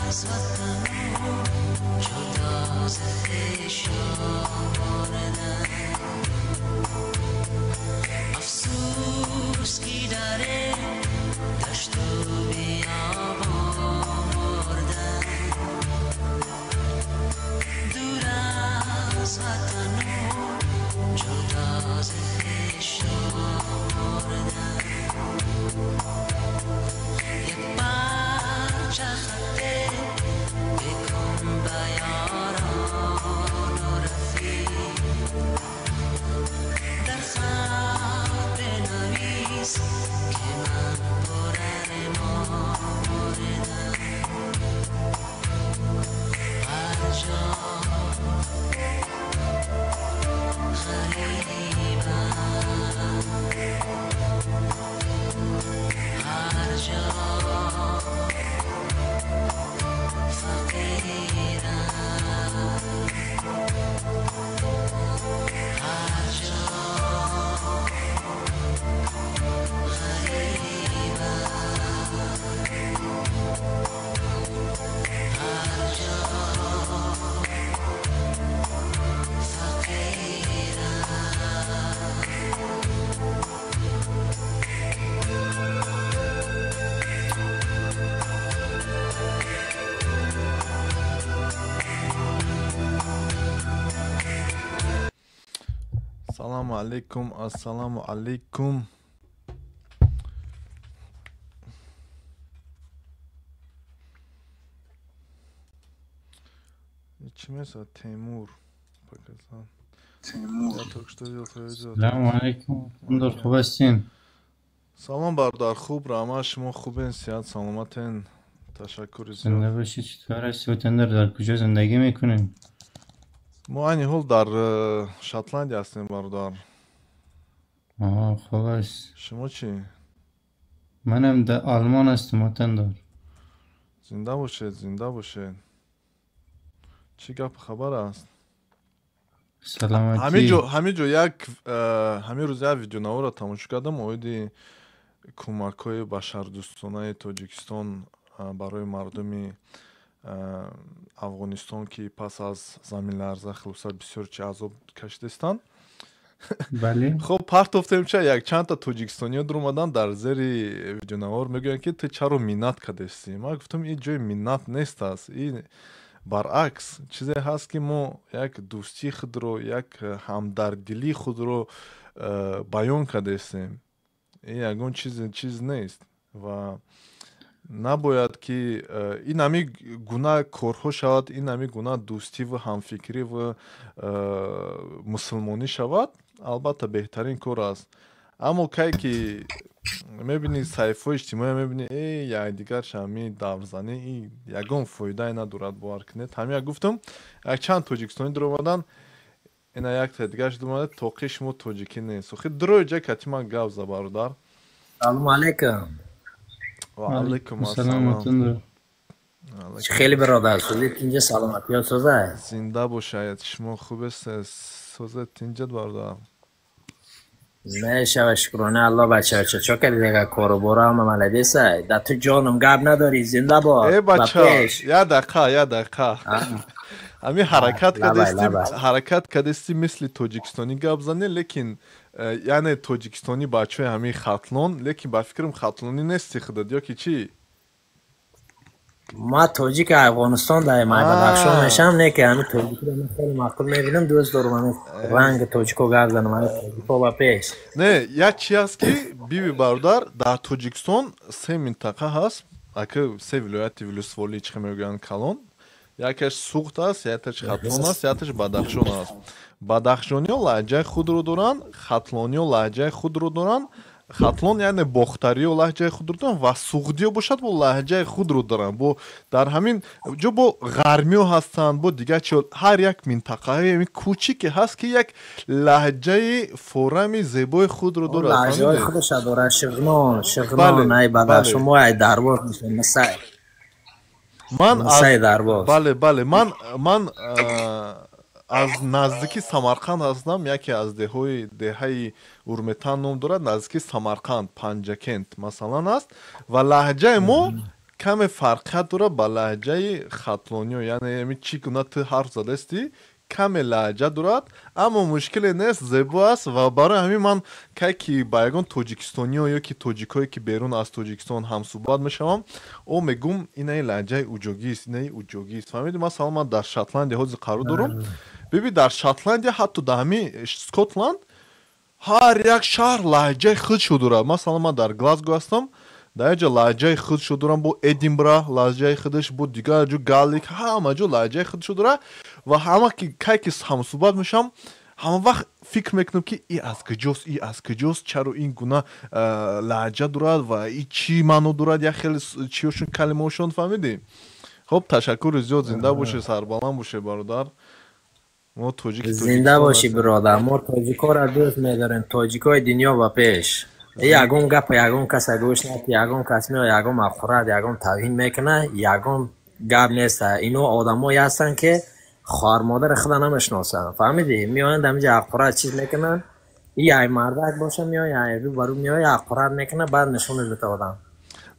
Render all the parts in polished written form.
از وطن و جدا ز خویش آوردم. افسوس که در دشت و بیابان مردم، دور از وطن و جدا ز خویش آوردم. یک پارچه خط بکن به یاران و رفیق، در خط بنویس که من پر ارمان مردم. هر جا غریبم، هر جا فقیرم، هر جا غریبم، هر جا فقیرم. سلام علیکم، السلام علیکم. چی مثل تیمور پاکستان. تیمور. Я только что видел твое видео. سلام علیکم، خوب هستین؟ سلام برادر، خوب رحمت، شما خوبین؟ صحت سلامتین؟ تشکر زیاد. زنده باشید. چطور هستی وطندار؟ در کجا زندگی میکنین؟ ما عین حال در شتلندیا هستیم برادر. آها، خوب است. شما چی؟ منم در آلمان هستم وطندار. زنده باشید، زنده باشید. چی گپ خبر است؟ سلامتی. همینجا یک همین روز یک ویدیو نو را تماشا کردم оиди کمک‌های بشردوستانه تاجیکستان برای مردم افغانستان که پس از زمین لرزه خلاصه بسیار چه عذاب کشیدستند. بله. خب پرتوفتیم چه یک چند تا تاجیکستانی در اومدن در زیر ویدیو نوار میگن که تو چرا منت کردستی؟ من گفتم این جای منت نیست است، این برعکس چیزی هست که ما یک دوستی خود رو، یک همدردی خود رو بیان کردیم. این یگان چیز نیست و نباید که این همی گونه کارها شود، این همی گونه دوستی و همفکری و مسلمانی شود، البته بهترین کار است. اما کی که میبینی صحیفه اجتماعی میبینی ای یک دیگر شمی دورزنی، این یگان فایده ندارد، باور کنید. همین گفتم یک چند تاجیکستانی در اومدن، اینا یک تا دیگرش در اومده توقی شما تاجیکی نیست. خی درو جا کتی من گپ زد برادر. سلام علیکم. و علیکم السلام. خیلی برادر سوزید اینجا سلامتی ها سوزه. زنده باشید، شما خوب است؟ سوزه تینجد برادر. نشه و شکرانه الله. بچه چه چه کردی دیگه؟ کارو برو هم ملدیسه در تو جانم گپ نداری. زنده باد. ای بچه یه دقیقه، یه دقیقه. همین حرکت کردستی، حرکت کردستی مثل تاجیکستانی گپ زنی، لیکن یعنی تاجیکستانی بچه همین ختلان، لیکن با فکرم ختلانی نیستی خودت یا که چی؟ ما تاجیک افغانستان داریم، ما بدخشان میشم نه که همین تاجیک رو من خیلی معقول میبینم، دوست دارم من رنگ تاجیکو گپ زنم، من تاجیکو با پیش. نه یا چی هست که بیبی برادر در تاجیکستان سه منطقه هست، اگه سه ولایت ولسوالی چه میگن کلان، یکیش سوخت است، یکیش ختلان است، یکیش بدخشان است. بدخشانی ها لهجه خود رو دارن، ختلانی ها لهجه خود رو دارن، ختلان یعنی باختری ها لهجه خود رو دارن و سوغدی ها باشد با لهجه خود رو دارن. با در همین جا با غرمی ها هستن، با دیگه چی، هر یک منطقه های کوچیکی هست که یک لهجه فرم زیبای خود رو داره. لهجه خودش داره. شغنان، شغنان ای بدخشان ما ای دربار میشن مثلا من از بله بله من از نزدیکی سمرقند هستم، یکی از دههای اورمتان نام دارد، نزدیکی سمرقند پنجکنت مثلا است و لهجه ما کم فرقیت داره با لهجه ختلانی، یعنی چی گونه تو حرف زدستی کم لهجه دارد، اما مشکل نیست، زیبا است. و برای همین من که با یگان تاجیکستانی یا که تاجیکایی که بیرون از تاجیکستان هم صحبت میشوم، او میگم اینه لهجه اوجوگی است، اینه اوجوگی است. فهمیدی؟ مثلا من در شتلندیا حاضر قرار دارم. ببین در شتلندیا حتی در همین اسکاتلند هر یک شهر لهجه خودشو داره. مثلا من در گلاسگو هستم، در اینجا لهجه خودشو دارم، با ادینبرا لهجه خودش، با دیگر جو گالیک، همه جو لهجه خودشو داره. و همه که هم صحبت میشم، همه وقت فکر میکنم که ای از کجاست، ای از کجاست، چرا این گونه لهجه دارد و ای چی معنی دارد، یا خیلی چیوشون کلمه‌شون. فهمیدی؟ خب تشکر زیاد، زنده باشی، سربلند باشی برادر. ما تاجیک زنده باشی برادر، ما تاجیکا را دوست می‌داریم، تاجیکای دنیا و پیش. یگون گپ یگون کس گوش نتی، یگون کس میاد یگون مخورد یگون توهین میکنه، یگون گپ نیست. اینو آدمایی هستن که خواهر مادر خود نمیشناسن، فهمیدی؟ میان دمج حقارت چیز میکنن، این مردک باشه میاد یا رو برو میاد حقارت میکنه، بعد نشون میده آدم.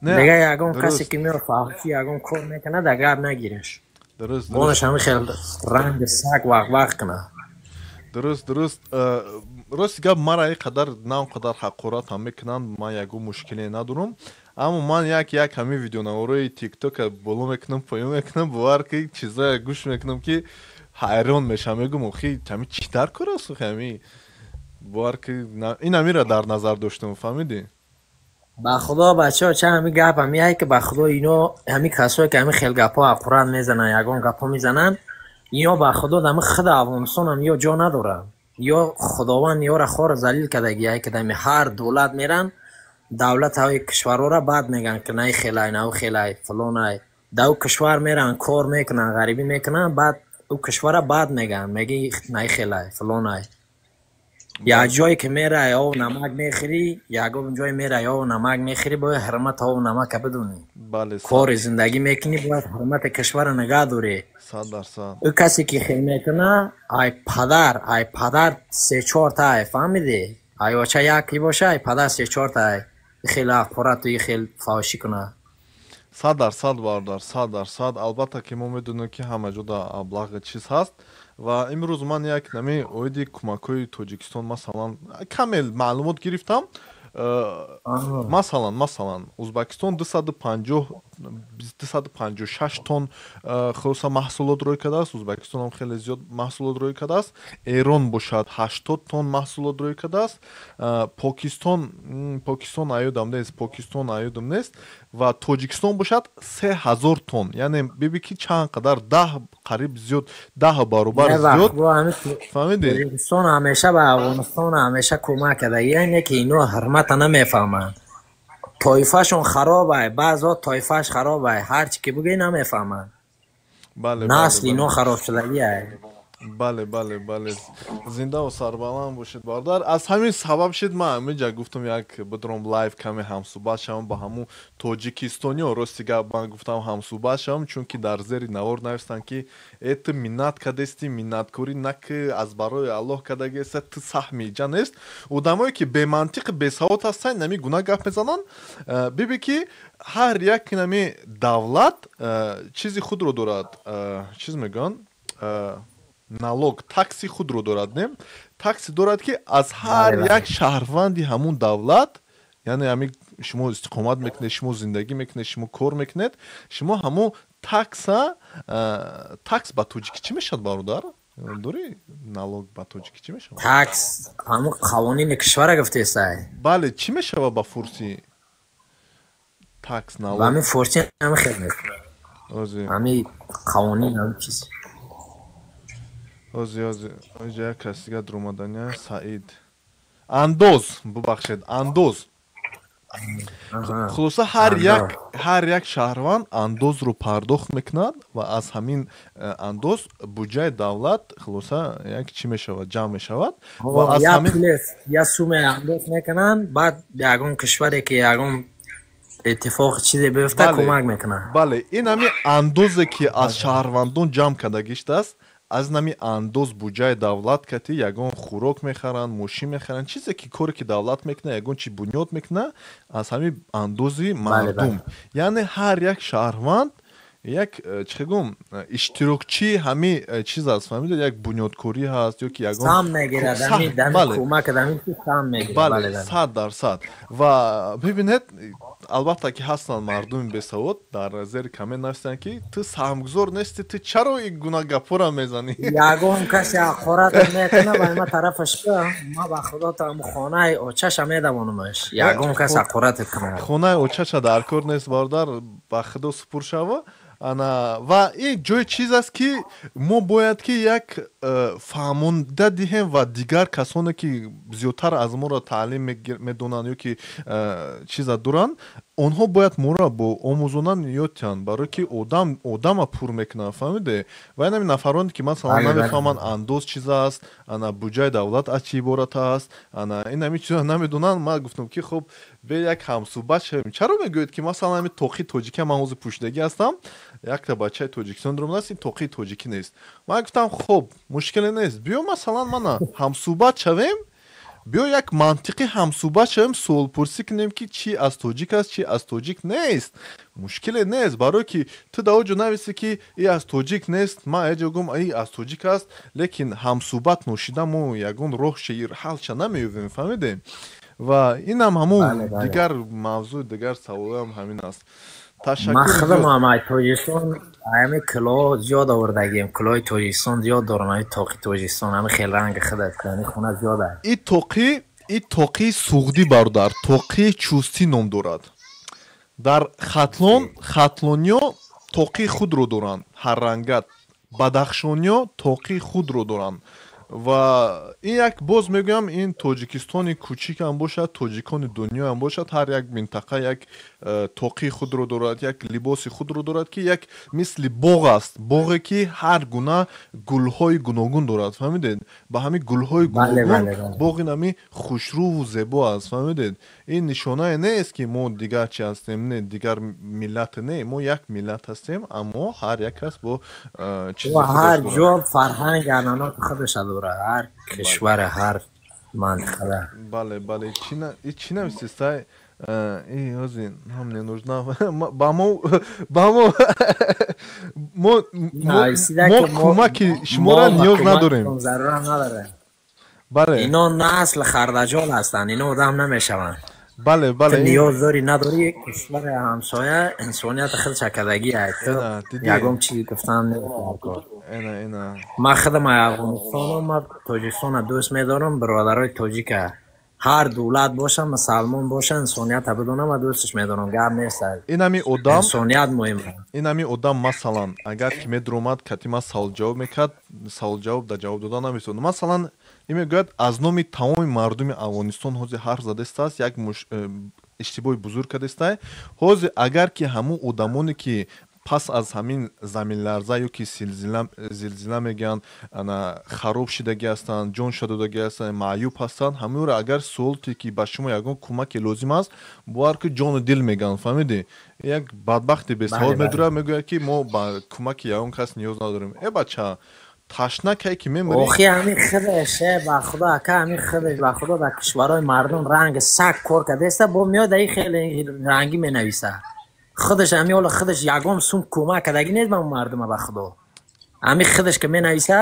دیگه یگون کسی که میاد فحشی یگون کار میکنه در گپ نگیرش. درست درست. همین خیلی رنگ سگ وق وق کنه. درست درست. راست گپ مرا اینقدر نه اونقدر حقارت هم میکنن، من یگو مشکلی ندارم. اما من یک یک همین ویدیو نوارای تیک توک بالا میکنم پایین میکنم، باور که چیزای گوش میکنم که حیران میشم، میگم اخی همین چی در کار است همین، باور که این همی را در نظر داشتم. فهمیدی؟ با خدا بچه‌ها چه همین گپ همی که با خدا اینا همین کسایی که همین خیلی گپا حقارت میزنن یگان گپا میزنن، اینا با خدا دم خود افغانستان هم یا جا ندارن، یا خداوند یا را خار ذلیل کردگی که دم هر دولت میرن دولت های کشورها را بد میگن که نه خیلی نه خیلی فلان، دو کشور میرن کار میکنن غریبی میکنن، بعد او کشور را بد میگن، میگی نه خیلی فلان. یا جایی که میره یا نمک میخری، یا جای میره یا نمک میخری، باید حرمت ها و نمک بدونی. بله. کار زندگی میکنی باید حرمت کشور نگه داری. 100%. او کسی که خیلی میکنه ای پدر، ای پدر 3-4 تا ای، فهمیدی؟ ای بچه یکی باشه ای پدر 3-4 تا ای خیلی حقارت و خیلی فحاشی کنه. 100% برادر، 100%. البته که ما میدونیم که همه جا در ابلاغ چیز هست. و امروز من یک نمی اویدی کمک‌های تاجیکستان مثلا کامل معلومات گرفتم. مثلا ازبکستان 256 تن خلاصه محصولات روی کرده است. ازبکستان هم خیلی زیاد محصولات روی کرده است. ایران باشد 80 تن محصولات روی کرده است. پاکستان ایودم نیست، پاکستان ایودم نیست. و تاجیکستان باشد 3000 تن، یعنی ببین که چند قدر 10 قریب زیاد، 10 برابر زیاد. فهمیدی؟ تاجیکستان همیشه به افغانستان همیشه کمک کرده، یعنی که اینا حرمت نمیفهمند، طایفه‌شون خرابه، بعضا طایفه‌ش خرابه، هر چی که بگی نمیفهمند. بله نسل اینا خراب شدگیه. بله بله بله. زنده و سربلند باشید برادر. از همین سبب شد من همینجا گفتم یک بدرم live کمی هم صحبت شم با همون تاجیکستانی و راستی گپ من گفتم هم صحبت شم، چون که در زیر نوار نوشتن که ای تو منت کدستی، منت کوری نکه از برای الله کدگی است، تو سهمی جا نیست. آدمایی که به منطق به سواد هستن نمی گناه گپ میزنن. ببین که هر یک نمی دولت چیزی خود رو دارد، چیز میگن налог، такси خود رو دارد، نه такси دارد که از هر یک شهروندی همون دولت، یعنی همین شما استقامت میکنید، شما زندگی میکنید، شما کار میکنید، شما همون tax ا، tax با تاجیکی چی میشد برادر؟ دوری налог با تاجیکی چی میشد؟ tax همون قوانین کشور گفته است. بله چی میشه با فارسی؟ tax налог. همین فارسی هم خیلی همین قوانین هم چیز. اوزی اوزی اینجا یک کسی دیگه در اومدنیه، سعید اندوز، ببخشید اندوز. خلاصه هر یک شهروند اندوز رو پرداخت میکند و از همین اندوز بودجه دولت خلاصه یک چی میشود، جمع میشود. و از همین یا سوم اندوز میکنن، بعد یگان کشوری که یگان اتفاق چیزی بیفته کمک میکنن. بله این همین اندوزی که از شهروندان جمع کرده گشته است، Аз нами андоз буҷаи давлат кати ягон хӯрок мехаранд, мошин мехаранд, чизе ки коре ки давлат мекунад, ягон чи бунёд мекунад, аз ҳамин андози мардум. Яъне ҳар як шаҳрванд як чӣ гум иштирокчии ҳамин чиз аст, фаҳмидед, як бунёдкорӣ ҳаст ё ки ягон сам мегирад, кӯмак сам мегирад. Бале, 100%. Ва бибинед, албатта ки ҳастанд мардуми бесавод дар зери коммент нависанд ки ту саҳмгузор нести, ту чаро ин гуна гапҳоро мезанӣ? Ягон касе ҳақорат мекунад ба ма тарафаш, ма ба худо та хонаи очаша медавонамаш. Ягон кас ҳақоратат кунад, хонаи очаша дар кор нест, бародар, ба худо супур шава. Ана ва ин ҷои чиз аст ки мо бояд ки як фаҳмонда диҳем ва дигар касоне ки зиёдтар аз моро таълим медонанд ё ки чиза доранд, онҳо бояд моро бо омӯзонан ёд диҳанд, барое ки одам одама пур мекунад, фаҳмиде? Ва инами нафароне ки масалан намефаҳманд андоз чиз аст, ана буҷаи давлат аз чӣ иборат аст, ана инами чизро намедонанд. Ман гуфтам ки хуб, бе як ҳамсӯҳбат шавем. Чаро мегӯед ки масалан ҳамин тоқи тоҷикӣ, ман ҳозир пӯшидагӣ ҳастам, якта бачаи Тоҷикистон даромадааст, ин тоқи тоҷикӣ нест. Ман гуфтам хуб, мушкиле нест, биё масалан мана ҳамсӯҳбат шавем, биё як мантиқи ҳамсӯҳбат шавем, суолпурсӣ кунем ки чӣ аз тоҷик аст, чӣ аз тоҷик нест. Мушкиле нест, барое ки ту дар оҷо нависи ки и аз тоҷик нест, ман эҷо гум и аз тоҷик аст, лекин ҳамсӯҳбат ношида мо ягон роҳ ҳалша намеёбем, фаҳмидем? Ва инам ҳамон дигар мавзӯи дигар саволам ҳамин аст. Ман худам ҳам аз Тоҷикистон ҳами кӯлоҳ зиёд овардагием, кӯлоҳи Тоҷикистон зиёд дорам, ҳами тоқи Тоҷикистон, ҳами хел ранги худат, ҳами хона зиёд аст. И тоқи суғдӣ, бародар, тоқи чустӣ ном дорад. Дар Хатлон хатлониё тоқи худро доранд, ҳаррангат, бадахшониё тоқи худро доранд. Ва ин як боз мегӯям, ин Тоҷикистони кӯчикам бошад, тоҷикони дунёам бошад, ҳар як минтақа як тоқи худро дорад, як либоси худро дорад, ки як мисли боғ аст, боғе ки ҳар гуна гулҳои гуногун дорад, фаҳмидед? Ба ҳамин гулҳои гуногун боғ ин ҳамин хушрӯву зебо аст, фаҳмидед? Ин нишонае нест ки мо дигар чи ҳастем, не дигар миллат, не, мо як миллат ҳастем, аммо ҳар як кас бо чизи ҳар ҷо фарҳанг анъанаоти худашро дорад, ҳар кишвар, ҳар минтақа. Бале, бале. Чӣ нависистай? Ҳозир нам не нужна, ба мо ба мо мо кӯмаки шуморо ниёз надорем. Зарурат надорем. Бале, ино насл хардаҷол ҳастанд, ино одам намешаванд. Бале, бале. Ниёз дорӣ надорӣ, кишвари ҳамсоя инсонияти худша кардагӣ, ягон чиз гуфтан нест. Ман худам Афғонистонам, ман Тоҷикистонро дӯст медорам, бародарои тоҷика ҳар давлат боша, мусалмон боша, инсониятро бидонам, ман дӯсташ медорам, гап нест. Инами одам инсоният муҳим аст. Инами одам масалан агар ки медуромад кати ман саволҷавоб мекард, саволҷавоб да ҷавоб дода наметавонад. Масалан ин мегӯяд аз номи тамоми мардуми Афғонистон ҳозир ҳарф задастааст, як иштибоҳи бузург кардастае. Ҳозир агар ки ҳамун одамоне ки пас аз ҳамин заминларза ё ки зилзила мегӯянд, ана хароб шидагӣ ҳастанд, ҷон шадодагӣ ҳастанд, маъюб ҳастанд, ҳаминро агар суолте ки ба шумо ягон кӯмаке лозим аст, бовар ки ҷону дил мегӯянд, фаҳмидӣ? Як бадбахти бесавод медурад, мегӯяд ки мо ба кӯмаки ягон кас ниёз надорем. Э бача, ташна кай ки мемирӣ? Охи ҳамин худаш, ба худо ака, ҳамин худаш, ба худо дар кишварҳои мардум ранги саг кор кардааста, бо меояд дар ин хеле рангӣ менависад. Худаш ҳамин ҳоло худаш ягон сум кӯмак кардагӣ нест ба он мардума, ба худо. Ҳамин худаш ки менависа,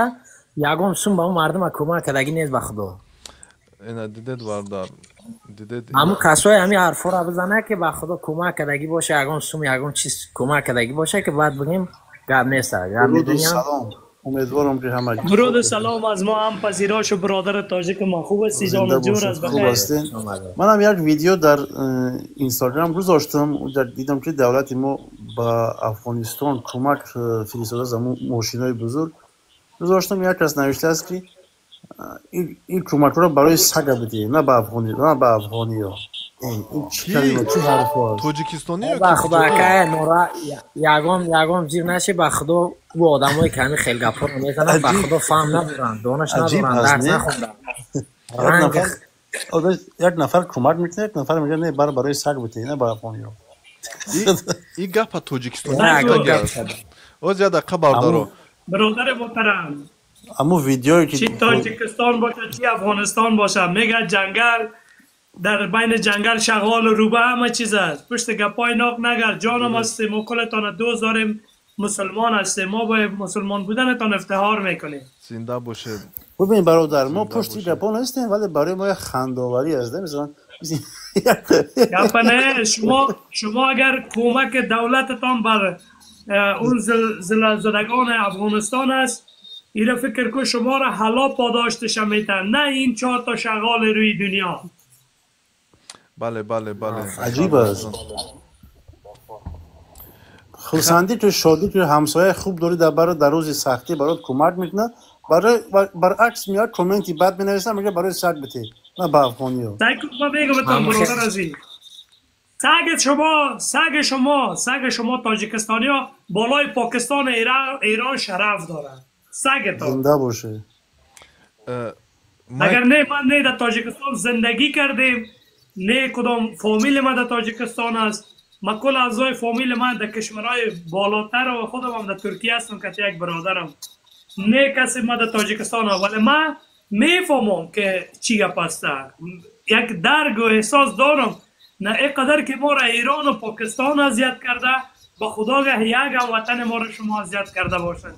ягон сум ба он мардума кӯмак кардагӣ нест, ба худо. Ина дидед, бародар, дидед? Ҳамун касое ҳамин ҳарфҳоро бизанад ки ба худо кӯмак кардагӣ боша, ягон сум, ягон чиз кӯмак кардагӣ боша, ки баъд бигем гап нест. Гап салом, умедворам ки ҳама дуруд салом аз мо ҳам пазирош ва бародар тоҷик мо. Хуб ҳастӣ ҷон? Ҷур аз бахайр ҳастین. Манам як видео дар اینستاگرام گذاشتم، اونجا دیدم که دولت ما با افغانستان کمک فرستاده از ماشینای بزرگ گذاشتم. یک کس نوشته است که این کمک رو برای سگ بده، نه به افغانی، نه به افغانی‌ها. این چی کلمه، چی حرف است؟ تاجیکستانی با خدا که نورا یگام یگام زیر نشه، با خدا او آدمایی که همین خیلی گپا رو میزنن با خدا فهم ندارن، دانش ندارن، درس نخوندن. یک نفر کمک میکنه، یک نفر میگه نه برای سگ بده، نه برای افغانی‌ها. این گپ تاجیکستانی است. از یاد دقیقه بردارو برادر محترم، اما ویدیویی که چی تاجیکستان باشه چی افغانستان باشه، میگه جنگل، در بین جنگل شغال و روبه همه چیز است. پشت گپای ناق نگر، جانم هستیم ما، کلتان دوست داریم، مسلمان هستیم، ما با مسلمان بودنتان افتخار میکنیم. زنده باشید. ببین برادر، ما پشت گپا نیستیم، ولی برای ما یک خنداوری است. مثلا گپ نه، شما اگر کمک دولتتان بر اون زلزله‌زدگان افغانستان است، ایره فکر کن شما را حالا پاداشتش میتن، نه این 4 تا شغال روی دنیا. بله بله بله، عجیب است. خرسندی که شادی که همسایه خوب داری در برای در روز سختی برات کمک میکنه، برای برعکس میاد کامنتی بد مینویسه، میگه برای سگ بده، نه به افغانی ها. سگ ما میگم بهتون برادر عزیز، سگ شما تاجیکستانی ها بالای پاکستان ایران شرف دارن. سگ زنده باشه. اگر نه من نه در تاجیکستان زندگی کردیم، نه کدام فامیل ما در تاجیکستان است. ما کل اعضای فامیل من در کشورهای بالاتر و خودم هم در ترکیه هستم که یک برادرم، نه کسی ما در تاجیکستان ها. ولی من میفهمم که چی گپ است، یک درک و احساس دارم. نه اینقدر که ما را ایران و پاکستان اذیت کرده، با خدا یک هم وطن ما را شما اذیت کرده باشد.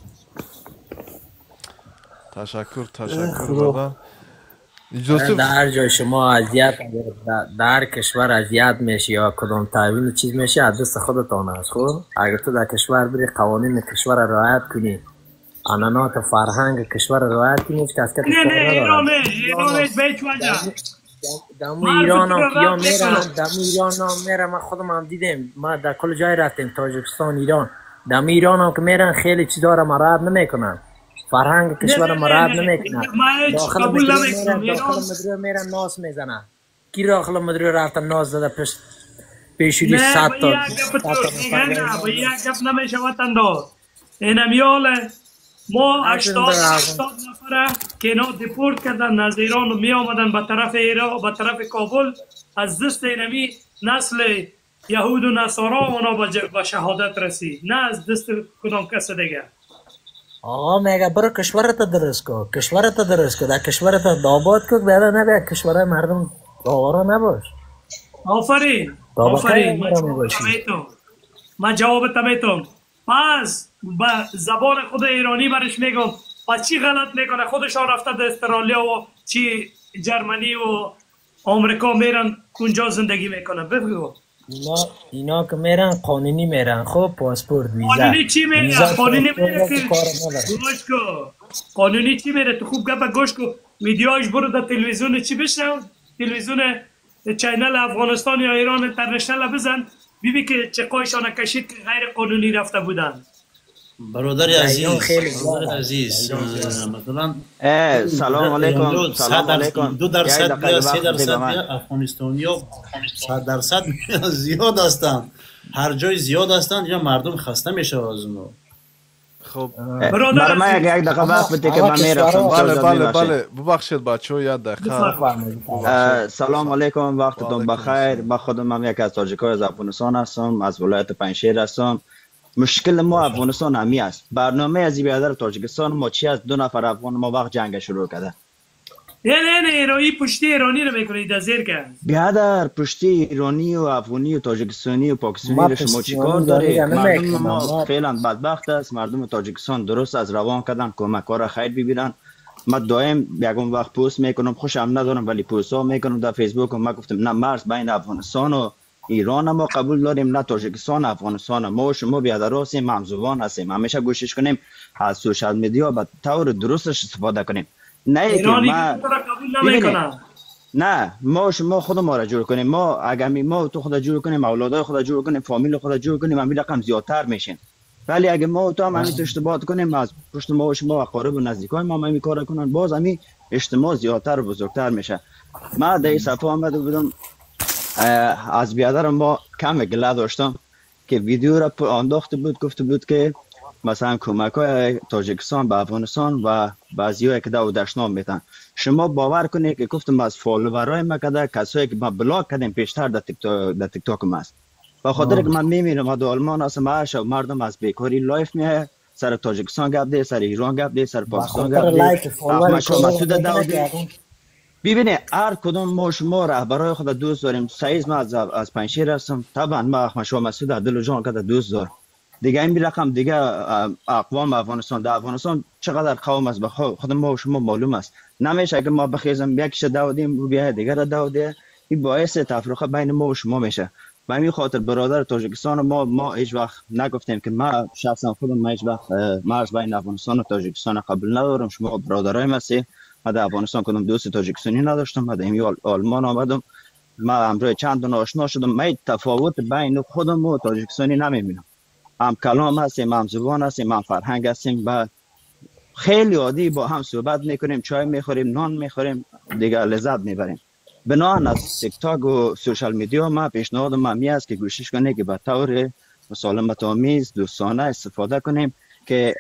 تشکر برادر. در هر جای شما اذیت، در کشور اذیت میشی یا کدام تعویل چیز میشه، از دست خودتان است. خب اگر تو در کشور بری قوانین کشور را رعایت کنی، عنعنات فرهنگ کشور را رعایت کنی، هیچ کس نه نه ایران نه به هیچ وجه. دمو ایران هم کیا میرن، دمو ایران هم میرن. من خودم هم دیدم، ما در کل جای رفتیم، تاجیکستان، ایران، دمو ایران هم که میرن خیلی چیزا را رعایت نمیکنن، فرهنگ کشور مراد نمیکنن. داخل مدرو میرن ناس میزنن. کی داخل مدرو رفتن ناس زده پشت پیشوری 100 تا. نه با یک گپ نمیشه وطن دار. اینم یاله ما 80 نفره که اینا دیپورت کردن از ایران و می آمدن به طرف ایران، به طرف کابل، از دست اینمی نسل یهود و نصارا اونا به شهادت رسید، نه از دست کدام کس دیگه. آقا میگه برو کشورت درست کن، کشورت درست کن، در کشورت آباد کن، بعدا نه کشورهای مردم آواره نباش. آفرین آفرین، من جواب میتم. پس به زبان خود ایرانی برش میگم پس چی غلط میکنه؟ خودشان رفته در استرالیا و چی جرمنی و آمریکا میرن اونجا زندگی میکنن. بگو اینا که میرن قانونی میرن، خب پاسپورت، ویزا. قانونی چی میره؟ قانونی میره که گوش کو، قانونی چی میره؟ تو خوب گپ گوش کو، ویدیوهاش برو در تلویزیون چی بشنو، تلویزیون channel افغانستان یا ایران international بزن، ببین که چه قایشان کشید که غیر قانونی رفته بودن. برادر عزیز، برادر عزیز، مثلا سلام علیکم، سلام علیکم. 2% یا 3% افغانستانیا 100% زیاد هستند، هر جای زیاد هستند، یا مردم خسته میشه از اونو. خب برای من یک دقیقه وقت بده که من میرفتم. بله بله بله، ببخشید بچه‌ها یک دقیقه. سلام علیکم، وقتتون بخیر. من خودم هم یک از تاجیکای از افغانستان هستم، از ولایت پنجشیر هستم. مشکل ما افغانستان همی است. برنامه از بیادر تاجیکستان ما چی است؟ 2 نفر افغان ما وقت جنگ شروع کرده. نه نه نه، ایرانی پشتی ایرانی رو میکنید از زیر کرد. بیادر پشتی ایرانی و افغانی و تاجیکستانی و پاکستانی رو شما چیکار دارید؟ مردم ما فعلا بدبخت است. مردم تاجیکستان درست از روان کردن، کمک ها را خیر ببینن. من دائم یگان وقت پست میکنم، خوشم ندارم ولی پست ها میکنم در فیسبوک. ما گفتم نه مرز بین افغانستان و ایران ما قبول داریم، نه تاجیکستان افغانستان. ما و شما بیادر هستیم، همزبان هستیم، همیشه کوشش کنیم از social media به طور درستش استفاده کنیم. نه که ما نه ما شما خود ما را جور کنیم. ما اگر ما تو خود جور کنیم، اولادای خود جور کنیم، فامیل خود جور کنیم، همین رقم زیادتر میشیم. ولی اگه ما تو هم همین اشتباهات کنیم، از پشت ما و شما اقارب و نزدیکای ما هم همین کار کنن، باز همین اجتماع زیادتر و بزرگتر میشه. من در این صفحه آمده بودم، از بیادرم ما کم گله داشتم که ویدیو را انداخته بود، گفته بود که مثلا کمک های تاجیکستان به افغانستان و بعضی های که دو دشنام میتن. شما باور کنید که گفتم از follower ای ما کده کسایی که ما block کردیم پیشتر در تیک تاک ما است. به خاطر که من میمیرم، من در آلمان هستم، هر شب مردم از بیکاری live میایه، سر تاجیکستان گپ ده، سر ایران گپ ده، سر پاکستان گپ ده، احمد شاه مسعود داودی. ببینه هر کدوم ما شما رهبرای خود دوست داریم. سعید من از پنجشیر هستم، طبعا ما احمد شاه مسعود دل و جان کده دوست دارم. دیگه این رقم دیگه اقوام افغانستان، در افغانستان چقدر قوم است به خود ما و شما معلوم است. نمیشه اگه ما بخیزم یکیش داودیم و بیا دیگه را داوده، این باعث تفرقه بین ما و شما میشه. به همین خاطر برادر تاجیکستان ما هیچ وقت نگفتیم که ما شخصا خودم ما هیچ وقت مرز بین افغانستان و تاجیکستان قبول ندارم. شما برادرای ما هستید. من در افغانستان کدام دوست تاجیکستانی نداشتم. من در آلمان آمدم، من همراه چند تا آشنا شدم. من تفاوت بین خودم و تاجیکستانی نمیبینم. هم کلام هستیم، هم زبان هستیم، هم فرهنگ هستیم و خیلی عادی با هم صحبت میکنیم، چای میخوریم، نان میخوریم، دیگه لذت میبریم. بنابراین از تیک تاک و social media ما پیشنهاد ما می است که کوشش کنیم که به طور مسالمت آمیز دوستانه استفاده کنیم که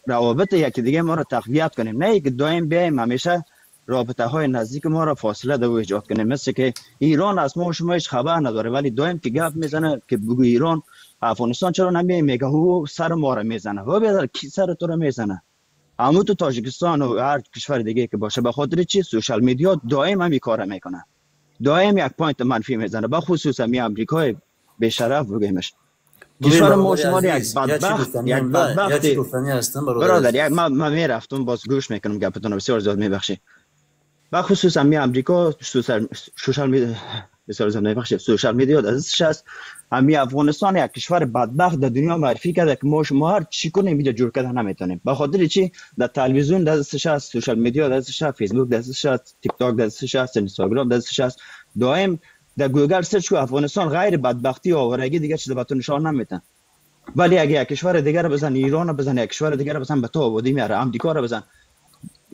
روابط یکی دیگه ما را تقویت کنیم، نه اینکه دائم بیایم همیشه رابطه های نزدیک ما را فاصله دو ایجاد کنیم. مثل که ایران از ما و شما هیچ خبر نداره، ولی دائم که گپ میزنه که بگو ایران افغانستان چرا نمیای، میگه هو سر ما را میزنه. و بیادر کی سر تو را میزنه؟ اما تو تاجیکستان و هر کشور دیگه که باشه، به خاطر چی social media دائم همین کارا میکنه، دائم یک point منفی میزنه، به خصوص می امریکای به شرف بگیمش. کشور ما شما یک بدبخت، یک بدبخت برادر. من میرفتم باز گوش میکنم گپتون، بسیار زیاد میبخشی. به خصوص می امریکا social media بسیار زیاد میبخشی، social media از است. همی افغانستان یک کشور بدبخت در دنیا معرفی کرده که ما شما هر چی کنیم اینجا جور کردن نمیتونیم. به خاطر چی؟ در تلویزیون دستش است، social media دستش است، فیسبوک دستش است، تیک تاک دستش است، اینستاگرام دستش است. دائم در گوگل search کو افغانستان غیر بدبختی و آوارگی دیگه چیز به تو نشان نمیتن. ولی اگه یک کشور دیگه رو بزن، ایران رو بزن، یک کشور دیگه رو بزن، به تو آبادی میاره. امریکا رو بزن،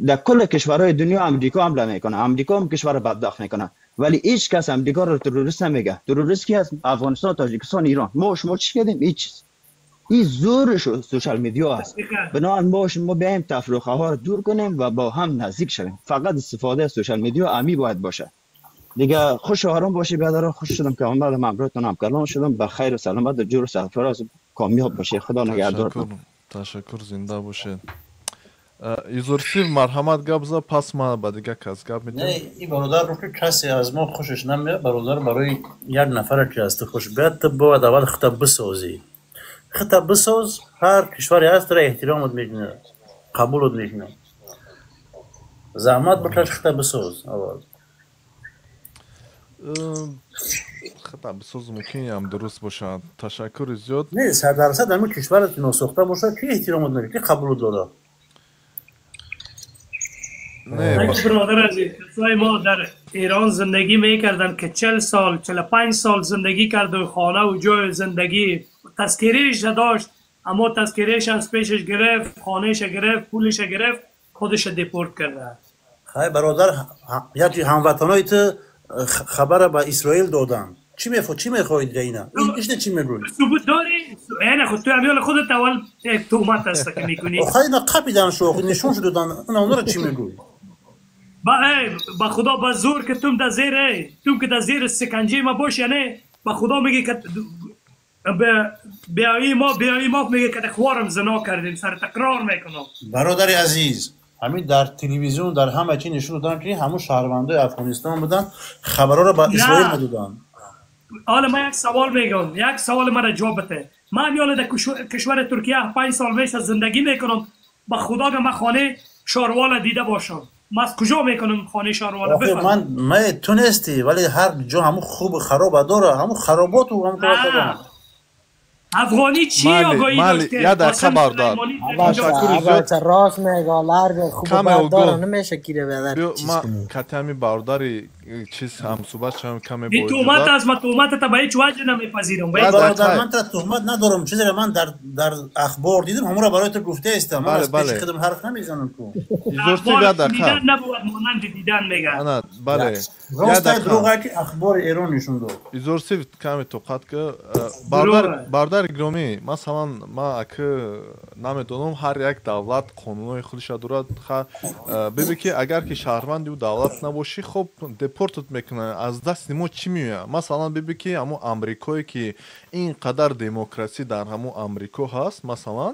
در کل کشورهای دنیا امریکا حمله میکنه، امریکا هم کشور بدبخت میکنه، ولی هیچ کس امریکا رو تروریست نمیگه. تروریست کی است؟ افغانستان، تاجیکستان، ایران. ما شما چی کردیم؟ هیچ چیز. این زورش social media است. بنابراین ما شما بیایم تفرقه ها رو دور کنیم و با هم نزدیک شویم. فقط استفاده از social media امی باید باشه. دیگه خوش و آرام باشی برادر. خوش شدم که آمدم همراهتون هم کلام شدم. به خیر و سلامت و جور و سرفراز کامیاب باشی. خدا نگهدارتون. تشکر، زنده باشید. ایزورسیو مرحمت گپ زد، پس ما به دیگه کس گپ میتیم. نه این برادر رو که کسی از ما خوشش نمیاد، برادر برای یک نفر که از تو خوش بیاد تو باید اول خطاب بسازی. خطاب بساز، هر کشوری هست را احترامت میکنه، قبولت میکنه. زحمت بکش خطاب بساز اول. خطاب بساز ممکن هم درست باشه. تشکر زیاد. نه 100% همین کشورت ناساخته باشه که احترامت میکنه، که قبولت داده. برادر عزیز، کسای ما در ایران زندگی میکردن که 40 سال 45 سال زندگی کرد و خانه و جای زندگی تذکیرش داشت، اما تذکیرش از پیشش گرفت، خانهش گرفت، پولش گرفت، خودش دیپورت کرده. خیلی برادر، یکی هموطنای تو خبر به اسرائیل دادن. چی میخواید اینا؟ اینا چی میگویی؟ ثبوت داری؟ یعنی خود تو امیال خودت اول یک تهمت است که میکنی. خیلی اینا قپیدن شو، نشون شدن. اونا رو چی میگویی؟ با خدا با زور که توم در زیر، توم که در زیر سکنجه ما باش، یعنی با خدا میگه که بیایی ما میگه که خوارم زنا کردیم، سر تکرار میکنم. برادر عزیز، همین در تلویزیون در همه چی نشون دادن که همون شهروندای افغانستان بودن، خبرها رو با اسرائیل میدادن. حالا من یک سوال میگم، یک سوال مرا جواب بده. من یاله در کشور ترکیه 5 سال میشه زندگی میکنم، با خدا که من خانه شاروال دیده باشم، من از کجا میکنم خانه شاروال؟ بفهم من تو نیستی، ولی هر جا همون خوب خراب داره، همون خرابات و همون کارا. افغانی چی آگاهی داشته؟ یا دقیقه بردار. تشکر زیاد. راست میگه، لرد خوب بردار نمیشه کیره بدر چیز کنی. ما کتمی برداری چیز هم صحبت شم کمی با. تهمت از ما تهمت تا به هیچ وجه نمیپذیرم. برادر من تا تهمت ندارم، چیزی که من در اخبار دیدم همون را برای تو گفته استم. من از پیش خودم حرف نمیزنم تو. ایزورسی دیدن نبود مانند دیدن میگه. بله. راست دروغ که اخبار ایران نشون داد. ایزورسی کمی توقت که برادر گرامی، مثلا ما اگه نمیدونم هر یک دولت قانونهای خودش دارد. ببین که اگر که شهروند او دولت نباشی خب دپورتت میکنه. از دست ما چی میاد؟ مثلا ببین که همون امریکایی که اینقدر دموکراسی در همون امریکا هست، مثلا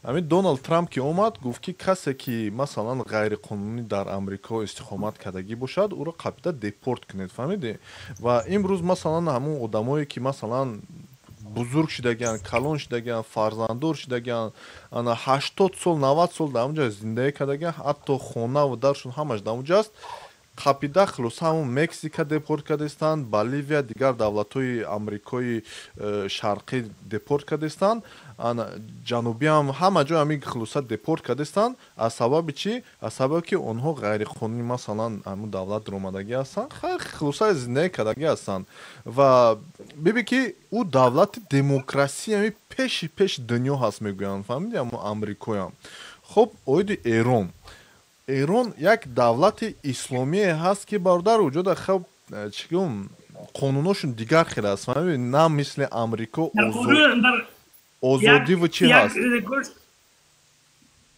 ҳамин Доналд Трамп ки омад, гуфт ки касе ки масалан ғайриқонунӣ дар Амрико истиқомат кардагӣ бошад, ӯро қабида депорт кунед, фаҳмидӣ? Ва имрӯз масалан ҳамон одамое ки масалан бузург шудагианд, калон шудагианд, фарзанддор шудагианд, ана 80 сол, 90 сол дар онҷа зиндагӣ кардагианд, ҳатто хонаву даршон ҳамаш дар онҷа аст, қапида хулоса ҳамон Мексика депорт кардастанд, Боливия, дигар давлатҳои Амрикои Шарқӣ депорт кардастанд, ҷанубиам ҳама ҷой ҳамин хулоса депорт кардастанд. Аз сабаби чӣ? Аз сабаби ки онҳо ғайриқонунӣ масалан ҳамун давлат даромадагӣ ҳастанд, хулоса зиндагӣ кардагӣ ҳастанд. Ва бибин ки ӯ давлати демократсия ҳамин пеши пеши дунё ҳаст мегӯянд, фаҳмидӣ, ҳамун Амрикоям. Хоб, оиди Эрон. Эрон як давлати исломие ҳаст ки бародар уҷода хеб чӣ гӯм, қонуношон дигар хел аст, фаҳмидӣ? На мисли Амрико озодиву чӣ ҳаст.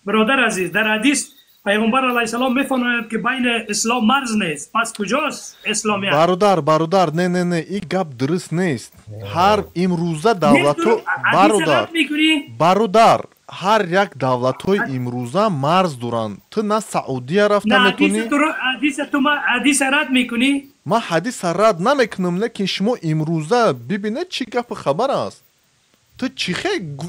Бародар азиз, дар ҳадис پیغمبر علیه السلام میفرماید که بین اسلام مرز نیست. پس کجاست اسلامیت؟ برادر نه نه نه، این گپ درست نیست. هر امروزه دولت‌ها برادر هر یک دولت‌های امروزه مرز دارند. تو نه سعودیه رفته میتونی؟ حدیث رد میکنی؟ من حدیث رد نمیکنم، لیکن شما امروزه ببینید چی گپ خبر است. تو چی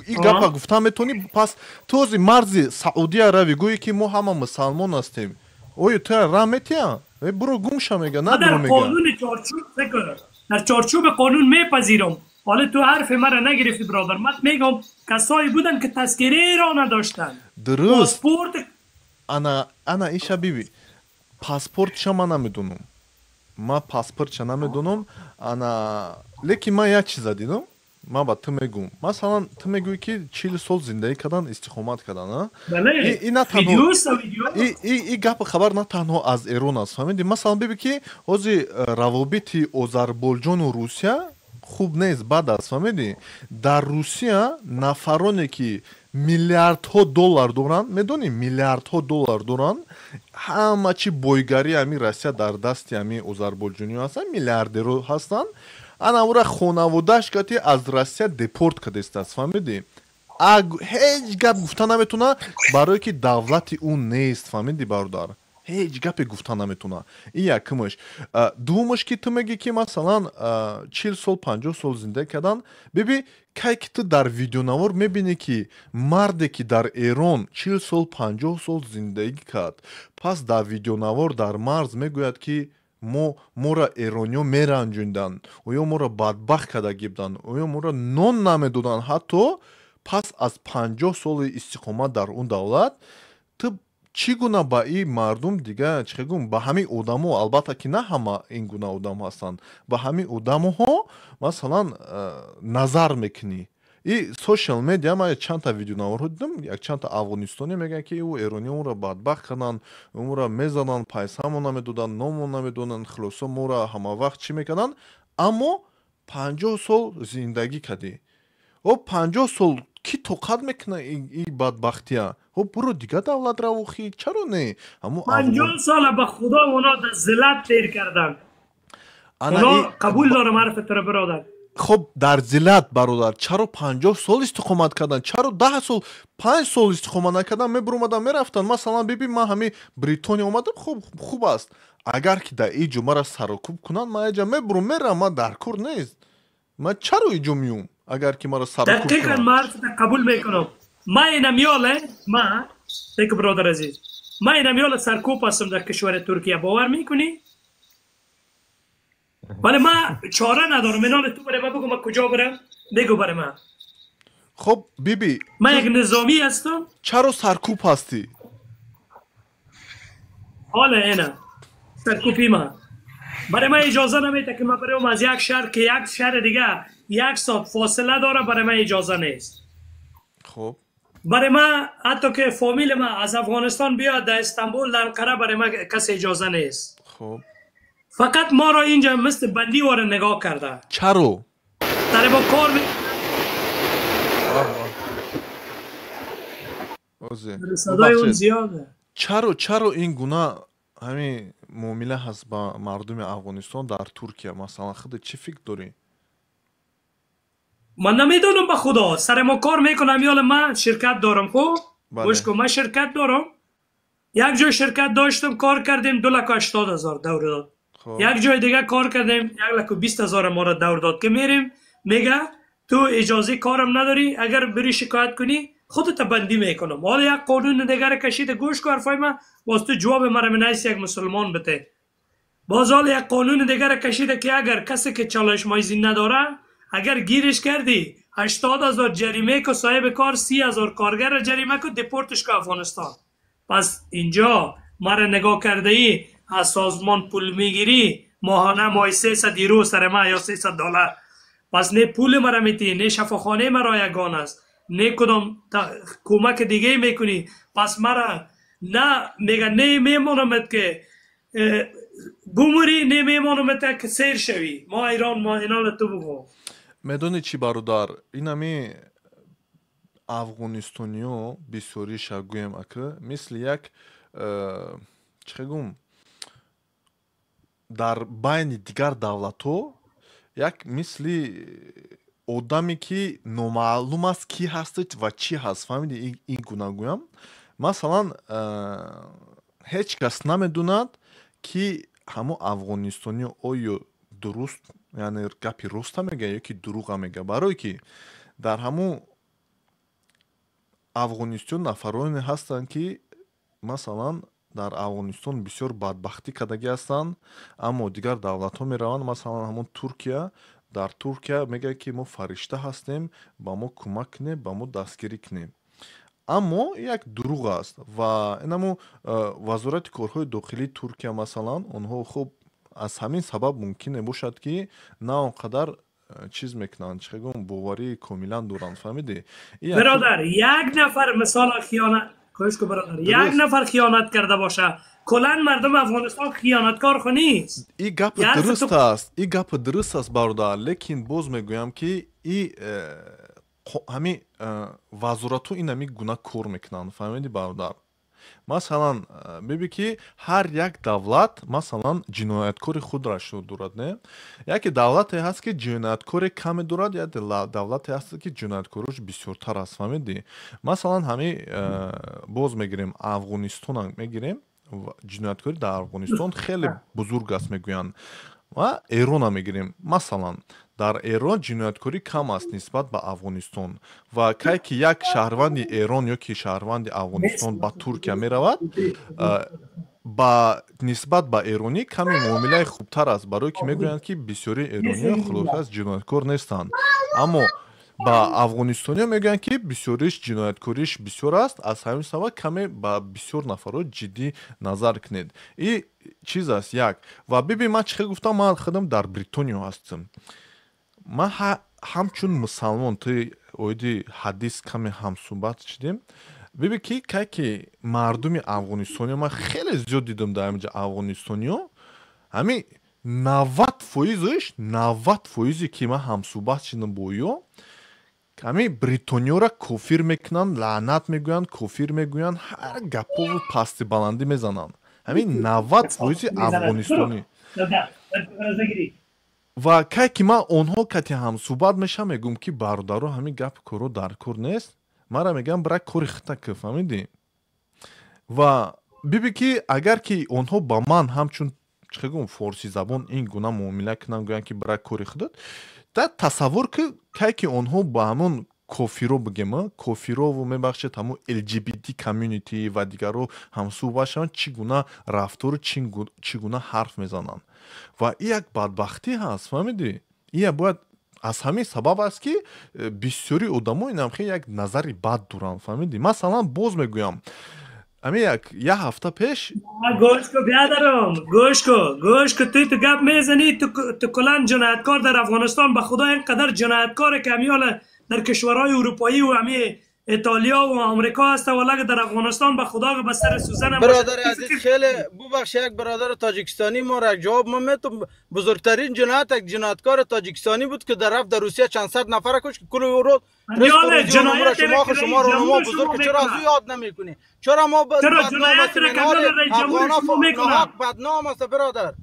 این گپ گفته میتونی؟ پس تو از مرز سعودیه روی گویی که ما همه مسلمان هستیم، اوی تو را میتیا برو گم شو میگه، نه برو میگه. در قانون چارچوب فکر، در چارچوب قانون میپذیرم. حالا تو حرف مرا نگرفتی برادر. من میگم کسایی بودن که تذکره را نداشتن. درست. پاسپورت انا ایشا بیبی پاسپورتش من نمیدونم، من پاسپورتش نمیدونم انا، لیکن من یک چیز دیدم. من با تو میگم مثلا تو میگویی که 40 سال زندگی کردن، استقامت کردن، این نه تنها این گپ خبر نه تنها از ایران است، فهمیدی؟ مثلا ببین که از روابط آذربایجان و روسیه خوب نیست، بد است، فهمیدی؟ در روسیه نفرانی که میلیاردها دلار دارن، میدونی میلیاردها دلار دارن، همه چی بایگاری همین روسیه در دست همین آذربایجانی هستن، میلیاردرها هستن. انا اورا خانواده‌اش کتی از روسیه депорт کردست، فهمیدی؟ هیچ گپ گفته نمیتونه برای که دولت اون نیست، فهمیدی برادر؟ هیچ گپی گفته نمیتونه. این یکمش. دومش که تو میگی که مثلا 40 سال 50 سال زندگی کردن، ببین کی که تو در ویدیو نوار میبینی که مردی که در ایران 40 سال 50 سال زندگی کرد، پس در ویدیو نوار در مرز میگوید که ما را ایرانی‌ها میرنجوندن، اویا ما را بدبخت کرده بودن، اویا ما را نان نمیدادن حتی. پس از 50 سال استقامت در اون دولت تو چگونه با این مردم دیگه چه گم با همین آدمو، البته که نه همه این گونه آدم هستند، با همین آدم‌ها مثلا نظر میکنی. این سوشال مدیا ما چند تا ویدیو نوار دیدم، یک چند تا افغانستانی میگن که او ایرانی اون را بدبخت کردن، اون را میزدن، پیسه‌مون نمیدادن، نامون نمیدادن، خلاصه ما را همه وقت چی میکردن. اما 50 سال زندگی کردی، او 50 سال کی طاقت میکنه این بدبختیه؟ خب برو دیگه دولت را وخی، چرا نه؟ 50 سال به خدا اونا در ذلت تیر کردن. اونا قبول دارم حرف تو را برادر. خب در ذلت برادر چرا 50 سال استقامت کردن؟ چرا 10 سال 5 سال استقامت نکردن؟ میبرومدن میرفتن. مثلا ببین من همین بریتانیا اومدم، خب خوب است. اگر که در اینجا مرا سرکوب کنن من اینجا میبرم میرم، من در کار نیست. من چرا اینجا میوم اگر که مرا سرکوب کنن؟ دقیقاً من قبول میکنم. من اینمیاله، من یک برادر عزیز، من اینمیاله سرکوب هستم در کشور ترکیه، باور میکنی؟ ولی من چاره ندارم. اینال تو برای من بگو من کجا برم، بگو برای من. خب بیبی من یک نظامی هستم. چرا سرکوب هستی؟ حالا اینا سرکوبی من برای من اجازه نمیده که من برم از یک شهر که یک شهر دیگه یک ساعت فاصله داره، برای من اجازه نیست. خب برای من حتی که فامیل من از افغانستان بیاد در استانبول در انقره، برای من کسی اجازه نیست. خب فقط ما را اینجا مثل بندی واره نگاه کرده. چرا؟ در با کار صدای اون زیاده. چرا این گونه همین معامله هست با مردم افغانستان در ترکیه؟ مثلا خود چی فکر داری؟ من نمیدونم به خدا سر ما کار میکنم. یالا من شرکت دارم، خب گوش کن، من شرکت دارم، یک جای شرکت داشتم کار کردیم 2,80,000 دور داد. یک جای دیگه کار کردیم 1,20,000 ما را دور داد که میریم میگه تو اجازه کارم نداری، اگر بری شکایت کنی خودت بندی میکنم. حالا یک قانون دیگر کشید، گوش کن حرفای من، باز تو جواب مرا منیس یک مسلمان بده. باز حالا یک قانون دیگر کشیده که اگر کسی که چالش مایزی نداره اگر گیرش کردی 80,000 جریمه که صاحب کار 30,000 کارگر را جریمه که دپورتش که افغانستان. پس اینجا مرا نگاه کرده ای از سازمان پول میگیری ماهانه مای 300 یورو سر ما یا $300، پس نه پول مرا میتی، نه شفاخانه مرا یگان است، نه کدام کمک دیگه میکنی. پس مرا نه میگه نه میمانمت که بموری، نه میمانمت که سیر شوی. ما ایران ما اینا تو بگو. медонӣ чӣ бародар, инами афғонистониё бисёриша гӯем ака мисли як чӣ гум дар байни дигар давлатҳо як мисли одаме ки номаълум аст ки ҳастед ва чӣ ҳаст, фаҳмиди? Ин гуна гӯям, масалан ҳеҷ кас намедонад ки ҳамон афғонистониё оё дуруст, яъне гапи роста мега ё ки дурӯға мега. Барое ки дар ҳамон афғонистон нафароне ҳастанд ки масалан дар афғонистон бисёр бадбахтӣ кардагӣ ҳастанд, аммо дигар давлатҳо мераванд, масалан ҳамон Туркия, дар Туркия мегӯяд ки мо фаришта ҳастем, ба мо кӯмак кунем, ба мо дастгирӣ кунем. Аммо як дурӯғ аст ва инамо вазорати корҳои дохилии Туркия масалан онҳо хуб аз ҳамин сабаб мумкин мебошад ки на он қадар чиз мекунанд, чӣ гум боварии комилан доранд, фаҳмидӣ? Бародар, як нафар мисол хиёнат кош ку бародар, як нафар хиёнат карда боша, кулан мардум Афғонистон хиёнаткор хо нест. И гап дуруст аст, и гап дуруст аст бародар, лекин боз мегӯям ки и ҳамин вазоратҳо ин ҳамин гуна кор мекунанд, фаҳмидӣ бародар? Масалан бибин ки ҳар як давлат масалан ҷинояткори худро дорад, не? Яке давлате ҳаст ки ҷинояткори каме дорад, як давлате ҳаст ки ҷинояткорош бисёртар аст, фаҳмидӣ? Масалан ҳамин боз мегирем Афғонистона мегирем, ҷинояткорӣ дар Афғонистон хеле бузург аст мегӯянд, ва Эрона мегирем, масалан дар Эрон ҷинояткорӣ кам аст нисбат ба Афғонистон. Ва кай ки як шаҳрванди Эрон ё ки шаҳрванди Афғонистон ба Туркия меравад, ба нисбат ба эронӣ каме муомилаи хубтар аст, барое ки мегӯянд ки бисёри эрониё хулоса ҷинояткор нестанд. Аммо ба афғонистониё мегӯянд ки бисёриш ҷинояткориш бисёр аст, аз ҳамин сабаб каме ба бисёр нафарро ҷиддӣ назар кунед. И чиз аст як. Ва бибин ман чӣ хел гуфтам, ман худам дар Бритониё ҳастам. Ман ҳамчун мусалмон ту оиди ҳадис каме ҳамсӯҳбат шудем. Бибин ки кай ки мардуми афғонистониё, ман хеле зиёд дидам дар ҳаминҷа афғонистониё, ҳамин 90%-ш, 90%-е ки ман ҳамсӯҳбат шудам бо ё, ҳамин бритониёро кофир мекунанд, лаънат мегӯянд, кофир мегӯянд, ҳар гапову пасти баландӣ мезананд. Ҳамин 90% афғонистонӣ. Ва кай ки ман онҳо кати ҳамсӯҳбат мешавам, мегӯям ки бародаро ҳамин гап коро дар кор нест, мара мегӯям бира кори хита кӣ, фаҳмидӣ? Ва бибин ки агар ки онҳо ба ман ҳамчун чӣ гӯям форсизабон ин гуна муомила кунанд, гӯянд ки бира кори худат, да тасаввур ки кай ки онҳо ба ҳамон кофиро бигем, кофирову мебахшед ҳамон LGBT community ва дигарро ҳамсӯҳбат шаванд, чӣ гуна рафтору чӣ гуна ҳарф мезананд. Ва ин як бадбахтӣ ҳаст, фаҳмидӣ? Ин бояд аз ҳамин сабаб аст ки бисёри одамо инам хеле як назари бад доранд, фаҳмидӣ? Масалан боз мегӯям, ҳамин як ҳафта пеш гӯш ку биадарам, гӯш ку, гӯш ку, ту гап мезанӣ, ту кулан ҷинояткор дар Афғонистон, ба худо ин қадар ҷинояткоре ки ҳамиёла дар кишварҳои урупоӣ ва ҳамин ایتالیا و آمریکا هست ولی در افغانستان به خدا به سر سوزن. برادر عزیز خیلی ببخش، یک برادر تاجیکستانی ما را جواب ما میتم، بزرگترین جنایت یک جنایتکار تاجیکستانی بود که در رفت در روسیه چند صد نفر کش که کل اورو جنایت شما شما رو ما بزرگ چرا از یاد نمیکنی؟ چرا ما بدنام هستیم؟ بدنام است برادر.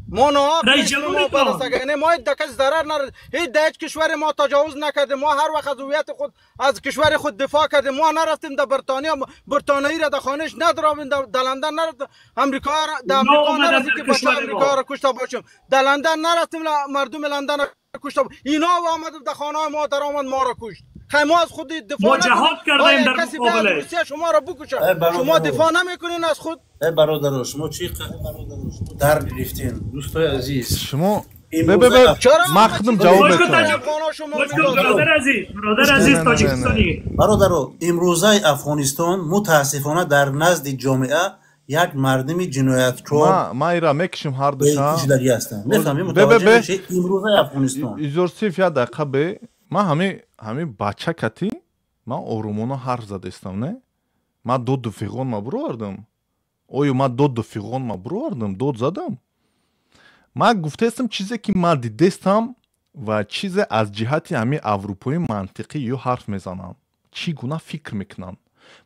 ما ناحق نیستیم، ما بدست نه ما در کس ضرر نرد، هیچ در هیچ کشور ما تجاوز نکردیم. ما هر وقت از هویت خود از کشور خود دفاع کردیم. ما نرفتیم در بریتانیا، بریتانیایی را در خانهش ندرامیم، در لندن نرفتیم، امریکا را در امریکا نرفتیم که بچه امریکا را کشته باشیم، در لندن نرفتیم مردم لندن را کشته باشیم. اینا آمد در خانه ما در آمد ما را کشت. ما از خود دفاع ما جهاد کردیم در مقابله. روسیه شما را بکشه، شما دفاع نمیکنین از خود. ای برادر شما چی در گرفتین دوستای عزیز؟ شما به من خودم جواب بدم. برادر عزیز، برادر عزیز تاجیکستانی، برادر امروزه افغانستان متاسفانه در نزد جامعه یک مردم جنایتکار ما ایرا میکشیم هر دوشا میفهمی متوجه میشی. امروزه افغانستان ایزورسیف یا دقیقه به ما همه بچه کتی من آرومانه حرف زده استم، نه من دو فیغون ما بروردم. آیا من دو فیغون ما بروردم؟ دود زدم. من گفته استم چیزی که من دیدستم و چیز از جهت همه اروپایی منطقی یو حرف میزنم، چی گونه فکر میکنن.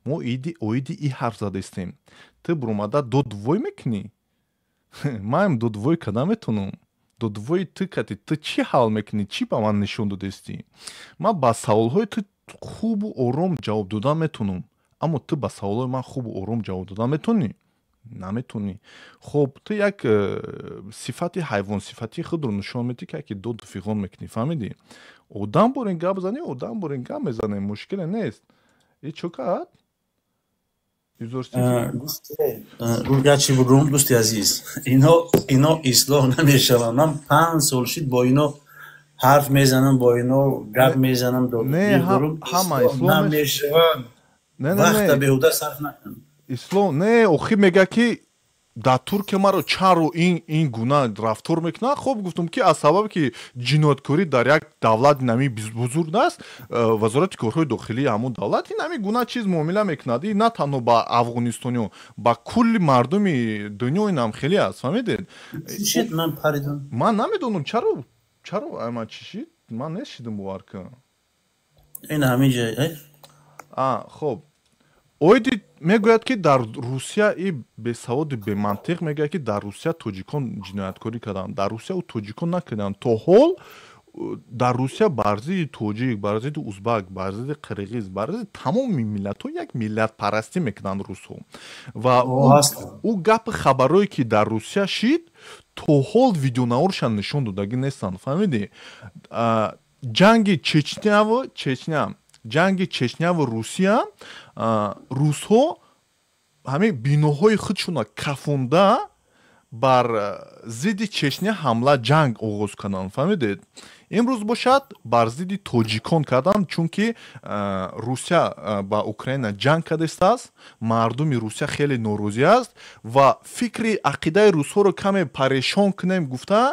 ما ایدی ای حرف زده استیم. تو برومده دود وای میکنی؟ من هم دود وای کدام میتونم. دودوی تو کتی تو چی حال میکنی؟ چی به من نشون دادستی؟ من با سوالهای تو خوب و آرام جواب دادن میتونم، اما تو با سوالهای من خوب و آرام جواب دادن میتونی؟ نمیتونی. خب تو یک صفت حیوان صفتی خود رو نشون میدی که دود فیغان میکنی، فهمیدی؟ آدم بارین گپ زنی، آدم بارین گپ میزنه، مشکل نیست. ای چوکات روگه چی بگم دوستی عزیز، اینا اصلاح نمیشوند. من 5 سال شد با اینا حرف میزنم، با اینا گپ میزنم، نه همه اصلاح نمیشوند. وقت بیهوده صرف نکن. اصلاح نه اخی میگه که در ترکیه مرا چرا این گونه رفتار میکنه. خب گفتم که از سبب که جنایتکاری در یک دولت نمی بزرگ است، وزارت کارهای داخلی همون دولت این نمی گونه چیز معامله میکند. این نه تنها با افغانستانیان، با کل مردم دنیا این هم خیلی است، فهمیدید؟ چی شد؟ من پریدم، من نمیدونم چرا من چی شد، من نشیدم باور کن. این همینجا. خب اویدی میگوید که در روسیه ای به سواد به منطق میگه که در روسیه تاجیکان جنایتکاری کردن، در روسیه او تاجیکان نکردن. تا حال در روسیه بر ضد تاجیک، بر ضد ازبک، بر ضد قرقیز، بر ضد تمام ملت ها یک ملت پرستی میکنن روس‌ها. و او گپ خبرایی که در روسیه شد تا حال ویدیو نورشان نشون دادگی نیستن، فهمیدی؟ جنگ چچنیا، جنگ چچنیا و روسیه، روس‌ها همه بیناهای خودشون کفونده بر ضد چچنیا حمله جنگ آغاز کردن، فهمیدید؟ امروز باشد بر ضد تاجیکان کردن، چون که روسیه با اوکراین جنگ کرده است، مردم روسیه خیلی ناراضی است و فکر عقیده روس‌ها رو کمی پریشان کنیم گفته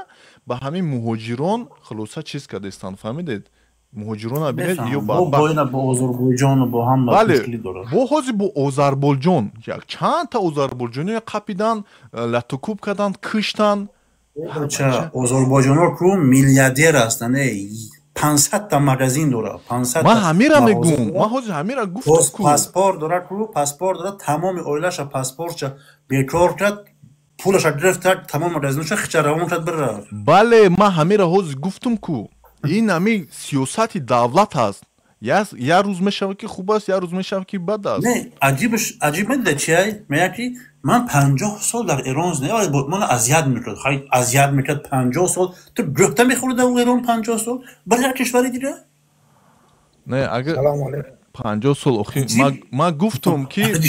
به همه مهاجران خلاصه چیز کرده استند، فهمیدید؟ مهاجران ببینید یا با آذربایجان و با هم مشکلی داره. با حاضر با آذربایجان یک چند تا آذربایجانی قپیدن، لطوکوب کردن، کشتن. چه آذربایجان ها کو میلیاردر هستن، 500 تا مغازین داره، 500. من همیرا میگم، من حاضر همیرا گفتم کو پاسپورت داره، کو پاسپورت داره، تمام عائله‌اش پاسپورتش بیکار کرد، پولش گرفت، تمام مغازینش خچ روان کرد بره. بله من همیرا حاضر گفتم کو این همی سیاست دولت هست. یا روز میشود که خوب است، یا روز میشود که بد است. نه عجیب میده چیه؟ میگه که من 50 سال در ایران زندگی، من اذیت میکرد، خیلی اذیت میکرد. 50 سال تو گفته میخورد در ایران 50 سال برای هر کشوری دیگه؟ نه اگه 50 سال اخی من گفتم که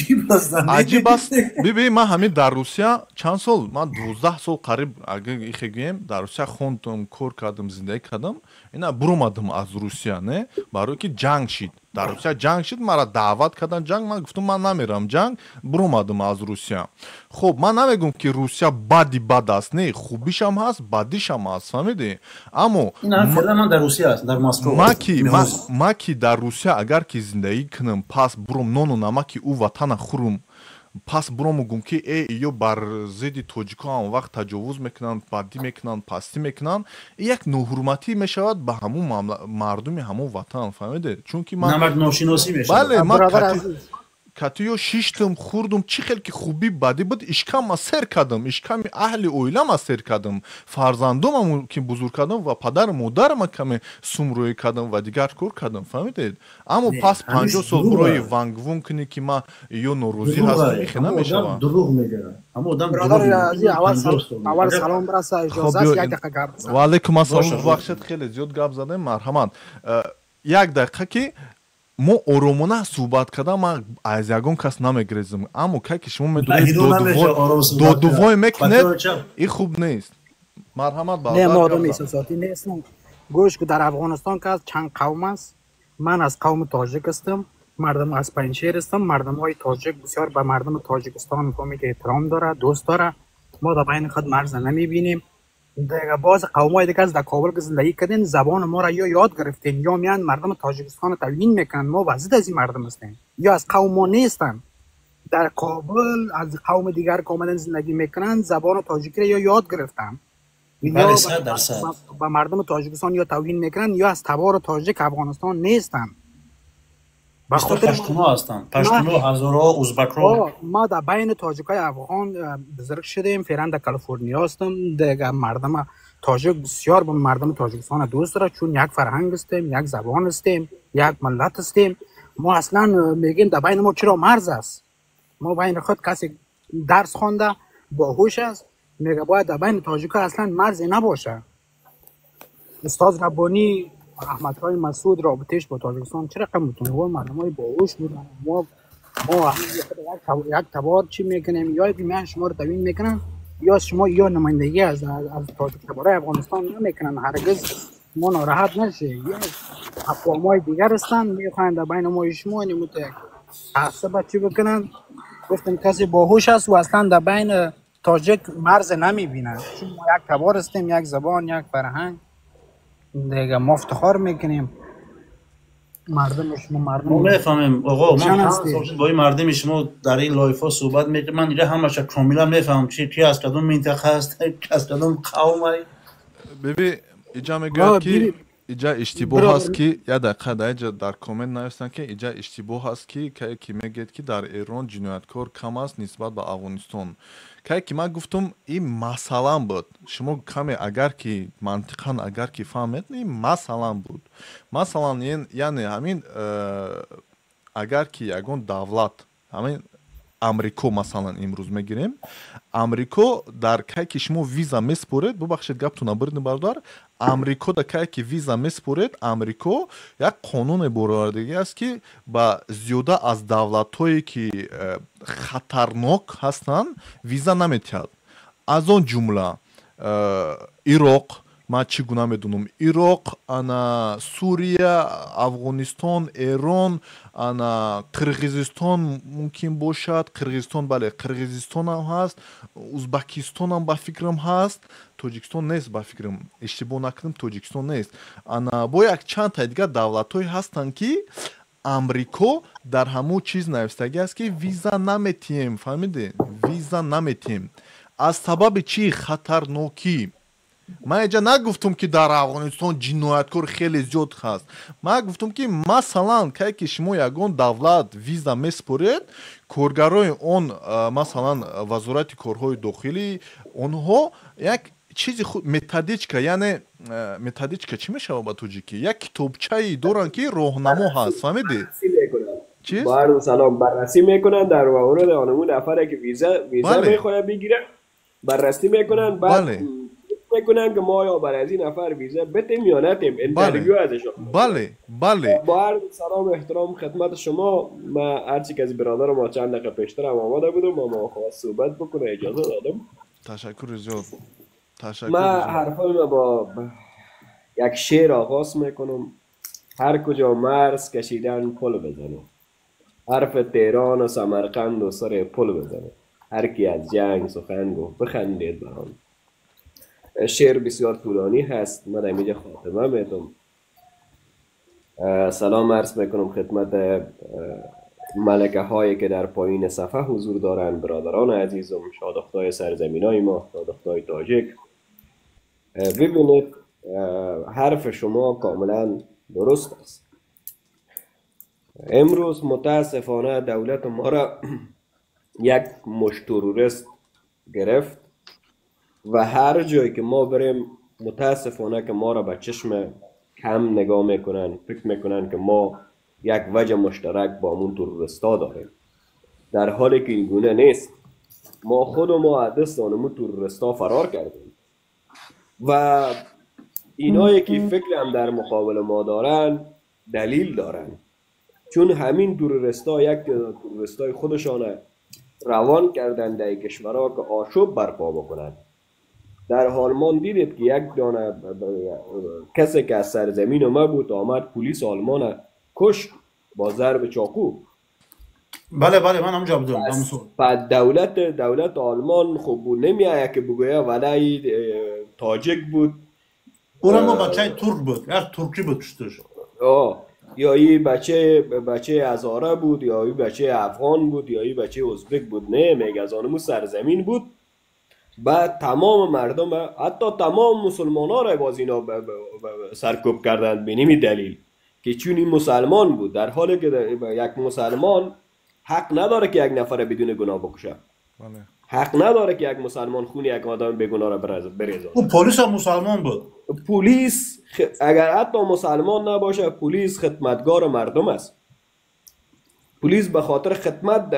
عجیب است. ببین من همین در روسیه چند سال، من 12 سال قریب اگه ایخه گویم در روسیه خوندم، کار کردم، زندگی کردم، اینا برومدم از روسیه، نه برای که جنگ شد در روسیه، جنگ شد، مرا دعوت کردن جنگ، من گفتم من نمیرم جنگ، برومدم از روسیه. خب من نمیگم که روسیه بدی بد است، نه خوبیش هم هست بدیش هم هست، فهمیدی؟ اما نه من در روسیه هست، در مسکو. ما که در روسیه اگر که زندگی کنم، پس برم نان و نمک او وطن خورم، پس برم گم که ای ایو بر ضد تاجیکان هم وقت تجاوز میکنن، بدی میکنن، پستی میکنن، یک ناحرمتی میشود به همون مردم همون وطن، فهمیده؟ چون که من نمک ناشناسی میشود. بله ما катиё шиштам, хӯрдум, чӣ хел ки хубӣ бадӣ буд, ишкамма сер кардам, ишками аҳли оилама сер кардам, фарзандомам ки бузург кардам ва падару модарама каме сум рӯй кардам ва дигар кор кардам, фаҳмидед? Аммо пас 50 сол барои вангвун кунӣ ки ман ё норозӣ ҳастам, ихе намешавад. Дурӯғ мегӯяд. Ҳама одам аввал салом бираса, иҷоза аст як дақиқа гап бизанам. Ва алайкум ассалом. Бубахшед, хеле зиёд гап задем, марҳамат. Як дақиқа ки мо оромона суҳбат кардам, ман аз ягон кас намегирезам, аммо кай ки шумо медонед додувой мекунед, ин хуб нест. Марҳамат. Не, мо одами эҳсосотӣ нестам. Гӯш, дар Афғонистон ки чанд қавм аст, ман аз қавми тоҷик ҳастам, мардум аз Панҷшер ҳастам. Мардумҳои тоҷик бисёр ба мардуми Тоҷикистон ки эҳтиром дорад, дӯст дорад. Мо дар байни худ марза намебинем. باز قومای دیگه از در کابل که زندگی کردین، زبان ما را یا یاد گرفتین یا میان مردم تاجیکستان رو توهین میکنن. ما وضعیت از این مردم هستیم یا از قوم ما نیستن. در کابل از قوم دیگر که آمدن زندگی میکنن، زبان تاجیکی را یا یاد گرفتن یا با مردم تاجیکستان یا توهین میکنن یا از تبار تاجیک افغانستان نیستن. به خاطر پشتون‌ها هستن، پشتون‌ها، هزارها، ازبک‌ها. ما در بین تاجیکای افغان بزرگ شدیم، فعلا در کالیفرنیا هستم. دیگه مردم تاجیک بسیار به مردم تاجیکستان دوست داره، چون یک فرهنگ هستیم، یک زبان هستیم، یک ملت هستیم. ما اصلا میگیم در بین ما چرا مرز است؟ ما بین خود کسی درس خوانده باهوش است، میگه باید در بین تاجیکا اصلا مرزی نباشه. استاد ربانی، احمدهای مسعود رابطهش با تاجیکستان چه رقم بود؟ و مردمای باهوش بودن. ما یک تبار چی میکنیم، یا میان شما رو توهین میکنن یا شما یا نمایندگی از تاجیک تبارای افغانستان نمیکنن. هرگز ما ناراحت نشه. یا اقوامای دیگر هستن میخواین در بین ما شما نموت یک تعصب چی بکنن. گفتم کسی باهوش است و اصلا در بین تاجیک مرز نمیبینن، چون ما یک تبار هستیم، یک زبان، یک فرهنگ. دیگه ما افتخار میکنیم مردم شما، مردم ما میفهمیم آقا. من با این مردم شما در این live ها صحبت میکنم، من دیگه همش کاملا میفهمم چی کی از کدوم منطقه است، از کدوم قوم. ببین اینجا میگه که اینجا اشتباه هست که یا دقیقه در اینجا در کامنت نوشتن که اینجا اشتباه هست که که میگه که در ایران جنایتکار کم است نسبت به افغانستان. که من گفتم این مثلا بود، شما کمی اگر که منطقا اگر که فهمید این مثلا بود. مثلا یعنی همین اگر که یگان دولت، همین امریکا مثلا امروز میگیریم، امریکا در کی که شما ویزا میسپرید، ببخشید گپتون نبرید برادر، امریکا در کی که ویزا میسپرید، امریکا یک قانون برآوردگی است که با زیاده از دولت‌هایی که خطرناک هستند ویزا نمیتید. از آن جمله عراق، من چگونه میدونم، عراق، انا سوریه، افغانستان، ایران، انا قرقیزستان ممکن باشد، قرقیزستان بله قرقیزستان هم هست، ازبکستان هم به فکرم هست، تاجیکستان نیست به فکرم، اشتباه نکنم تاجیکستان نیست. انا با یک چند تا دیگر دولت‌های هستند که امریکا در همون چیز نوشتگی است که ویزا نمیتیم، فهمیدی؟ ویزا نمیتیم از سبب چی؟ خطرناکی. من اینجا نگفتم که در افغانستان جنایتکار خیلی زیاد هست، من گفتم که مثلا که شما یگان دولت ویزا میسپرید، کارگرای آن مثلا وزارت کارهای داخلی آنها یک چیزی خود методичка، یعنی методичка چی میشه با تاجیکی، یک کتابچه‌ای دارن که راهنما هست، فهمیدی؟ چیز؟ با سلام بررسی میکنن در مورد آنمون نفره که ویزا میخواد بگیره، بررسی میکنن، بعد بله. میکنن که ما یا برای از این نفر ویزا بتیم یا نتیم، interview ازشون. بله بله. با عرض سلام و احترام خدمت شما، من هرچی که از برادر ما چند دقیقه پیشتر هم آماده بودم، ما خواست صحبت بکنه اجازه دادم. تشکر زیاد. تشکر. من حرفای با یک شعر آغاز میکنم. هر کجا مرز کشیدن پل بزنه، حرف تهران و سمرقند و سر پل بزنه، هر کی از جنگ سخن گفت بخندید برام. شعر بسیار طولانی هست، من اینجا خاتمه میدم. سلام عرض میکنم خدمت ملکه هایی که در پایین صفحه حضور دارند، برادران عزیزم، شادختای سرزمین های ما، شادختای تاجیک. ببینید حرف شما کاملا درست است. امروز متاسفانه دولت ما را یک مشت تروریست گرفت و هر جایی که ما بریم متاسفانه که ما را به چشم کم نگاه میکنن، فکر میکنن که ما یک وجه مشترک با همون تروریستا داریم، در حالی که این گونه نیست. ما خود ما از دست آنمون تروریستا فرار کردیم و اینایی که فکر هم در مقابل ما دارن دلیل دارن، چون همین تروریستا یک تروریستای خودشان روان کردن در کشورها که آشوب برپا بکنن. در آلمان دیدید که یک دانه کسی که از سرزمین ما بود آمد پلیس آلمان کشت با ضرب چاقو. بله بله، من همونجا بودم. بعد دولت آلمان خب نمیآید که بگویه ولی تاجک بود، اونم بچه ترک بود، یک ترکی بود پشتش، یا این بچه هزاره بود، یا این بچه افغان بود، یا این بچه ازبک بود. نه، میگه از آنمو سرزمین بود. بعد تمام مردم، حتی تمام مسلمان ها را باز اینا سرکوب کردند به نمی دلیل که چون این مسلمان بود، در حالی که یک مسلمان حق نداره که یک نفر بدون گناه بکشه. حق نداره که یک مسلمان خون یک آدم بیگناه را بریزه. او پلیس هم مسلمان بود. پلیس اگر حتی مسلمان نباشه، پلیس خدمتگار مردم است. پلیس به خاطر خدمت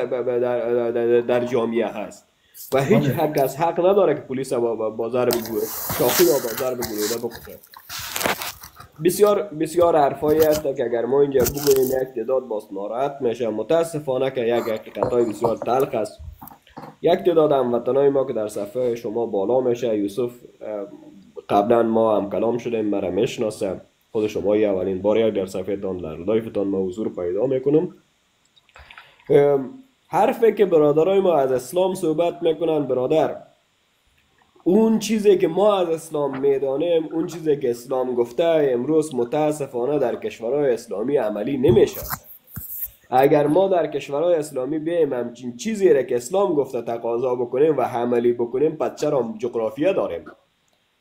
در جامعه هست و هیچ حق از حق نداره که پلیس با ضرب چاقو یا با ضرب گلوله بکشه. بسیار بسیار حرفایی هست که اگر ما اینجا بگوییم یک تعداد باز ناراحت میشه. متاسفانه که یک حقیقت‌های بسیار تلخ است. یک تعداد هموطنای ما که در صفحه شما بالا میشه، یوسف قبلا ما هم کلام شدیم، مرا میشناسه، خود شما اولین بار در صفحه تان در live تان ما حضور پیدا میکنم. حرفی که برادرای ما از اسلام صحبت میکنن، برادر اون چیزی که ما از اسلام میدانیم، اون چیزی که اسلام گفته، امروز متاسفانه در کشورهای اسلامی عملی نمیشه. اگر ما در کشورهای اسلامی بیایم همچین چیزی را که اسلام گفته تقاضا بکنیم و عملی بکنیم، پس چرا جغرافیا داریم؟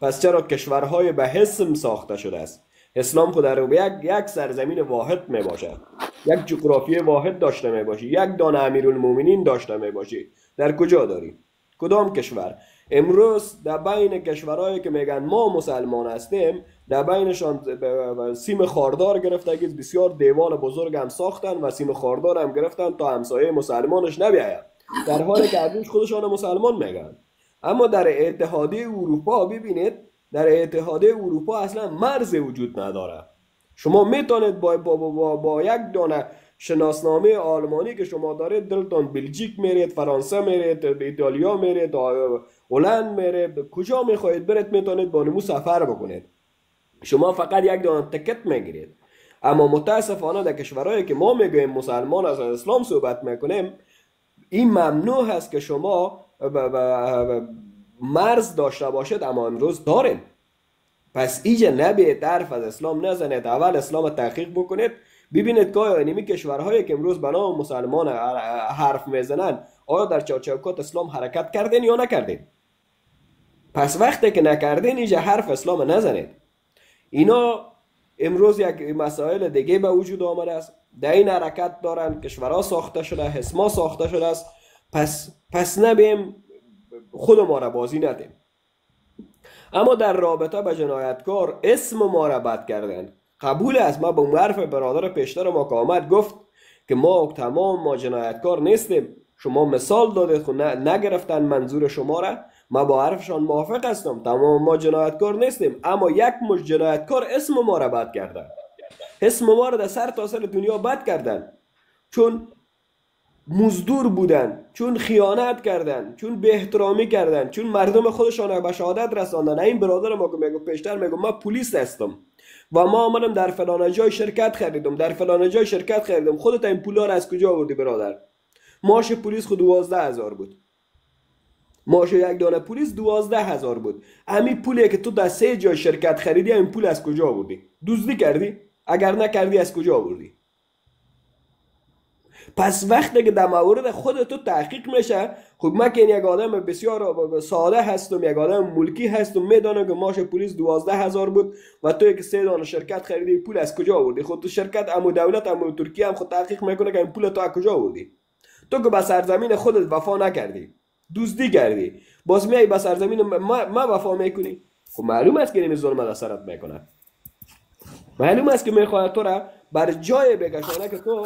پس چرا کشورهای به حسم ساخته شده است؟ اسلام خود در یک سرزمین واحد می باشد، یک جغرافیه واحد داشته می باشی، یک دانه امیرالمومنین داشته می باشی. در کجا داری؟ کدام کشور؟ امروز در بین کشورهایی که میگن ما مسلمان هستیم، در بینشان سیم خاردار گرفتگی، بسیار دیوال بزرگ هم ساختن و سیم خاردار هم گرفتن تا همسایه مسلمانش نبیاید، در حالی که ابروش خودشان مسلمان میگن. اما در اتحادیه اروپا ببینید، در اتحادیه اروپا اصلا مرز وجود نداره. شما میتونید با یک دانه شناسنامه آلمانی که شما دارید، دلتان بلژیک میرید، فرانسه میرید، ایتالیا میرید، هلند میرید، کجا میخواهید برید میتونید با نمو سفر بکنید. شما فقط یک دانه تکت میگیرید. اما متاسفانه در کشورهایی که ما میگوییم مسلمان از اسلام صحبت میکنیم، این ممنوع هست که شما مرز داشته باشید، اما امروز داریم. پس اینجا نبی طرف از اسلام نزنید، اول اسلام تحقیق بکنید، ببینید که آیا نیمی کشورهایی که امروز به نام مسلمان حرف میزنن، آیا در چارچوبات اسلام حرکت کردین یا نکردین؟ پس وقتی که نکردین، اینجا حرف اسلام نزنید. اینا امروز یک مسائل دیگه به وجود آمده است، در این حرکت دارن، کشورها ساخته شده، حسما ساخته شده است. پس نبیم خود ما را بازی ندیم. اما در رابطه به جنایتکار اسم ما را بد کردن قبول است. ما به حرف برادر پیشتر ما که آمد گفت که ما تمام ما جنایتکار نیستیم، شما مثال دادید خب نگرفتن منظور شما را، ما با حرفشان موافق هستم، تمام ما جنایتکار نیستیم، اما یک مش جنایتکار اسم ما را بد کردن، اسم ما را در سر تا سر دنیا بد کردن، چون مزدور بودن، چون خیانت کردن، چون بی احترامی کردن، چون مردم خودشان به شهادت رساندن. این برادر ما که میگه پیشتر میگه ما پلیس هستم و ما آمدم در فلان جای شرکت خریدم، در فلان جای شرکت خریدم، خودت این پولا رو از کجا آوردی برادر؟ معاش پلیس خود 12,000 بود، معاش یک دانه پلیس 12,000 بود. همین پولی که تو در 3 جای شرکت خریدی، این پول از کجا آوردی؟ دزدی کردی؟ اگر نکردی از کجا آوردی؟ پس وقتی که در مورد خود تو تحقیق میشه، خب من که یک آدم بسیار ساده هستم، یک آدم ملکی هستم، میدانم که ماش پلیس 12,000 بود و تو که 3 دانه شرکت خریدی، پول از کجا آوردی؟ خود تو شرکت امو دولت امو ترکیه هم خود تحقیق میکنه که این پول تو از کجا آوردی. تو که به سرزمین خودت وفا نکردی، دزدی کردی، باز میای به سرزمین ما وفا میکنی. خب معلوم است که این ظلم از سرت میکنه، معلوم است که میخواد تو را بر جای بکشانه که تو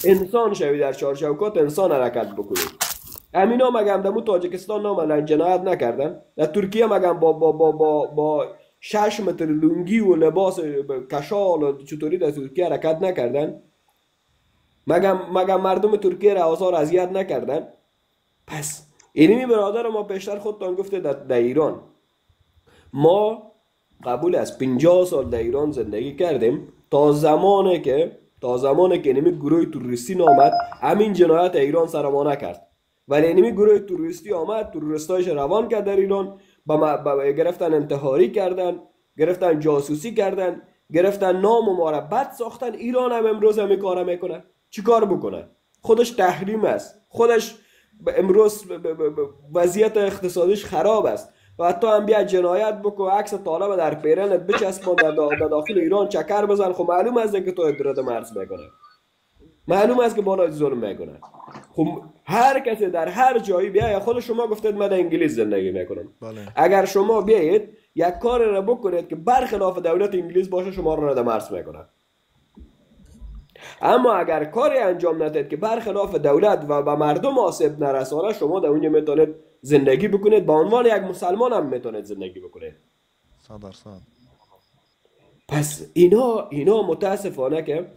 انسان شوی، در چارچوکات انسان حرکت بکنی. امینا مگم دمو تاجیکستان نامدن جنایت نکردن؟ در ترکیه مگم با با با با با 6 متر لنگی و لباس کشال و چطوری در ترکیه حرکت نکردن؟ مگم مردم ترکیه را آزار اذیت نکردن؟ پس اینمی برادر ما پیشتر خودتان گفته در ایران ما قبول از 50 سال در ایران زندگی کردیم، تا زمانی که اینمی گروه تروریستی نامد همین جنایت ایران سر ما نکرد، ولی اینمی گروه تروریستی آمد تروریستایش روان کرد در ایران، با گرفتن انتحاری کردن، گرفتن جاسوسی کردن، گرفتن نام ما را بد ساختن. ایران هم امروز همین کارا میکنه. چی کار بکنه؟ خودش تحریم است، خودش امروز وضعیت اقتصادیش خراب است و حتی هم بیا جنایت بکن، عکس طالب در پیرنت بچسبان، در داخل ایران چکر بزن، خب معلوم است که تو ادراد مرز میکنه، معلوم است که بالای ظلم میکنه. خب هر کسی در هر جایی بیا، خود شما گفتید من در انگلیس زندگی میکنم، بله. اگر شما بیایید یک کار را بکنید که برخلاف دولت انگلیس باشه، شما را رد مرز میکنه. اما اگر کاری انجام ندید که برخلاف دولت و به مردم آسیب نرسانه، شما در اونجا میتونید زندگی بکنید، به عنوان یک مسلمان هم میتونید زندگی بکنید. 100%. پس اینا متاسفانه که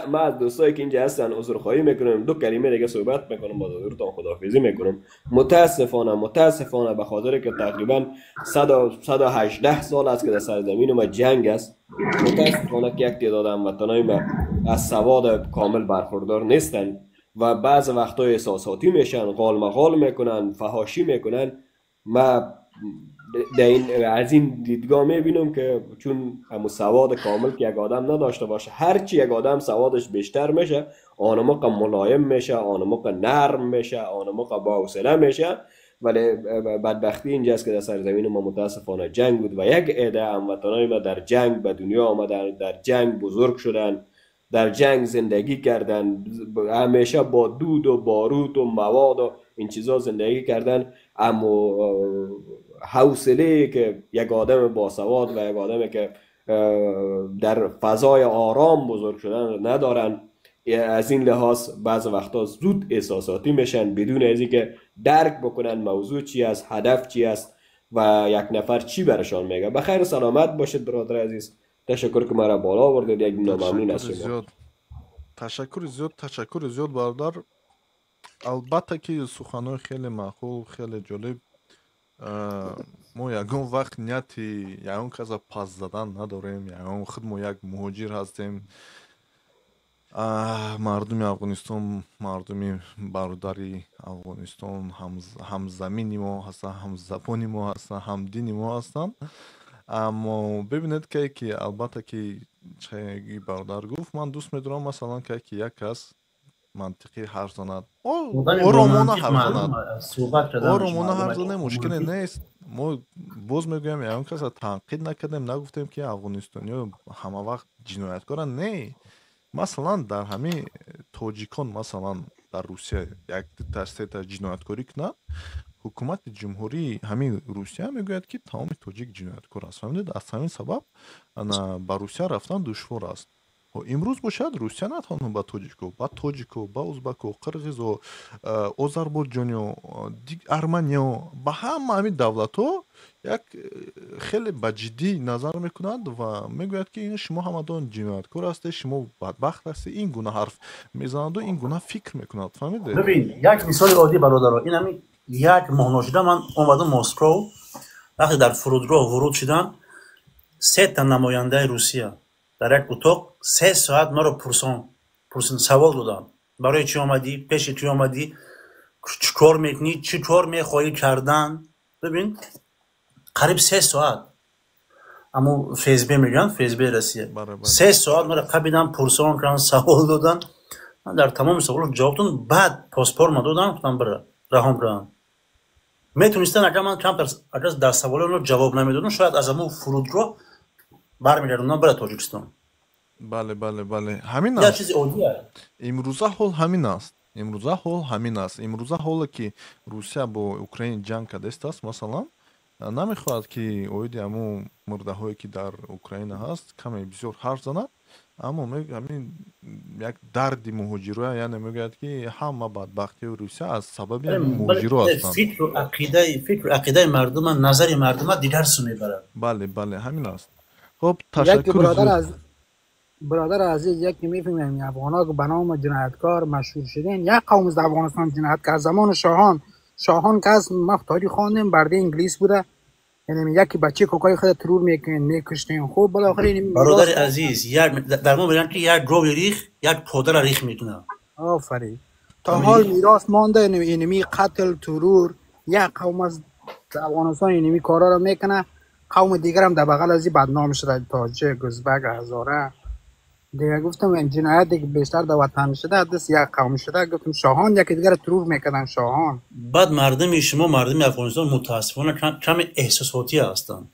ما از دوستایی که اینجا هستن عذرخواهی میکنم، دو کلمه دیگه صحبت میکنم، با حضورتان خداحافظی میکنم. متاسفانه به خاطر که تقریبا 118 سال است که در سرزمین ما جنگ است، متاسفانه که یک تعداد هموطنای ما از سواد کامل برخوردار نیستن و بعض وقتا احساساتی میشن، قال مقال میکنن، فحاشی میکنن. ما از این دیدگاه میبینم که چون همون سواد کامل که یک آدم نداشته باشه، هرچی یک آدم سوادش بیشتر میشه، آن موقع ملایم میشه، آن موقع نرم میشه، آن موقع با حوصله میشه. ولی بدبختی اینجاست که در سرزمین ما متاسفانه جنگ بود و یک عده هموطنای ما در جنگ به دنیا آمدن، در جنگ بزرگ شدن، در جنگ زندگی کردن، همیشه با دود و باروت و مواد و این چیزا زندگی کردن. اما حوصله که یک آدم باسواد و یک آدم که در فضای آرام بزرگ شدن ندارن، از این لحاظ بعض وقتا زود احساساتی میشن بدون از اینکه درک بکنن موضوع چی است، هدف چی است و یک نفر چی برشان میگه. بخیر و سلامت باشید برادر عزیز، تشکر که مرا بالا آوردید، یک ناممنون از شما. تشکر زیاد برادر. البته که سخنهای خیلی معقول، خیلی جالب. ما یگان وقت نیتی یگان کس پس زدن نداریم، یگان خود ما یک مهاجر هستیم. مردم افغانستان، مردم برادری افغانستان همزمینی ما هستن، همزبانی ما هستن، هم دینی ما هستن. اما ببینید که البته که چه برادر گفت، من دوست میدارم مثلا که یک کس منطقی حرف زند، آرامانه حرف زند، آرامانه حرف زند، مشکلی نیست. ما باز میگویم یگان کس تنقید نکردیم، نگفتیم که افغانستانی همه وقت جنایتکارن، نه. مثلا در همه تاجیکان، مثلا در روسیه یک تا سه تا جنایتکاری کنند، حکومت جمهوری همین روسیه میگوید که تمام تاجیک جنایتکار است. فهمیدید؟ از همین سبب به روسیه رفتن دشوار است. امروز باشد روسیه نه تنها به تاجیکو، به تاجیکو، به ازبکو، قرغیزو، آذربایجانیو، ارمنیا، به همه همین دولت‌ها یک خیلی به جدی نظر میکنند و میگوید که این شما همدان جنایتکار هستید، شما بدبخت هستید، این گونه حرف میزنند و این گونه فکر میکنند. فهمیدید؟ ببین یک مثال عادی برادرها، این همین یک ماه نشده من اومدم مسکو، وقتی در فرودگاه ورود شدم، 3 تا نماینده روسیه در یک اتاق 3 ساعت ما رو پرسان سوال دادن، برای چی آمدی، پیش چی آمدی، چی کار میکنی، چی کار میخواهی کردن. ببین قریب 3 ساعت، اما فیسبی میگن، فیسبی رسیه، 3 ساعت ما رو قبیدن پرسان کردن، سوال دادن. من در تمام سوالات جواب دادم. بعد پاسپورت ما دادم، گفتم بره رهام برم. میتونستن اگر من کمتر اگر در سوال اونو جواب نمیدادم شاید از امو فرودگاه برمیگردوندم بره تاجیکستان. بله بله بله، همین یه است. چیز عادیه. امروزه حال همین است. امروزه حال همین است. امروزه حالا که روسیه با اوکراین جنگ کرده است، مثلا نمیخواهد که اوید امو مرده هایی که در اوکراین هست کمی بسیار حرف زند، اما همین یک درد مهاجرا، یعنی میگوید که همه بدبختی روسیه از سبب بله، مهاجرا هستند. فکر و عقیده، فکر و عقیده مردم، نظر مردم دیگر سو میبرد. بله بله همین است. خب یک تشکر برادر زیاد. از برادر عزیز، یکی میفهمیم افغان که به نام جنایتکار مشهور شدن، یک قوم از افغانستان جنایتکار زمان شاهان، شاهان که از ما تاریخ خواندیم برده انگلیس بوده، یعنی یکی بچه کوکای خود ترور میکنن میکشتن. خب بالاخره این برادر میراث. عزیز، یک در ما میگن که یک گاو ریخ یک پادر ریخ میکنه. آفرین، تا حال میراث مانده، اینمی قتل ترور یک قوم از افغانستان اینمی کارا رو میکنه، قوم دیگر هم در بغل از این بدنام شده، تاجک، ازبک، هزاره دیگه. گفتم این جنایت که بیشتر در وطن شده دست یک قوم شده. گفتم شاهان یکی دیگر رو ترور میکردن شاهان. بعد مردم شما، مردم افغانستان متاسفانه کم احساساتی هستند.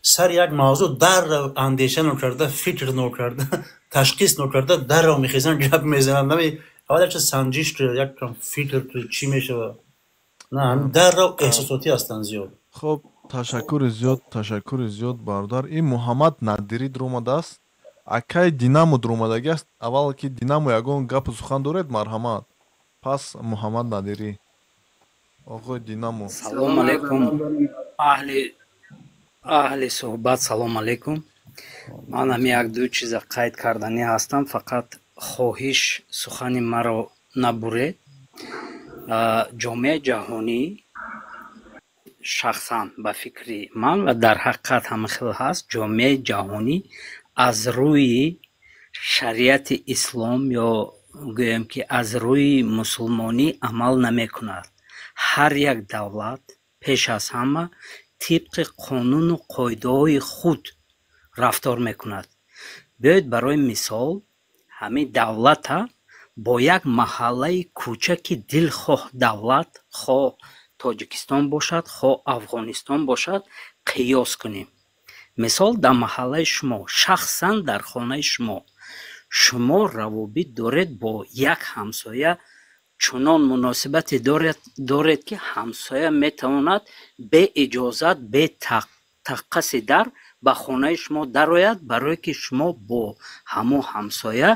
سر یک موضوع در اندیشه نکرده، فکر نکرده، تشخیص نکرده در رو میخیزن گپ میزنن. نمی اول چه سنجش که یک کم فکر که چی میشه، نه هم در رو احساساتی هستند زیاد. خب تشکر زیاد، تشکر زیاد برادر. این محمد نادری در است، акай Динамо дуромадагӣ аст. Аввал ки Динамо ягон гапу сухан доред, марҳамат. Пас Муҳаммад Надирӣ, оғои Динамо. Салом алейкум, аҳли суҳбат, салом алейкум. Ман ҳами як ду чиза қайд карданӣ ҳастам, фақат хоҳиш сухани маро набуред. Ҷомеаи ҷаҳонӣ шахсан ба фикри ман ва дар ҳақиқат ҳама хел ҳаст, ҷомеаи ҷаҳонӣ аз рӯи шариати ислом ё гӯем ки аз рӯи мусулмонӣ амал намекунад. Ҳар як давлат пеш аз ҳама тибқи қонуну қоидаҳои худ рафтор мекунад. Биёед барои мисол ҳамин давлата бо як маҳаллаи кӯчаки дилхоҳ давлат, хоҳ Тоҷикистон бошад, хоҳ Афғонистон бошад, қиёс кунем. Мисол дар маҳаллаи шумо, шахсан дар хонаи шумо, шумо равобит доред бо як ҳамсоя, чунон муносибате доред ки ҳамсоя метавонад бе иҷозат, бе таққаси дар ба хонаи шумо дарояд, барое ки шумо бо ҳамон ҳамсоя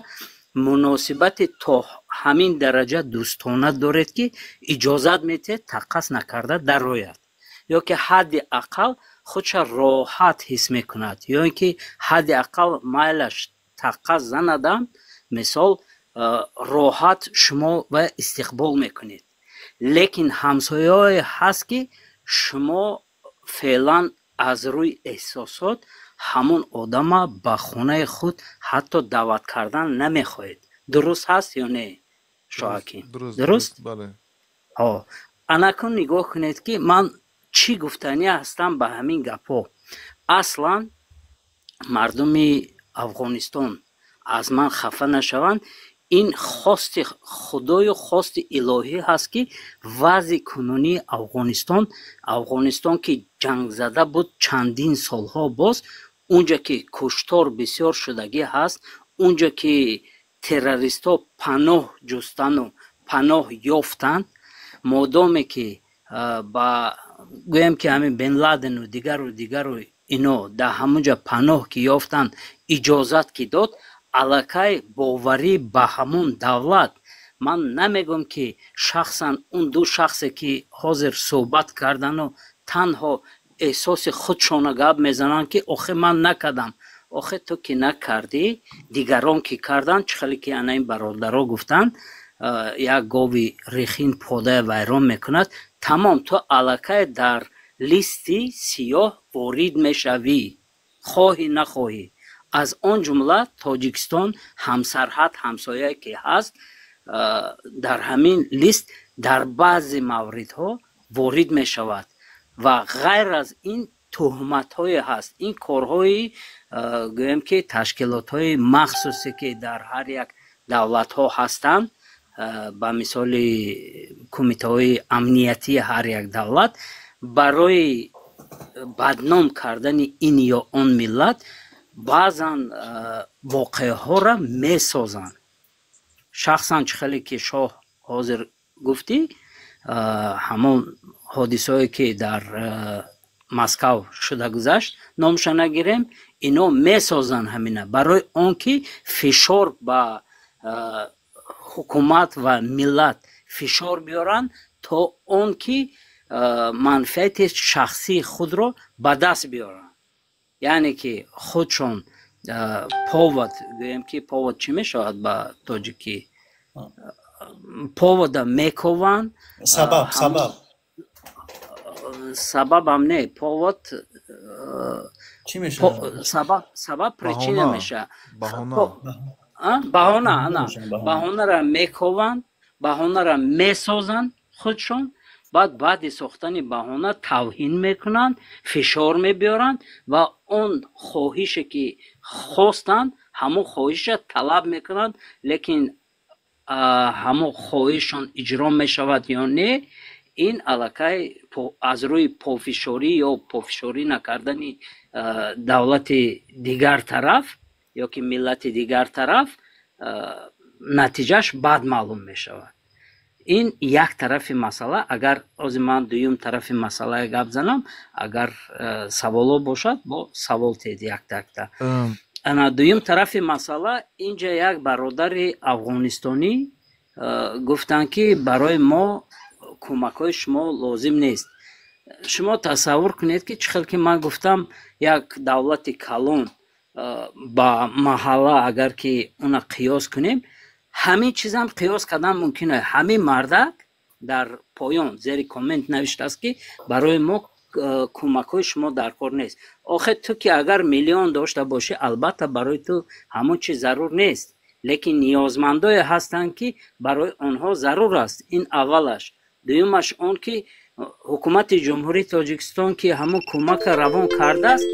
муносибати то ҳамин дараҷа дӯстона доред ки иҷозат медиҳед таққас накарда дарояд, ё ки ҳадди ақал худша роҳат ҳис мекунад, ё ин ки ҳадди ақал майлаш таққас занадам, мисол роҳат шумо ва истиқбол мекунед. Лекин ҳамсояҳое ҳаст ки шумо феълан аз рӯи эҳсосот ҳамон одама ба хонаи худ ҳатто даъват кардан намехоҳед. Дуруст ҳаст ё не, Шоҳаким? Дуруст. Дуруст? Бале. Ҳо, анакун нигоҳ кунед ки ман чӣ гуфтанӣ ҳастам ба ҳамин гапҳо. Аслан мардуми Афғонистон аз ман хафа нашаванд, ин хости худою хости илоҳӣ ҳаст ки вазъи кунунии Афғонистон, Афғонистон ки ҷангзада буд чандин солҳо боз, унҷа ки куштор бисёр шудагӣ ҳаст, унҷа ки террористҳо паноҳ ҷустану паноҳ ёфтанд, модоме ки ба гӯем ки ҳамин Бен Ладену дигару дигару ино дар ҳамонҷа паноҳ ки ёфтанд, иҷозат ки дод, аллакай боварӣ ба ҳамон давлат. Ман намегӯям ки шахсан он ду шахсе ки ҳозир суҳбат кардану танҳо эҳсоси худшона гап мезананд ки охе ман накардам. Охе ту ки накардӣ, дигарон ки карданд, чӣ хеле ки ана ин бародаро гуфтанд, як гови рехин подая вайрон мекунад, тамом ту аллакай дар листи сиёҳ ворид мешавӣ, хоҳӣ нахоҳӣ. Аз он ҷумла Тоҷикистон ҳамсарҳад ҳамсояе ки ҳаст, дар ҳамин лист дар баъзе мавридҳо ворид мешавад ва ғайр аз ин туҳматҳое ҳаст. Ин корҳои гӯем ки ташкилотҳои махсусе ки дар ҳар як давлатҳо ҳастанд, ба мисоли кумитаҳои амниятии ҳар як давлат, барои бадном кардани ин ё он миллат баъзан воқеаҳоро месозанд. Шахсан чӣ хеле ки шоҳ ҳозир гуфтӣ, ҳамон ҳодисаое ки дар Москав шуда гузашт, номша нагирем, ино месозанд ҳамина барои он ки фишор ба ҳукумат ва миллат фишор биёранд, то он ки манфиати шахсии худро ба даст биёранд. Яъне ки худшон повод, гӯем ки повод чӣ мешавад ба тоҷикӣ? Повода мекованд. Сабаб, сабаб. Сабабам не, повод чӣ мешавад? Сабаб, сабаб причина мешавад. Баҳона, баҳона, ана баҳонара мекованд, баҳонара месозанд худшон, баъд баъди сохтани баҳона тавҳин мекунанд, фишор мебиёранд ва он хоҳише ки хостанд, ҳамон хоҳиша талаб мекунанд, лекин ҳамон хоҳишшон иҷро мешавад ё не, ин аллакай аз рӯи пофишорӣ ё пофишорӣ накардани давлати дигар тараф ё ки миллати дигар тараф натиҷааш бад маълум мешавад. Ин як тарафи масъала. Агар ҳозир ман дуюм тарафи масъалае гап занам, агар саволо бошад, бо савол тед якта якта. Ана дуюм тарафи масъала, инҷа як бародари афғонистонӣ гуфтанд ки барои мо кӯмакҳои шумо лозим нест. Шумо тасаввур кунед ки чӣ хел ки ман гуфтам, як давлати калон ба маҳалла агар ки уна қиёс кунем, ҳамин чизам қиёс кардан мумкин аст. Ҳамин мардак дар поён зери коммент навиштааст ки барои мо кӯмакҳои шумо дар кор нест. Охе ту ки агар миллион дошта бошӣ, албатта барои ту ҳамон чиз зарур нест, лекин ниёзмандое ҳастанд ки барои онҳо зарур аст. Ин аввалаш. Дуюмаш он ки ҳукумати Ҷумҳурии Тоҷикистон ки ҳамон кӯмака равон кардааст,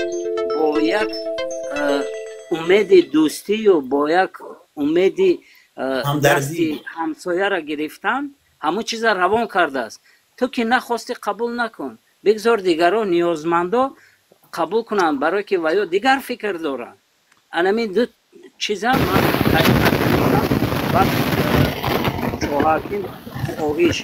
бо як умеди дӯстию бо як умеди дасти ҳамсояро гирифтан ҳамон чиза равон кардааст. Ту ки нахостӣ, қабул накун, бигзор дигаро ниёзмандо қабул кунанд, барое ки ваё дигар фикр доранд. Анамин ду чиза ман баъд чоҳакин хоҳиш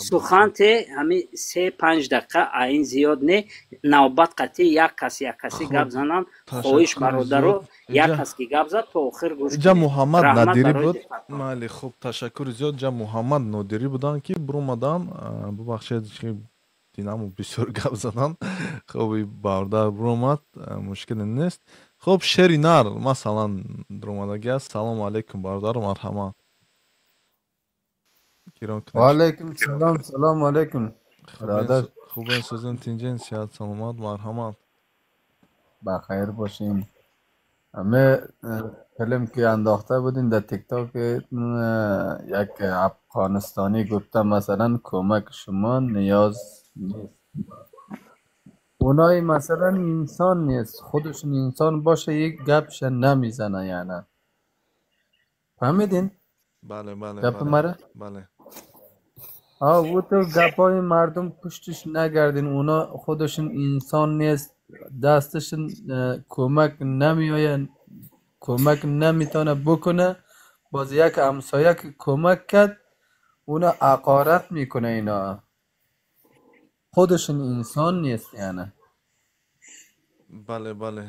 суханте ҳамин 3-5 дақиқа, айн зиёд не, навбат қатъи як кас як каси гап зананд. Хоҳиш бародаро, як кас ки гап зад, то охир гӯш. Ҷа Муҳаммад Надирӣ буд. Майли, хуб, ташаккури зиёд. Ҷа Муҳаммад Нодирӣ буданд ки буромадан. Бубахшед, динаму бисёр гап задан. Хуб, бародар буромад, мушкиле нест. Хуб, шери нар масалан дуромадагӣ аст. Салому алайкум, бародар, марҳамат. وعلیکم سلام، سلام علیکم برادر. خوبین، سوزن، تینجین، صحت سلامت، مرحمت. بخیر باشین. همه فیلم که انداخته بودین در تیک تاک، یک افغانستانی گفته مثلا کمک شما نیاز نیست. اونای مثلا انسان نیست، خودشون انسان باشه یک گپش نمیزنه. یعنی فهمیدین؟ بله بله. گپ مرا؟ بله. آه، او تو گپای مردم پشتش نگردین. اونا خودشون انسان نیست، دستشون کمک نمیآین، کمک نمیتونه بکنه. باز یک همسایه که کمک کرد، اونا حقارت میکنه. اینا خودشون انسان نیست یعنی. بله بله،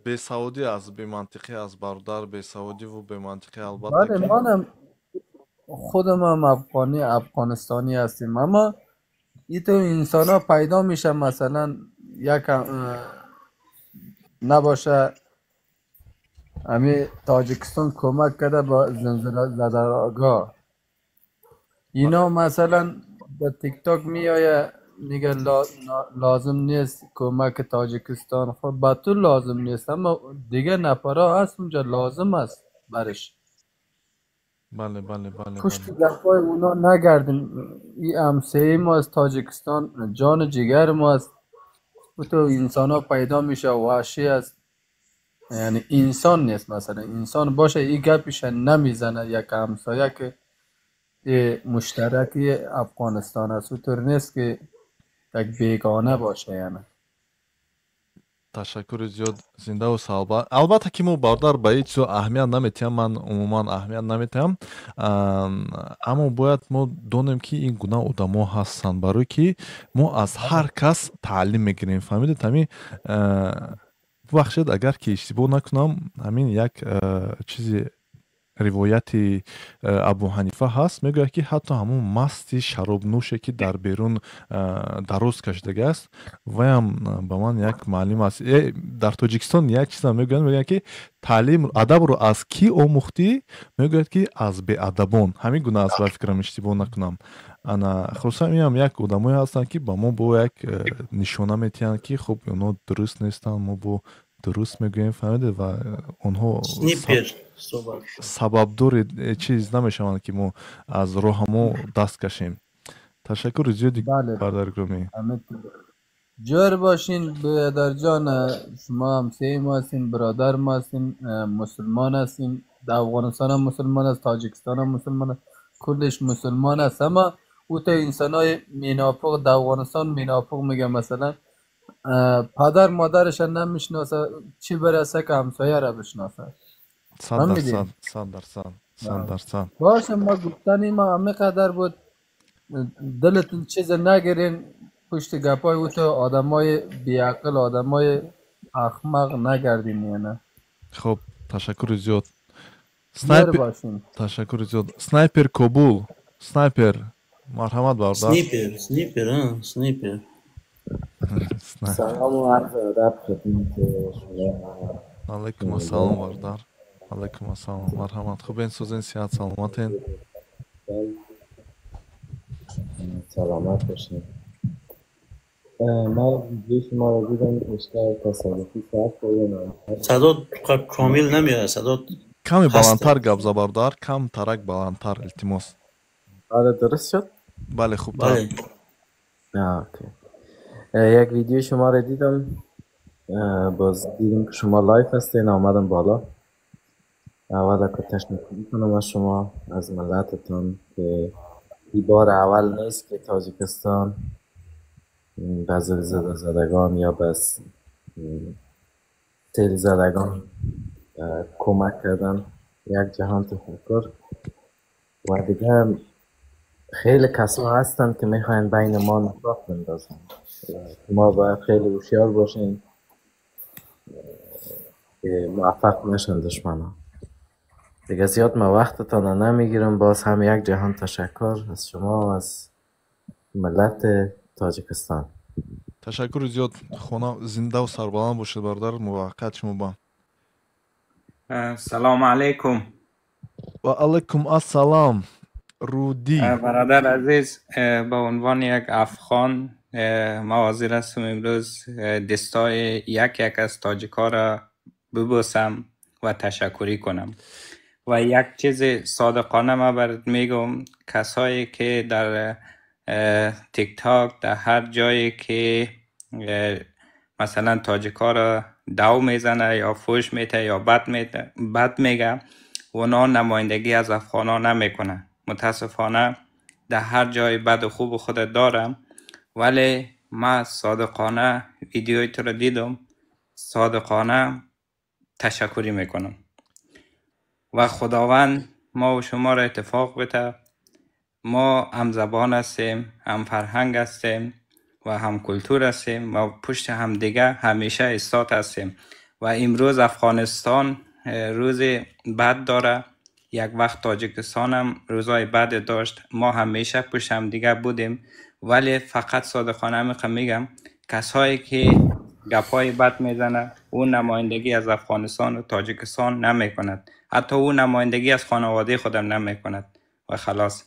бесаводӣ аст, бемантиқӣ аст, бародар, бесаводиву бемантиқӣ албатта. بله، منم خودم هم افغانی افغانستانی هستیم، اما این تو انسان ها پیدا میشه، مثلا یک نباشه امی تاجیکستان کمک کرده با زلزله زدگاه، اینا مثلا در تیک تاک میآیه میگه لازم نیست کمک تاجیکستان. خب با تو لازم نیست، اما دیگه نفرا هست اونجا لازم است برش. بله بله بله. پشت بله. گپای اونا نگردین. این همسایه ما از تاجیکستان جان جگر ما است. و تو انسان ها پیدا میشه وحشی است. یعنی انسان نیست. مثلا انسان باشه این گپش نمیزنه، یک همسایه که مشترکی افغانستان است، طور نیست که یک بیگانه باشه. یعنی ташаккури зиёд, зиндаву саломат. Албатта ки мо, бародар, ба ҳеҷ чизо аҳамият наметиҳам, ман умуман аҳамият наметиҳам, аммо бояд мо донем, ки ин гуна одамо ҳастанд, барое ки мо аз ҳар кас таълим мегирем. Фаҳмидед? Ҳамин, бубахшед, агар ки иштибоҳ накунам, ҳамин як чизи ривояти Абу Ҳанифа ҳаст, мегӯяд, ки ҳатто ҳамун масти шаробнӯше, ки дар берун дароз кашидага аст, ваям ба ман як маълим аст. Дар Тоҷикистон як чизам мегӯянд, мегӯянд, ки таълим адабро аз кӣ омӯхтӣ? Мегӯяд, ки аз беадабон. Ҳамин гуна аст, ба фикрам, иштибоҳ накунам. Ана хусусан инам як одамое ҳастанд, ки ба мо бо як нишона метиҳанд, ки хуб, онҳо дуруст нестанд, мо бо дуруст мегӯем, фаҳмидед? Ва онҳо сабабдори чиз намешаванд, ки мо аз роҳа мо даст кашем. Ташаккури зиёди, бародари гиромӣ. جور باشین برادر جان، شما همسایه ما هستین، برادر ما هستین، مسلمان هستین. در افغانستان هم مسلمان است، تاجیکستان هم مسلمان است، کلش مسلمان است. اما او تا انسان های منافق در افغانستان، منافق میگه مثلا پدر مادرش نمیشناسه، چی برسه که همسایه را بشناسه. 100%، 100%، 100%. باشه، ما گفتنی ما همه قدر بود. دلتون چیز نگیرین، پشت گپای او تو آدمای بیعقل، آدمای احمق نگردین. یعنی خب، تشکر زیاد снайпер، تشکر زیاد. Снайпер Кобул، снайпер، марҳамат, бародар. Снайпер، снайпер، снайпер. سلام و عرض ادب خدمت شما. علیکم السلام бародар، алайкум ассалом، марҳамат. Хубен, сӯзен, сиҳат, саломатен? سلامت باشین. من ویدیو شما رو دیدم، بیشتر تصادفی ساعت پایان. صدا کامل نمیاد، صدا. کمی بلندتر گپ زا бародар، کم ترک بلندتر، илтимос. آره، درست شد؟ بله، خوب. بله. Okay. یک ویدیو شما رو دیدم، باز دیدم که شما live هستین، آمدم بالا. اول که تشکر کنم از شما، از ملتتون، که این بار اول نیست که تاجیکستان به زلزله زدگان یا به سیل زدگان کمک کردن. یک جهان تشکر. و دیگه خیلی کسا هستند که میخواین بین ما نفاق بندازن. ما باید خیلی هوشیار باشیم که موفق نشن دشمنا. دیگه زیاد ما وقتتان رو نمیگیرم. باز هم یک جهان تشکر از شما و از ملت تاجیکستان. تشکر زیاد، خونه زنده و سربلند باشید برادر، موفقیت شما با. سلام علیکم. و علیکم السلام رودی. برادر عزیز، به عنوان یک افغان ما حاضر هستم امروز دستای یک یک از تاجیکا را ببوسم و تشکری کنم. و یک چیز صادقانه ما برات میگم، کسایی که در تیک تاک، در هر جایی که مثلا تاجیکا را دو میزنه یا فوش میته یا بد میگه، اونا نمایندگی از افغانا نمیکنه. متاسفانه در هر جای بد و خوب خود دارم، ولی ما صادقانه ویدیوی تو رو دیدم، صادقانه تشکری میکنم و خداوند ما و شما را اتفاق بده. ما هم زبان هستیم، هم فرهنگ هستیم و هم کلتور هستیم و پشت هم دیگه همیشه ایستاد هستیم. و امروز افغانستان روز بد داره، یک وقت تاجیکستان هم روزای بد داشت، ما همیشه پشت هم دیگه بودیم. ولی فقط صادقانه میگم، کسایی که گپای بد میزنه، او نمایندگی از افغانستان و تاجیکستان نمیکند، حتی او نمایندگی از خانواده خودم نمیکند و خلاص.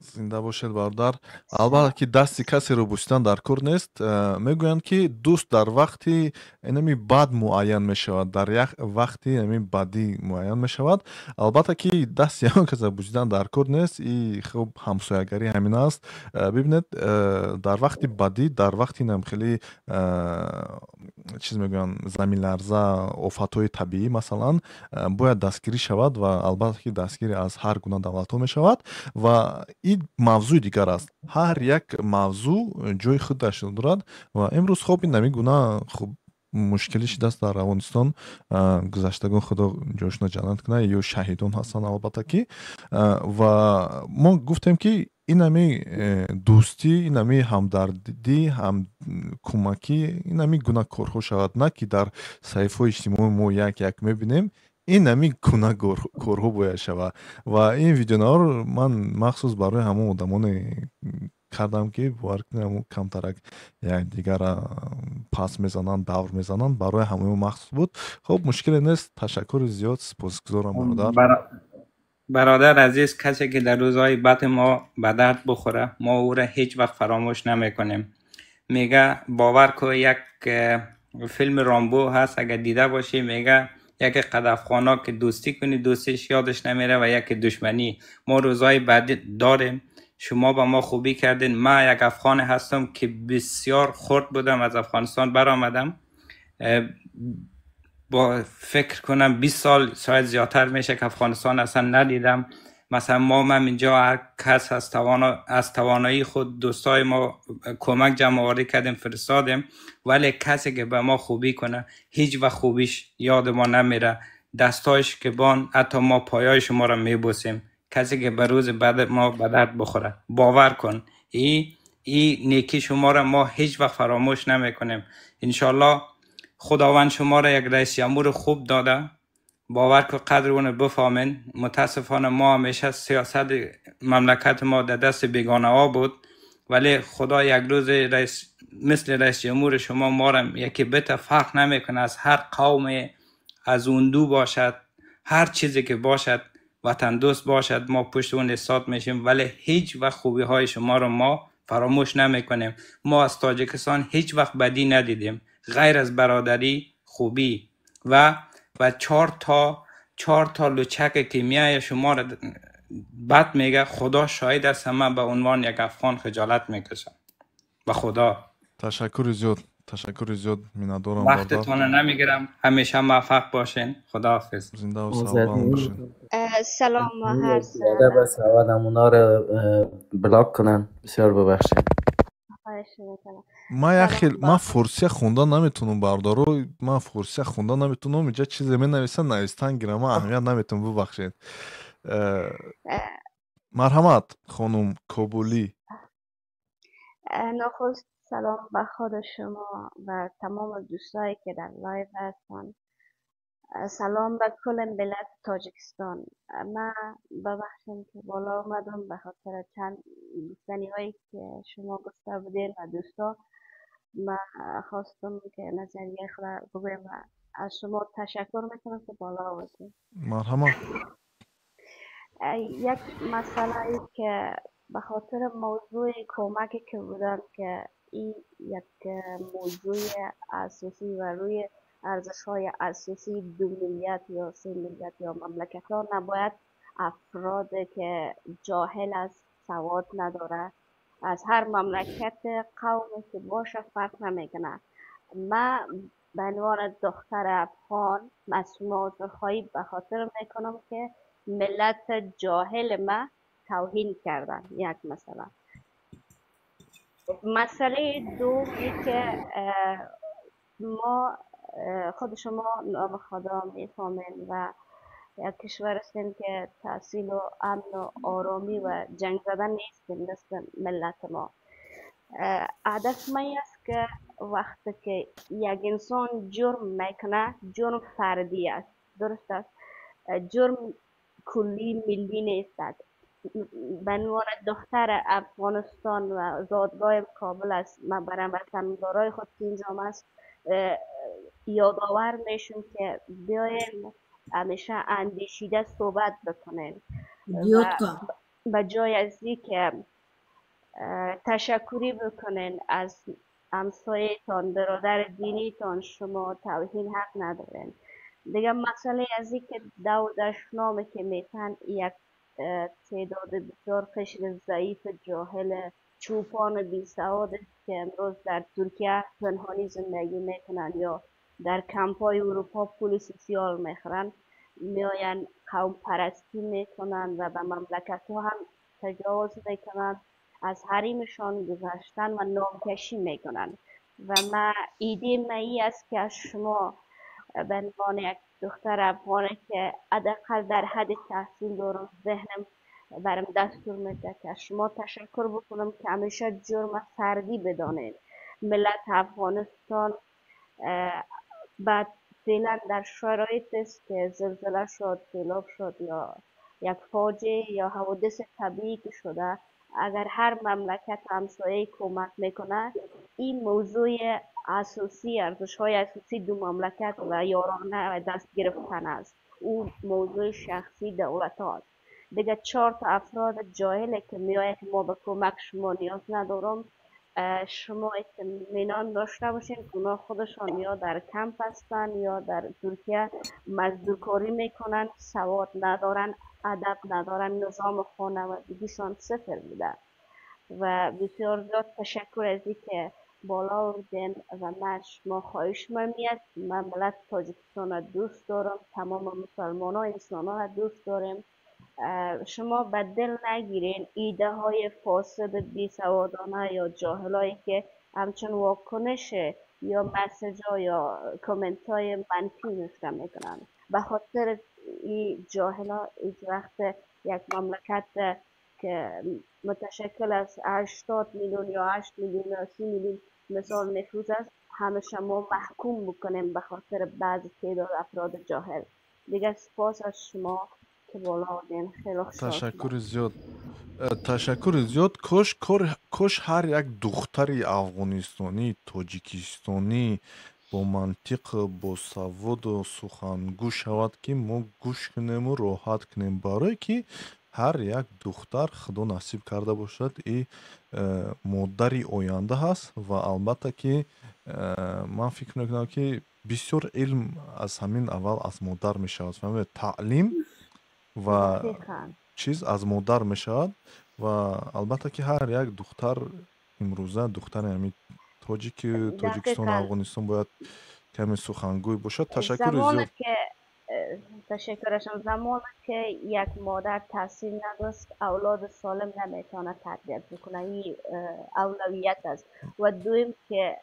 Зинда бошед, бародар. Албатта ки дасти касеро бусидан дар кор нест. Мегӯянд ки дӯст дар вақти инами бад муайян мешавад, дар як вақти инами бадӣ муайян мешавад. Албатта ки дасти ягон каса бусидан дар кор нест. И хуб ҳамсоягарӣ ҳамин аст. Бибинед, дар вақти бадӣ, дар вақти инам хеле чиз мегӯянд, заминларза, офатҳои табиӣ масалан, бояд дастгирӣ шавад ва албатта ки дастгирӣ аз ҳар гуна давлатҳо мешавад ва ин мавзӯи дигар аст. Ҳар як мавзӯъ ҷои худашро дорад ва имрӯз хоб ин ҳамин гуна хуб мушкилӣ шудааст дар Афғонистон. Гузаштагон худо ҷойшонро ҷаннат кунад, ё шаҳидон ҳастанд албатта ки. Ва мо гуфтем ки ин ҳами дӯстӣ, ин ҳами ҳамдардӣ, ҳамкӯмакӣ, ин ҳами гуна корҳо шавад, на ки дар саҳифаҳои иҷтимоӣ мо як як мебинем. Ин ҳамин гуна корҳо бояд шавад ва ин видеонаро ман махсус барои ҳамон одамоне кардам ки бовар кунед ҳамон камтарак якдигара пас мезананд, давр мезананд, барои ҳамон махсус буд. Хуб, мушкиле нест. Ташаккури зиёд, сипосгузорам бародар. Бародар азиз, касе ки дар рӯзҳои бад мо ба дард бихӯра, мо ӯро ҳеҷ вақт фаромӯш намекунем. Мега бовар ку, як филми Рамбо ҳаст, агар дида бошӣ, мега یکی قد افغانا که دوستی کنی دوستیش یادش نمیره و یکی دشمنی. ما روزهای بعدی داریم، شما با ما خوبی کردین. من یک افغان هستم که بسیار خرد بودم، از افغانستان برآمدم، با فکر کنم 20 سال شاید زیادتر میشه که افغانستان اصلا ندیدم. مثلا ما هم اینجا هر کس از توانایی خود دوستای ما کمک جمع آوری کردیم فرستادیم، ولی کسی که به ما خوبی کنه هیچ وقت خوبیش یاد ما نمیره. دستایش که بان حتی ما پایای شما را میبوسیم. کسی که به روز بعد ما به درد بخوره، باور کن ای نیکی شما را ما هیچ وقت فراموش نمیکنیم. انشالله خداوند شما را یک رئیس جمهور خوب داده، باور که قدر اونو بفهمین. متاسفانه ما همیشه سیاست مملکت ما در دست بیگانه ها بود، ولی خدا یک روز رئیس مثل رئیس جمهور شما ما را یکی بته، فرق نمیکنه از هر قوم، از اون دو باشد، هر چیزی که باشد، وطن دوست باشد، ما پشت اون ایستاد میشیم. ولی هیچ وقت خوبی های شما رو ما فراموش نمیکنیم. ما از تاجیکستان هیچ وقت بدی ندیدیم غیر از برادری، خوبی و چهار تا لچک که میای شما را بد میگه. خدا شاهد است من به عنوان یک افغان خجالت میکشم به خدا. تشکر زیاد، تشکر زیاد، منندارم. وقتتون رو نمیگیرم، همیشه موفق باشین. خداحافظ. زنده و سلامت باشین. سلام و هر بس اول اونا رو بلاک کنن. بسیار ببخشید. ما یک خیلی ما فارسی خوندن نمیتونم بردارو، ما فارسی خوندن نمیتونم. اینجا چیزی می نویسن نویستن گیرم، ما اهمیت نمیتونم، ببخشید. مرحمت خانم کابولی. نخست سلام به خود شما و تمام دوستایی که در live هستن. سلام به کل ملت تاجیکستان. من ببخشید که بالا آمدم به خاطر چند گفتنی هایی که شما گفته بودین و دوستا، من خواستم که نظریه خود بگویم و از شما تشکر میکنم که بالا آوردین. مرحبا. یک مسئله ای که به خاطر موضوع کمکی که بودن که این یک موضوع اساسی و روی ارزش‌های اساسی دو ملیت یا سه ملیت یا مملکت ها نباید افراد که جاهل است، سواد نداره، از هر مملکت قومی که باشه فرق نمیکنه. من به عنوان دختر افغان مسئول عذرخواهی به خاطر میکنم که ملت جاهل ما توهین کردن. یک مسئله. مسئله دومی که ما خود شما نام خدا میفهمین و یک کشور هستیم که تحصیل و امن و آرامی و جنگ زدن نیستیم مثل ملت ما. هدف من است که وقتی که یک انسان جرم میکنه، جرم فردی است، درست است، جرم کلی ملی نیست. به عنوان دختر افغانستان و زادگاه کابل است، من برای وطندارای خود که اینجا است یادآور میشم که بیایم همیشه اندیشیده صحبت بکنیم. به جای از که تشکری بکنین از همسایه‌تان، برادر دینیتان، شما توهین حق ندارین. دیگه مسئله از این که دو دشنامه که میتن یک تعداد بسیار قشر ضعیف جاهل چوپان بی سواد که امروز در ترکیه پنهانی زندگی میکنن یا در کمپای اروپا پول سوسیال میخورن، میاین قوم پرستی میکنن و به مملکت ها هم تجاوز میکنن، از حریمشان گذشتن و نامکشی میکنن. و ما ایده ما ای است که از شما به عنوان یک دختر افغانه که حداقل در حد تحصیل دارم، ذهنم برم دستور میده که از شما تشکر بکنم که همیشه جرم فردی بدانید. ملت افغانستان بعد فعلا در شرایط است که زلزله شد، سیلاب شد یا یک فاجعه یا حوادث طبیعی که شده، اگر هر مملکت همسایه کمک میکنه، این موضوع اساسی، ارزش‌های اساسی دو مملکت و یارانه و دست گرفتن است. او موضوع شخصی دولت هاست. دیگه 4 تا افراد جاهل که میآید که ما به کمک شما نیاز ندارم، شما اطمینان داشته باشین که اونا خودشان یا در کمپ هستن یا در ترکیه مزدورکاری میکنن، سواد ندارن، ادب ندارن، نظام خانوادگیشان صفر بوده. و بسیار زیاد تشکر از اینکه بالا آوردین و من شما خواهش میاد، من ملت تاجیکستان را دوست دارم، تمام مسلمان ها انسان ها را دوست داریم. شما به دل نگیرین ایده های فاسد بی سوادانه یا جاهلایی که همچون واکنش یا message ها یا کامنت های منفی نوشته میکنن. به خاطر این جاهل ها هیچ وقت یک مملکت که متشکل از 80 میلیون یا 8 میلیون یا 30 میلیون مثال نفوذ است، همیشه ما محکوم بکنیم به خاطر بعض تعداد افراد جاهل. دیگه سپاس از شما که بالا آوردین، خیلی خوشحال شدم. تشکر زیاد، تشکر زیاد. کاش هر یک دختر افغانستانی، تاجیکستانی با منطق، با سواد و سخنگو شود که ما گوش کنیم و راحت کنیم، برای که هر یک دختر خدا نصیب کرده باشد ای مادری آینده هست. و البته که من فکر میکنم که بسیار علم از همین اول از مادر میشود، فهمید؟ تعلیم و چیز از مادر میشود. و البته که هر یک دختر امروزه، دختر همین تاجیکستان و افغانستان باید کمی سخنگوی باشد. تشکر زیاد. تشکرشم. زمانی که یک مادر تحصیل نداشت، اولاد سالم نمیتونه تربیت بکنه، این اولویت است. و دوم که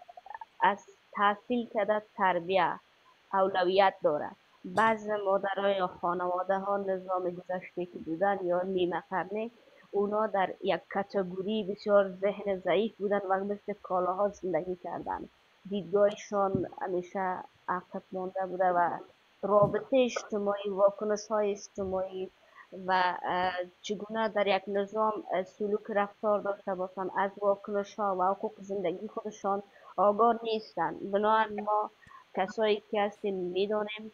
از تحصیل کرده تربیت اولویت داره. بعض مادرها یا خانواده ها نظام گذشته که بودن یا نیمه قرنه، اونا در یک کاتگوری بسیار ذهن ضعیف بودن و مثل کالاها زندگی کردن، دیدگاهشان همیشه عقب مانده بوده و رابطه اجتماعی، واکنش های اجتماعی و چگونه در یک نظام سلوک رفتار داشته باشند، از واکنش ها و حقوق زندگی خودشان آگاه نیستند. بنابراین ما کسایی که هستیم میدانیم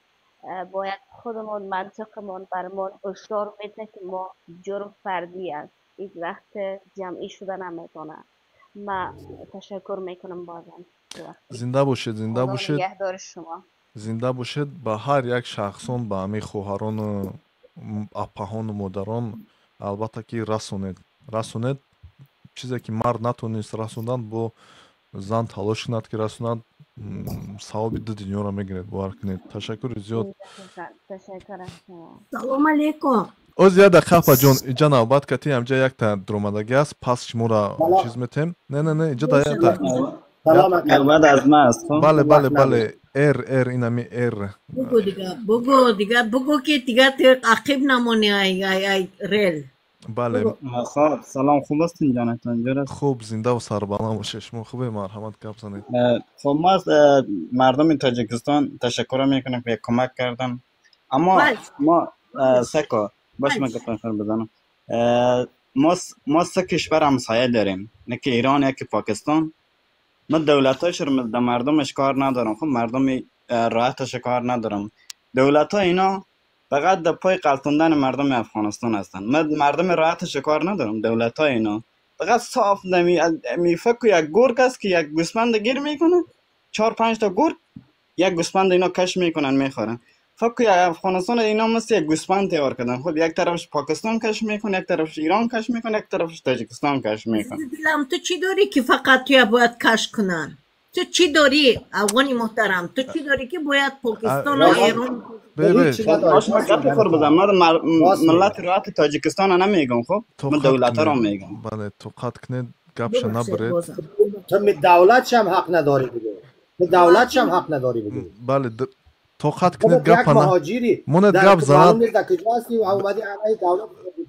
باید خودمان منطقمان برمان هشدار بده که ما جرم فردی است، هیچ وقت جمعی شده نمیتونه. ما تشکر میکنم بازم. زنده باشید، زنده باشید، نگهدار شما. زنده باشید. به هر یک شخصان، به همه خواهران و اپاهان و مادران البته که رسونید چیزی که مرد نتونست رسوندن، با زن تلاش کند که رسوند، ثواب دو دنیا را میگیرید. باور کنید. تشکر زیاد. تشکر از شما. سلام علیکم. از یه دقیقه اپا جون، اینجا نوبت کتی همجا یک تا درآمدگی است، پس شما را چیز میتیم. نه نه نه، اینجا دا نوبت از من است. بله بله بله. ار اینمی ار. بگو دیگه، بگو دیگه، بگو که دیگه عقب نمونی. ای ای ای ریل. بله. خب سلام، خوب هستین جانتان؟ جور است؟ خوب، زنده و سربلند باشه. شما خوبه؟ مرحمت گپ زنید. خب ما از مردم تاجیکستان تشکر میکنم که کمک کردن، اما ما سکا باش من گپ بزنم. ما سه کشور همسایه داریم، یکی ایران، یکی پاکستان. ما دولتاش رو مردمش کار ندارم، خب مردم راحتش کار ندارم. دولت ها اینا فقط در پای قلتوندن مردم افغانستان هستند. من مردم راحت شکار ندارم، دولت های اینا فقط صاف نمی فکر یک گرگ است که یک گوسفند گیر میکنه، 4-5 تا گرگ یک گوسفند اینا کش میکنن میخورن. فکر افغانستان اینا مثل یک گوسفند تیار کردن. خب یک طرفش پاکستان کش میکنه، یک طرفش ایران کش میکنه، یک طرفش تاجیکستان کش میکنه. دلم تو چی داری که فقط توی باید کش کنن؟ تو چی داری افغانی محترم؟ تو چی داری که باید پاکستان و ایران؟ من ملت راحت تاجیکستان نمیگم، خب من دولت را میگم. بله تو قطع کنید گپش نبرید. تو دولت هم حق نداری بگی. تو دولت هم حق نداری بگی. بله تو قطع کنید گپ نه. مونت گپ زد.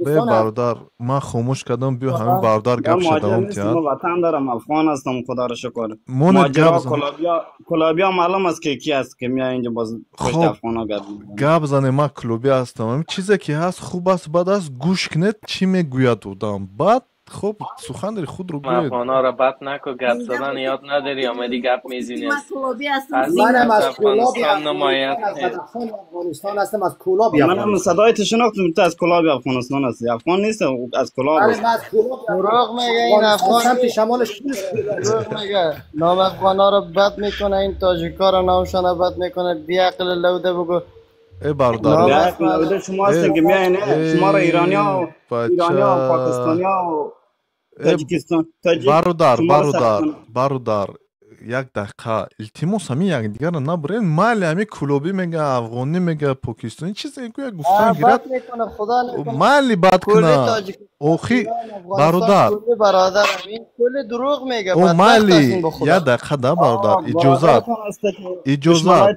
به برادر من خاموش کردم، بیا همین برادر گپ شدم. من وطن دارم، افغان هستم، خدا را شکر. ماجرا کلابیا معلوم است که کی است که میای اینجا باز پشت افغانا گپ گپ زنه. من کلابیا هستم. همین چیزی که هست خوب است بد است گوش کنید چی میگوید آدم. بعد خب سخن داری خود رو گوید. افغانا را بد نکو، گپ زدن یاد نداری، آمدی گپ میزنی. منم از کولاب افغانستان هستم، از کولاب. منم صدای تو شناختم، تو از کولاب افغانستان هستی. افغان نیست، از کولاب است. دروغ میگه این افغان، سمت شمالش دروغ میگه. نام افغانا رو بد میکنه، این تاجیکا رو نامشان بد میکنه. بی عقل لوده بگو. ای برادر لوده شما هستین که میاین شما رو ایرانیا و پاکستانیا و تاجیکستان. برادر برادر برادر یک دقیقه التماس همین یک دیگر رو نبرین. مالی همین کلوبی میگه، افغانی میگه، پاکستانی چیزی گویا گفتن گیرد. مالی بد کنه اوخی برادر. برادر این کل دروغ میگه. او مالی یک دقیقه ده برادر اجازه اجازه.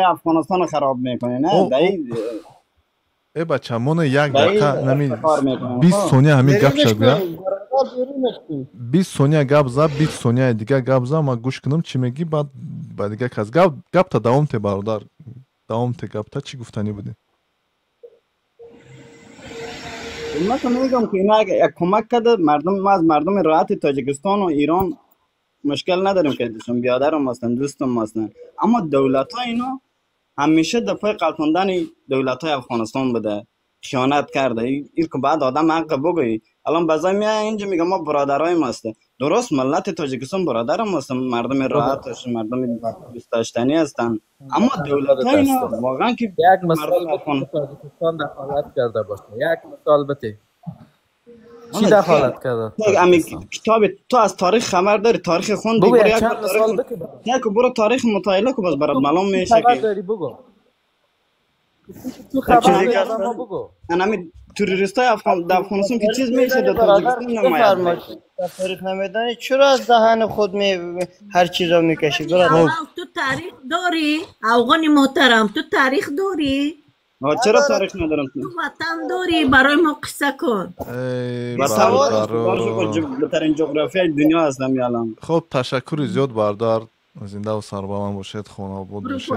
افغانستان خراب میکنه نه دایی. ای بچه مونه یک دقیقه نمی 20 ثانیه همین گپ شد. 20 ثانیه گپ زد، 20 ثانیه دیگه گپ زد. من گوش کنم چی میگی، بعد بعد دیگه کس گپ گپ تا دوام ته برادر، دوام ته گپ تا چی گفتنی بودی؟ من تو میگم که اینا یک کمک کرده مردم. ما از مردم راحت تاجیکستان و ایران مشکل نداریم که دوستم بیادرم هستن، دوستم هستن، اما دولت ها اینا همیشه در پای قلتوندن دولت های افغانستان بوده، خیانت کرده. این که بعد آدم حق بگویی. الان بعضی میای اینجا میگه ما برادرای ما هستن. درست ملت تاجیکستان برادر ما هستن، مردم راحت، مردم دوست داشتنی هستن، اما دولت ها اینا واقعا که یک مثال تاجیکستان دخالت کرده باشه، یک مثال بده چی دخالت کرده؟ کتاب تو از تاریخ خبر داری؟ تاریخ خوندی؟ برو یک مثال بده. نه که برو تاریخ مطالعه کو، باز برات معلوم میشه که داری بگو. تو خبر داری ما بگو. انا می تروریستای افغان در افغانستان که چیز میشه در تاجیکستان نماید. تاریخ نمیدانی چرا از دهن خود می هر چیز رو میکشی برادر؟ تو تاریخ داری افغان محترم، تو تاریخ داری؟ چرا تاریخ ندارم؟ تو وطن داری برای ما قصه کن. بهترین جغرافیای دنیا هستم الان. خب تشکر زیاد بردار، زنده و سربلند باشید، خانه باشید.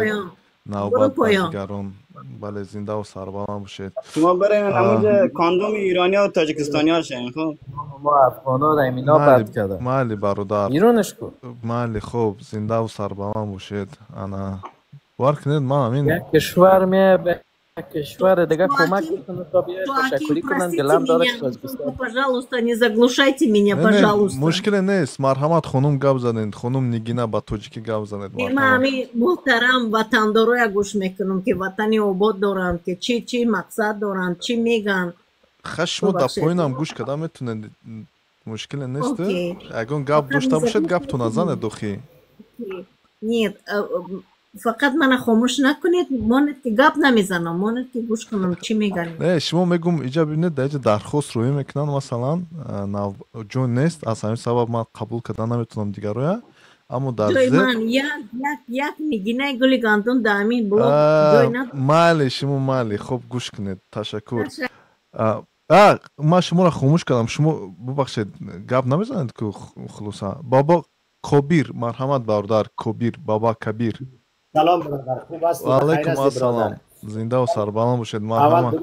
نوبت دیگران. بله زنده و سربلند باشید. شما برین همونجا کاندوم ایرانی و تاجیکستانی ها شین. خب ما افغانا را اینا بد کرده. مالی برادر ایرانش کو. مالی خب زنده و سربلند باشید. انا باور کنید ما همین یک کشور می به کشور دیگه کمک میکنه تا بیاید تشکری کنن. دلم داره که пожалуйста не заглушайте меня пожалуйста. مشکل نیست، مرحمت خانم گپ زنید. خانم نگینا با تاجیکی گپ زنید. من همین محترم وطندارای گوش میکنم که وطنی آباد دارن، که چی چی مقصد دارن، چی میگن. خشمو در پایینم گوش کردم میتونه، مشکل نیست. اگه گپ داشته باشید گپتون نزنید دخی. نه فقط من خاموش نکنید، مانید که گپ نمیزنم، مانید که گوش کنم چی میگن. نه شما میگم اینجا ببینید در اینجا درخواست روی میکنن مثلا جون نیست، از همین سبب من قبول کردن نمیتونم دیگر روی. اما در جای من یک یک یک نگینه گلی گندم در همین بلوک جای نه. مالی شما مالی خب گوش کنید. تشکر. ما شما را خاموش کردم، شما ببخشید گپ نمیزنید که خلاصه. بابا کبیر مرحمت برادر کبیر، بابا کبیر. سلام برادر، خوب هستی؟ علیکم السلام، زنده و سربلند باشید. مرحمت.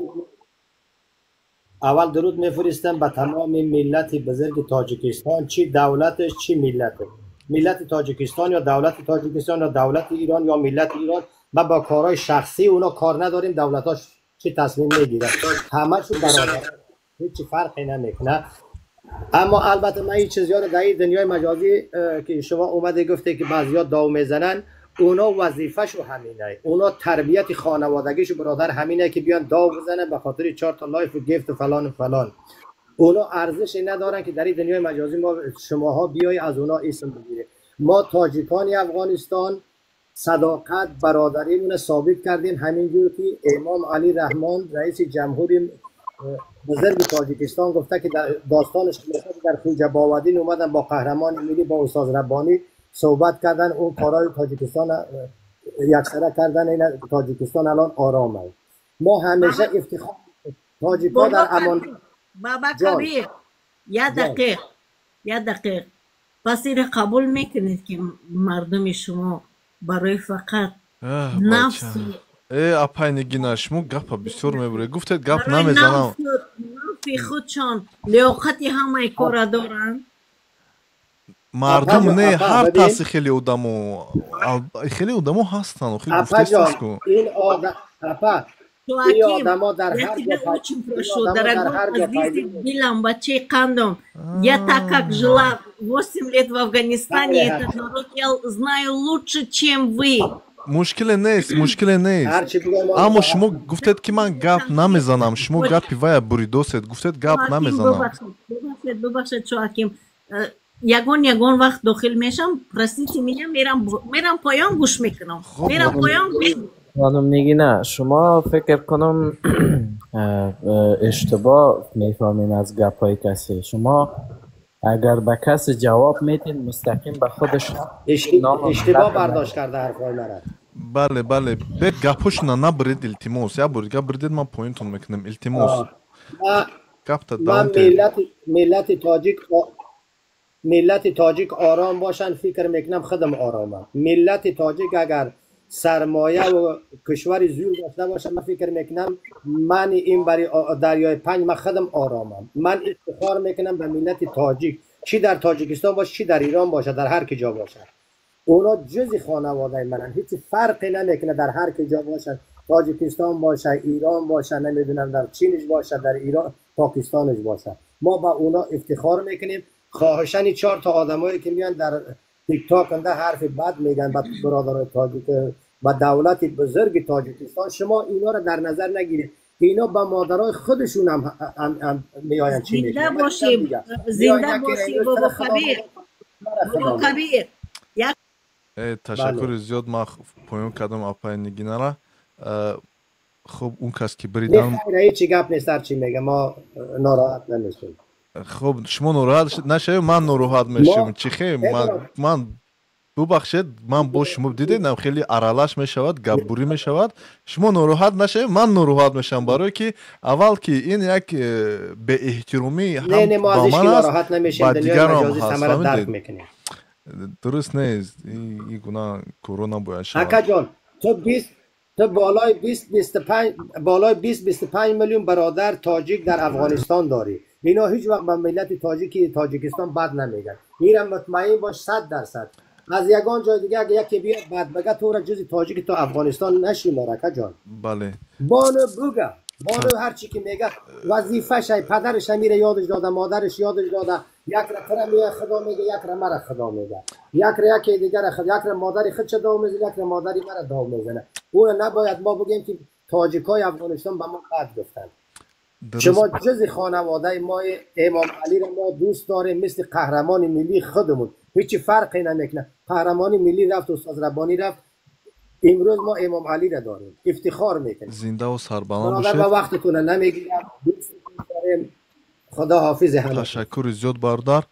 اول درود میفرستم به تمام ملت بزرگ تاجیکستان، چی دولتش چی ملتش، ملت تاجیکستان یا دولت تاجیکستان یا دولت ایران یا ملت ایران، ما با کارهای شخصی اونا کار نداریم، دولتاش چی تصمیم میگیره همشون برابر، هیچ فرقی نمیکنه. اما البته من این چیزا رو در این دنیای مجازی که شما اومده گفته که بعضیا داو میزنن، اونا وظیفه‌شو همینه، اونا تربیت خانوادگیشو برادر همینه که بیان داو بزنن به خاطر 4 تا live و gift و فلان و فلان. اونا ارزش ندارن که در این دنیای مجازی ما شماها بیای از اونا اسم بگیره. ما تاجیکان افغانستان صداقت برادریمون ثابت کردیم، همینجور که امام علی رحمان رئیس جمهوری بزرگ تاجیکستان گفته که در داستانش در خوجه باودین اومدن با قهرمان ملی با استاد ربانی صحبت کردن، اون کارهای تاجیکستان یکسره کردن، این تاجیکستان الان آرامه. ما همیشه افتخار تاجیکان در امان. بابا کبیر یه دقیق یه دقیق، پس این قبول میکنید که مردم شما برای فقط نفس ای اپای نگینا شما گپ بسیار میبره، گفتید گپ نمیزنم، نفس خودشان لیاقت همه کار دارن مردم نه، هر تاسی خیلی آدمو خیلی آدمو هستن خیلی گفته کو این آدم اپا این آدما در هر جا очень прошу, дорогой азиз дилам, бачей кандом. Я так как жила 8 лет в Афганистане, этот народ я знаю лучше, чем вы. مشکل نیست، مشکل نیست. اما شما گفتید که من گپ نمیزنم، شما گپی وای بریدوست گفتید گپ نمیزنم. ببخشید ببخشید شواکیم، یگان یگان وقت داخل میشم، простите меня، میرم پایان گوش میکنم، میرم پایان گوش. خانم نگینه شما فکر کنم اشتباه میفهمین از گپای کسی. شما اگر به کسی جواب میدین مستقیم به خودش اشتباه برداشت کرده حرفای مرا. بله بله، به گپوش نه نبرید التماس، یا برید گپ برید من پوینتون میکنم التماس. گپ تا من ملت تاجیک آرام باشن، فکر میکنم خودم آرامم. ملت تاجیک اگر سرمایه و کشور زور داشته باشه، من فکر میکنم من این برای دریای پنج من خودم آرامم. من افتخار میکنم به ملت تاجیک، چی در تاجیکستان باشه چی در ایران باشه، در هر کجا باشه اونا جزی خانواده منن، هیچ فرقی نمیکنه در هر کجا باشه، تاجیکستان باشه، ایران باشه، نمیدونم در چینش باشه، در ایران پاکستانش باشه، ما با اونا افتخار میکنیم. خواهشاً 4 تا آدمایی که میان در تیک تاک انده حرف بد میگن به برادرای تاجیک و دولت بزرگ تاجیکستان، شما اینا رو در نظر نگیرید، اینا با مادرای خودشون هم میآیند چی میگن. زنده باشی زنده باشی بابا کبیر، بابا کبیر. تشکر زیاد، ما پایان کردم اپای نگینه را. خب اون کس که بریدم نه هیچ گپ نیست، هر چی میگه ما ناراحت نمیشیم. خب شما ناراحت نشوید، من ناراحت میشم. چی خیلی من ببخشید، من با شما دیدم خیلی ارالش میشود، گپ بری میشود، شما ناراحت نشوید من ناراحت میشم، برای که اول که این یک به احترامی هم نه ما با از من هیچ است ناراحت نمیشیم، با دنیای دیگران مجازی هست، ثمره درک فهمیدید؟ میکنیم. درست نیست، این گونه کرونا باید شود. اکا جان تو بالای 20 25 بالای 20 25 میلیون برادر تاجیک در افغانستان داری، اینا هیچ وقت به ملت تاجیکی تاجیکستان بد نمیگن، میرم مطمئن باش 100%. از یگان جای دیگه اگه یکی بیاد بد بگه تو را جز تاجیک تو افغانستان نشی مرکه جان. بله بانو بگه، بانو هر چی که میگه وظیفه‌ش، پدرش میره یادش داده، مادرش یادش داده، یک را تر میگه خدا میگه، یک را مرا خدا میگه، یک را یکی دیگر خدا، یک را مادری خودش داو میزنه، یک را مادری مرا داو میزنه. اون نباید ما بگیم که تاجیکای افغانستان به ما بد گفتن. شما جز خانواده ما امام علی را ما دوست داریم مثل قهرمان ملی خودمون، هیچ فرقی نمیکنه. قهرمان ملی رفت، استاد ربانی رفت، امروز ما امام علی را داریم، افتخار میکنیم. زنده و سربلند برادر باشید. ما وقتتون رو نمیگیرم، دوستتون داریم، خدا حافظ همه. تشکر زیاد برادر،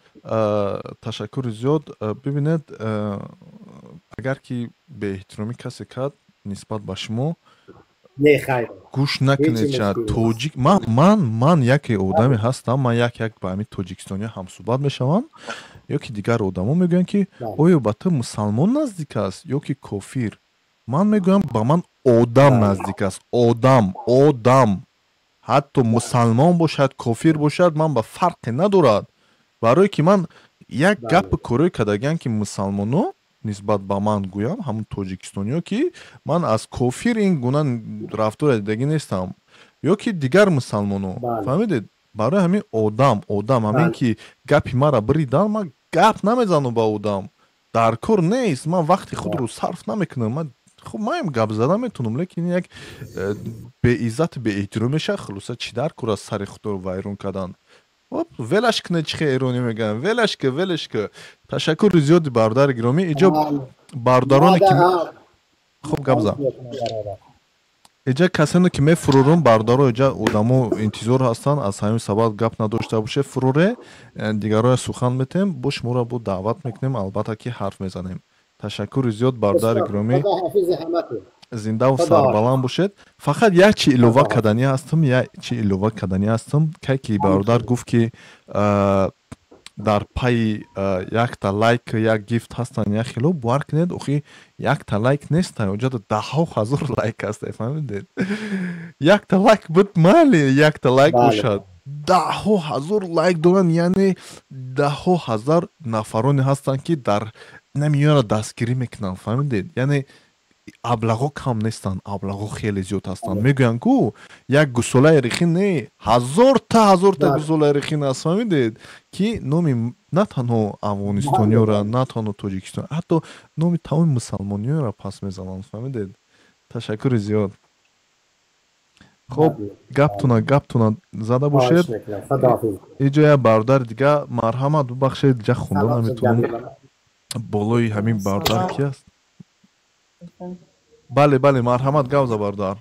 تشکر زیاد. ببینید اگر که به احترامی کسی کرد نسبت به شما نه خیر گوش نکنید. هیچی چه مشکلی نیست. توجیک من یکی آدمی هستم، من یک یک با همین تاجیکستانی هم صحبت میشوم، یا که دیگر آدما میگن که آیا به تو مسلمان نزدیک است یا که کافر؟ من میگویم به من آدم نزدیک است، آدم آدم، حتی مسلمان باشد کافر باشد من به فرقی ندارد. برای که من یک گپ کوروی کردگان که مسلمانو нисбат ба ман гӯям, ҳамун тоҷикистониё, ки ман аз кофир ин гуна рафтор дидагӣ нестам, ё ки дигар мусалмоно. Фаҳмидед? Барои ҳамин одам ҳамин ки гапи маро биридан, ман гап намезанам ба одам, дар кор нест, ман вақти худро сарф намекунам. Ман хуб маем гап зада метавонам, лекин як беиззату беэҳтиром мешавад. Хулоса, чӣ дар кор аст сари худро вайрон кардан? Велаш кунед, чӣ хел эронӣ мегӯянд, велаш ки, велаш ки. Ташаккури зиёди бародари гиромӣ. Иҷо бародароне ки хуб гап зад, иҷа касоне ки мефурорум бародаро, иҷа одамо интизор ҳастанд, аз ҳамин сабаб гап надошта бошед, фуроре дигарое сухан метем, бо шуморо бо даъват мекунем, албатта ки ҳарф мезанем. Ташаккури зиёд бародари гиромӣ, зиндаву сарбаланд бошед. Фақат як чи илова карданӣ ҳастам, як чи илова карданӣ ҳастам. Кай ки бародар гуфт ки дар пайи якта лайк як гифт ҳастанд, як хело бовар кунед, охи якта лайк нест, оҷада даҳҳо ҳазор лайк аст, фаҳмидед? Якта лайк буд майли, якта лайк бошад, даҳҳо ҳазор лайк доранд, яъне даҳҳо ҳазор нафароне ҳастанд ки дар намиёнро дастгирӣ мекунанд, фаҳмидед? Яъне аблағо кам нестанд, аблағо хеле зиёд ҳастанд. Мегӯянд ку як гусолаи рехин не, ҳазорта гусолаи рехин аст, фаҳмидед? Ки номи на танҳо афғонистониёра, на танҳо тоҷикистон, ҳатто номи тамоми мусалмониёра пас мезананд, фаҳмидед? Ташаккури зиёд. Хоб, гаптуна зада бошед. Иҷо як бародари дига, марҳамат, бубахшед, иҷа хонда наметавонам. Болои ҳамин бародар ки аст? Бале, бале, марҳамат, гавза бародар.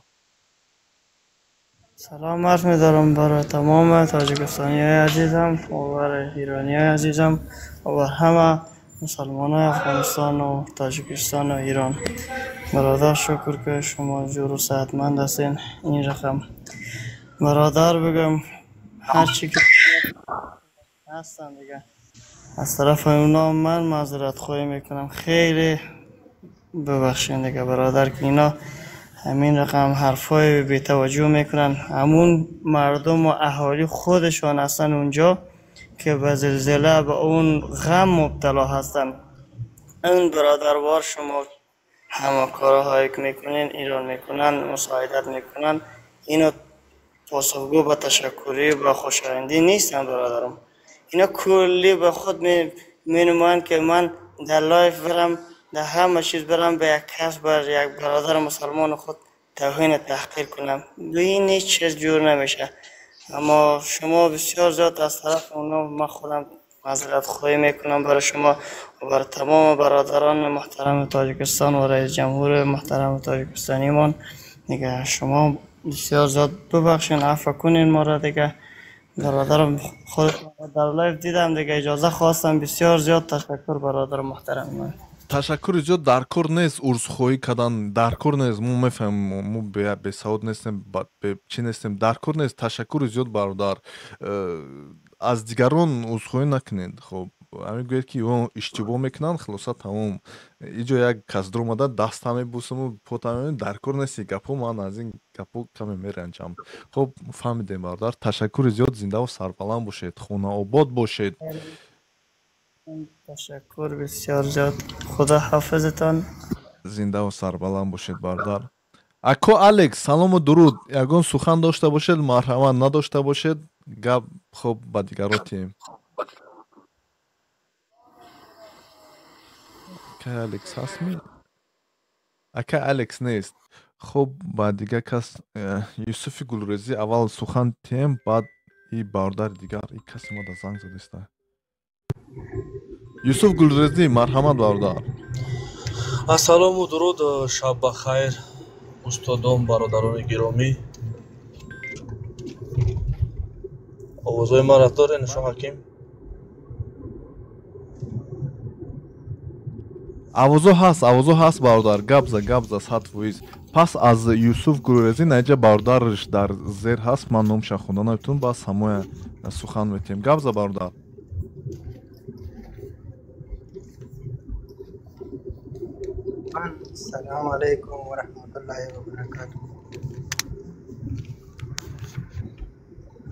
سلام عرض می‌دارم برای تمام تاجیکستانی عزیزم و برای ایرانی عزیزم و بر همه مسلمان افغانستان و تاجیکستان و ایران. برادر شکر که شما جور و صحتمند هستین. این رقم برادر بگم هر چی که هستن دیگه از طرف اونا من معذرت خواهی میکنم. خیلی ببخشین دیگه برادر که اینا همین رقم حرفای بی توجه میکنن. همون مردم و اهالی خودشان هستن اونجا که به زلزله به اون غم مبتلا هستن. این برادروار شما همه کارهایی که میکنین ایران میکنن، مساعدت میکنن، اینو پاسخگو به تشکری و خوشایندی نیستن برادرم. اینا کلی به خود مینمایند که من در live برم، در همه چیز برم به یک کس، بر یک برادر مسلمان خود توهین تحقیر کنم. به این هیچ چیز جور نمیشه. اما شما بسیار زیاد از طرف اونا من خودم معذرت خواهی میکنم برای شما و برای تمام برادران محترم تاجیکستان و رئیس جمهور محترم تاجیکستانیمان. دیگه شما بسیار زیاد ببخشین، عفو کنین ما را دیگه. برادرم خود در live دیدم دیگه، اجازه خواستم. بسیار زیاد تشکر برادر محترم من. تشکر زیاد. در کار نیست عذرخواهی کردن، در کار نیست. ما میفهمیم، ما به سواد نیستیم، به چی نیستیم، در کار نیست. تشکر زیاد برادر. از دیگران عذرخواهی نکنید. خب همین گوید که اون اشتباه میکنن، خلاصه تمام. اینجا یک کس در اومده دست همه بوسم و پوت همه، در کار نیست گپو. من از این گپو کمی میرنجم. خب فهمیدیم برادر. تشکر زیاد. زنده و سربلند باشید، خونه آباد باشید. تشکر بسیار زیاد. خدا حافظتان. زنده و سربلند باشید برادر. اکو الکس سلام و درود. یگان سخن داشته باشید مرحبا، نداشته باشید گپ خب با دیگران تیم. اکا الکس هست می؟ اکا الکس نیست. خب با دیگه کس یوسف گلریزی اول سخن تیم، بعد ای برادر دیگر. ای کسی ما در زنگ زده است. یوسف گلریزی مرحمت برادر. سلام و درود، شب بخیر استادان، برادران گرامی. آوازهای ما را دارین شما حکیم؟ آوازو هست، آوازو هست برادر. گبزه گبزه 100%. پس از یوسف گلریزی نجا برادرش در زیر هست، من نامش خوندن نمیتونم، بس همه سخن میتیم. گبزه برادر. السلام علیکم و رحمت الله و برکاته.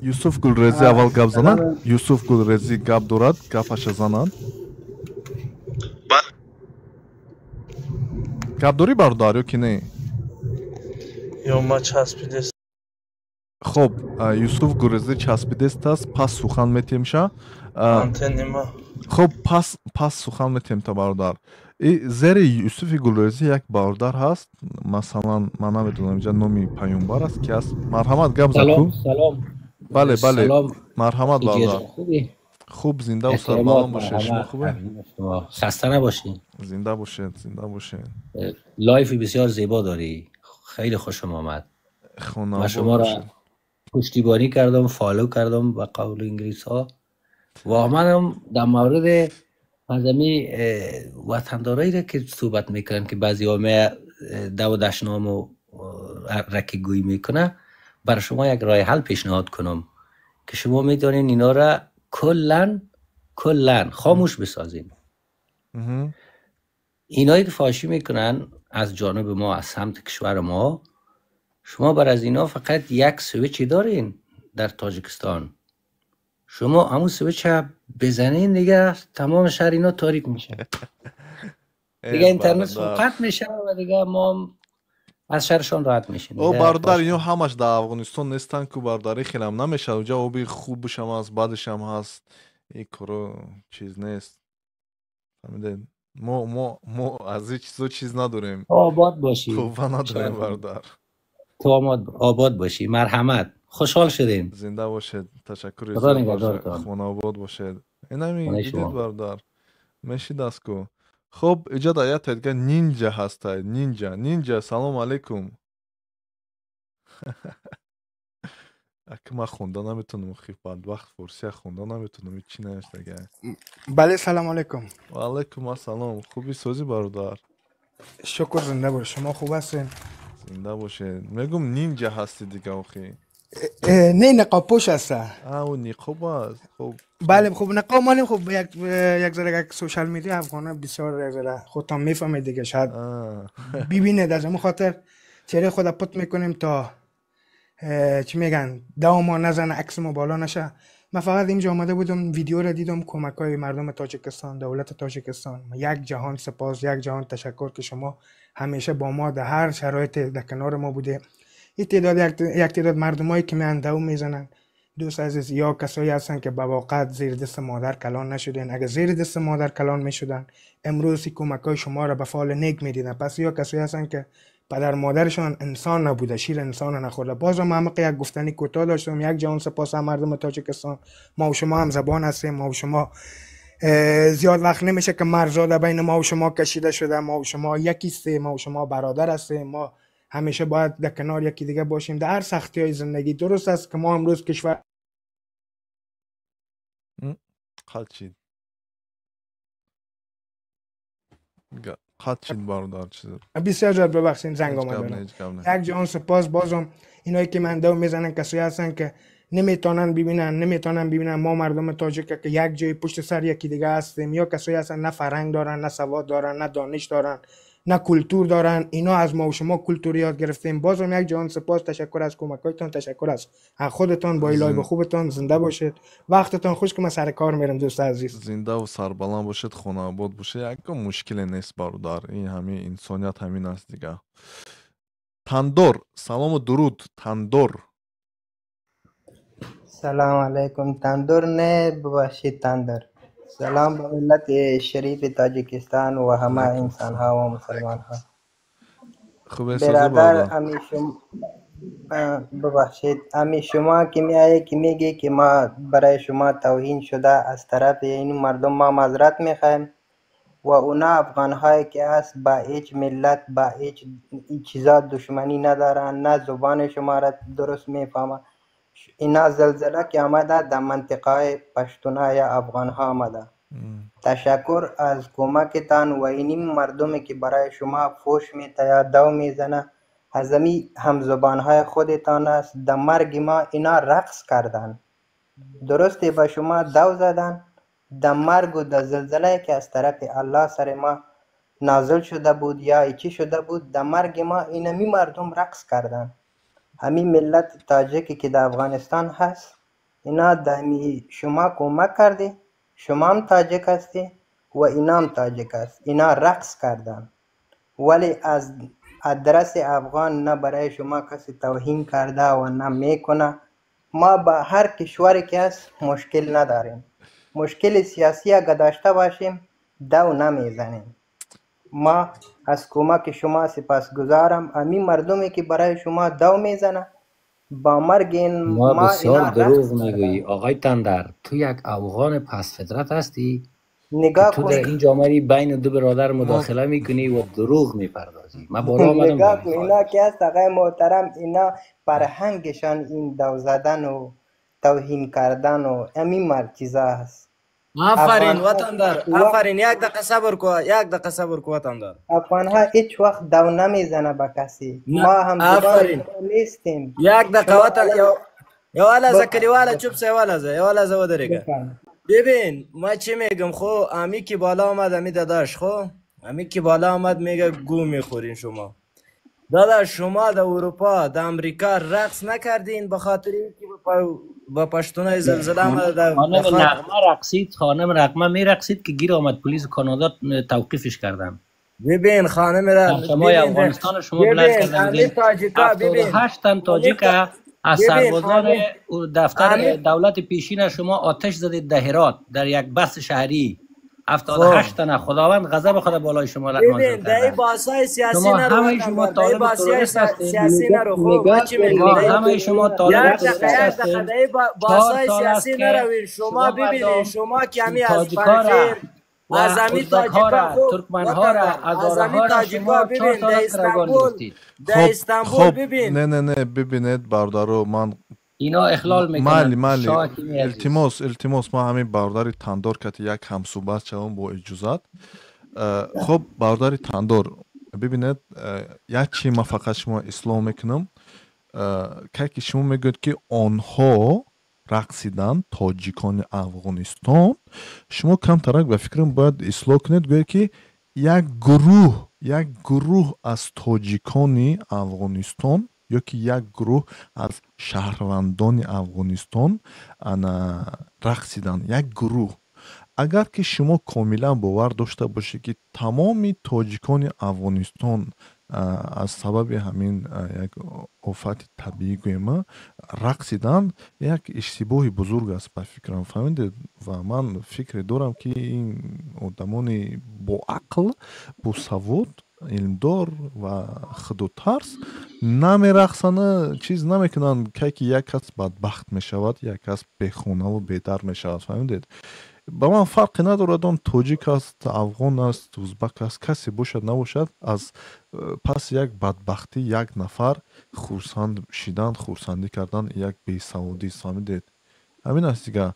یوسف گلریزی اول گپ زنند. یوسف گلریزی گپ دارد، گپش زنند. Гап дорӣ, бародар, ё ки не? Ё ма часпидест. Хоб, Юсуф Гурезӣ часпидест аст, пас сухан метемша. Антеннима. Хоб, пас сухан метем та, бародар. Зери Юсуфи Гулрезӣ як бародар ҳаст, масалан, ман намедонам, инҷа номи паёмбар аст, ки аст. Марҳамат, гап зад ку. Салом. Бале, бале, марҳамат, бародар. Хуб, зинда ва сарбаланд бошед. Шумо хубе? хаста набошед. Зинда бошед, зинда бошед. Live بسیار زیبا داری، خیلی خوشم آمد. من شما را پشتیبانی کردم، follow کردم به قول انگلیس ها. و منم در مورد از وطندارایی را که صحبت میکنن که بعضی ها دو دشنام و رکی گویی میکنه، برای شما یک راه حل پیشنهاد کنم که شما میتونین اینا را کلن خاموش بسازین. اینایی که فاشی میکنن از جانب ما، از سمت کشور ما، شما بر از اینا فقط یک سویچی دارین در تاجیکستان. شما همون سویچ بزنین دیگه تمام شهر اینا تاریک میشه، دیگه اینترنت قطع میشه و دیگه ما از شهرشان راحت میشیم. او برادر، اینا همش در افغانستان نیستن که برادری خیلی نمیشه. اونجا آبی خوبش هم هست، بدش هم هست، این کارو چیز نیست. فهمیدین؟ ما از این چیزا چیز نداریم. آباد باشی. خوب نداریم برادر. تو آباد باشی. مرحمت. خوشحال شدیم. زنده باشید. تشکر. خدا نگهدارتان. خونه آباد باشید. اینمی دیدید برادر. میشید از کو. خب ایجاد آیت دیگه نینجا هسته. نینجا سلام علیکم. اگه من خونده نمیتونم، خیلی بدبخت فارسی خونده نمیتونم، چی نوشته دیگه. بله سلام علیکم. و علیکم السلام. خوبی سوزی برادر؟ شکر، زنده باش. شما خوب هستین؟ زنده باشید. میگم نینجا هستی دیگه آخی. نه نقاب پوش هسته. اون نقاب است. خب بله، خب نقاب مانیم. خب یک ذره یک social media افغانا بسیار یک ذره خودتان میفهمید دیگه، شاید ببینید، از اون خاطر چهره خود پت میکنیم تا چی میگن دو ما نزنه، عکس ما بالا نشه. من فقط اینجا آمده بودم، ویدیو رو دیدم، کمک های مردم تاجیکستان، دولت تاجیکستان. یک جهان سپاس، یک جهان تشکر که شما همیشه با ما در هر شرایط در کنار ما بوده. این تعداد یک تعداد مردمایی که میان دو میزنن، دوست عزیز، یا کسایی هستن که به واقع زیر دست مادر کلان نشدن. اگه زیر دست مادر کلان میشدن امروز کمک های شما را به فال نیک میدیدن. پس یا کسایی هستن که پدر مادرشان انسان نبوده، شیر انسان نخورده. باز هم عمق یک گفتنی کوتاه داشتم. یک جهان سپاس هم مردم تاجیکستان. ما و شما هم زبان هستیم، ما و شما زیاد وقت نمیشه که مرزا بین ما و شما کشیده شده. ما و شما یکی هستیم، ما و شما برادر هستیم، ما همیشه باید در کنار یکی دیگه باشیم در هر سختی های زندگی. درست است که ما امروز کشور قطع شد برادر. چیز بسیار زیاد ببخشید زنگ آمد. یک جهان سپاس. بازم اینایی که من دو میزنن کسایی هستن که نمیتونن ببینن ما مردم تاجیک که یک جای پشت سر یکی دیگه هستیم، یا کسایی هستن نه فرهنگ دارن، نه سواد دارن، نه دانش دارن، نه کلتور دارن. اینا از ما و شما کلتور یاد گرفتیم. بازم یک جهان سپاس، تشکر از کمکایتان، تشکر از خودتان با live خوبتان. زنده باشید، وقتتان خوش که من سر کار میرم دوست عزیز. زنده و سربلند باشید، خانه آباد باشید. یک مشکل نیست برادر، این همین انسانیت همین است دیگه. تندور سلام و درود. تندور سلام علیکم. تندور نه ببخشید تندر. سلام به ملت شریف تاجیکستان و همه انسان ها و مسلمان ها. خوبه برادر ببخشید امی شما که میایه که میگه که ما برای شما توهین شده از طرف این مردم، ما معذرت میخوایم و اونا افغان هایی که هست با هیچ ملت با هیچ چیزا دشمنی ندارن، نه زبان شما را درست میفهمه. اینا زلزله که آمده در منطقه پشتونا یا افغان ها آمده. تشکر از کمکتان و اینیم مردمی که برای شما فوش میته یا دو میزنه از امی هم زبانهای خودتان است. در مرگ ما اینا رقص کردن، درسته به شما دو زدن، در مرگ و در زلزله که از طرف الله سر ما نازل شده بود یا چی شده بود، در مرگ ما اینمی مردم رقص کردن. همین ملت تاجیکی که در افغانستان هست اینا دمی شما کمک کرده، شما هم تاجیک هستی و اینا هم تاجیک هست، اینا رقص کردن ولی از آدرس افغان نه برای شما کسی توهین کرده و نه میکنه. ما با هر کشوری که هست مشکل نداریم. مشکل سیاسی اگه داشته باشیم دو نمیزنیم. ما از کمک شما سپاسگزارم. امی مردمی که برای شما دو میزنه با مرگ این ما ما بسیار اینا دروغ رقص میگویی آقای تندر. تو یک افغان پس فطرت هستی که نگاه تو کن در اینجا آمدی بین دو برادر مداخله میکنی و دروغ میپردازی. من بالا آمدم نگاه به کن اینا که هست آقای محترم، اینا فرهنگشان این دو زدن و توهین کردن و همین مرد چیزا هست. آفرین افغان ها وطندار، هیچ وقت آفرین. یک دقیقه صبر کو، یک دقیقه صبر کو وطندار. افغان ها هیچ وقت دو نمیزنه به کسی. نه ما هم زبان آفرین، شما نیستیم. یک دقیقه شما وطن الان یو لحظه بفرم کلیواله چوب سه، یو لحظه، یو لحظه ودرېږه. بفرم. ببین ما چی میگم، خو امی که بالا آمد، امی داداش، خو امی که بالا آمد میگه گو میخورین شما. داداش شما در اروپا در امریکا رقص نکردین به خاطر اینکه با پشتونای زلزله آمده در خانم در خاک. نغمه رقصید، خانم نغمه میرقصید که گیر آمد پلیس کانادا توقیفش کردن. ببین خانم را پرچمای ببین افغانستان شما بلند ببین کردن امی بودین. تاجیکا، ببین 78 تن امی تاجیک از ببین سربازان خانم دفتر امی دولت پیشین شما آتش زدید در هرات در یک بس شهری. 78 خب تن. خداوند غضب خود بالای شما نازل ببین در این کرده. باسای سیاسی شما نرو همه شما وطندار، در این طالب باسای تروریست هستین. سیاسی نگاه نرو. خب ما نگاه چی کن میگم شما در این نگاه همه کن شما اینا طالب یک تروریست دقیقه، یک دقیقه هستین. در این 4 باسای سال است سیاسی که نروین. شما شما ببینین مردم شما که همی از تاجیکا را پنجشیر و از همی ازبک ها تاجیکا را، خوب ترکمن ها را، وطندار، از هزاره همی ها را تاجیکا شما 4 ببین سال در است گروگان استانبول، گرفتید. در خب استانبول خب ببین. نه نه نه، ببینید برادرو من اینا اخلال مالی میکنن. مالی شاه حکیمی عزیز، التماس التماس، ما همین برادر تندور کتی یک همصحبت شوم با اجازت. خب برادر تندور ببینید، یک چی ما فقط شما اصلاح میکنم. که شما میگوید که آنها رقصیدن تاجیکان افغانستان، شما کم ترک به فکرم باید اصلاح کنید، گوید که یک گروه از تاجیکان افغانستان یا که یک گروه از شهروندان افغانستان انا رقصیدن، یک گروه. اگر که شما کاملا باور داشته باشید که تمام تاجیکان افغانستان از سبب همین یک آفت طبیعی گویم رقصیدن، یک اشتباه بزرگ است به فکرم، فهمیدید؟ و من فکر دارم که این آدمان با عقل، با سواد، علمدار و خودترس نمیرقصند، چیز نمیکنند که یک کس بدبخت میشود، یک کس بیخونه و بیدر میشود، فهمیدید؟ به من فرقی ندارد آن تاجیک است، افغان است، ازبک است، کسی باشد نباشد، از پس یک بدبختی یک نفر خرسند شدن، خرسندی کردن یک بیسوادی است، فهمیدید؟ همین است دیگه.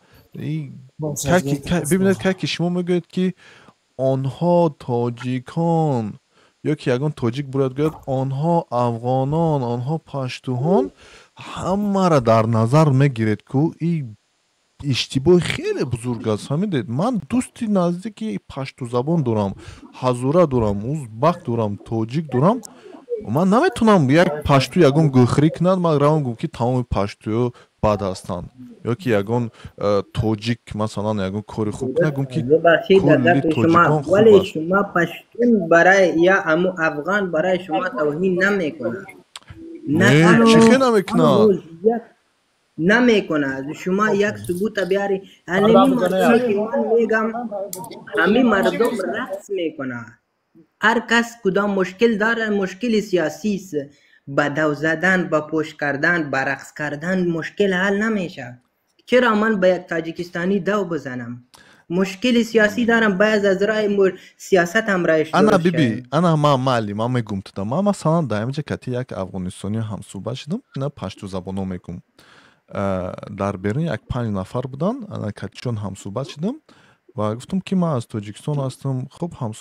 ببینید که شما میگویید که آنها تاجیکان یا که یگان تاجیک باید گوید آنها افغانان، آنها پشتوهان، همه را در نظر میگیرید که این اشتباه خیلی بزرگ است، فهمیدید؟ من دوستی نزدیکی پشتو زبان دارم، هزاره دارم، ازبک دارم، تاجیک دارم. من نمیتونم یک پشتو یگان گوخری کند من روم گم که تمام پشتو بد هستند، یا که یگان تاجیک مثلا یگان کاری خوب کنه گم که ببخشید در کلی گپ شما، تاجیکان خوب ولی است. شما پشتون برای یا امو افغان برای شما توهین نمیکنه. نه چه خیلی نمیکنه؟ نمیکنه. شما یک ثبوت بیاری. همی مردمی که من میگم همین مردم رقص میکنه. هر کس کدام مشکل داره، مشکل سیاسی است. با دو زدن، با پوش کردن، با رقص کردن مشکل حل نمیشه. چرا من با یک تاجیکستانی دو بزنم؟ مشکل سیاسی دارم، باید از راه سیاست هم رایش انا درست بیبی شد. انا ما مالی ما میگم تو ما مثلا در اینجا کتی یک افغانستانی هم صحبت شدم، نه پشتو زبانو میگم. در بیرون یک 5 نفر بودن، انا کتیشون هم صحبت شدم و گفتم که من از تاجیکستان هستم. خب هم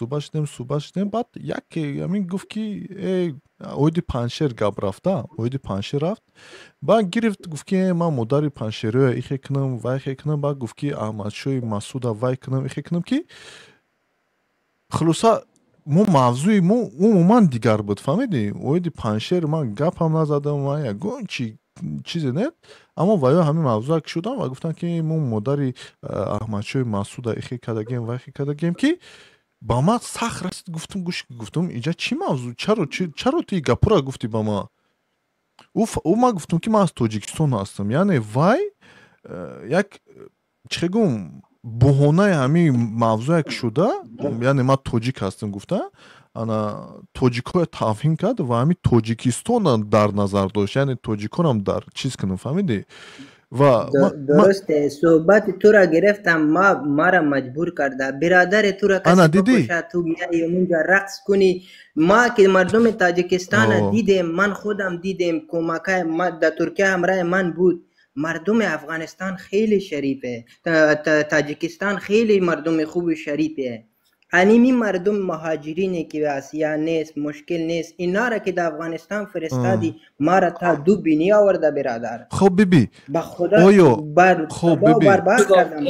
صحبت شدیم، بعد یک همین گفت که ای اویدی پنجشیر گپ رفته، اویدی پنجشیر رفت، بعد گرفت گفت که من مادر پنجشیری ایخه کنم وای خه کنم، بعد گفت که احمد شوی مسعود وای کنم ایخه کنم که خلاصه مو موضوع مو عموما دیگر بود، فهمیدی؟ اویدی پنجشیر من گپ هم نزدم و یگون چی چیزی نه، اما ویا همین موضوع که شدم و گفتن که مو مادر احمد شوی مسعود ایخه کردگیم وای خه کردگیم که Ба ман сахт расид, гуфтам, гӯш, гуфтам, инҷа чӣ мавзӯъ, чаро ту ин гапҳоро гуфтӣ ба ман? Ӯ ман гуфтам, ки ман аз Тоҷикистон ҳастам. Яъне вай як чӣ гум буҳонаи ҳамин мавзӯъ як шуда, яъне ман тоҷик ҳастам гуфта, ана тоҷикҳоя тавҳин кард ва ҳамин Тоҷикистонам дар назар дошт, яъне тоҷиконам дар чиз кунам, фаҳмидӣ? ва درسته، صحبت تو را گرفتم، ما مرا مجبور کرده برادر تو را انا کسی دیدی؟ بکشه، تو میای اونجا رقص کنی. ما که مردم تاجیکستان دیدیم، من خودم دیدیم، کمک ما در ترکیه همراه من بود. مردم افغانستان خیلی شریفه، تاجیکستان خیلی مردم خوب و شریفه. انیمی مردم مهاجرینی که آسیا نیست، مشکل نیست، اینا را که در افغانستان فرستادی ما را تا دو بینی آورده برادر. خب ببی به خدا آیا بر خب تباه و ببی برباد چی گفت؟ کردم.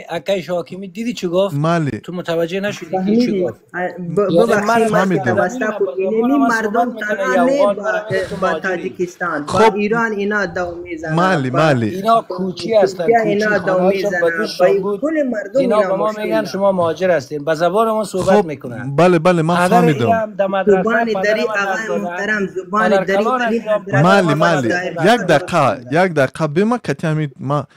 اکی شاکیمی دیدی چی گفت؟ مالی تو متوجه نشدی که چی فهمیدی؟ گفت؟ یعنی ببخشید من من که فهمیدم. توسط زمین خود با زبان اینمی من صحبت مردم میکنه، تنها یه نه افغان با, مرا میگه تو با مهاجری. تاجیکستان، با خب ایران اینا دو میزنه، مالی با مالی اینا کوچی هستن، ترکیه کوچی اینا دو خانه‌هاشون به میزنه، با دوششون بود. کل مردم اینا اینا به ما مشکل میگن داره. شما مهاجر هستین، به زبان ما صحبت خب میکنن. بله بله من پدر فهمیدم. ایرم در مدرسه زبان پدر دری من درس آقای دادن، محترم، زبان پدر دری کلان علی از اینا حضرت پدر مالی ما درس مالی دادن. یک دقیقه، یک دقیقه به من کتی همین ما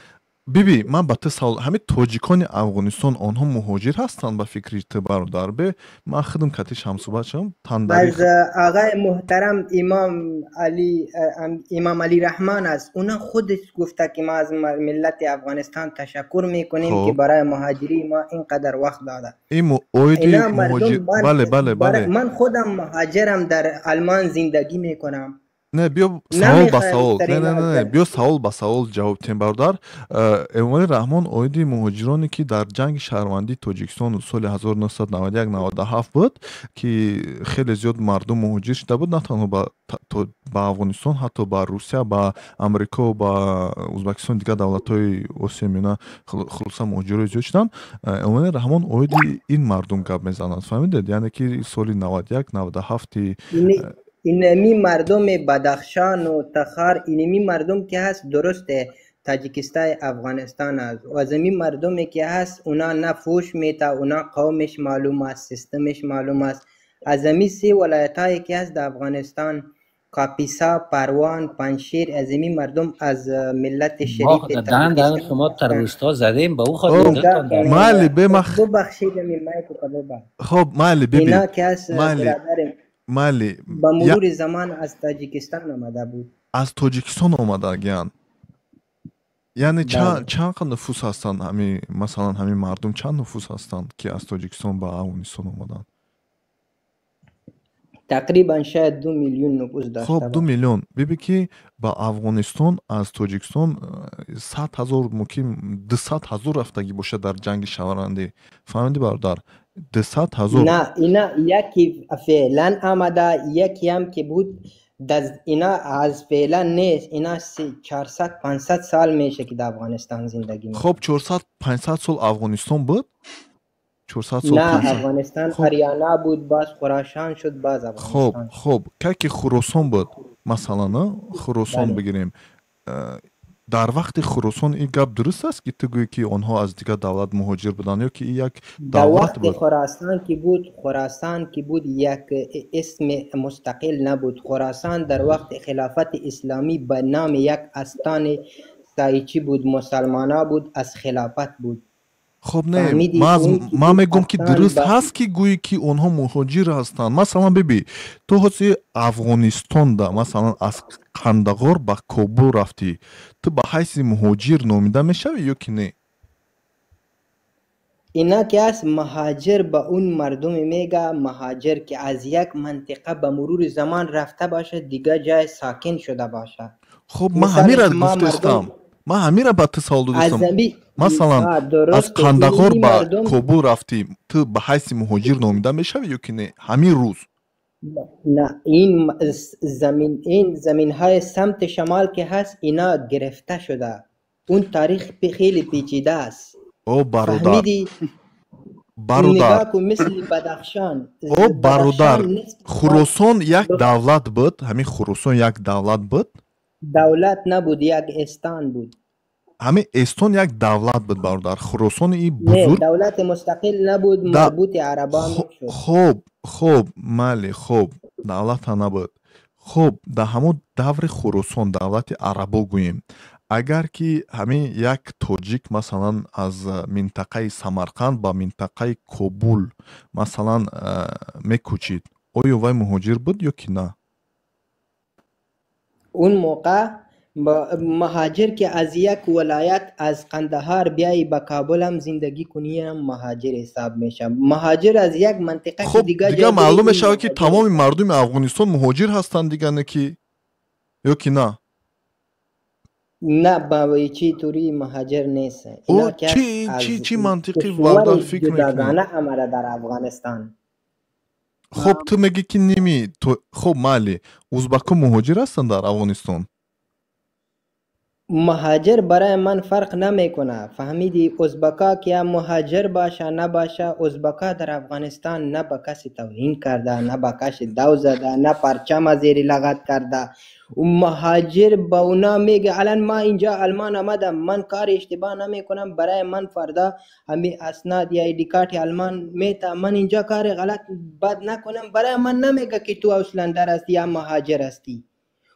بیبی من با تو سوال، همین тоҷикони افغانستان آنها مهاجر هستند به فکری تو برادر؟ به من خودم کتیش هم صحبت شدم تندری از آقای محترم امام علی رحمان است، اونا خودش گفته که ما از ملت افغانستان تشکر میکنیم که خب برای مهاجری ما اینقدر وقت داده. این اویدی اینا مردم مهاجر من بله بله برای بله من خودم مهاجرم، در آلمان زندگی میکنم. نه بیا سوال به نمیخوایم سوال، سر نه نه اینا نه نه بیا سوال به سوال جواب تیم برادر. امامعلی رحمان оиди муҳоҷироне ки дар ҷанги шаҳрвандии Тоҷикистон соли 1991-97 буд, ки хеле зиёд мардум муҳоҷир шуда буд, на танҳо ба Афғонистон, ҳатто ба Русия, ба Амрико, ба Ӯзбекистон, дигар давлатҳои Осиёи Миёна, хулоса муҳоҷирои зиёд шуданд. Эмомалӣ Раҳмон оиди ин мардум гап мезанад, фаҳмидед? Яъне ки соли 91-97 اینمی مردم بدخشان و تخار، اینمی مردم که هست درسته تاجیکستان افغانستان است، و از این مردمی که هست اونا نه فوش میته، اونا قومش معلوم است، سیستمش معلوم است. از این سه ولایت هایی که هست در افغانستان، کاپیسا، پروان، پنجشیر، از این مردم از ملت ما شریف خود دهن دهن تاجیکستان شما هستند. تروریست ها زدیم، به او خاطر او دلتان درد مالی به مخ ببخشید می مایک رو ببخش. خب مالی ببین اینا که هست مالی برادر مالی با یا مرور زمان از تاجیکستان آمده بود. از تاجیکستان آمدگیان، یعنی بله چند نفوس هستند همین، مثلا همین مردم چند نفوس هستند که از تاجیکستان به افغانستان آمدند؟ تقریبا شاید 2 میلیون نفوس داشته خب 2 باشه. میلیون. ببین که به افغانستان از تاجیکستان 100,000 ممکن 200,000 رفتگی باشه در جنگ شهروندی، فهمیدی برادر؟ 200,000. نه اینا یکی فعلا آمده، یکی هم که بود اینا از فعلا نیست، اینا 400 500 سال میشه که در افغانستان زندگی میکنه. خب 400 500 سال افغانستان بود، 400 سال نه 500. افغانستان خب آریانا بود، باز خراسان شد، باز خب افغانستان شد. خب که خراسان بود مثلا، نه خراسان بله بگیریم، در وقت خراسان این گپ درست است که تو گویی که آنها از دیگر دولت مهاجر بودن یا که این یک در دولت وقت بود؟ خراسان که بود، خراسان که بود یک اسم مستقل نبود. خراسان در وقت خلافت اسلامی به نام یک استان سایچی بود، مسلمانا بود، از خلافت بود. خب نه فهمیدی؟ ما از اون که ما بود میگم که استان درست به هست که گویی که آنها مهاجر هستند. مثلا ببین تو هستی افغانستان ده، مثلا از قندهار به کابل رفتی، تو به حیث مهاجر نامیده میشوی یا که نه؟ اینا که از مهاجر به اون مردم میگه مهاجر که از یک منطقه به مرور زمان رفته باشه دیگه جای ساکن شده باشه. خب من همین مثال را ما مردم گفتستم، من همین را به تو سوال از دادستم. زمین مثلا از درسته قندهار اینی به مردم کابل رفتی، تو به حیث مهاجر نامیده میشوی یا که نه همین روز؟ نه این زمین، این زمین های سمت شمال که هست اینا گرفته شده، اون تاریخ خیلی پیچیده است. او برادر فهمیدی؟ برادر نگاه کن مثل بدخشان، او برادر بدخشان نصف شمال خراسان یک دولت بود، همین خراسان یک دولت بود؟ دولت نبود، یک استان بود. ҳамин Эстон як давлат буд, бародар. Хуросони и бузург давлати мустақил набуд, марбути арабон шуд. Хоб, хоб, майли, хоб, давлата набуд. Хоб, дар ҳамон даври Хуросон, давлати арабо гӯем, агар ки ҳамин як тоҷик масалан аз минтақаи Самарқанд ба минтақаи Кобул масалан мекӯчид, оё вай муҳоҷир буд ё ки на? Он موقع مهاجر که از یک ولایت از قندهار بیایی به کابل هم زندگی کنی هم مهاجر حساب میشه. مهاجر از یک منطقه که خب دیگه دیگه جای معلوم بری میشود که تمام مردم افغانستان مهاجر هستند دیگه، نه که یا که نه؟ نه با چی طوری مهاجر نیست. او اینا که چی از چی چی منطقی کشور وارد فکر میکنی؟ جداگانه آمده در افغانستان. خب تو میگی که نیمی تو. خب مالی ازبکا مهاجر هستند در افغانستان؟ مهاجر برای من فرق نمیکنه، فهمیدی؟ ازبکا که مهاجر باشه نباشه، ازبکا در افغانستان نه به کسی توهین کرده، نه به کسی دو زده، نه پرچم زیر لغت کرده. مهاجر با اونا میگه الان ما اینجا آلمان آمدم، من کار اشتباه نمیکنم، برای من فردا همی اسناد یا ایدی کارت آلمان میتا، من اینجا کار غلط بد نکنم، برای من نمیگه که تو اوسلندر هستی یا مهاجر هستی.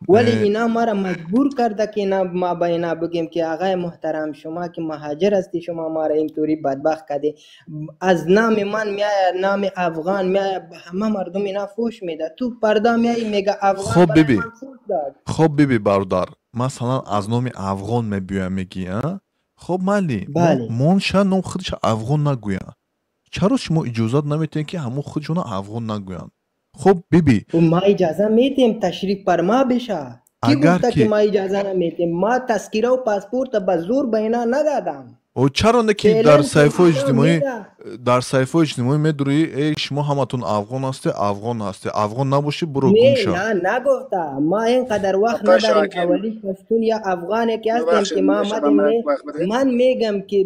ولی اینا ما را مجبور کرده که اینا ما به اینا بگیم که آقای محترم شما که مهاجر هستی، شما ما را اینطوری بدبخت کرده. از نام من میآید، نام افغان میآید، به همه مردم اینا فوش میده. تو پردا میایی میگه افغان خب برای بیبی، من فوش داد. خب بیبی برادر، مثلا از نام افغان میبیام میگی ها؟ خب مالی بله. مونشا نام خودش افغان نگویا، چرا شما اجازت نمیتین که همون خودشون افغان نگویان؟ خب بیبی ما اجازه میتیم تشریف فرما بشه. کی اگر گفته که که ما اجازه نمیتیم؟ ما تذکره و پاسپورت به زور به اینا ندادم. او چرا نه که فعلا در که صفحه اینا اجتماعی میده در صفحه اجتماعی میدروی ای شما همتون افغان هستی، افغان هستی، افغان نباشی برو گم نه شو. نه نگفته. ما اینقدر وقت آقای نداریم. شاکر، اولی پشتون یا افغان که هستیم ببخشید که ما میشه به آمدیم، من نه یک وقت بدید؟ من میگم که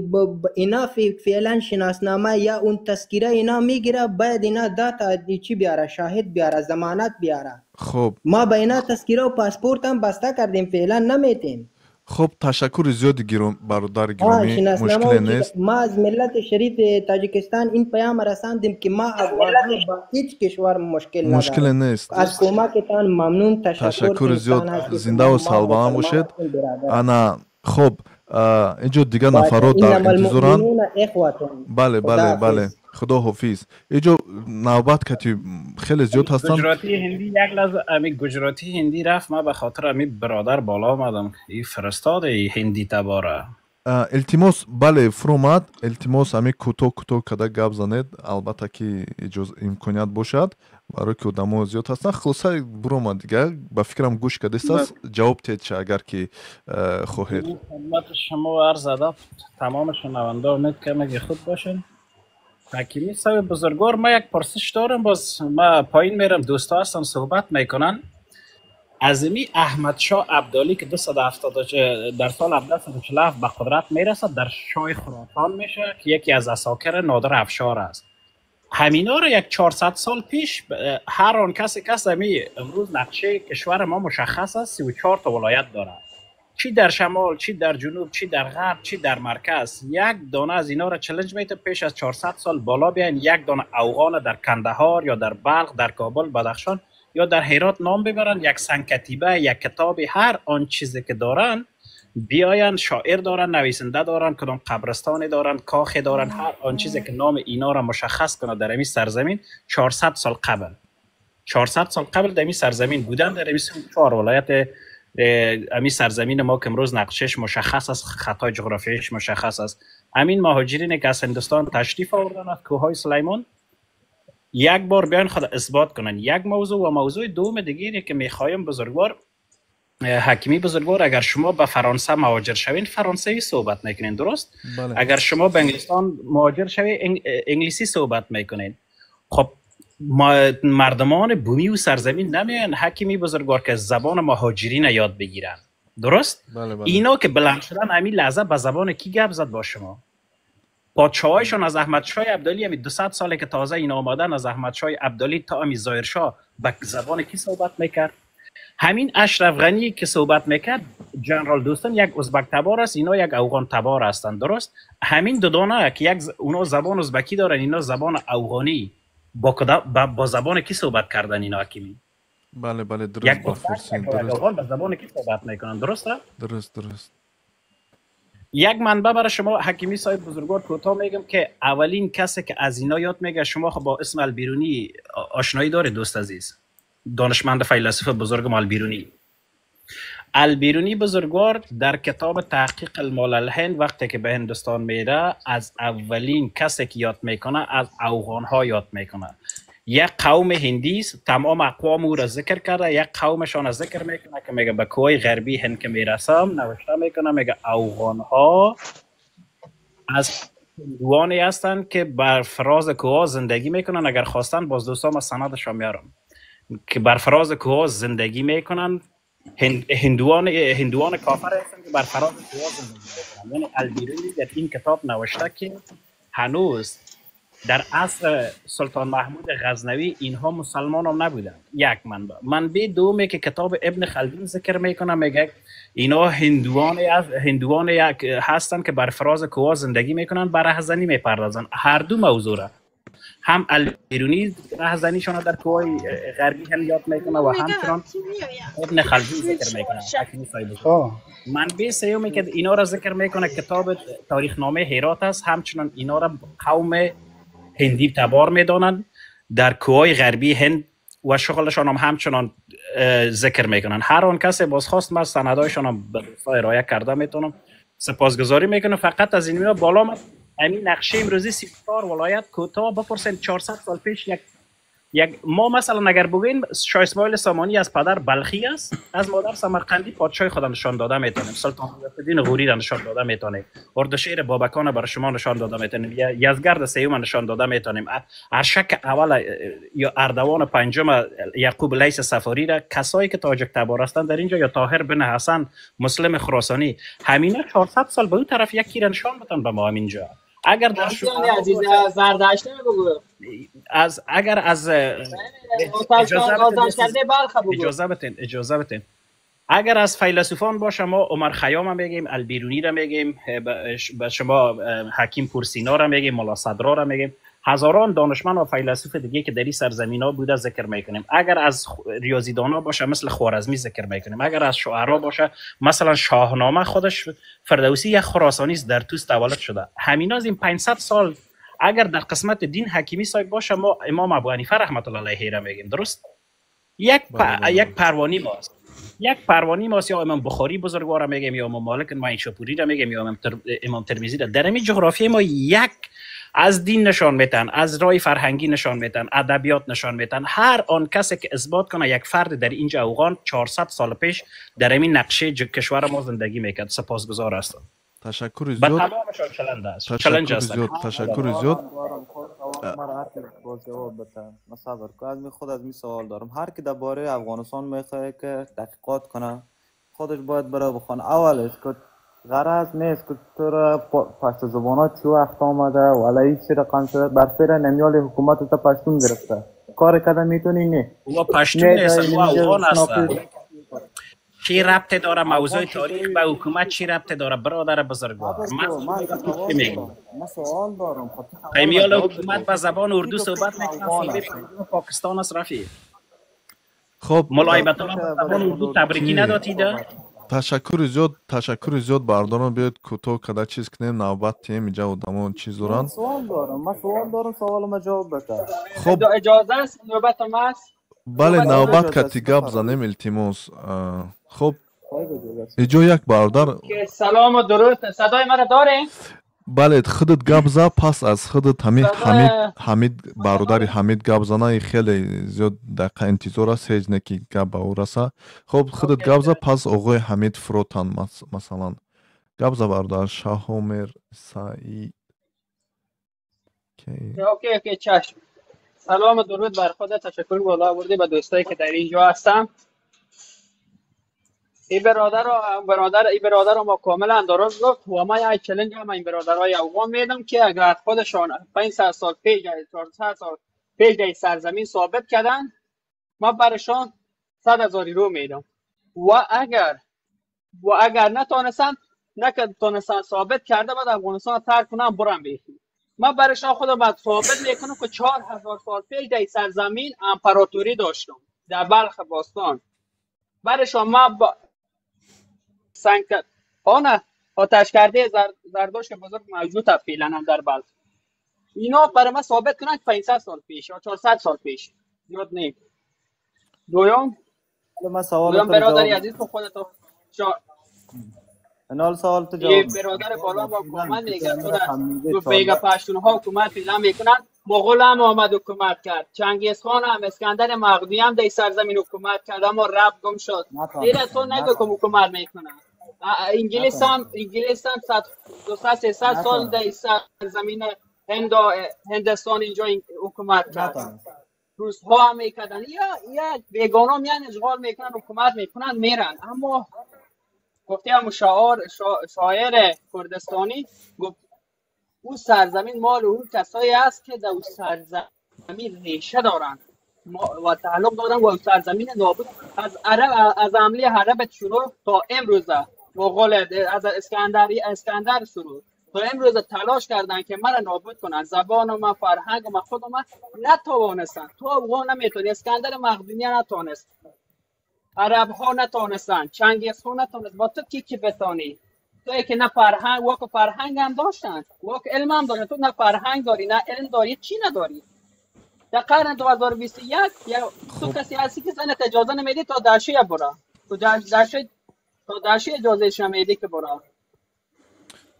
اینا فعلا شناسنامه یا اون تذکره اینا میگیره، باید اینا داتا چی بیاره، شاهد بیاره، ضمانت بیاره. خب ما به اینا تذکره و پاسپورت هم بسته کردیم، فعلا نمیتیم. خب تشکر زیاد برادر گرامی، شناسنامه مشکل و چیز. نیست. ما از ملت شریف تاجیکستان این پیام رساندیم که ما افغان ها با هیچ کشور مشکل مشکل نداریم. نیست. از کمکتان ممنون، تشکر. تشکر انسان زیاد، هستی زنده شما، و ما سلبلند مسلمان باشید. هستیم برادر. انا خب اینجا دیگه نفرات در انما انتظارن. المؤمنون اخوة. بله خدا بله بله، حافظ. خدا حافظ. اینجا نوبت کتی خیلی زیاد هستن. گجراتی هندی یک لحظه، امی گجراتی هندی رفت، ما به خاطر امی برادر بالا آمدم، این فرستاد ای هندی تباره. التماس، بله فرومد، التماس امی کوتاه کوتاه کده گپ زنید، البته که اجاز امکانیت باشد برای که آدم‌ها زیاد هستن. خلاصه برومد دیگه، به فکرم گوش کده است، جواب تید چه اگر که خواهید. خدمت شما و عرض ادب تمام شنونده، امید که همگی خود باشین. حکیمی صاحب بزرگوار، ما یک پرسش دارم، باز ما پایین میرم، دوستا هستن صحبت میکنن. از امی احمد شاه ابدالی که 270 در سال 1747 به قدرت میرسد، در شاه خراسان میشه که یکی از عساکر نادر افشار است. همینا رو یک 400 سال پیش هر آن کسی که است، امی امروز نقشه کشور ما مشخص است، 34 تا ولایت داره، چی در شمال، چی در جنوب، چی در غرب، چی در مرکز. یک دانه از اینا را چالش میده پیش از 400 سال بالا بیاین، یک دانه افغان در کندهار یا در بلخ، در کابل، بدخشان یا در هرات نام ببرن، یک سنگ کتیبه، یک کتاب، هر آن چیزی که دارن بیاین، شاعر دارن، نویسنده دارن، کدام قبرستانی دارن، کاخ دارن، هر آن چیزی که نام اینا را مشخص کنه در این سرزمین 400 سال قبل، 400 سال قبل در این سرزمین بودن، در این 4 ولایت امی سرزمین ما که امروز نقشش مشخص است، خطای جغرافیایش مشخص است. همین مهاجرین که از هندوستان تشریف آوردن از کوههای سلیمان، یک بار بیان خود اثبات کنن. یک موضوع و موضوع دوم دیگه که میخوایم بزرگوار حکیمی بزرگوار، اگر شما به فرانسه مهاجر شوین فرانسوی صحبت میکنین، درست؟ بله. اگر شما به انگلستان مهاجر شوین انگلیسی صحبت میکنین. خب مردمان بومی و سرزمین نمیان حکیمی بزرگوار که زبان مهاجرین یاد بگیرن، درست؟ بله بله. اینا که بلند شدن همین لحظه به زبان کی گپ زد با شما؟ پادشاهایشون از احمد شاه ابدالی، همین 200 ساله که تازه اینا آمدن، از احمد شاه ابدالی تا امی ظاهر شاه به زبان کی صحبت میکرد؟ همین اشرف غنی که صحبت میکرد، جنرال دوستم یک ازبک تبار است، اینا یک افغان تبار هستند، درست؟ همین دو دانه که یک اونا زبان ازبکی دارن، اینا زبان افغانی، با زبان کی صحبت کردن اینا حکیمی؟ بله بله، درست. یک با ازبک فرسین یک درست. افغان با زبان کی صحبت میکنن، درسته؟ درست درست. یک منبع برای شما حکیمی صاحب بزرگوار کوتاه میگم که اولین کسی که از اینا یاد میگه، شما خب با اسم البیرونی آشنایی داره دوست عزیز، دانشمند فیلسوف بزرگ ما البیرونی. البیرونی بزرگوار در کتاب تحقیق المال الهند وقتی که به هندوستان میره، از اولین کسی که یاد میکنه از افغان ها یاد میکنه. یک قوم هندی است، تمام اقوام او را ذکر کرده، یک قومشان را ذکر میکنه که میگه به کوه غربی هند که میرسم نوشته میکنه، میگه افغان ها از هندوانی هستند که بر فراز کوه زندگی میکنن. اگر خواستن باز دوستان ما سندش میارم که بر فراز کوه زندگی میکنن، هندوان کافر هستند که بر فراز کوه زندگی میکنن. یعنی البیرونی در این کتاب نوشته که هنوز در عصر سلطان محمود غزنوی اینها مسلمان هم نبودند. یک منبع. منبع دومی که کتاب ابن خلدون ذکر میکنه، میگه اینا هندوان یک هستند که بر فراز کوه زندگی میکنن، بر رهزنی میپردازن. هر دو موضوع را هم البیرونی رهزنیشان در کوه غربی هم یاد میکنه و همچنان ابن خلدون ذکر میکنه. حکیمی صاحب بزرگ. منبع سومی که اینا را ذکر میکنه کتاب تاریخ نامه هرات است، همچنان اینا را قوم هندی تبار میدانند در کوههای غربی هند و شغلشان هم همچنان ذکر میکنن. هر آن کسی باز خواست من سندایشان هم به دوستا ارائه کرده میتونم. سپاسگزاری میکنم. فقط از این میاد بالا آمد همین نقشه امروزی 34 ولایت کوتاه بپرسین 400 سال پیش یک ما مثلا اگر بگوییم شاه اسماعیل سامانی از پدر بلخی است، از مادر سمرقندی، پادشاه خود نشان داده میتونیم، سلطان غیاث‌الدین غوری را نشان داده میتونیم، اردشیر بابکان برای شما نشان داده میتونیم، یزگرد سیوم نشان داده میتونیم، ارشک اول یا اردوان پنجم یعقوب لیث صفاری را، کسایی که تاجک تبار هستند در اینجا، یا طاهر بن حسن مسلم خراسانی، همینا 400 سال به اون طرف یکی را نشان بدن به ما همینجا. اگر در جان عزیز زردشت بگو، از اگر از اجازه بتین اجازه بتین اگر از فیلسوفان باشه ما عمر خیام هم میگیم، البیرونی را میگیم، به شما حکیم پورسینا را میگیم، ملا صدرا را میگیم، هزاران دانشمند و فیلسوف دیگه که در این سرزمین ها بوده ذکر میکنیم. اگر از ریاضیدانا باشه مثل خوارزمی ذکر میکنیم، اگر از شعرا باشه مثلا شاهنامه خودش فردوسی یک خراسانی است، در توس تولد شده. همینا از این 500 سال اگر در قسمت دین حکیمی صاحب باشه ما امام ابو حنیفه رحمت الله علیه را میگیم، درست؟ یک پروانی ماست، یک پروانی ماست، یا امام بخاری بزرگوار را میگیم، یا امام مالک معینشاپوری را میگیم، یا امام ترمذی را. در همین جغرافیای ما یک از دین نشان میتن، از رای فرهنگی نشان میتن، ادبیات نشان میتن. هر آن کسی که اثبات کنه یک فرد در اینجا افغان 400 سال پیش در همین نقشه کشور ما زندگی میکرد، سپاسگزار هستم. تشکر زیاد. به تمامشان challenge است. challenge است. تشکر زیاد. مرا باز جواب بده. من صبر کن، از می خود از می سوال دارم. هر کی درباره افغانستان میخواد که تحقیقات کنه خودش باید بره بخونه. اولش که غرض نیست که تو را پشت زبان ها چی وقت آمده ولی این چی رقم شده بر فعل نمیال حکومت تا پشتون گرفته کار کرده میتونی نه و پشتون نیست و افغان است. چی ربط داره موضوع تاریخ به حکومت؟ چی ربط داره برادر بزرگوار؟ من سوال دارم. قیمیال حکومت به زبان اردو صحبت میکنه، پاکستان است رفیق. خب ملایبت الله به زبان اردو تبریکی ندادیده. تشکر زیاد، تشکر زیاد بردارم. بیاید کوتاه کده چیز کنیم، نوبت تیم اینجا آدمان چیز دارن. من سوال دارم، من سوال دارم، سوالم جواب بده. خب اجازه است نوبت ما است؟ بله نوبت کتی گپ زنیم التماس. خب اینجا یک برادر. سلام و درود، صدای مرا دارین؟ بله خودت گپ زد، پس از خودت حمید برادر حمید گپ زنه، خیلی زیاد دقیقه انتظار است، هیچ نکی گپ به او رسه. خب خودت گپ زد، پس آقای حمید فروتن مثلا گپ زد برادر شاهومر سعید. okay okay چشم. سلام و درود بر خودت، تشکر بالا آوردی به دوستایی که در اینجا هستم. این برادر ما کاملا درست گفت و ما یک challenge هم این برادرای افغان میدم که اگر خودشان 500 سال پیش 400 سال پیش در سرزمین ثابت کردن، ما برشان 100,000 یورو میدم. و اگر نتونستن نتونستن ثابت کرده بعد افغانستان ترک کنم برم بیخی. من برای شما خودم بعد ثابت میکنم که 4000 سال پیش در سرزمین امپراتوری داشتم در بلخ باستان. برای شما با سنگ آنه آتش کرده زردشت بزرگ موجود است فعلا هم در بلخ. اینا برای من ثابت کنن که 500 سال پیش یا 400 سال پیش، زیاد نه. دوم من سوال برادری عزیز تو خودت انال سوال تو جواب برادر بالا با حکومت میگه تو بیگه پشتون ها حکومت فعلا میکنن. مغول هم آمد حکومت کرد، چنگیز خان هم، اسکندر مقدونی هم در سرزمین حکومت کرد، اما رب گم شد. دیره تو نگو که حکومت میکنن. انگلیس هم 100 200 300 سال در سرزمین هندستان اینجا حکومت کرد. روس ها هم میکردن، یا بیگانا میان اشغال میکنن، حکومت میکنن میرن. اما گفته هم شاعر کردستانی گفت او سرزمین مال او کسایی است که در او سرزمین ریشه دارند و تعلق دارند و او سرزمین نابود از عرب، از عملی عرب شروع تا امروزه، مغول از اسکندر شروع تا امروز تلاش کردن که مرا نابود کنن، زبان و من، فرهنگ و من، خود و من نتوانستن. تو افغان نمیتونی، اسکندر مقدونی نتونست، عرب ها نتونستن، چنگیز خان نتونست، با تو کی بتانی؟ تو که نه فرهنگ، واک فرهنگ هم داشتن، واک علم هم داشتن، تو نه فرهنگ داری نه علم داری، چی نداری؟ در قرن 2021 یا تو کسی هستی که زنت اجازه نمیده تا دشوی برا، تو دشوی تا دشوی اجازه نمیده که برا.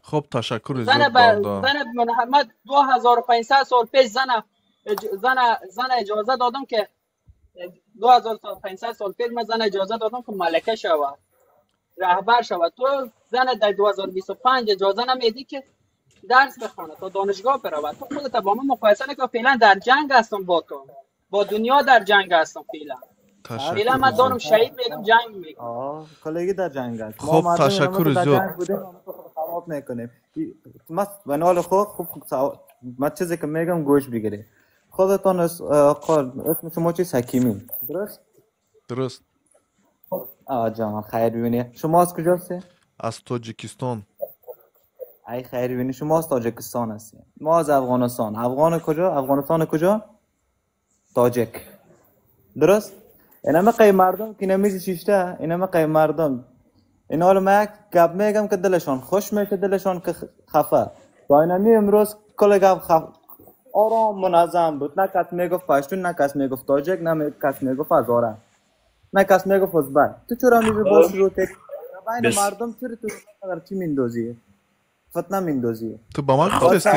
خب تشکر زیاد برادر. زن محمد 2500 سال پیش زن اجازه دادم که 2500 سال پیش من زن اجازه دادم که ملکه شود، رهبر شود. تو زن در 2025 اجازه نمیدی که درس بخونه تا دانشگاه برود. تو خودت با من مقایسه نکن، فعلا در جنگ هستم با تو، با دنیا در جنگ هستم فعلا. فعلا من دارم شهید میدم، جنگ میکنم. کلگی در جنگ است. خب تشکر زیاد. خراب میکنیم. ما بنال خوب ما چیزی که میگم گوش بگیری. خودتان اسم شما چیست؟ حکیمی. درست؟ درست. جان خیر ببینی. شما از کجا هستی؟ از تاجیکستان. ای خیر ببینی، شما از تاجیکستان هستی. ما از افغانستان. افغان کجا؟ افغانستان کجا؟ تاجیک. درست؟ اینما قی مردم که نمیشه شیشته، اینما قی مردم. اینا حالا من یک گپ میگم که دلشان خوش میشه، دلشان که خفه. با اینمی امروز کل گپ آرام منظم بود. نه کس میگفت پشتون، نه کس میگفت تاجیک، نه کس میگفت هزاره، نه کس میگفت ازبک. تو چرا میگی باش رو تک بین مردم؟ چرا تو در چی میندازی؟ فتنه میندازی. تو با من گفتی.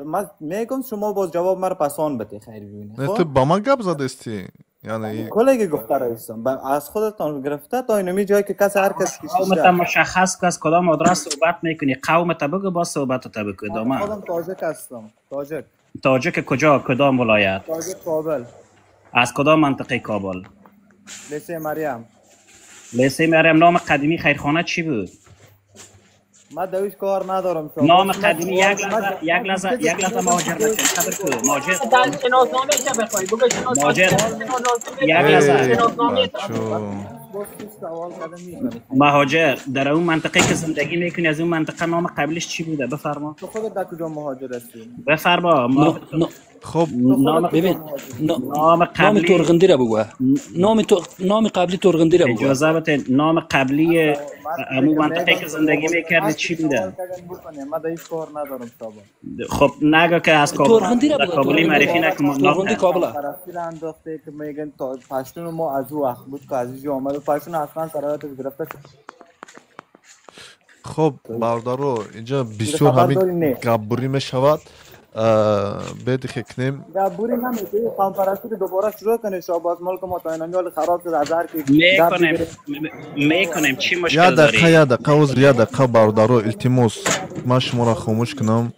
ما میگم شما باز جواب مرا پسان بده خیر ببینی. نه تو با من گپ زدستی. یعنی کلگی گفته رئیسم از خودتان گرفته تا اینمی جایی که کس هر کس قومت مشخص که از کدام آدرس صحبت میکنی، قومت بگو با صحبت تا بگو. ادامه. خودم تاجک هستم. تاجک. تاجک کجا؟ کدام ولایت؟ تاجک کابل. از کدام منطقه کابل؟ لیسه مریم. لیسه مریم. نام قدیمی خیرخانه چی بود؟ ما دویش کار ندارم. نام قدیمی یک لحظه مهاجر نشین، صبر کن مهاجر. شناسنامه چه بخوای بگو؟ مهاجر یک لحظه. مهاجر در اون منطقه که زندگی میکنی از اون منطقه نام قبلش چی بوده؟ بفرما. تو خودت در کجا مهاجر هستی؟ بفرما. خب نام ببین نام قبلی تورغندی را بگو. نام قبلی تورغندی را بگو. اجازه بده نام قبلی امو منطقه که زندگی میکردی چی بوده؟ من در هیچ کار ندارم صاحب. خب نگو که از کابل کابلی معرفی نکن. تورغندی کابل انداخته که میگن پشتون ما از او وقت بود که از اینجا آمد و پشتون اصلا سرایتش گرفته. خب برادرو اینجا بسیار همین گبری میشود. بده کنیم گبوری نمیشه قوم پرستی دوباره شروع کنه. شاباز ملک ما تا اینجا خراب شد از هر کی میکنیم چی مشکل داری؟ یا دقیقه وز یا دقیقه برادرو التماس من شما را خاموش کنم.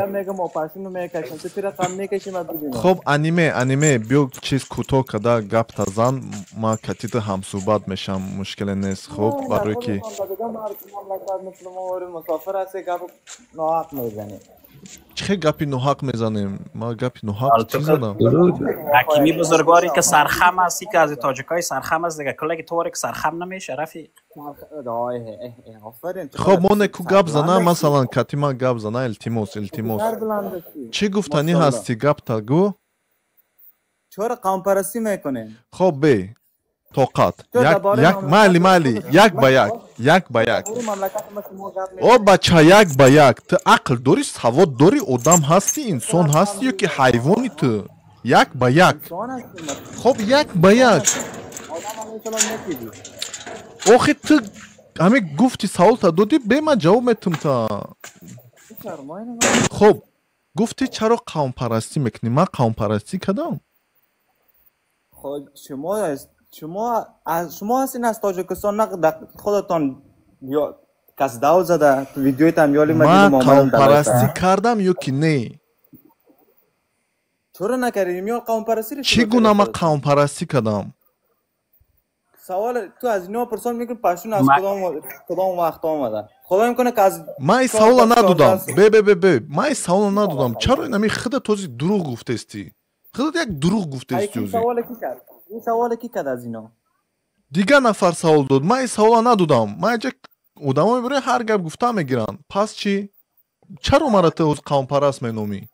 میگم ما پشتون میکشیم تو چرا قم میکشیم؟ خب انیمه بیا چیز کوتاه کده گپ تزن ما کتیت هم صحبت میشم مشکل نیست. خب برای کی مسافر هستی گپ ناحق میزنی. چه گپی ناحق میزنیم؟ ما گپی ناحق چی زدم؟ حکیمی بزرگواری که سرخم است، که از تاجیکای سرخم است دیگه، کلا که طوری که سرخم نمیشه رفیق. خب ما نکو گپ زنه، مثلا کتیما گپ زنه، التیموس التیموس. چی گفتنی هستی؟ گپ تا گو. چرا قوم پرستی میکنه؟ خب بی طاقت یک یک مالی مالی یک با یک یک با یک. او بچه یک با یک. تو عقل داری، سواد داری، آدم هستی، انسان هستی یا که حیوانی تو؟ یک با یک. خب یک با یک. آخه تو همه گفتی سوال تا دادی به من جواب میتم تا. خب گفتی چرا قوم پرستی میکنی؟ من قوم پرستی کردم؟ خب شما هستین از تاجیکستان، نه خودتان یا کس داو زده تو ویدیوی تام یالی من قوم پرستی کردم یا که نه؟ چرا نکردیم یا قوم پرستی رو؟ چگونه من قوم پرستی کردم؟ سوال تو از اینا پرسان میکنی پشتون از کدام وقت آمده؟ خدا میکنه که از من این سوال ندادم. بی بی بی بی من این سوال ندادم. چرا اینمی خودت توزی دروغ گفتستی؟ خودت یک دروغ گفتستی. این سوال کی کرد؟ این سوال کی کرد از اینا؟ دیگه نفر سوال داد. من این سوال ندادم. من اینجا آدم‌ها میبرن هر گپ گفته میگیرن. پس چی؟ چرا مرا تو از قوم پرست مینومی؟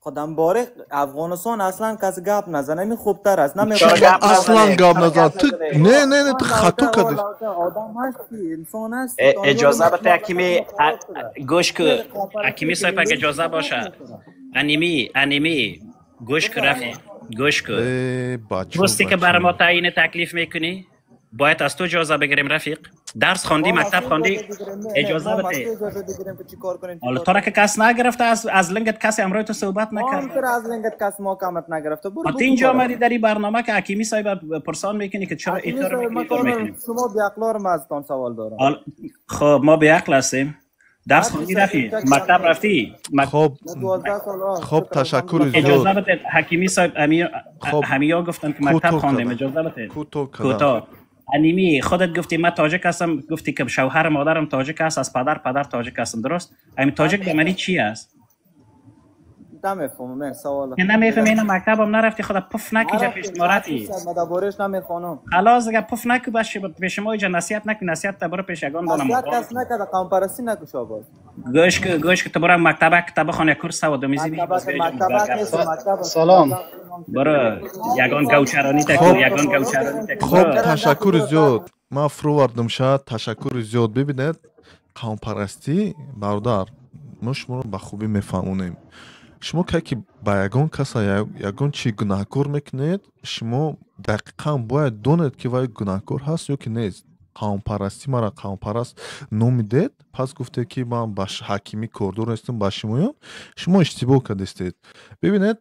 خودم باره افغانستان اصلا کس گپ نزنه می خوبتر است. نمیخوام اصلا گپ نزن. تو نه نه نه تو خطا کردی. آدم هستی، انسان هستی. اجازه بده حکیمی گوش کو. حکیمی صاحب اگه اجازه باشه. انیمی گوش کو رفیق، گوش کو. درستی که بر ما تعیین تکلیف میکنی باید از تو اجازه بگیریم رفیق. درس خواندی، مکتب خواندی، اجازه بده. حالا تو را که کس نگرفته، از لنگت کسی امروز تو صحبت نکرد. از لنگت کس ما کامت نگرفته. برو تو اینجا آمدی در این برنامه که حکیمی صاحب پرسان میکنی که چرا اینطور میکنی؟ شما بی‌عقل ما ازتان سوال دارم. خب ما بی‌عقل هستیم. درس خواندی رفیق، مکتب رفتی. خب تشکر زیاد. اجازه بده حکیمی صاحب، همیا گفتن که مکتب خواندیم، اجازه بده. کوتاه. انیمی خودت گفتی من تاجک هستم، گفتی که شوهر مادرم تاجک است، از پدر تاجک هستم، درست؟ همین تاجک به معنی چی است؟ نمیفهمم سوال. نمیفهمی؟ اینا مکتبم نرفتی، خدا پف نکی پیش مارتی. من دربارش نمیخوانم. خلاص دیگه پف نکو، بس پیش ما اینجا نصیحت نکن، نصیحت تا برو پیش یگان دانم. نصیحت کس نکرده، قوم پرستی نکو شاباز. گوش که تو برو مکتب کتاب بخوان، یک کورس سواد میزی. مکتب سلام. برو یگان گوچرانی تکو، یگان گوچرانی تکو. خب تشکر زیاد. من فروردم شد. تشکر زیاد. ببینید قوم پرستی برادر، ما شما رو به خوبی میفهمونیم. شما که با یگان کس یگان چی گناهکار میکنید، شما دقیقا باید دونید که وای گناهکار هست یا که نیست. قوم پرستی مرا قوم پرست نامیدید، پس گفته که من با حکیمی کاردار هستم با شمایان، شما اشتباه کردید. ببینید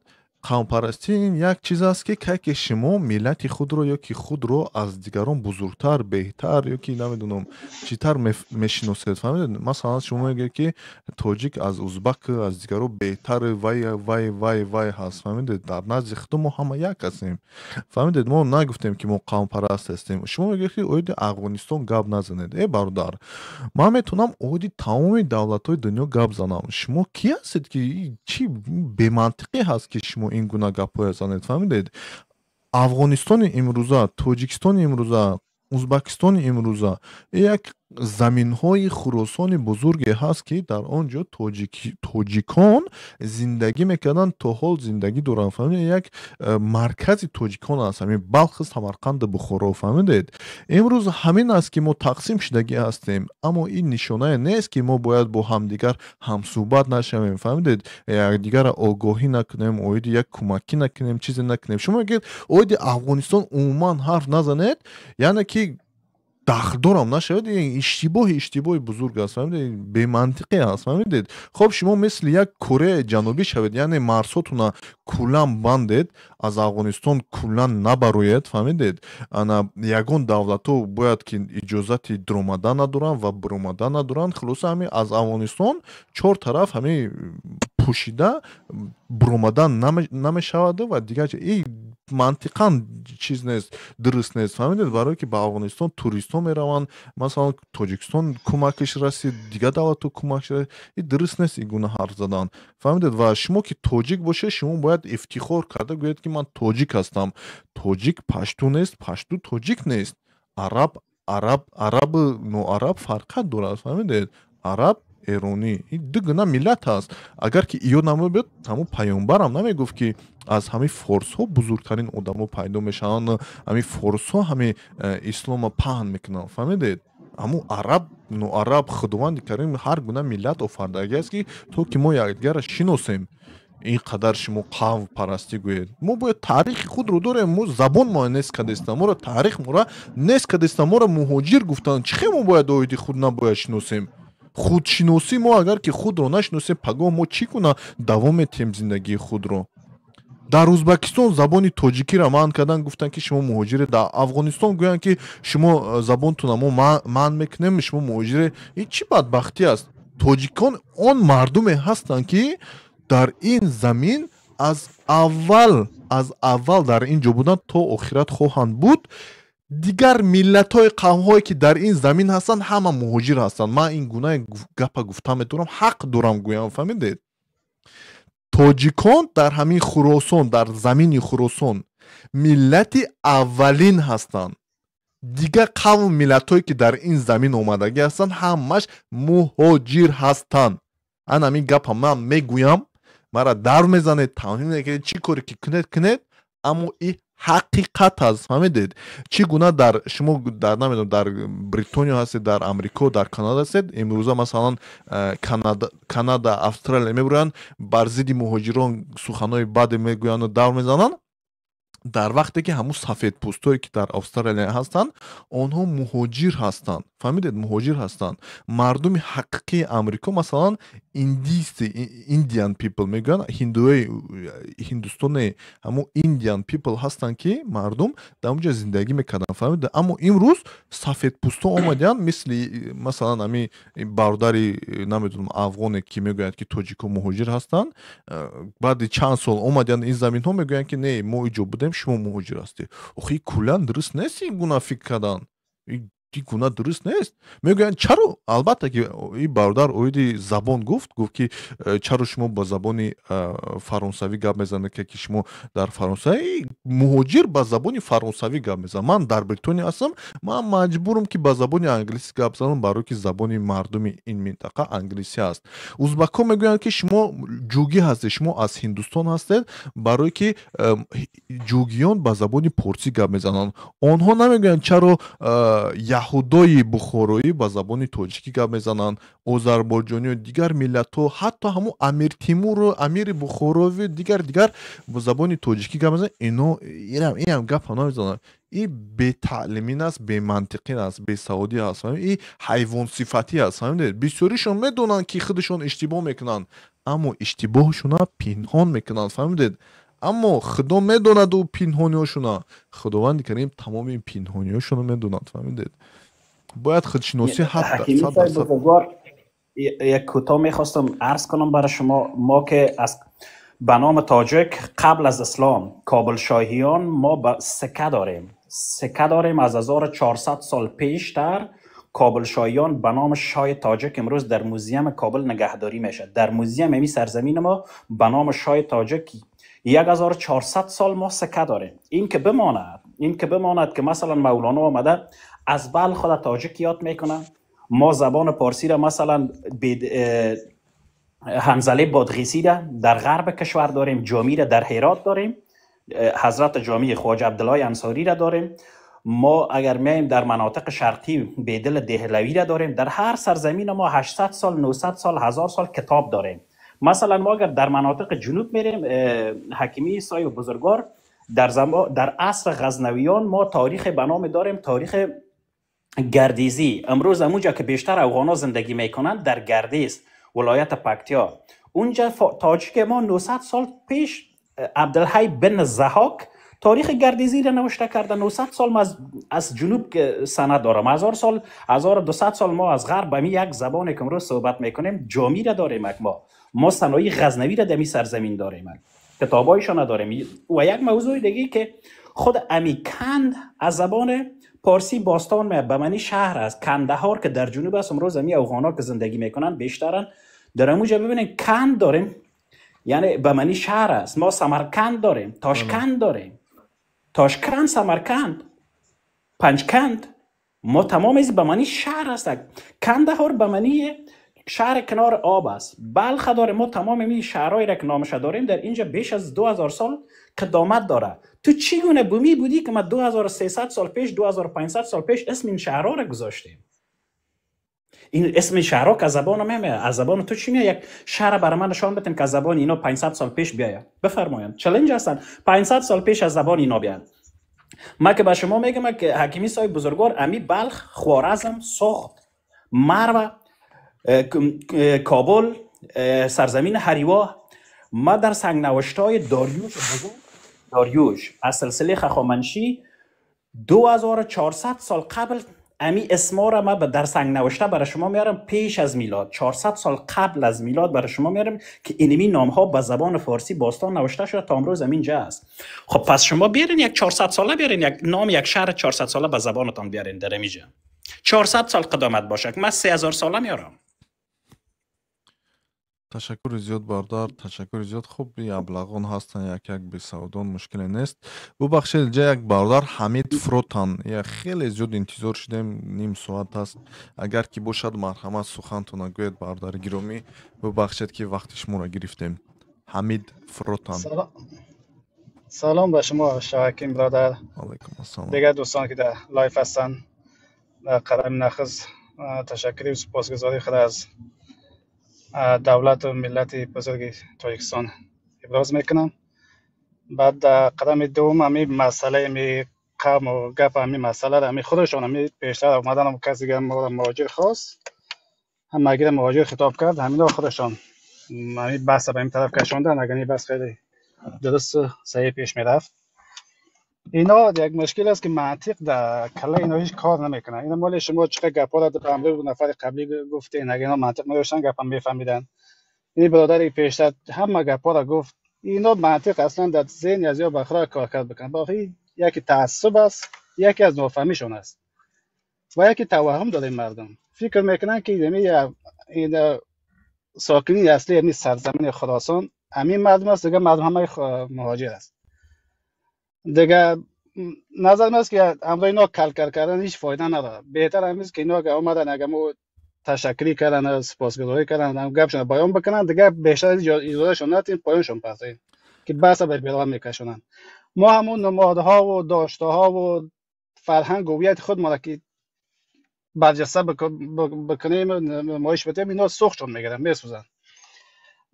قوم پرستی این یک چیز است که شما ملت خود رو یا که خود رو از دیگران بزرگتر، بهتر یا که نمیدونم چیتر میشناسید. فهمیدید؟ مثلا شما میگه که تاجیک از ازبک از دیگران بهتر وای وای وای وای هست. فهمیدید؟ در نزد خود ما همه یک هستیم. فهمیدید؟ ما نگفتیم که ما قوم پرست هستیم. شما میگه که اوید افغانستان گپ نزنید. ای برادر، من میتونم اوید تمام دولت‌های دنیا گپ زنم. شما کی هستید که چی به منطقی هست که شما این گونه گپ‌های زنید؟ فهمیدید؟ افغانستان امروزه، تاجیکستان امروزه، ازبکستان امروزه یک زمین‌های خراسان بزرگی هست که در آنجا تاجیکان زندگی میکردن، تا حال زندگی دارن. فهمیدید؟ یک مرکز تاجیکان است، همین بلخ، سمرقند، بخارا. فهمیدید؟ امروز همین است که ما تقسیم شدگی هستیم، اما این نشانه نیست که ما باید با همدیگر همصحبت نشویم. فهمیدید؟ یکدیگر آگاهی نکنیم، اوید یک کمکی نکنیم، چیزی نکنیم. شما میگید اوید افغانستان عموما حرف نزنید، یعنی که دخل نشود. این اشتباه بزرگ است. فهمیدید؟ به منطقی است. فهمیدید؟ خب شما مثل یک کره جنوبی شوید، یعنی مرزهاتون کلا بندید، از افغانستان کلا نبروید. فهمیدید؟ انا یگان دولت‌ها باید که اجازت درآمدن ندارن و برآمدن ندارن. خلاصه همین از افغانستان چهار طرف همین پوشیده برآمدن نمیشود و دیگه این мантиқан чиз нест, дуруст нест, фаҳмидед? Барое ки ба Афғонистон туристҳо мераванд, масалан, Тоҷикистон кӯмакаш расид, дигар давлатҳо кӯмакш расид. Ин дуруст нест ин гуна ҳарф задан, фаҳмидед? Ва шумо ки тоҷик бошед, шумо бояд ифтихор карда гӯед, ки ман тоҷик ҳастам. Тоҷик пашту нест, пашту тоҷик нест. Араб, араб, арабу ноараб фарқат дорад, фаҳмидед? Араб, эронӣ, ин ду гуна миллат аст. Агар ки иё намебуд, ҳамун паёмбарам намегуфт, ки аз ҳамин форсҳо бузургтарин одамо пайдо мешаванд, ҳамин форсҳо ҳамин ислома паҳн мекунанд, фаҳмидед? Ҳамун араб, ноараб, Худованди Карим ҳар гуна миллат офардаги аст, ки то ки мо якдигарро шиносем. Ин қадар шумо қавмпарастӣ гӯед, мо бояд таърихи худро дорем. Мо забон мо нест кардестам, моро таърих мора нест кардестам, моро муҳоҷир гуфтанд. Чӣ хел мо бояд оиди худ набояд шиносем? Худшиносӣ, мо агар ки худро нашиносем, пагоҳ мо чӣ гуна давом метиҳем зиндагии худро? Дар Узбекистон забони тоҷикиро манъ кардан, гуфтанд, ки шумо муҳоҷире. Дар Афғонистон гӯянд, ки шумо забонтона мо манъ мекунем, шумо муҳоҷире. Ин чӣ бадбахтӣ аст? Тоҷикон он мардуме ҳастанд, ки дар ин замин аз аввал дар ин ҷо буданд, то охират хоҳанд буд. Дигар миллатҳои, қавмҳое, ки дар ин замин ҳастанд, ҳама муҳоҷир ҳастанд. Ман ин гуна гапа гуфта метавонам, ҳақ дорам гӯям, фаҳмидед? Тоҷикон дар ҳамин Хуросон, дар замини Хуросон миллати аввалин ҳастанд. Дигар қавму миллатҳое, ки дар ин замин омадагӣ ҳастанд, ҳамаш муҳоҷир ҳастанд. Ан ҳамин гапа ман мегӯям, мара дар мезанед, тавҳин мекунед, чӣ коре ки кунед, кунед, аммо и ҳақиқат аст, фаҳмидед? Чӣ гуна дар шумо дар, намедонам, дар Бритониё ҳастед, дар Амрико, дар Канада ҳастед, имрӯза масалан Канада, Австралия мебуранд, бар зидди муҳоҷирон суханҳои баде мегӯянду давр мезананд, дар вақте ки ҳамун сафедпӯстое, ки дар Австралия ҳастанд, онҳо муҳоҷир ҳастанд, фаҳмидед? Муҳоҷир ҳастанд. Мардуми ҳақиқии Амрико, масалан, индийцы, Indian people мегӯянд, ҳиндуои Ҳиндустоне, ҳамун Indian people ҳастанд, ки мардум дар онҷа зиндагӣ мекарданд, фаҳмидед? Аммо имрӯз сафедпӯстҳо омадианд, мисли масалан ҳамин бародари, намедонам, афғоне, ки мегӯяд, ки тоҷикҳо муҳоҷир ҳастанд. Баъди чанд сол омадианд ин заминҳо, мегӯянд, ки не, мо иҷо будем, шумо муҳоҷир ҳастед. Охи, куллан дуруст нест ин гуна фикр кардан, ин гуна дуруст нест. Мегӯянд, чаро? Албатта ки ин бародар оиди забон гуфт, ки чаро шумо ба забони фаронсавӣ гап мезанед, ки шумо дар Фаронса. Муҳоҷир ба забони фаронсавӣ гап мезанад. Ман дар Бритония ҳастам, ман маҷбурам, ки ба забони англисӣ гап занам, барое ки забони мардуми ин минтақа англисӣ аст. Узбакҳо мегӯянд, ки шумо ҷугӣ ҳастед, шумо аз Ҳиндустон ҳастед, барое ки ҷугиён ба забони порсӣ гап мезананд. Онҳо намегӯянд, чаро яҳудои бухороӣ ба забони тоҷикӣ гап мезананд, озарбойҷониё, дигар миллатҳо, ҳатто ҳамун Амир Тимуру амири Бухорови, дигар ба забони тоҷикӣ гап мезананд. Ино инам гапа намезананд. И бетаълимин аст, бемантиқин аст, бесаводӣ аст, и ҳайвонсифатӣ аст, фаҳмидед? Бисёришон медонанд, ки худашон иштибоҳ мекунанд, аммо иштибоҳшона пинҳон мекунанд, фаҳмидед? Аммо Худо медонад ӯ пинҳониҳошона. Худованди Карим тамоми пинҳониҳошонро медонад, фаҳмидед? Бояд худшиносӣ. یک کوتاه میخواستم عرض کنم برای شما. ما که از به نام تاجک قبل از اسلام، کابل شاهیان، ما سکه داریم، سکه داریم از 1400 سال پیشتر. کابل شاهیان به نام شاه تاجک امروز در موزیم کابل نگهداری میشه. در موزیم امی سرزمین ما به نام شاه تاجک 1400 سال ما سکه داریم. این که بماند که مثلا مولانا آمده از بلخ خود تاجک یاد میکنه. ما زبان پارسی را مثلا حنظله بادغیسی را در غرب کشور داریم، جامی را در هرات داریم، حضرت جامی خواجه عبدالله انصاری را داریم. ما اگر میایم در مناطق شرقی، بیدل دهلوی را داریم. در هر سرزمین ما 800 سال، 900 سال، 1000 سال کتاب داریم. مثلا ما اگر در مناطق جنوب میریم، حکیمی صاحب بزرگوار، در عصر غزنویان ما تاریخ به نام داریم، تاریخ گردیزی. امروز اموجا که بیشتر افغانا زندگی میکنند، در گردیز، ولایت پکتیا، اونجا تاجیک ما 900 سال پیش عبدالحی بن ضحاک تاریخ گردیزی را نوشته کرده. 900 سال ما از جنوب که سند دارم، 1000 سال، 1200 سال ما از غرب به یک زبان که امروز صحبت میکنیم، جامی را داریم. ما سنایی غزنوی را دمی سرزمین داریم. کتابایشان نداریم. و یک موضوع دیگه که خود امیکند از زبان پارسی باستان می به معنی شهر است. کندهار که در جنوب است، امروز امی افغانا که زندگی میکنن بیشترن در اموجا ببینید کند داریم، یعنی به معنی شهر است. ما سمرکند داریم، تاشکند داریم، تاشکند، سمرکند، پنجکند، ما تمام از به معنی شهر است. کندهار به معنی شهر کنار آب است. بلخ داره. ما تمام می شهرهایی را که نامش داریم در اینجا بیش از 2000 سال قدامت داره. تو چگونه بومی بودی که ما 2300 سال پیش، 2500 سال پیش اسم این شهرها را گذاشتیم؟ این اسم شهرها که از زبان میاد، از زبان تو چی میاد؟ یک شهر برای من نشان بدین که از زبان اینا 500 سال پیش بیاید. بفرمایند، چالش هستن. 500 سال پیش از زبان اینا بیاید. ما که به شما میگم که حکیمی صاحب بزرگوار امی بلخ، خوارزم، سغد، مرو، کابل، سرزمین هریوا، ما در سنگ نوشتای داریوش بزرگ، داریوش از سلسله خخامنشی 2400 سال قبل امی اسما را ما در سنگ نوشته برای شما میارم، پیش از میلاد 400 سال قبل از میلاد برای شما میارم که اینمی نام ها به زبان فارسی باستان نوشته شده تا امروز همینجا است. خب پس شما بیارین یک 400 ساله، بیارین یک نام یک شهر 400 ساله به زبانتان بیارین در اینجا 400 سال قدامت باشه. من 3000 ساله میارم. تشکر زیاد بردار، تشکر زیاد. خوب ابلغان هستن، یک یک بیسودان مشکل نیست. ببخشید جا یک بردار حمید فروتان، یا خیلی زیاد انتظار شدیم، نیم ساعت است. اگر که باشد مرحمت سخنتون گوید بردار گرامی. ببخشید که وقت شما را گرفتیم. حمید فروتان. سلام به شما شاکیم برادر. علیکم السلام. دیگر دوستان که در live هستن، در قدم نخست تشکری و سپاسگزاری خود از دولت و ملت بزرگ تاجیکستان ابراز میکنم. بعد در قدم دوم همی مسئله می قوم و گپ همی مسئله را همی خودشان همی پیشتر آمدن هم کسی که ما را مهاجر خواست، هم اگر مهاجر خطاب کرد، همینا خودشان همی بحث به این طرف کشاندن. اگر این بحث خیلی درست و صحیح پیش میرفت. اینا یک مشکل است که منطق در کله اینا هیچ کار نمیکنه. اینا مال شما چقدر گپا را به امر نفر قبلی گفتین، اگه اینا منطق نداشتن گپا میفهمیدن. این برادر پیشتر همه گپا را گفت. اینا منطق اصلا در ذهن از یا بخرا کار کرد بکنن. باقی یکی تعصب است، یکی از نافهمیشون است و یکی توهم داره. مردم فکر میکنن که این ساکنین اصلی یعنی سرزمین خراسان همین مردم است، دیگه مردم همه مهاجر است. دیگه نظر من است که امرای اینا کلکل کردن هیچ فایده نداره. بهتر هم است که اینا که آمدن اگه مو تشکری کردن، سپاسگزاری کردن، هم گپشون بیان بکنن، دیگه بیشتر اجازهشون ندین، پایانشون پسین که بحث به بیرون میکشونن. ما همون نمادها و داشته ها و فرهنگ و هویت خود ما که برجسته بکنیم نمایش بدیم، اینا سوختشون میگیرن، میسوزن.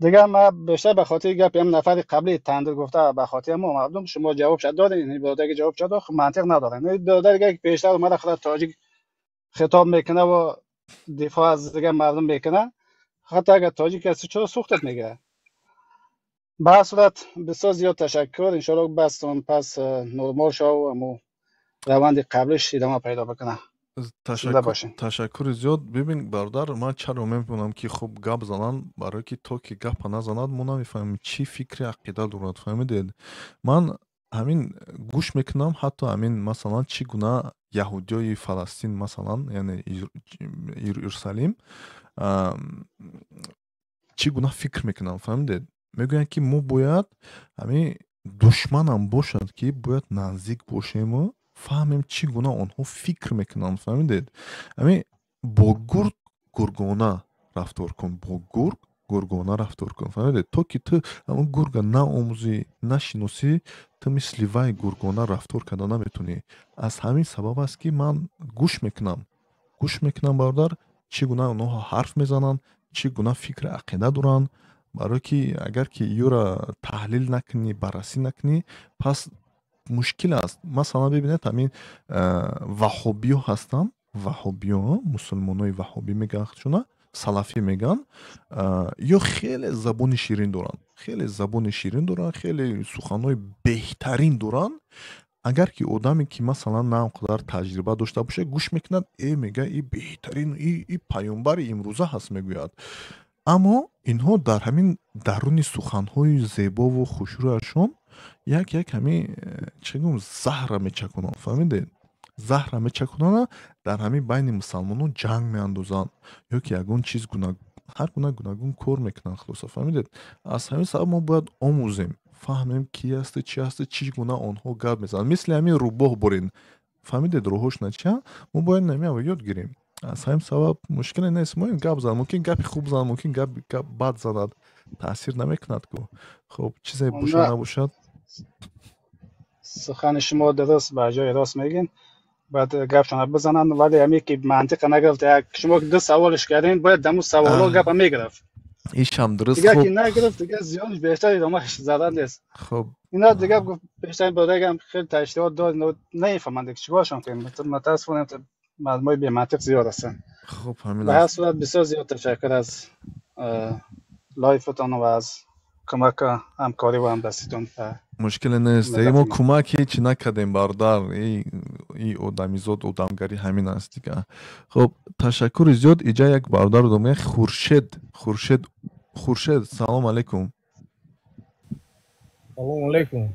دیگه ما بیشتر به خاطر گپ هم نفر قبلی تندر گفته، به خاطر ما مردم شما جواب شد دادین، این برادر که جواب شد خب منطق نداره. این برادر که پیشتر اومده خود تاجیک خطاب میکنه و دفاع از دیگه مردم میکنه، حتی اگر تاجیک هستی چرا سوختت میگیره؟ به هر صورت بسیار زیاد تشکر. انشالله بستون پس نرمال شو و امو روند قبلش ادامه پیدا بکنه. تشکر زیاد. ببین برادر، من چرا میفهمم که خوب گپ زنن، برای که تو که گپ نزند ما نمیفهمیم چی فکر عقیده دارد. فهمیدید؟ من همین گوش میکنم، حتی همین مثلا چی گونه یهودیای فلسطین مثلا، یعنی اورشلیم، چی گونه فکر میکنم. فهمیدید؟ میگوین که ما باید همین دشمنم باشد که باید نزدیک باشیم و فهمیم چی گونه آنها فکر میکنن. فهمیدید؟ همین با گرگ گرگانه رفتار کن، با گرگ گرگانه رفتار کن. فهمیدید؟ تا که تو همون گرگ نآموزی، نشناسی، تو مثل وی گرگانه رفتار کرده نمیتونی. از همین سبب است که من گوش میکنم، گوش میکنم برادر چی گونه آنها حرف میزنن، چی گونه فکر عقیده دارن. برای که اگر که یورا تحلیل نکنی، بررسی نکنی، پس مشکل است. مثلا ببینید همین وهابی هستن، وهابی ها، مسلمان های وهابی میگن خودشونه، سلفی میگن، یا خیلی زبان شیرین دارن، خیلی زبان شیرین دارن، خیلی سخنهای بهترین دارن. اگر که آدمی که مثلا نه اونقدر تجربه داشته باشه گوش میکند، ای میگه ای بهترین، ای پیامبر امروزه هست میگوید. Аммо инҳо дар ҳамин даруни суханҳои зебову хушрӯяшон як як ҳамин чӣ гум заҳра мечакунанд, фаҳмидед? Заҳра мечакунанд, дар ҳамин байни мусалмонон ҷанг меандозанд ё ки ягон чиз ҳар гуна гуногун кор мекунанд. Хулоса, фаҳмидед? Аз ҳамин сабаб мо бояд омӯзем, фаҳмем ки ҳасту чӣ ҳасту, чӣ гуна онҳо гап мезананд. Мисли ҳамин рӯбоҳ бурин, фаҳмидед, рӯҳошна чия, мо бояд намеава ёд гирем. Аз ҳамин сабаб мушкиле нест, мо ин гап зан, мумкин гапи хуб зан, мумкин гап бад занад, таъсир намекунад ку. Хоб, чизе бошад набошад. Сухани шумо дуруст, ба ҷои рост мегин, باید گپشان بزنن، ولی همی که منطق نگرفت. شما دو سوالش کردین، باید دمو سوالا گپ میگرفت. ایش هم درست. دیگه که نگرفت دیگه زیادش بیشتر ادامهش زدن نیست. خب اینا دیگه گفت بیشتر برای هم خیلی تشریحات داد، نمیفهمند دیگه چیکارشون کنیم. متاسفانه مردمای بی منطق زیاد هستن. خب همین به هر صورت بسیار زیاد تشکر از live تون و از کمک همکاری و همدستیتون. مشکل نیست، ما کمک هیچ نکردیم برادر، ای آدمیزاد آدمگری همین است دیگه. خب تشکر زیاد. اینجا یک برادر دارم، خورشید. خورشید خورشید، سلام علیکم. سلام علیکم.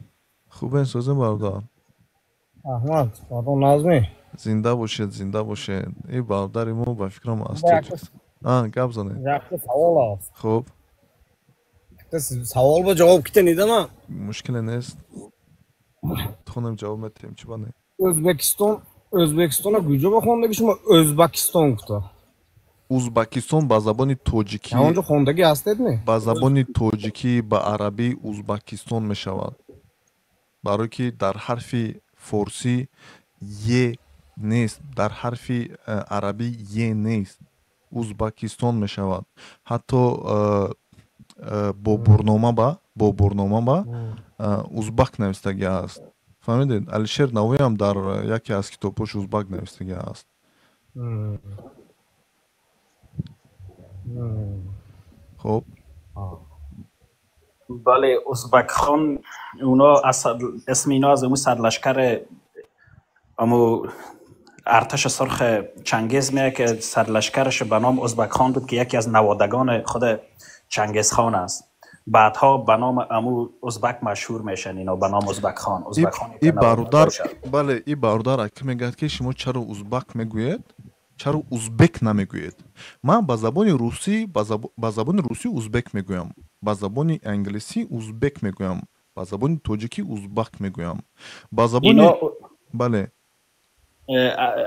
خوبین سوزن برادر؟ احمد برادر نظمی. زنده باشید، زنده باشید. ای برادر ما با فکرم از تو. گپ زنید. یک سوال است. خب سوال با جواب کته نیدم. مشکل نیست، تونم جواب میتیم. چی بانه؟ ازبکستان، ازبکستان کجا بخوندگی شما؟ ازبکستان گفته. ازبکستان با زبان تاجیکی. اونجا خوندگی هستید نه؟ با زبان تاجیکی با عربی ازبکستان میشود. برای که در حرف فارسی ی نیست، در حرف عربی ی نیست، ازبکستان میشود. حتی با برنامه با ازبک نوشتگی است. فهمیدید؟ علیشیر نوایی هم در یکی از کتاب‌هاش ازبک نوشتگی است. خب بله، ازبک خان اونا اسم اینا از امو سرلشکر امو ارتش سرخ چنگیز میه که سرلشکرش به نام ازبک خان بود که یکی از نوادگان خود چنگیز خان است. بعدها به نام امو ازبک مشهور میشن اینا، به نام ازبک خان. ازبک خان ای برادر، بله ای برادر که میگه که شما چرا ازبک میگویید، چرا ازبک نمیگویید؟ من با زبان روسی، با زبان روسی ازبک میگویم، با زبان انگلیسی ازبک میگویم، با زبان تاجیکی ازبک میگویم، با زبان بله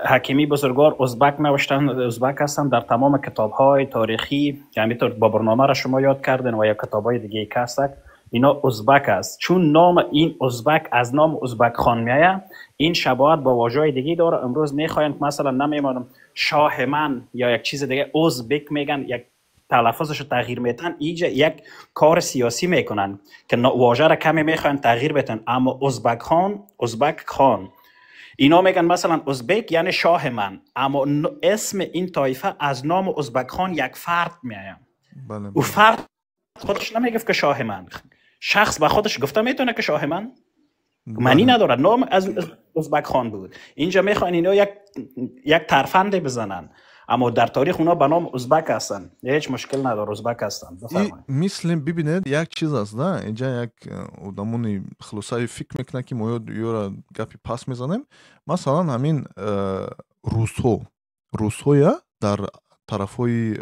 حکیمی بزرگوار ازبک نوشتن، ازبک هستن در تمام کتاب‌های تاریخی که همینطور با برنامه را شما یاد کردن و یا کتاب‌های دیگه که هستن، اینا ازبک است. چون نام این ازبک از نام ازبک خان میآید، این شباهت با واژه‌های دیگه داره. امروز میخواین مثلا نمیمانم شاه من یا یک چیز دیگه ازبک میگن، یک تلفظش رو تغییر میتن، اینجا یک کار سیاسی میکنن که واژه را کمی میخواین تغییر بدن. اما ازبک خان، ازبک خان، اینا میگن مثلا ازبک یعنی شاه من، اما اسم این طایفه از نام ازبک خان یک فرد میآید. بله. او فرد خودش نمیگفت که شاه من، شخص به خودش گفته میتونه که شاه من، معنی نداره، نام از ازبک خان بود. اینجا میخوان اینا یک ترفند بزنن، اما در تاریخ اونا به نام ازبک هستن، هیچ مشکل نداره، ازبک هستن. مثل ببینید یک چیز است نه، اینجا یک آدمونی خلاصه فکر میکنه که ما یورا گپی پس میزنیم. مثلا همین روس‌ها در طرفای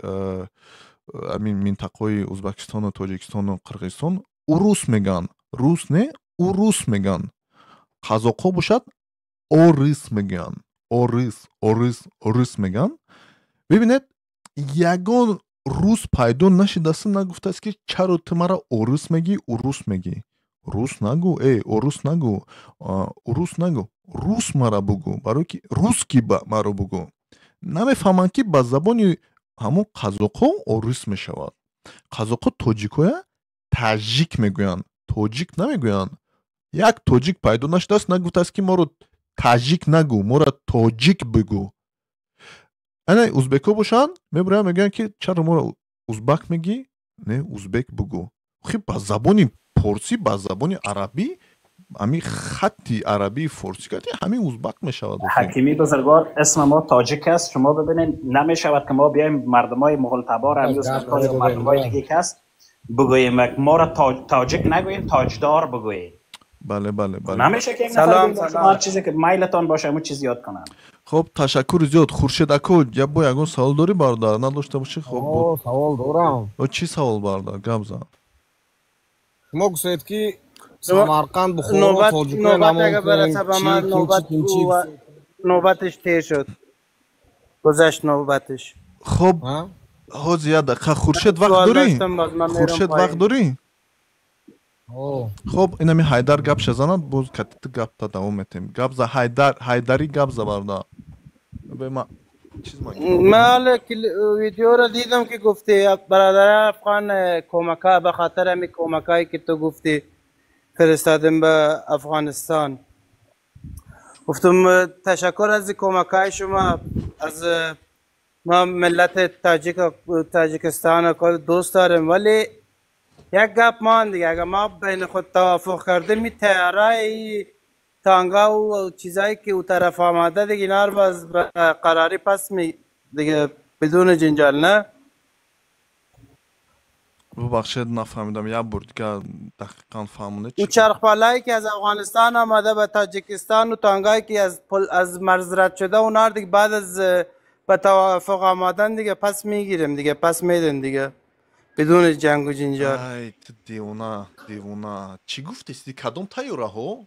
همین منطقه ازبکستان و تاجیکستان و قرقیزستان اروس میگن، روس نه اروس میگن. قزاق‌ها باشد اورس میگن، اورس اورس اورس میگن. ببینید یگان روس پیدا نشده است نگفته است که چرا تو مرا اورس میگی، اروس میگی. روس نگو، ای اروس نگو، اروس نگو، روس مرا بگو، برای که روس کی مرا بگو. نمیفهمند که با زبان همون قزاق‌ها اورس میشود. قزاق‌ها تاجیک‌ها تاجیک میگویند، تاجیک نمیگویند. یک تاجیک پیدا نشده است نگفته است که ما رو تاجیک نگو، ما را تاجیک بگو. انا ازبک‌ها باشن میبرن میگن که چرا ما رو ازبک میگی، نه ازبک بگو. خب با زبان پارسی، با زبان عربی ҳамин хатти арабии форсӣ карди ҳамин узбак мешавад. حکیمی بزرگوار، اسم ما تاجیک است. شما ببینید نمیشود که ما بیایم مردمای مغول تبار هم مردمای دیگه که است بگوییم، ما را تاجیک نگوییم، تاجدار بگوییم. بله بله بله. نمیشه که یک نفر شما هر چیزی که میلتان باشه همون چیز یاد کنن. خب تشکر زیاد. خورشید اکو یا با یگون سوال داری برادر؟ نداشته باشی خب. سوال دارم. او چی سوال برادر؟ گپ زن. شما گفتید که سمرقند بخارا تاجیکای نمون نوبت نوبتش تیر شد، گذشت نوبتش. خب ҳозир як дақиқа. Хуршед вақт дорӣ? Хуршед вақт дорӣ? Хоб инами Ҳайдар гапша занад, боз катити гапта давом метем. Гап за Ҳайдар, Ҳайдарӣ гап за бародар. من ویدیو رو دیدم که گفتی برادر افغان کمک، به خاطر همین کمکایی که تو گفتی فرستادم به افغانستان. گفتم تشکر از کمکای شما، از ما ملت تاجیک تاجیکستان کل دوست داریم، ولی یک گپ مان دیگه، اگر ما بین خود توافق کردیم می تیارای تانگا و چیزایی که او طرف آمده دیگه اینا رو باز قراری پس می دیگه بدون جنجال نه. ببخشید نفهمیدم، یک بار دیگه دقیقا فهمونه. او چرخ بالایی که از افغانستان آمده به تاجیکستان و تانگایی که از مرز رد شده اونا رو دیگه بعد از به توافق آمدن دیگه پس میگیریم دیگه، پس میدن دیگه بدون جنگ و جنجال. ای تو دیوانه دیوانه، چی گفتی؟ کدام تیاره ها؟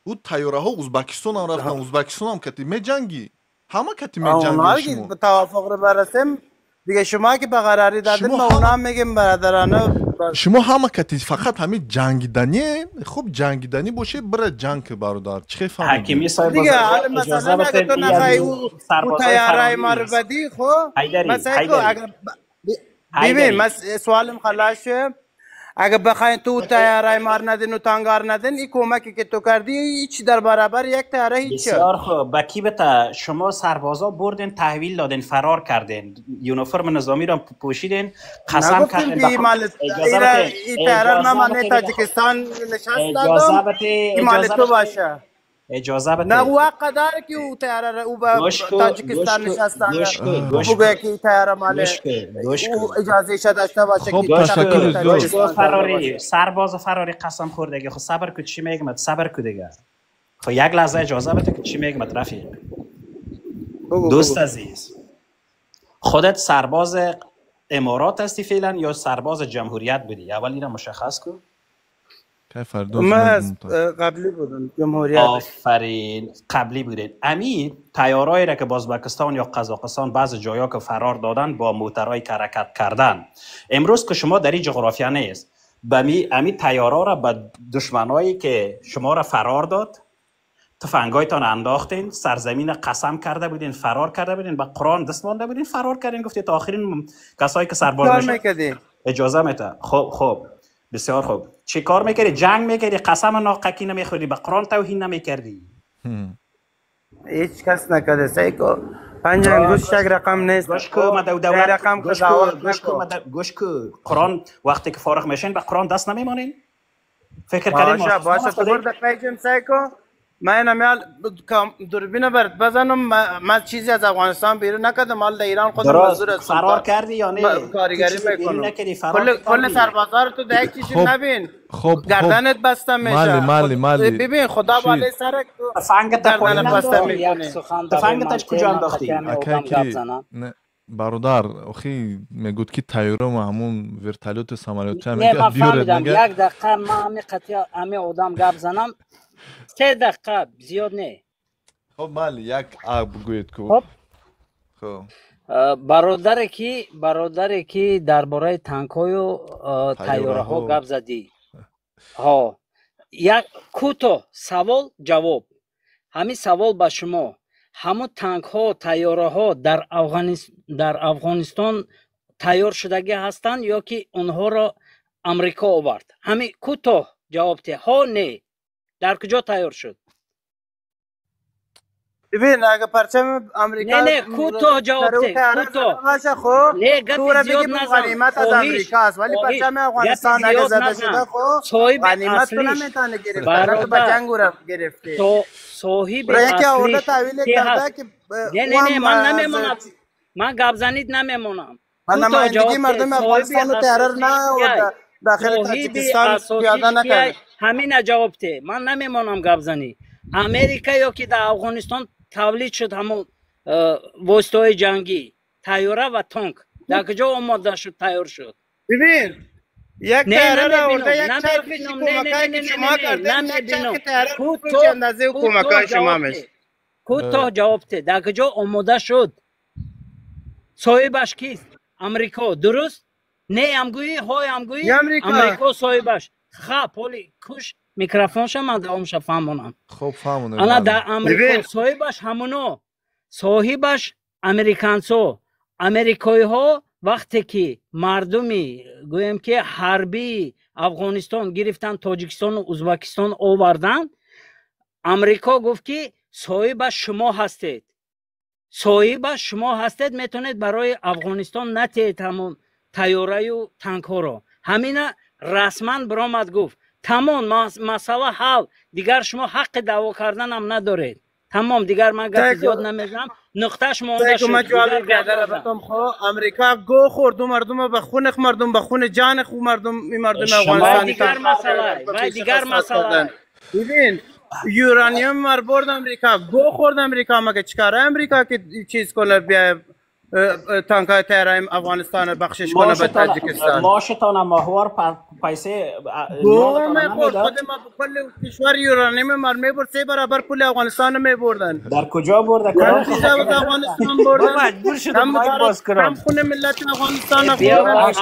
او تیاره ها ازبکستان هم رفتن، ازبکستان هم کتی میجنگی، همه کتی میجنگی. شما به توافق رو برسیم دیگه، شما که به قراری دادین ما اونا هم میگیم برادرانه. شما همه کتی فقط همین جنگیدنی. خب جنگیدنی باشه بره جنگ برادر، چه فهمیدی؟ حکیمی صاحب دیگه حالا مثلا اگه تو نخوای او تیاره ما رو بدی، خب مثلا اگر ببین من سوالم خلاص شد، اگه بخواین تو تیاره ما رو ندین و تانگار ندین، این کمکی که تو کردی هیچ در برابر یک تیاره هیچ. بسیار خوب. با کی بتا شما سربازا بردین تحویل دادین، فرار کردین، یونیفرم نظامی را پوشیدین، قسم کردین. اجازه بده این تیاره من مال تاجیکستان نشست دادم، این مال تو باشه. اجازه بده. نه او حق داره که او تیاره او به تاجیکستان نشستن بگه که این تیاره مال او اجازه ش داشته باشه. که فراری سرباز فراری قسم خوردگی. خب صبر کو چی میگم، صبر کو دیگه. خب یک لحظه اجازه بده که چی میگم رفیق. دوست عزیز، خودت سرباز امارات هستی فعلا یا سرباز جمهوریت بودی؟ اول اینو مشخص کن. من از قبلی بودم جمهوریت. آفرین، قبلی بودین. امی تیارایی را که با ازبکستان یا قزاقستان بعض جایا که فرار دادن با موترهای حرکت کردن، امروز که شما در این جغرافیا نیست، به امی تیارا را به دشمنایی که شما را فرار داد تفنگایتان انداختین، سرزمین قسم کرده بودین، فرار کرده بودین، به قرآن دست مانده بودین، فرار کردین، گفتید تا آخرین کسایی که سرباز میشن اجازه میده. خب خب بسیار خوب. چی کار میکردی؟ جنگ میکردی، قسم ناقکی نمیخوردی، به قرآن توهین نمیکردی. هیچ کس نکرده. سیکو پنج انگشت یک رقم نیست. گوش کو مدو دولت رقم گوش کو قرآن وقتی که فارغ میشین به قرآن دست نمیمانین؟ فکر کردین باشه باشه تو برد پیجم سیکو من امیال دوربین برد بزنم. من چیزی از افغانستان بیرون نکردم، مال در ایران خودم مزدور هستم. فرار کردی یا نه؟ کارگری میکنم. کل سربازا رو تو ده یک چیزی نبین. خب گردنت بسته میشه. مالی مالی ببین خدا بالای سرت تفنگت گردنت بسته میکنه. تفنگت کجا انداختی؟ برادر اخی میگوید که تیاره ما همون ورتالوت سامالیوت هم میگه. نه من فهمیدم. یک دقیقه ما همی قطعه همی آدم گپ زنم 3 دقیقه زیاد نه. خب مالی یک آب بگویید کو. خب برادری که درباره تانک و تیاره ها گپ زدی، ها یک کوتاه سوال جواب. همین سوال به شما، همون تانک ها تیاره ها در افغانستان تیار شدگی هستند یا که اونها را امریکا آورد؟ همین کوتاه جواب ده. ها نه. در کجا تیار شد؟ ببین اگه پرچم امریکا نه کوتاه جواب ده، کوتاه باشه. خب نه گپ زیاد نزن، غنیمت از امریکا است، ولی پرچم افغانستان اگه زده شده خب غنیمت تو نمیتونه گرفت، تو با جنگ رو گرفتی. تو صاحب اصلیش کرده که نه نه نه من نمیمونم، من گپ زنید نمیمونم. من نمایندگی مردم افغانستان رو تحرر نه آورده داخل تاجیکستان پیاده نکرد. همین جواب ده، من نمیمونم گپ زنی. امریکا یا که در افغانستان تولید شد همون واسطه‌های جنگی، تیاره و تانک در کجا آماده شد تیار شد؟ ببین یک تیاره را آورده، یک چرخ کمکای که شما کرده، یک چرخ تیاره چه اندازه کمکای شما میشه. کوتاه جواب ده، در کجا آماده شد؟ صاحبش کیست؟ امریکا، درست؟ نه امگویی های امگویی امریکا صاحبش. خب پولی کش میکروفونش من دوامش فهمونم. خب فهمونم. انا در امریکا صاحبش همونو، صاحبش امریکانسو، امریکایی ها وقتی که مردمی گویم که حربی افغانستان گرفتن تاجیکستان و ازبکستان آوردن، امریکا گفت که صاحبش شما هستید، صاحبش شما هستید، میتونید برای افغانستان نتید همون تیاره و تانک ها رو. همین رسما برآمد گفت تمام مسئله حل، دیگر شما حق دعوا کردن هم ندارید. تمام، دیگر من گپ زیاد نمیزنم، نقطهش مونده شد. من جواب بیادر خو امریکا گو خورد و مردم به خون مردم، به خون جان خو مردم، این مردم افغانستان دیگر مسئله و دیگر مسئله. ببین یورانیوم مر برد امریکا، گو خورد امریکا، مگه چیکار امریکا که چیز کنه بیا تانکای تیرایم افغانستان بخشش کنه به تاجیکستان؟ ماشتان ماهوار پیسه گو میخورد خود ما کل کشور یورانیم مر میبرد، 3 برابر پول افغانستان میبردن. در کجا برده؟ کدام چیز افغانستان بردن؟ مجبور شدم مایک باز کنم. هم خون ملت افغانستان خوردن.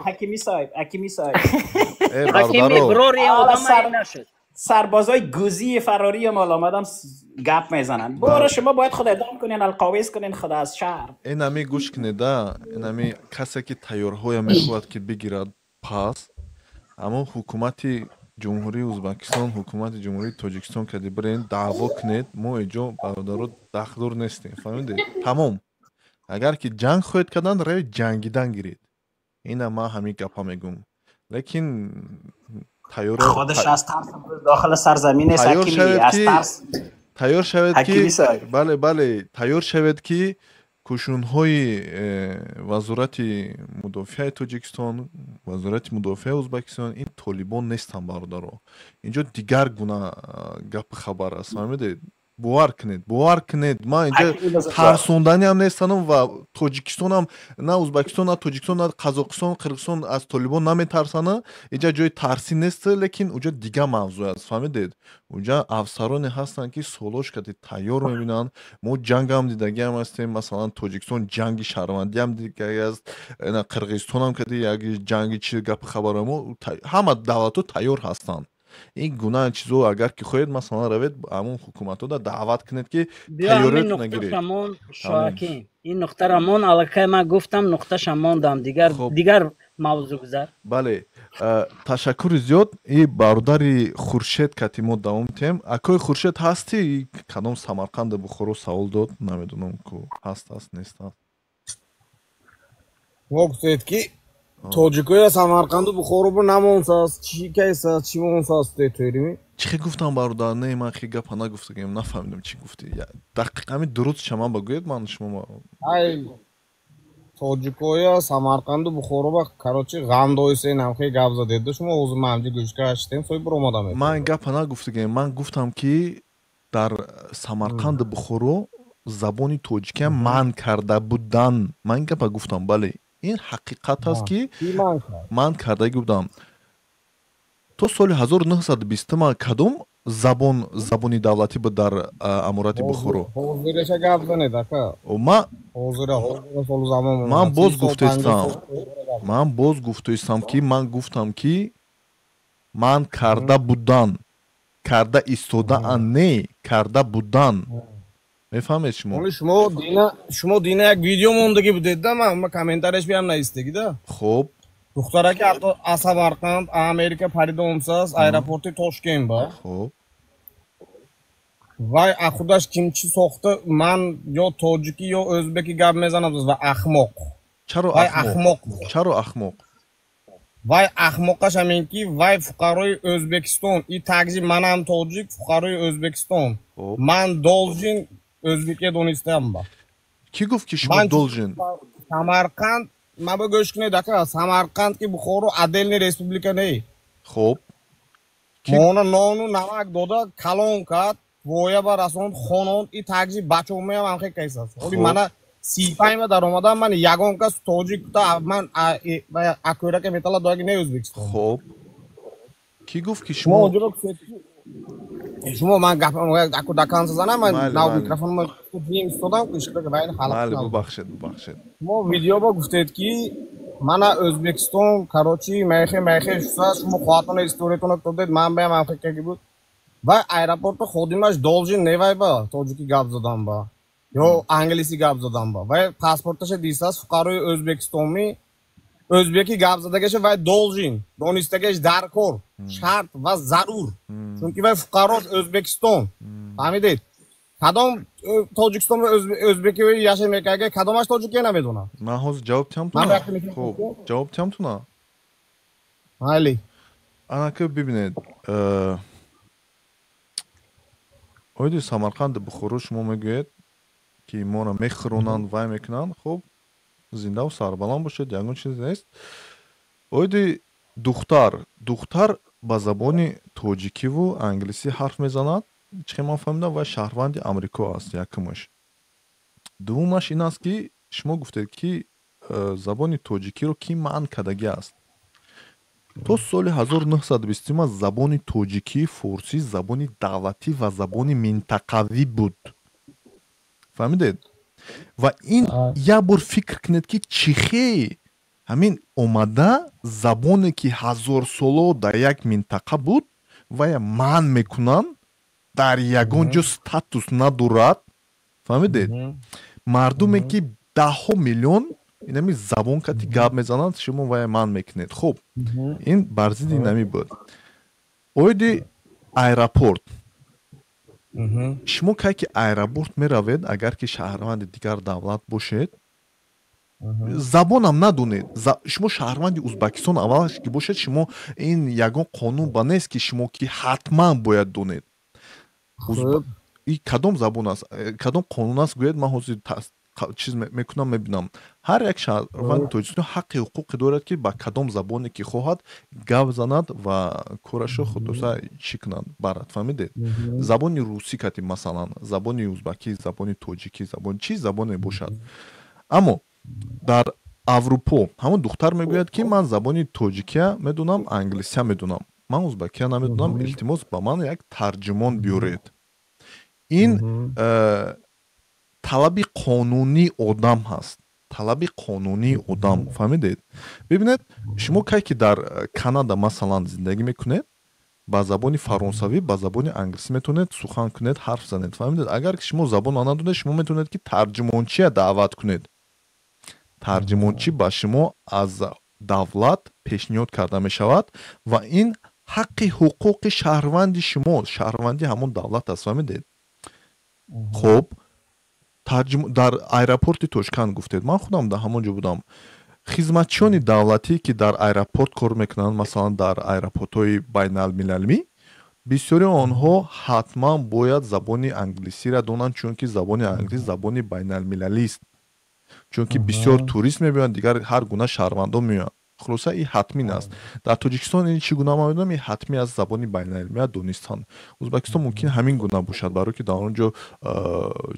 حکیمی صاحب، حکیمی صاحب، حکیمی برور آدم نشد. سربازای گوزی فراری مال آمدم گپ میزنن. برو شما باید خود اعدام کنین، القاویز کنین خود از شهر. این همی گوش کنید، این همی کسی که تیارهای میخواد که بگیرد پس اما حکومت جمهوری ازبکستان، حکومت جمهوری تاجیکستان که برین دعوا کنید، ما اینجا برادرو دخلور نیستیم، فهمیدید؟ تمام. اگر که جنگ خواهید کردن روی جنگیدن گیرید. این ما همین گپا میگم. لیکن خودش از ترس داخل سرزمین سکیمی از ترس تیار شود که بله بله تیار شود که کشونهای وزارت مدافع تاجیکستان، وزارت مدافع ازبکستان این طالبان نیستن برادرها. اینجا دیگر گونه گپ خبر است، فهمیدید؟ باور کنید، باور کنید، من اینجا ترسوندنی هم نیستم و تاجیکستان هم نه ازبکستان نه تاجیکستان نه قزاقستان قرقیزستان از طالبان نمیترسن. اینجا جای ترسی نیست، لیکن اونجا دیگه موضوع است، فهمیدید؟ اونجا افسرانی هستن که سولاش که تیار میبینن. ما جنگ هم دیدگی هم هستیم، مثلا تاجیکستان جنگ شهروندی هم دیگه است، نه قرقیزستان هم که یک جنگ چی گپ خبر ما همه دولت‌ها تیار هستن. این گونه چیزو اگر که خواهید مثلا روید همون حکومت ها دعوت کنید که تیارت نگیرید. این نقطه را من الکی من گفتم، نقطه شماندم، دیگر موضوع گذر. بله تشکر زیاد. این برادر خورشید که ما دوام تیم. اکوی خورشید هستی؟ کدام سمرقند بخورو سوال داد، نمیدونم که هست هست نیست. گفتید که тоҷикоя Самарқанду Бухоро намонсаст, чӣ кайсаст, чӣ монсаст тӯрими? Чӣ гуфтам бародар? Не, ман хе гапа нагуфтагем, нафаҳмидам чӣ гуфтӣ. Дақиқ ҳамин дуруст шама багӯед, ман шумо. Ай тоҷикоя Самарқанду Бухоро короче ғам доисен ҳам хе гап задед. Шумо ҳозир ман ҳамҷо гӯш каштем, сои биромадам. Ман гапа нагуфтагем, ман гуфтам ки дар Самарқанду Бухоро забони тоҷикия манъ карда будан. Ман гапа гуфтам, бале. این حقیقت است که من کرده بودم. تا سال 1920 ما کدام زبانی دولتی بود در امارات بخارا؟ حاضرش گپ زنید آقا. من باز گفتم، من باز گفتم که من گفتم که من کرده بودن، کرده ایستاده نه، کرده بودن. میفهمید شما؟ شما دینه یک ویدیو موندگی بودید، من کامنتارش بیام نایستگی ده. خب دخترک از سمرقند امریکا پرید اومساز aeroporti Toshkent با. خب وای خودش کیمچی ساخته من یا تاجیکی یا ازبکی گپ میزنم و احمق. چرا احمق؟ چرا احمق؟ وای احمقش همین که وای فقرای ازبکستان ای تگزی منم تاجیک فقرای ازبکستان من должен ازبکی دونستم با. کی گفت که شما должен؟ سمرقند ما به گوش کنید دکا سمرقند که بخارا отдельный республика نه. خب ما نانو نمک داده کلون کرد воя ба расонд хононд и такжи бачаҳо меам хе кайсас. Ҳоли мана 35 ма дар омадам ман ягон кас тоҷик та ман акӯрака метала доги не Ӯзбекистон. Хоб ки гуфт ки шумо шумо ман гапам аку даканса занам ман нав микрофон ма дим истодам ишқа вайн халақ. Бале бубахшед бубахшед. Шумо видео ба гуфтед ки мана Ӯзбекистон короче мехе мехе шуса шумо хоҳатона историятона додед ман баям африкаги буд. و aeroportda xodimаш должен не вай ба тоҷикӣ гап задан ба ё англисӣ гап задан ба вай паспорташа дисас фуқарои Ӯзбекистонми ӯзбекӣ гап задагаша вай должен донистагаш даркор шарт ва зарур чунки вай фуқарош Ӯзбекистон фаҳмидед кадом Тоҷикистон ӯзбеки яша мекарда кадомаш тоҷикӣ намедонам. Ман ҳозир ҷавоб тиҳам туна. Хуб ҷавоб тиҳам туна. Майли анака бибинед оиди Самарқанд Бухоро шумо мегӯед ки моро мехӯронанд вай мекунанд. Хуб зиндаву сарбаланд бошед ягон чиз нест. Оиди духтар духтар ба забони тоҷикиву англисӣ ҳарф мезанад чӣ ман фаҳмидам вай шаҳрванди Амрико аст якумаш. Дуввумаш ин аст ки шумо гуфтед ки забони тоҷикиро ки манъ кардагӣ аст. То соли 1920 забони тоҷикӣ форсӣ забони давлатӣ ва забони минтақавӣ буд. Фаҳмидед? Ва ин як бор фикр кунед ки чӣ хел ҳамин омада забоне ки ҳазорсоло дар як минтақа буд вая манъ мекунанд дар ягон ҷо статус надорад. Фаҳмидед? Мардуме ки даҳҳо миллион инами забон кати гап мезананд шумо вая манъ мекунед. Хуб ин бар зидди инами буд. Оиди аэропорт шумо кай ки аэропорт меравед агар ки шаҳрванди дигар давлат бошед забонам надонед шумо шаҳрванди Ӯзбекистон аввалаш ки бошед шумо ин ягон қонун ба нест ки шумо ки ҳатман бояд донед. И кадом забон аст кадом қонун аст гӯяд ман ҳозир чиз мекунам мебинам. Ҳар як шаҳрванди Тоҷикистон ҳаққи ҳуқуқе дорад ки ба кадом забоне ки хоҳад гап занад ва корашро худоса чӣ кунад барад. Фаҳмидед? Забони русӣ кати масалан забони ӯзбакӣ забони тоҷикӣ забони чӣ забоне бошад. Аммо дар Аврупо ҳамон духтар мегӯяд ки ман забони тоҷикия медонам англисия медонам ман ӯзбакия намедонам илтимос ба ман як тарҷумон биёред. Ин талаби қонунии одам ҳаст. Талаби қонунии одам. Фаҳмидед? Бибинед шумо кай ки дар Канада масалан зиндагӣ мекунед ба забони фаронсавӣ ба забони англисӣ метавонед сухан кунед ҳарф занед. Фаҳмидед? Агар ки шумо забонро надонед шумо метавонед ки тарҷумончия даъват кунед. Тарҷумончӣ ба шумо аз давлат пешниҳод карда мешавад ва ин ҳаққи ҳуқуқи шаҳрванди шумо шаҳрванди ҳамон давлат аст. Фаҳмидед? Хуб дар аэропорти Тошканд гуфтед ман худам дар ҳамон ҷо будам. Хизматчиёни давлатӣ ки дар аэропорт кор мекунанд масалан дар аэропортҳои байналмилалӣ бисёри онҳо ҳатман бояд забони англисиро донанд чунки забони англис забони байналмилалист. Чунки бисёр турист мебиёянд дигар ҳар гуна шаҳрвандон меоянд. Хулоса ин ҳатмӣ аст. Дар Тоҷикистон ин чӣ гуна ман медонам ин ҳатмӣ аст забони байналмилал донистан. Ӯзбекистон мумкин ҳамин гуна бошад барои ки дар он ҷо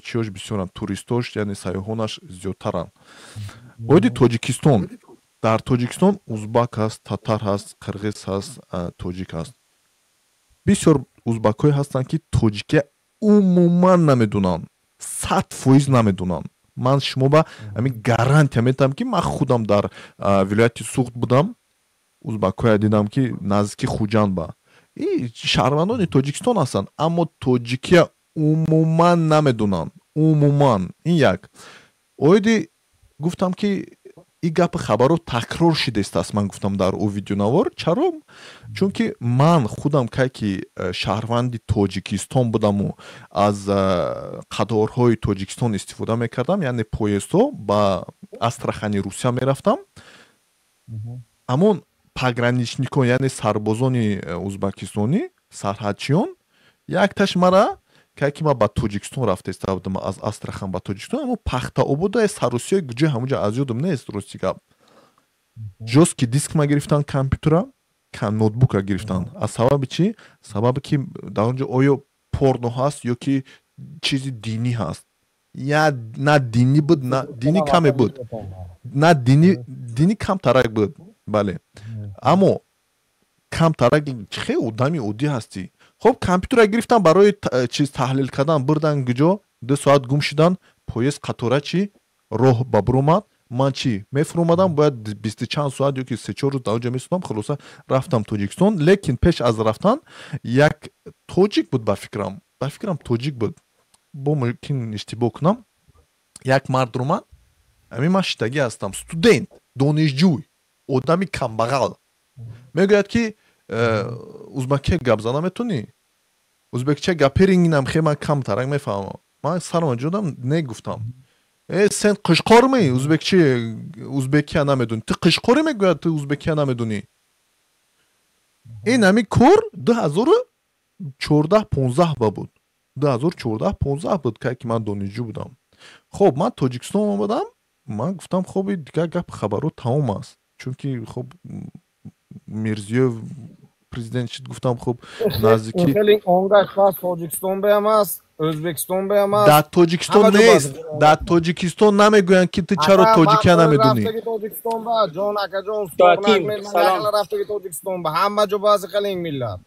чиёш бисёранд туристош яъне сайёҳонаш зиёдтаранд. Оиди Тоҷикистон дар Тоҷикистон ӯзбак ҳаст татар ҳаст қирғиз ҳаст тоҷик ҳаст. Бисёр ӯзбакҳое ҳастанд ки тоҷикия умуман намедонанд 100% намедонанд. Ман шумо ба ҳамин гарантия метаҳам ки ман худам дар вилояти Суғд будам ӯзбакҳоя дидам ки наздики Хуҷанд ба и шаҳрвандони Тоҷикистон ҳастанд аммо тоҷикия умуман намедонанд умуман. Ин як. Оиди гуфтам ки ин гапи хабарро такрор шидааст, ман гуфтам дар ӯ видеонавор. Чаро? Чунки ман худам кай ки шаҳрванди Тоҷикистон будаму аз қаторҳои Тоҷикистон истифода мекардам, яъне поездҳо ба Астрахани Русия мерафтам, ҳамон пограничникон, яъне сарбозони узбакистонӣ, сарҳадчиён, якташ мара кай ки ман ба Тоҷикистон рафтаиста будам, аз Астрахан ба Тоҷикистон, аммо Пахтаобода Сарусиё ҷои ҳамонҷа аз ёдам нест, рости гап, жёсткий диск ма гирифтан, компютера, ноутбука гирифтан. Аз сабаби чӣ? Сабаби ки дар он ҷо оё порно ҳаст ё ки чизи динӣ ҳаст. Я на динӣ буд, на динӣ каме буд, на динӣ камтарак буд, бале, аммо камтарак. Хеле одами оддӣ ҳастӣ. Хоб, компютера гирифтан барои чиз таҳлил кардан, бурдан куҷо, 2 соат гум шудан, поезд қатора чӣ роҳ ба буромад, ман чӣ мефуромадам, бояд бисту чанд соат ё ки 3-4 рӯз дар он ҷо месудам. Хулоса, рафтам Тоҷикистон, лекин пеш аз рафтан як тоҷик буд, ба фикрам тоҷик буд, бо мумкин иштибоҳ кунам, як мард омад, ҳамин ман шитагӣ ҳастам, студент, донишҷӯй, одами камбағал, мегӯяд ки узбакия гап зана метонӣ? Узбекча гаперингинам хе ман камтарак мефаҳмам. Ман сарма ҷудам, не гуфтам. Э, сен қишқормӣ? Узбекчи узбекия намедонӣ. Ту қишқорӣ, мегӯяд, ту узбекия намедонӣ. Ин ҳамин кор 2014-15 ба буд. 2014-15 буд, кай ки ман донишҷӯ будам. Хоб, ман Тоҷикистон омадам, ман гуфтам хоб, дигар гап хабаро тамом аст. Чунки хоб Мирзиёев президент шид, гуфтам хуб, наздикӣ хеле онгаш пас Тоҷикистон беам аст, Ӯзбекистон беам аст. Дар Тоҷикистон нест, дар Тоҷикистон намегӯянд ки ту чаро тоҷикия намедонӣ. Рафтаги Тоҷикистон ба ҷон акаҷон, рафтаги Тоҷикистон ба ҳама ҷо баъзи хелинг миллат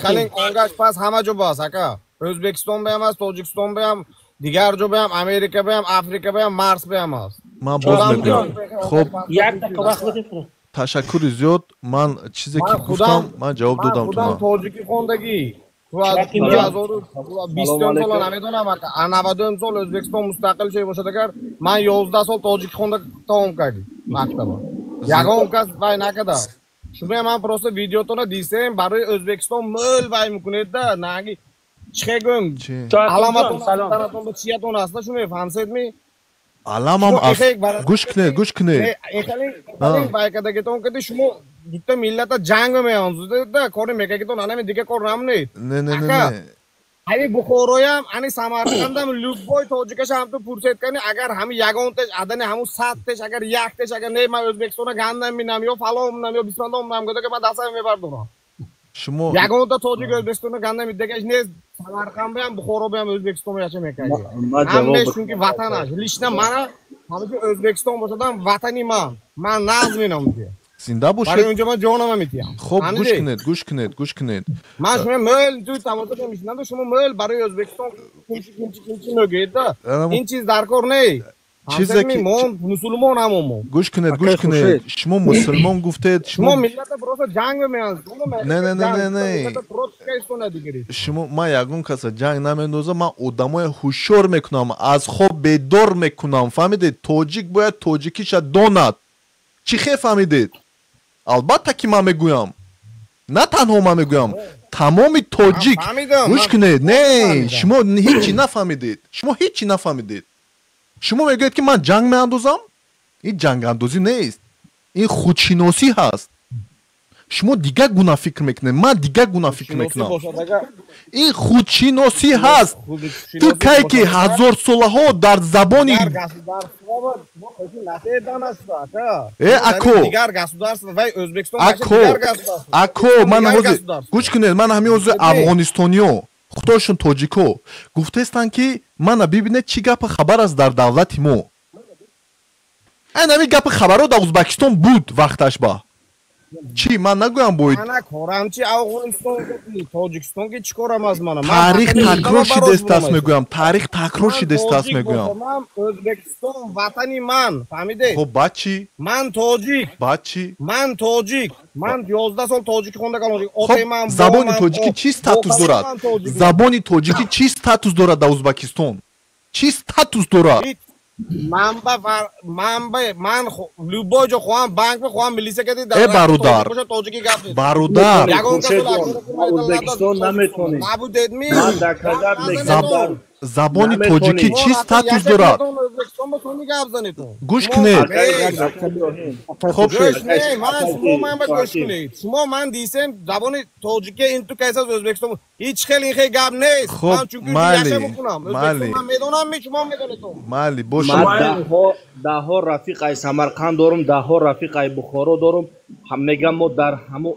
хелинг онгаш пас ҳама ҷо бас ака. Ӯзбекистон беам аст, Тоҷикистон беам, дигар ҷо беам, Америка беам, Африка беам, Марс беам аст. Ман боз мегӯям, хоб, як дақиқа вақт бидед. Ташаккури зиёд. Ман чизе ки гуфтам, ман ҷавоб додам. Худам тоҷикӣ хондагӣ 20 сола намедонам, 92 сол Ӯзбекистон мустақил шуда бошад, агар ман 11 сол тоҷикӣ хонда тамом кардӣ мактаба, ягон кас вай накарда. Шумо ман просто видеотона дисем, барои Ӯзбекистон мӯл вай мекунед да, наги чихе гӯм, аламатон чиятон аст, шумо фаҳмсед ми? Аламам аз гӯш кунед, гӯш кунед. Байкадагитон кади шумо дута миллата ҷанг меонзуда, кори мекагитон анами дига кор намнед. Не, не, не, не. Ани Бухороям, ани Самарқандам любой тоҷикаша ҳам ту пурсед кани, агар ҳами ягонтеш адани ҳамун садтеш агар яктеш агар не ман Ӯзбекистона гандам минам ё фалон ё бисмандом нам гӯда, ки ман дастам мебардорам. Шумо ягонта тоҷик Ӯзбекистона гандам дигаш нест. Самарқанд беам, Бухоро беам, Ӯзбекистон яша мекарди. Ҳамеш чунки ватанаш. Лично мана ҳамаки Ӯзбекистон бошадам, ватани ман. Ман нағз менам ди. Зинда бошед. Барои онҷо ман ҷонама метиҳам. Хоб, гӯш кунед, гӯш кунед, гӯш кунед. Ман шумо мӯл ту тамошо мешинам, шумо мӯл барои Ӯзбекистон кимчи кимчи кимчи мегӯед да. Ин чиз дар кор не. Чизе ки мо мусулмон ҳамон мо. Гӯш кунед, гӯш кунед. Шумо мусулмон гуфтед, шумо миллата просто ҷанг меандозед. Не, не, не, не, не. Шумо ман ягон каса ҷанг намендозам, ман одамои ҳушёр мекунам, аз хоб бедор мекунам. Фаҳмидед? Тоҷик бояд тоҷикиша донад. Чӣ хел фаҳмидед? Албатта ки ман мегӯям. На танҳо ман мегӯям, тамоми тоҷик. Гӯш кунед, не, шумо ҳеҷ нафаҳмидед. Шумо ҳеҷ нафаҳмидед. Шумо мегӯед ки ман ҷанг меандозам? Ин ҷангандозӣ нест, ин худшиносӣ ҳаст. Шумо дигар гуна фикр мекунед, ман дигар гуна фикр мекунам. Ин худшиносӣ ҳаст. Ту кай ки ҳазорсолаҳо дар забони э ако ако ако ман ҳозир гӯш кунед, ман ҳамин ҳозир афғонистониё худошон тоҷико гуфтаистанд ки мана бибинед чӣ гапи хабар аст дар давлати мо. Айн ҳамин гапи хабарҳо дар Ӯзбекистон буд вақташ ба. Чӣ ман нагӯям боид? Мана корам чи Афғонистон ки Тоҷикистон ки чӣ корам аз мана? Таърих такрор шидааст мегӯям, таърих такрор шидааст мегӯям. Ӯзбекистон ватани ман, фаҳмидед? Хоб, баъд чӣ? Ман тоҷик. Баъд чӣ? Ман тоҷик. Ман 11 сол тоҷикӣ хонда калон. Хоб, забони тоҷикӣ чӣ статус дорад? Забони тоҷикӣ чӣ статус дорад дар Ӯзбекистон? Чӣ статус дорад? من любой ҷо хоҳам банк бихоҳам милиса кади э бародар бародар Ӯзбекистон наметонӣ набудедми ман доказать мекунам забони тоҷикӣ чӣ статус дорад? Гӯш кунед. Хоб гӯш кунед. Шумо ман дисем забони тоҷикӣ ин ту кайса Ӯзбекистон ҳеҷ хел ин хел гап нест. Ман чунки яша мекунам. Ӯзбекистон ман медонам, шумо медонед. Майли бошад. Ман даҳҳо рафиқ ай Самарқанд дорум, даҳҳо рафиқ ай Бухоро дорум. Мегам мо дар ҳамо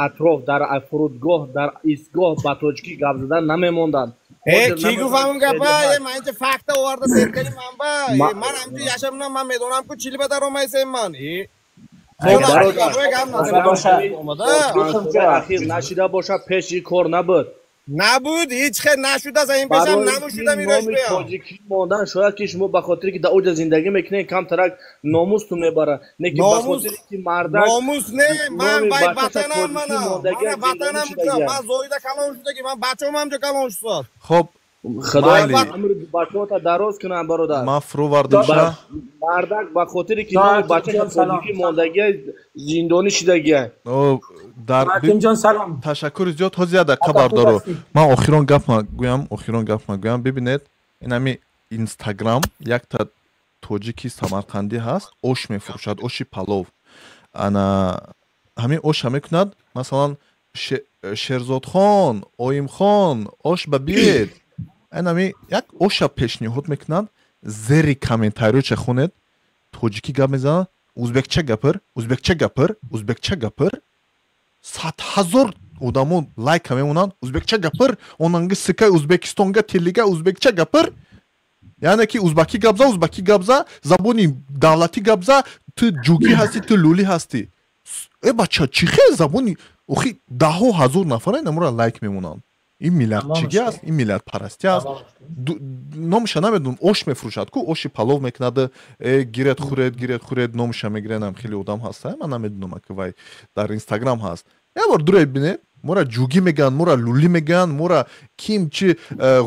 атроф, дар фурудгоҳ, дар истгоҳ ба тоҷикӣ гап задан намемонданд. Э, ки гуфт ҳамон гапа? Э, ман инҷа факта оварда сеткани ман ба. Э, ман ҳамҷо яшамнам, ман медонам ку чили ба даромайсем ман. Э. Ахир нашида бошад, пеш ин кор набуд. Набуд, ҳеҷ хел нашуда, за ин пешам намушуда мирош биям. Тоҷикӣ мондан шояд ки шумо ба хотире ки дар оҷа зиндагӣ мекунед камтарак номустон мебарад, не ки ба хотире ки мардак номус не, ман вай ватанам манам. Ман ватанам ман зоида калон шудаги, ман бачаам ҳамҷо калон шуд. Хоб Худо амри бачаҳота дароз кунам бародар. Ман фурӯ вардимша. Мардак ба хотире ки номи бачаша тоҷикӣ мондагия зиндонӣ шудагия. Дар ташаккури зиёд. Ҳозир як дақиқа бардоро. Ман охирон гап гӯям, охирон гап гӯям. Бибинед, ин ҳами Инстаграм якта тоҷики самарқандӣ ҳаст, ош мефурӯшад, оши палов. Ана ҳамин оша мекунад, масалан Шерзодхон, Оимхон, ош ба биед. Ин як оша пешниҳод мекунанд, зери комментариёча хонед, тоҷикӣ гап мезананд, узбекча гапир, узбекча гапир, узбекча гапир. 100 000 одамо лайка мемонанд, узбекча гапир, онанги сикаи Узбекистонга телига узбекча гапир. Яъне ки узбакӣ гап за, узбакӣ гап за, забони давлатӣ гап за, ту ҷугӣ ҳастӣ, ту лулӣ ҳастӣ. Э бача, чӣ хел забони охи даҳҳо ҳазор нафара инаморо лайк мемонанд. Ин миллатчигӣ аст, ин миллатпарастӣ аст. Номша намедонам, ош мефурӯшад ку, оши палов мекунад, гиред хӯред, гиред хӯред, номша мегиренам, хеле одам ҳаста, ман намедонам ки вай дар Инстаграм ҳаст. Як бор дуред бинед, мора ҷугӣ мегӯянд, мора лулӣ мегӯянд, мора ким чи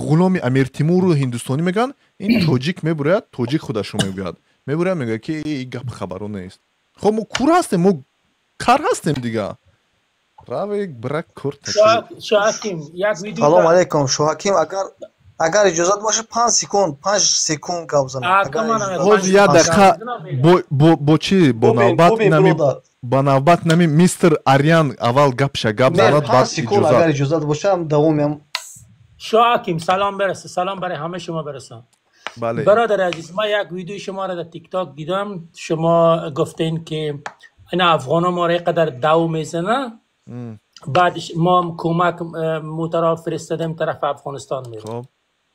ғуломи Амир Тимуру ҳиндустонӣ мегӯянд. Ин тоҷик мебурояд, тоҷик худашро мегӯяд. Мебурояд, мегӯяд ки ин гап хабаро нест. Хоб мо кур ҳастем, мо кар ҳастем дига. Равик брак курт. Шоҳаким, як видео. Салом алейкум, Шоҳаким, агар иҷозат бошад 5 секунд, 5 секунд гап занам. Ҳозир як дақиқа бо чӣ бо навбат нами ба навбат нами мистер Ариан аввал гапша гап занад, баъд иҷозат. Агар иҷозат бошад, давомям. Шоҳаким, салом برسه، سلام برای همه شما برسم. بله. برادر عزیز، ما یک ویدیو شما را در تیک تاک دیدم، شما گفتین که این افغانا ما را قدر دو میزنه، بعدش ما هم کمک موترا فرستادیم طرف افغانستان میریم.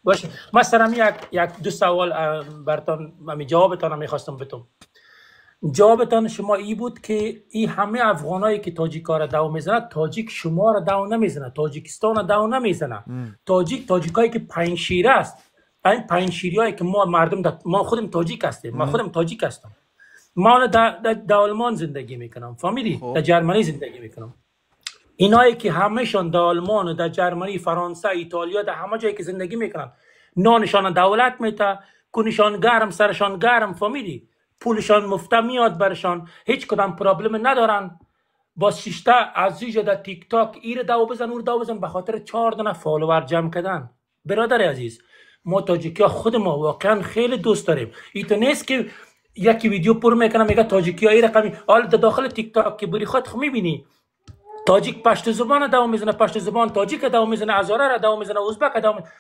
باشه، مثلا یک دو سوال براتون جوابتان میخواستم بتم. جوابتان شما ای بود که ای همه افغانایی که تاجیکا را دو میزنه، تاجیک شما را دو نمیزنه، تاجیکستان را دو نمیزنه. تاجیک تاجیکایی که پنجشیره است، این پنجشیریایی که ما مردم ما خودم تاجیک هستیم، ما خودم تاجیک هستم، ما در آلمان زندگی میکنم، فهمیدی؟ در جرمنی زندگی میکنم. اینایی که همهشان در آلمان و در جرمنی، فرانسه، ایتالیا، در همه جایی که زندگی میکنن، نانشان دولت میته، کنشان گرم، سرشان گرم، فهمیدی؟ پولشان مفته میاد برشان، هیچ کدام problem ندارن. با شیشته از اینجا در تیک تاک ایر دو بزن اور دو بزن به خاطر 4 دانه follower جمع کردن. برادر عزیز، ما تاجیکی ها خود ما واقعا خیلی دوست داریم. ای تو نیست که یکی ویدیو پر میکنه میگه تاجیکی ها ای رقمی. حالا در داخل تیک تاک که بری خود میبینی تاجیک پشت زبان دو میزنه، پشت زبان تاجیک دو میزنه، هزاره را دو میزنه، ازبک دو میزنه.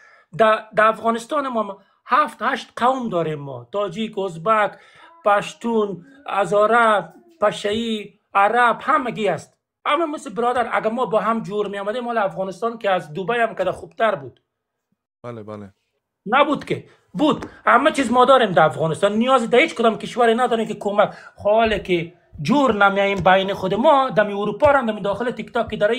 در افغانستان ما 7-8 قوم داریم ما، تاجیک، ازبک، پشتون، هزاره، پشه‌ای، عرب، همگی است. اما مثل برادر اگر ما با هم جور می آمدیم مال افغانستان که از دبی هم که خوبتر بود. بله بله. نبود که بود. همه چیز ما داریم در افغانستان، نیاز در هیچ کدام کشوری نداریم که کمک. حاله که جور نمیاییم بین خود ما، دمی اروپا هم دمی داخل تیک تاک که داره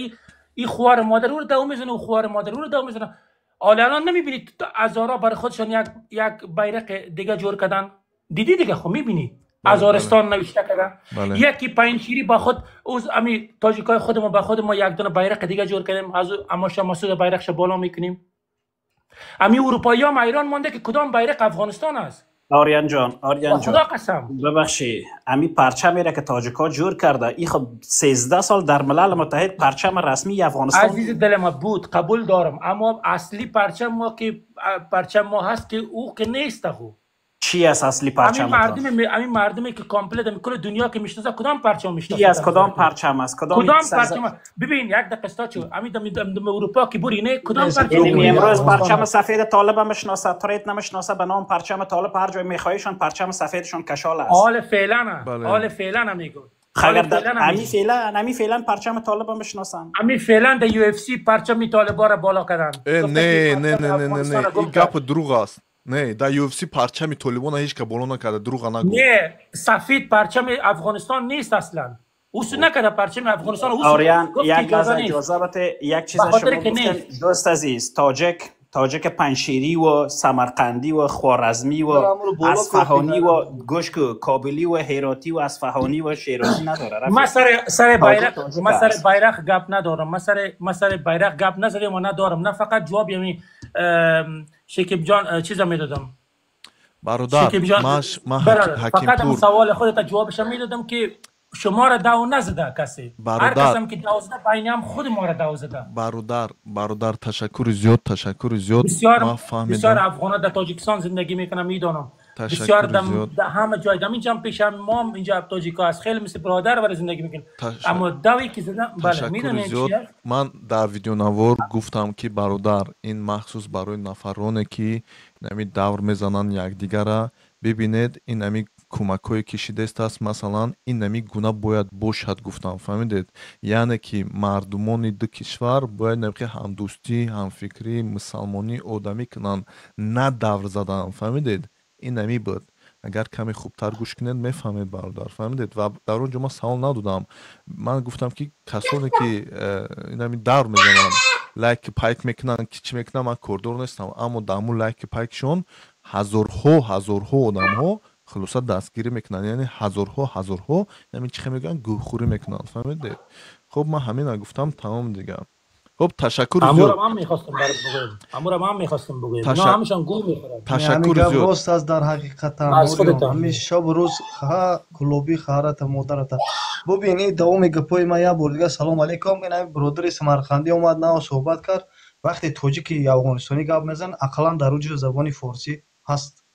ای خوار مادر رو دو میزنه و خوار مادر رو دو میزنه. حالا الان نمیبینید هزارا برای خودشان یک بیرق دیگه جور کردن. دیدی دیگه، خب میبینی هزارستان نوشته کردن. بله. یکی پنجشیری با خود اوز امی تاجیکای خودمون با خود ما یک دونه بیرق دیگه جور کردیم، از اما شما سود بیرقش بالا میکنیم. امی اروپایی هم ایران مانده که کدام بیرق افغانستان است. آریان جان، آریان خدا جان، قسم. ببخشی، امی پرچمی را که تاجیکا جور کرده، این خب 13 سال در ملل متحد پرچم رسمی افغانستان عزیز دل ما بود، قبول دارم، اما اصلی پرچم ما که پرچم ما هست که او که نیست خو. چی است اصلی همین پرچم؟ مردم، همین مردمی که complete کل دنیا که میشناسه، کدام پرچم چی میشناسه؟ از در کدام نظرتون پرچم است؟ کدام کدام پرچم؟ ببین یک دقیقه استا چو همین دم اروپا که بری نه، کدام پرچم یعنی میبینی امروز افغانستان پرچم هست؟ سفید طالب هم میشناسه، تریت نمیشناسه، به نام پرچم طالب هر جای میخواهیشان پرچم سفیدشون کشال است. حال فعلا، بله. حال فعلا هم میگم، حال اگر در فعلا هم امی میگم. فعلا، امی فعلا پرچم طالب هم میشناسن. همین فعلا در UFC پرچم طالبا را بالا کردن، اه، گفته که نه نه پرچم نه نه نه افغانستان نه، را این گم کرد. گپ دروغ است. نه، در UFC پرچم طالبان هیچ که بالا نکرده، دروغ نگو. نه، سفید پرچم افغانستان نیست اصلا. او سو نکرده پرچم افغانستان، او سو آریان، گفت که یک لحظه اجازه نیست، اجازه بده، یک چیز به خاطر شما که گفتن نیست. دوست عزیز، تاجک پنشیری و سمرقندی و خوارزمی و اصفهانی و گوش کو کابلی و هراتی و اصفهانی و شیرازی نداره ما رفیق. سر تاجک بیرق، تاجک ما سر است. بیرق گپ ندارم، ما سر بیرق گپ نزدیم و ندارم. نه، فقط جواب یعنی شکیب جان چیزا میدادم. برادر، شکیب جان، ما برادر، حکیم فقط هم پور سوال خودت جوابش میدادم که شما را دو نزده کسی، هر برادر، کس هم که دو زده، بین هم خود ما را دو زده. برادر، تشکر زیاد، تشکر زیاد. بسیار ما بسیار فهمیدم. افغان در تاجیکستان زندگی میکنم، میدانم بسیار تشکر زیاد. در همه جای، در اینجا هم پیش هم ما هم اینجا تاجیکا هست، خیلی مثل برادر برای زندگی میکنیم، اما دوی که زدن، بله، تشکر میدونین زیاد. چی است؟ من در ویدیو نوار گفتم که برادر، این مخصوص برای نفرانه که نمی دور میزنن یکدیگر، ببینید این نمی کمک های کشیده است، مثلا این نمی گونه باید باشد، گفتم، فهمیدید؟ یعنی که مردمان دو کشور باید نمی همدوستی، همفکری، مسلمانی، آدمی کنن، نه دور زدن، فهمیدید؟ این نمی بود. اگر کمی خوبتر گوش کنید میفهمید برادر، فهمیدید؟ و در اونجا من سوال ندادم، من گفتم که کسانی که این همی دور میزنن، لایک پایک میکنن که چی میکنن، من کاردار نیستم، اما در همون لایک پایکشون هزارها هزارها آدم ها خلاصه دستگیری میکنن، یعنی هزارها هزارها یعنی چی میگن، گوخوری میکنن، فهمیدید؟ خب، من همین گفتم، تمام دیگه. خب، تشکر امورا زیاد. من میخواستم برات بگویم، امورا من میخواستم بگویم، اینا همشان گو میخورن. همین تشکر گپ زیاد. راست است در حقیقت. از آریان، خودت همین شب و روز ها کلوبی خواهرت مادرت. ببین، این دوم گپای ما، یه بار دیگه سلام علیکم. این همین برادر سمرقندی اومد نه صحبت کرد. وقتی تاجیکی افغانستانی گپ میزن، اقلا در اوج زبان فارسی هست،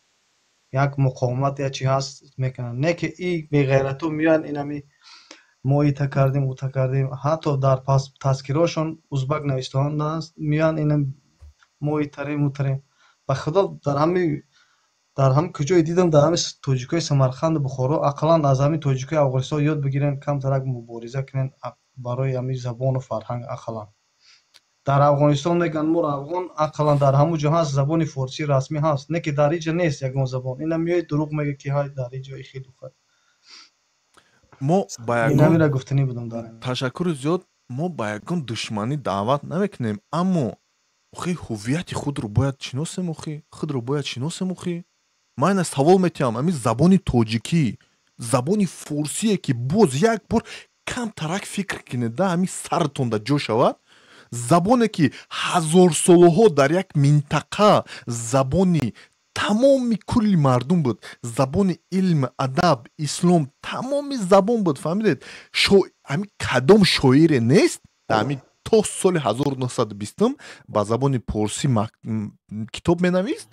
یک مقاومت یا چی هست میکنن، نه که ای بی غیرتو میان این همی ما ایتا کردیم، اوتا کردیم، حتی در پس تذکرهاشون ازبک نوشتهان هست، میان اینم ما ایتریم اوتریم. به خدا در هم کجای دیدم، در همین تاجیکای سمرقند، بخارا، اقلا از همین تاجیکای افغانستان یاد بگیرن، کم ترک مبارزه کنن برای همین زبان و فرهنگ. اقلا در افغانستان میگن مور افغان، اقلا در همون جا هست زبان فارسی رسمی هست، نه که در اینجا نیست یگان زبان. اینا میای دروغ میگه که های در اینجا خیلی خوب. ما با این یگان همین را گفتنی بودم در همین. تشکر زیاد. ما با یگان دشمنی دعوت نمیکنیم، اما اخی هویت خود رو باید شناسیم، اخی خود رو باید شناسیم. اخی من اینا سوال میتیم، امی زبان تاجیکی، زبان فارسیه که باز یک بار کم ترک فکر کنید، ده امی سرتون ده جو شود، زبانه که هزار سالها در یک منطقه زبانی تمام کل مردم بود، زبان علم، ادب، اسلام، تمام زبان بود، فهمیدید؟ همین کدام شاعر نیست در همین تا سال 1920 با زبان پارسی کتاب می نویست؟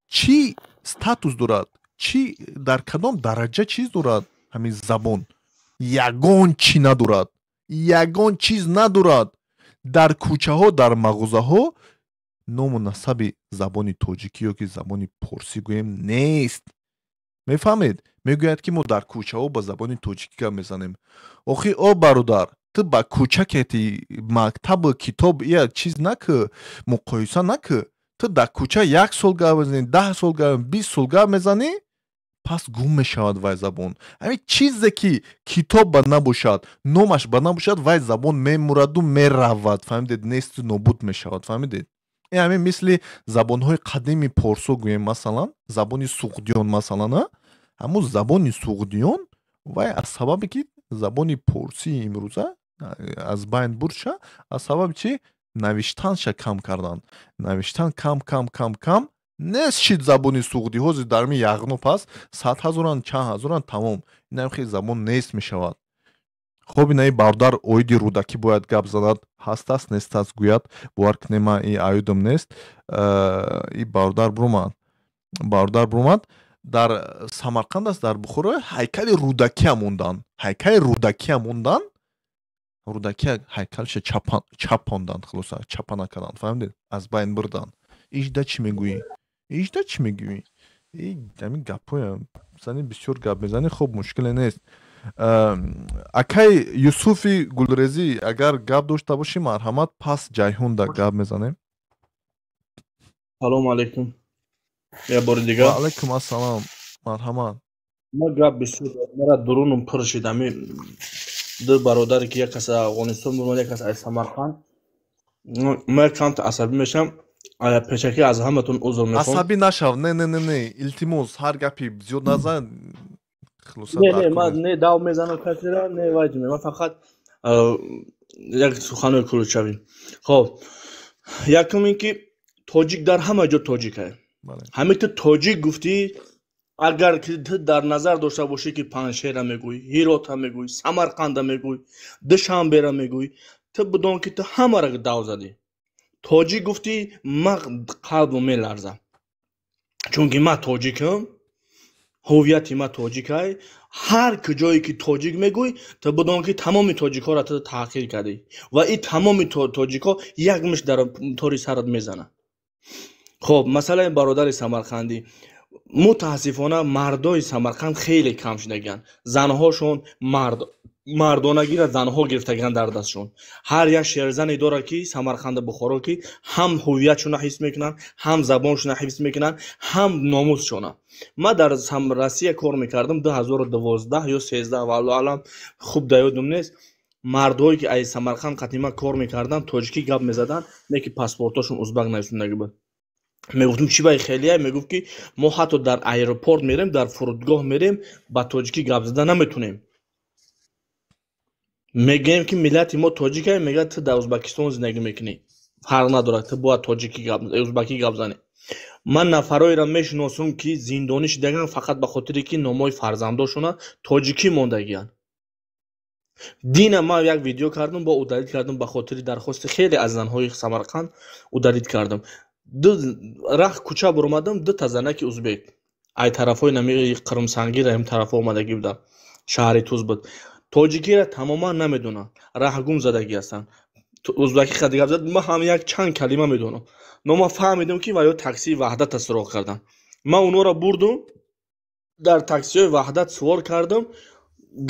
چی status دارد؟ چی در کدام درجه چیز دارد؟ همین زبان یگان چی ندارد، یگان چیز ندارد. در کوچه ها، در مغازه ها نام و نسب زبان تاجیکی یا که زبان پارسی گویم نیست، میفهمید؟ میگوید که ما در کوچه ها با زبان تاجیکی گپ میزنیم. آخی او برادر، تو با کوچه که مکتب کتاب یا چیز نکه، مقایسه نکه. تو در کوچه یک سال گپ میزنی، 10 سال گپ، 20 سال گپ میزنی، پس گم میشود وای زبان. همین چیزی که کتاب با نباشد، نامش با نباشد، وای زبان میمورد و میرود، فهمیدید؟ نیست و نابود میشود، فهمیدید؟ این همین مثل زبانهای قدیمی پارسو گویم، مثلا زبان سغدیان، مثلا همون زبان سغدیان وای از سببی که زبان پارسی امروزه از بین برد شه، از سبب چی؟ نوشتنش کم کردن، نوشتن کم کم کم کم Нест шид забони суғдӣ. Ҳозир дар ми Яғноб ҳаст, 100 ҳазоранд, чанд ҳазоранд, тамом. Инам хел забон нест мешавад. Хоб, инаи бародар оиди Рӯдакӣ бояд гап занад, ҳаст аст, нест аст гӯяд, бовар кунед, ман и аюдам нест. И бародар бурумад. Бародар бурумад. Дар Самарқанд аст, дар Бухоро ҳайкали Рӯдакия мондан. Ҳайкали Рӯдакия мондан. Рӯдакия ҳайкалша чапонданд, хулоса, чапа накарданд, фаҳмидед? Аз байн бурданд. Ижда чӣ мегӯӣ? Ижда чӣ мегӯӣ? И ҳамин гапҳоя зани бисёр гап мезанӣ, хуб, мушкиле нест. Акай Юсуфи Гулрезӣ, агар гап дошта бошӣ, марҳамат, пас Ҷайҳунда гап мезанем. Салому алайкум. Як бори дигар. Ва алайкум ассалом, марҳамат. Ма гап бисёр, мара дурунум пур шид. Ами ду бародаре ки як кас аз Афғонистон буд, як кас аз Самарқанд. Ма камта асабӣ мешам. Пешакӣ аз ҳаматон узр мехоҳам. Асабӣ нашав, не, не, не, не, илтимос, ҳар гапи зиёд назан. Хулоса, не, не, ман не дав мезанам касера, не ваҷ, ман фақат як суханои кулучавӣ. Хоб, якум ин ки тоҷик дар ҳама ҷо тоҷик ае. Ҳамин ту тоҷик гуфтӣ, агар ки ту дар назар дошта бошӣ ки Панҷшера мегӯӣ, Ҳирота мегӯӣ, Самарқанда мегӯӣ, Душанбера мегӯӣ, ту бидон ки ту ҳамаро дав задӣ. Тоҷик гуфтӣ, ман қалбам меларзам, чунки ман тоҷикам, ҳувияти ман тоҷикай. Ҳар куҷое ки тоҷик мегӯй, ту бидон ки тамоми тоҷикҳоро ту таҳқир кардӣ ва ин тамоми тоҷикҳо як мушт дар тори сарат мезанад. Хоб, масъалаи бародари самарқандӣ, мутаассифона мардои Самарқанд хеле кам шудагианд. Занҳошон мардонагиро занҳо гирифтагианд дар дастшон. Ҳар як шерзане дорад ки Самарқанду Бухоро ки ҳам ҳувиятшонро ҳифз мекунанд, ҳам забоншонро ҳифз мекунанд, ҳам номусшонро. Ман дар Россия кор мекардам 2012 ё 13, валлоҳу аълам, хуб дар ёдам нест. Мардҳое ки аз Самарқанд қатима кор мекарданд, тоҷикӣ гап мезаданд, не ки паспортошон узбак нависондагӣ буд. Мегуфтум, чӣ бай хелия? Мегуфт ки мо ҳатто дар аэропорт мерем, дар фурудгоҳ мерем, ба тоҷикӣ гап зада наметунем. Мегӯем ки миллати мо тоҷикае, мегӯяд ту дар Узбакистон зиндагӣ мекунӣ, фарқ надорад, ту бояд тоҷикӣ гап, узбакӣ гап занӣ. Ман нафароеро мешиносам ки зиндонӣ шудаган фақат ба хотире ки номҳои фарзандошона тоҷикӣ мондагианд. Дина ман як видео кардам, бо удалить кардам, ба хотири дархости хеле аз занҳои Самарқанд удалить кардам. Ду рах кӯча буромадам, дута занаки узбек ай тарафҳои нами Қирмсангир, ам тарафҳо омадагӣ буданд, шаҳри Туз буд. Тоҷикиро тамоман намедонанд, раҳгум задагӣ ҳастанд. Узбакӣ қад гап зад, ман ҳам як чанд калима медонам, но ман фаҳмидам ки ва ё таксии Ваҳдата суроғ кардам. Ман онҳоро бурдум, дар таксиҳои Ваҳдат сувор кардам,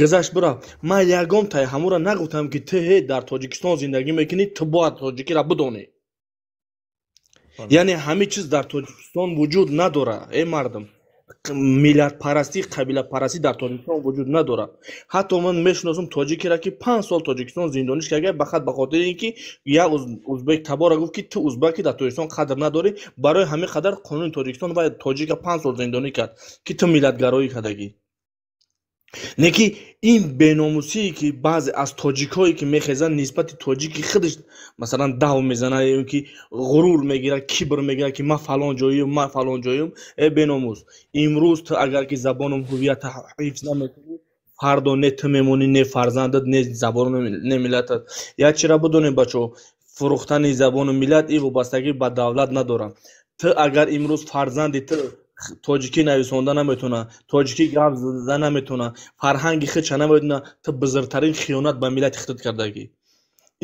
гузашт бирав. Ман ягон тай ҳамуро нагуфтам ки ту ҳе дар Тоҷикистон зиндагӣ мекунӣ, ту бояд тоҷикиро бидонӣ. Яъне ҳамин чиз дар Тоҷикистон вуҷуд надорад, э мардум. Миллатпарастӣ, қабилапарастӣ дар Тоҷикистон вуҷуд надорад. Ҳатто ман мешиносам тоҷикеро ки 5 сол Тоҷикистон зиндонӣ шуда, фақат ба хотири ин ки як узбек табора гуфт ки ту узбаки, дар Тоҷикистон қадр надорӣ. Барои ҳамин қадар қонуни Тоҷикистон ва тоҷика 5 сол зиндонӣ кард ки ту миллатгароӣ кардагӣ. Не ки ин беномусие ки баъзе аз тоҷикҳое ки мехезанд нисбати тоҷики худаш, масалан, дав мезанад ё ки ғурур мегирад, кибр мегирад ки ман фалон ҷоюм, ман фалон ҷоюм. Э беномус, имрӯз ту агар ки забону ҳувиятро ҳифз намекунӣ, фардо не ту мемонӣ, не фарзандат, не забону не миллатат. Як чиро бидонем, бачаҳо, фурӯхтани забону миллат ин вобастагӣ ба давлат надорад. Ту агар имрӯз фарзанди ту тоҷикӣ нависонда наметавонад, тоҷикӣ гап зада наметавонад, фарҳанги худша намедонад, ту бузургтарин хиёнат ба миллати худат кардагӣ.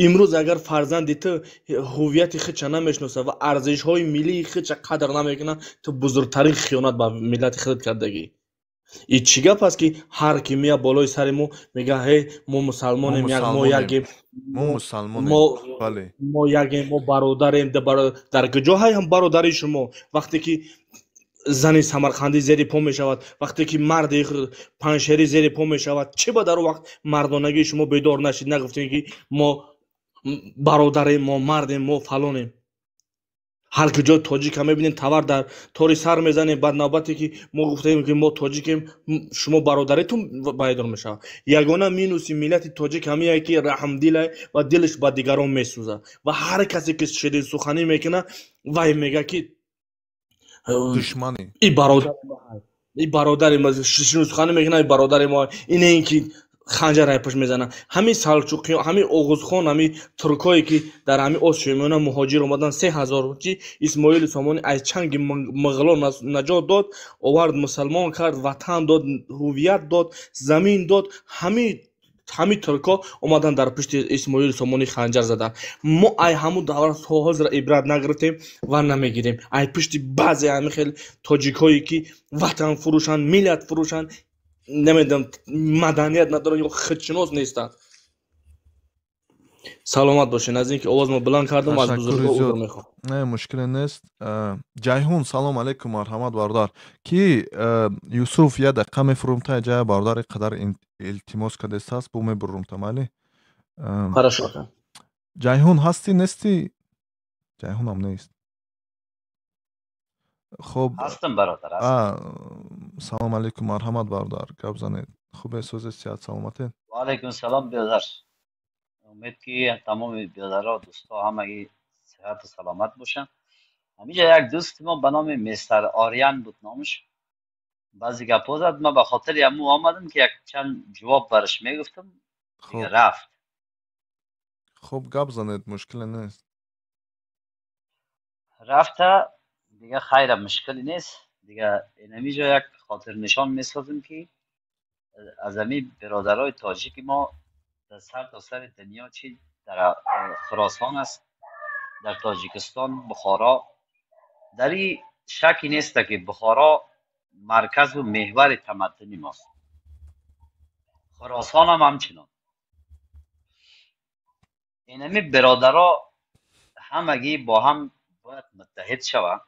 Имрӯз агар фарзанди ту ҳувияти худша намешиносад ва арзишҳои миллии худша қадр намекунад, ту бузургтарин хиёнат ба миллати худат кардагӣ. И чӣ гап аст ки ҳар ки меяд болои сари мо, мегӯяд ҳе мо мусалмонем, мо ягем, мо ягем, мо бародарем. Дар куҷо ҳай ҳам бародари шумо? Вақте ки зани самарқандӣ зери по мешавад, вақте ки марди панҷшерӣ зери по мешавад, чӣ ба дар он вақт мардонагии шумо бедор нашид, нагуфтем ки мо бародарем, мо мардем, мо фалонем? Ҳар куҷо тоҷика мебинем, тавар дар тори сар мезанем. Баъд навбате ки мо гуфтаем ки мо тоҷикем, шумо бародаритон байдор мешавад. Ягона минуси миллати тоҷик ҳамие ки раҳмдилай ва дилаш ба дигарон месӯзад ва ҳар касе ки ширинсуханӣ мекунад, вай мегӯяд ки Душмани. И бародари мо, и бародари мо сухане мекунад, и бародари мо ине ин ки ханҷар ай пушт мезанад. Ҳамин салчуқиён, ҳамин оғузхон, ҳамин туркое ки дар ҳамин Осиёи Миёна муҳоҷир омадан 3000 чи Исмоили Сомонӣ аз чанги муғуло наҷот дод, овард, мусалмон кард, ватан дод, ҳувият дод, замин дод. Ҳамин туркҳо омадан дар пушти Исмоили Сомонӣ ханҷар заданд. Мо ай ҳамун давра то ҳозир ибрат нагирифтем ва намегирем. Ай пушти баъзе ҳамин хел тоҷикҳое ки ватан фурӯшанд, миллат фурӯшанд, намедонам, маданият надоранд ё худшинос нестанд. Саломат бошед. Аз инки овоз мо баланд кардам, аз бузургҳо узр мехоҳам. Не, мушкиле нест. Ҷайҳун, салом алейкум, марҳамат бародар. Ки Юсуф я дақиқа мефурум та ҷая бародар қадар илтимос кардааст, бу мебурум та майли. Хорошо. Ҷайҳун ҳастӣ, нестӣ? Ҷайҳунам нест. Хоб, ҳастам бародар, ҳастам. Салом алейкум, марҳамат бародар, гап занед. Хубе, сӯзе, сиҳат, саломатед? Ва алейкум салом бародар. Умед ки тамоми бародаро, дӯсто ҳамагӣ сиҳат ва саломат бошанд. Ҳаминҷа як дӯсти мо ба номи мистер Ориан буд номаш. Баъзе гапҳо зад, ман ба хотири ҳамун омадам ки як чанд ҷавоб бараш мегуфтам, дига рафт. Хуб, гап занед, мушкиле нест. Рафта دیگه خیر مشکلی نیست. دیگه اینمیجا یک خاطر نشان میسازیم که از همین برادرای تاجیک ما در سر تا سر دنیا، چی در خراسان است، در تاجیکستان، بخارا، در این شکی نیست که بخارا مرکز و محور تمدنی ماست. خراسان هم همچنان. اینمی برادرها همگی با هم باید متحد شوند.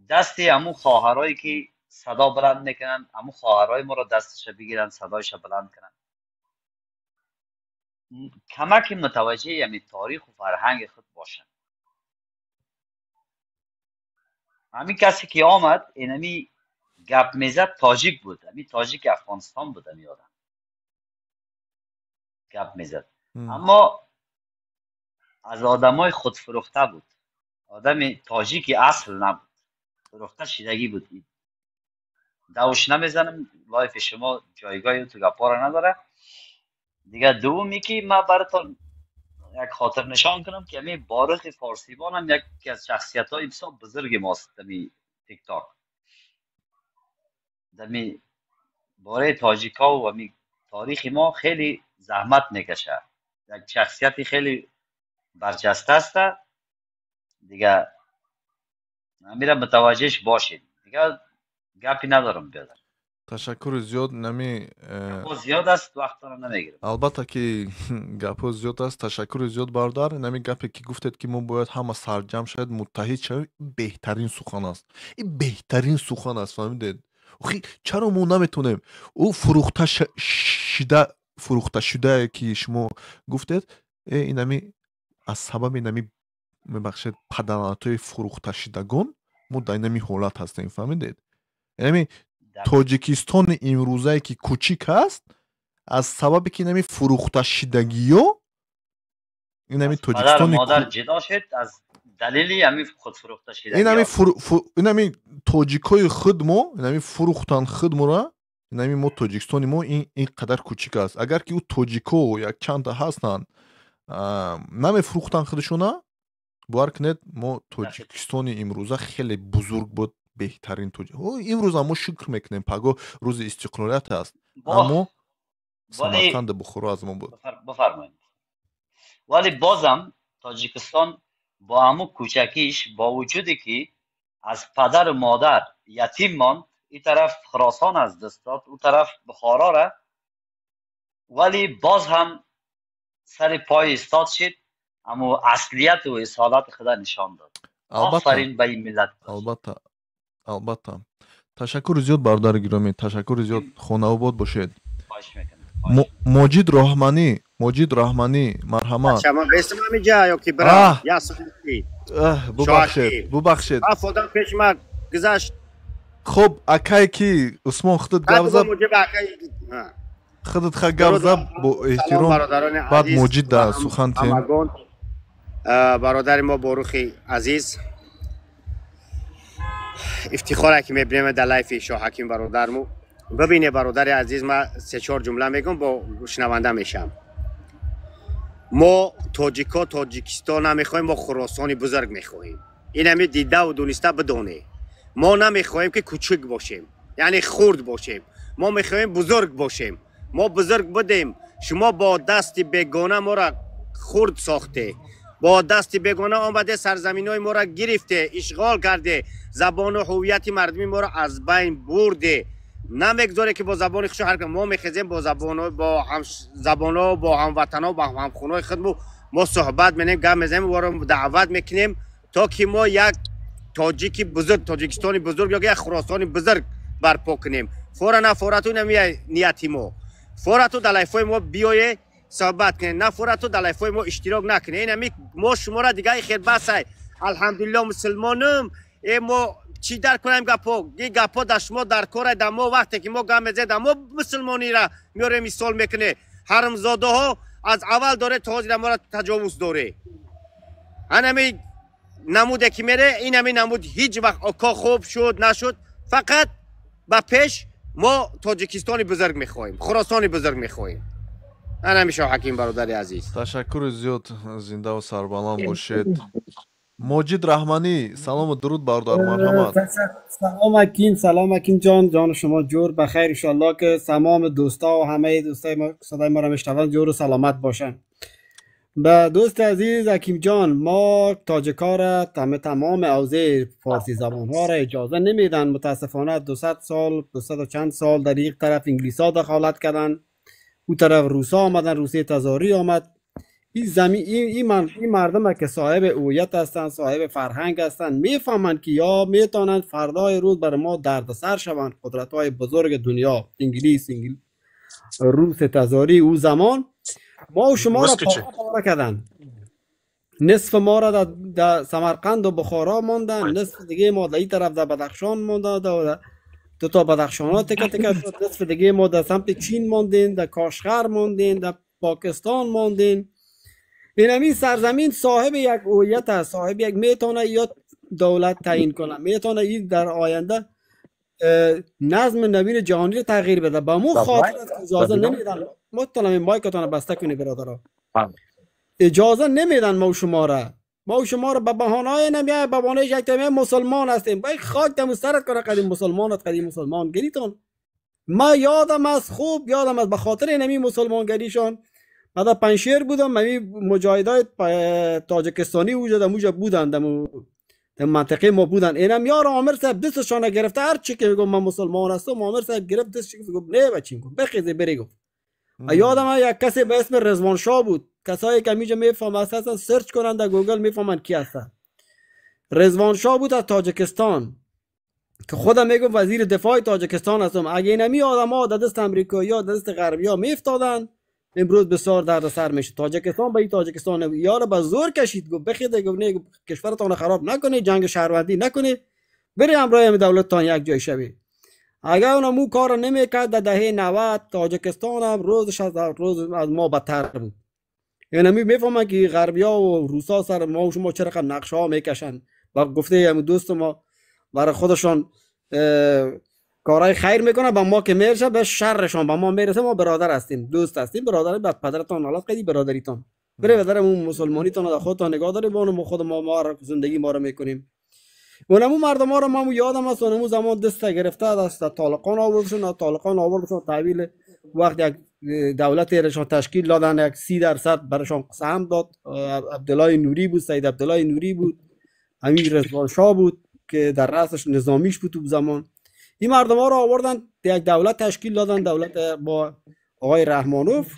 دست همون خواهرایی که صدا بلند میکنن، همون خواهرای ما را دستش بگیرن، صدایش بلند کنن، کمک متوجه یعنی تاریخ و فرهنگ خود باشن. همین کسی که آمد اینمی گپ میزد تاجیک بود، همین تاجیک افغانستان بود، همین آدم گپ میزد، اما از آدمای خودفروخته بود، آدم تاجیکی اصل نبود، فروخته شدگی بود. دوش نمیزنم، live شما جایگاهی تو گپا را نداره. دیگه دومی که من براتون یک خاطر نشان کنم که همین بارخ فارسیبان هم یکی از شخصیت های بسیار بزرگ ماست دمی تیک تاک، دمی باره تاجیکا و همی تاریخ ما خیلی زحمت میکشه، یک شخصیت خیلی برجسته است. دیگه میرم متوجهش باشید. دیگه گپی ندارم بیادر. تشکر زیاد. نمی گپو زیاد است، وقت را نمیگیرم. البته که گپو زیاد است. تشکر زیاد برادر. نمی گپی که گفتید که ما باید همه سرجم شاید متحد شویم، بهترین سخن است. این بهترین سخن است، فهمیدید؟ آخی چرا ما نمیتونیم او فروخته شده، فروخته شده که شما گفتید، این نمی از سبب نمی میبخشید پدرناتای فروخته شدگان ما در نمی حالت هستیم، فهمیدید؟ یعنی تاجیکستان امروزه که کوچیک است از سبب که نمی فروخته شدگیو این نمی تاجیکستان مادر جدا شد از دلیلی همی خود فروخته شدگی، این نمی این نمی تاجیکای خود ما، این نمی فروختن خود ما را، این نمی ما تاجیکستان ما این قدر کوچیک است. اگر که او تاجیکو یک چند تا هستن نمی فروختن خودشونا، باور کنید ما تاجیکستان امروزه خیلی بزرگ بود، بهترین تاجیک. امروز ما شکر میکنیم، پگاه روز استقلالیت است، اما سمرقند بخارا از ما بود. بفرمایید. ولی بازم تاجیکستان با همون کوچکیش، با وجودی که از پدر و مادر یتیم ماند، این طرف خراسان از دست داد، اون طرف بخارا را، ولی باز هم سر پای ایستاد شد، اما اصلیت و اصالت خدا نشان داد. آفرین به این ملت. البته البته. تشکر زیاد برادر گرامی، تشکر زیاد. خانه آباد باشید. ماجد رحمانی، ماجد رحمانی، مرحمت. شما بیستم همینجا یا که برم یا سخنی؟ ببخشید ببخشید، آفرین پیش ما گذشت. خب اکای کی عثمان خودت گپ زد، خودت خا گپ زد با احترام. بعد ماجد در سخن تیم برادر ما باروخی عزیز، افتخاره که میبینیم در live شاه حکیم برادرمو. ببینه برادر عزیز، من 3-4 جمله میگم با شنونده میشم. ما تاجیکا تاجیکستان نمیخوایم، ما خراسان بزرگ میخواهیم. این همی دیده و دونسته بدونه. ما نمیخواهیم که کوچک باشیم، یعنی خرد باشیم. ما میخواهیم بزرگ باشیم. ما بزرگ بودیم، شما با دست بیگانه ما را خرد ساخته، با دست بیگانه آمده سرزمین های ما را گرفته، اشغال کرده، زبان و هویت مردمی ما را از بین برده. نمیگذاره که با زبان خوش حرف. ما میخزیم با زبان، با هم زبان، با هموطنا، با همخونای خودمون ما صحبت میکنیم، گپ میزنیم و دعوت میکنیم تا که ما یک تاجیکی بزرگ، تاجیکستانی بزرگ یا یک خراسانی بزرگ برپا کنیم. فورا نه فورا تو نمی نیتی ما، فورا تو در live ای ما بیای صحبت کنه، نه فورا تو در live ای ما اشتراک نکنه. این همی ما شما را دیگه خیر بس. الحمدلله مسلمانم. ای ما چی در کنیم گپا؟ این گپا در شما در کار در ما وقتی که ما گم میزنیم در ما مسلمانی را میاره مثال میکنه. حرمزاده ها از اول داره تا حاضر ما را تجاوز داره. همی نموده که میره، این همی نمود هیچ وقت آکا خوب شد نشد. فقط با پیش ما تاجیکستان بزرگ میخواهیم، خراسان بزرگ میخواهیم. من شاه حکیم برادر عزیز. تشکر زیاد، زنده و سربلند باشید. ماجد رحمانی، سلام و درود برادر، مرحمت. سلام حکیم، سلام حکیم جان، جان شما جور بخیر ان شاءالله که تمام دوستا و همه دوستای ما صدای ما را میشنوند جور و سلامت باشن. به دوست عزیز حکیم جان، ما تاجیکا را تمام حوزه فارسی زبان ها را اجازه نمیدن. متاسفانه 200 سال 200 و چند سال در یک طرف انگلیس ها دخالت کردن، او طرف روسا آمدن، روسیه تزاری آمد. این زمین این مردم که صاحب هویت هستند، صاحب فرهنگ هستند، میفهمند که یا میتونند فردای روز بر ما دردسر شوند. قدرت های بزرگ دنیا، انگلیس، روس تزاری، او زمان ما و شما را پاره کردن. نصف ما را در سمرقند و بخارا ماندن، نصف دیگه ما در این طرف در بدخشان ماندن، دو تا بدخشان ها تکه تکه شد، نصف دیگه ما در سمت چین ماندین، در کاشغر ماندین، در پاکستان ماندین. این همین سرزمین صاحب یک هویت است، صاحب یک میتونه یا دولت تعیین کنه، میتونه این در آینده نظم نوین جهانی رو تغییر بده. با مو خاطر اجازه نمیدن. مطلع مایکتون بسته کنی برادرها. اجازه نمیدن ما شما را، به بهانه‌ای نمیای، به بهانه یک تیم مسلمان هستیم. باید خاک دم سرت کنه، قدیم مسلمانت، قدیم مسلمان گریتون. ما یادم از خوب یادم از به خاطر اینمی مسلمانگریشان من در پنجشیر بودم، من مجاهدای تاجیکستانی وجود موجب بودن در منطقه ما بودن. اینم یار عامر صاحب دستشان گرفته، هر چی که میگم من مسلمان هستم، عامر صاحب گرفت دستش گفت نه بچین، گفت بخیزه بری. گفت یادم یک کسی به اسم رضوان شاه بود، کسایی که میجا میفهمن هستن search کنن در گوگل میفهمن کی هستن. رضوان شاه بود از تاجیکستان که خودم میگم وزیر دفاع تاجیکستان هستم. اگه اینمی آدم‌ها در دست امریکایی‌ها، دست غربی‌ها میافتادن، امروز بسیار دردسر میشه. تاجیکستان به این تاجیکستان یارو به زور کشید، گفت بخیده، گفت نه کشورتان خراب نکنی، جنگ شهروندی نکنی، بری همراه دولتتان یک جای شوی. اگر اونم کار نمیکرد در دهه 90 تاجیکستان هم روزش از روز از ما بدتر بود. یعنی میفهمن که غربیا و روسا سر ما و شما چه رقم نقشه ها میکشن. با گفته هم دوست ما برای خودشان کارهای خیر میکنه، با ما که میرسه به شرشان با ما میرسه. ما برادر هستیم، دوست هستیم، برادر بعد پدرتان حالات قدی برادریتان بره برادرمون مسلمانیتان در خودتان نگاه داره، با ما خود ما زندگی ما رو میکنیم. اونمو مردم ها رو ما یادم است اونمو زمان دست گرفته دست طالقان آوردشون، طالقان آوردشون تحویل وقت یک دولت رشان تشکیل دادن، یک 30% برشان سهم داد. عبدالله نوری بود، سید عبدالله نوری بود، امیر رضوان شاه بود که در رأسش نظامیش بود تو زمان. این مردم ها رو آوردن یک دولت تشکیل دادن، دولت با آقای رحمانوف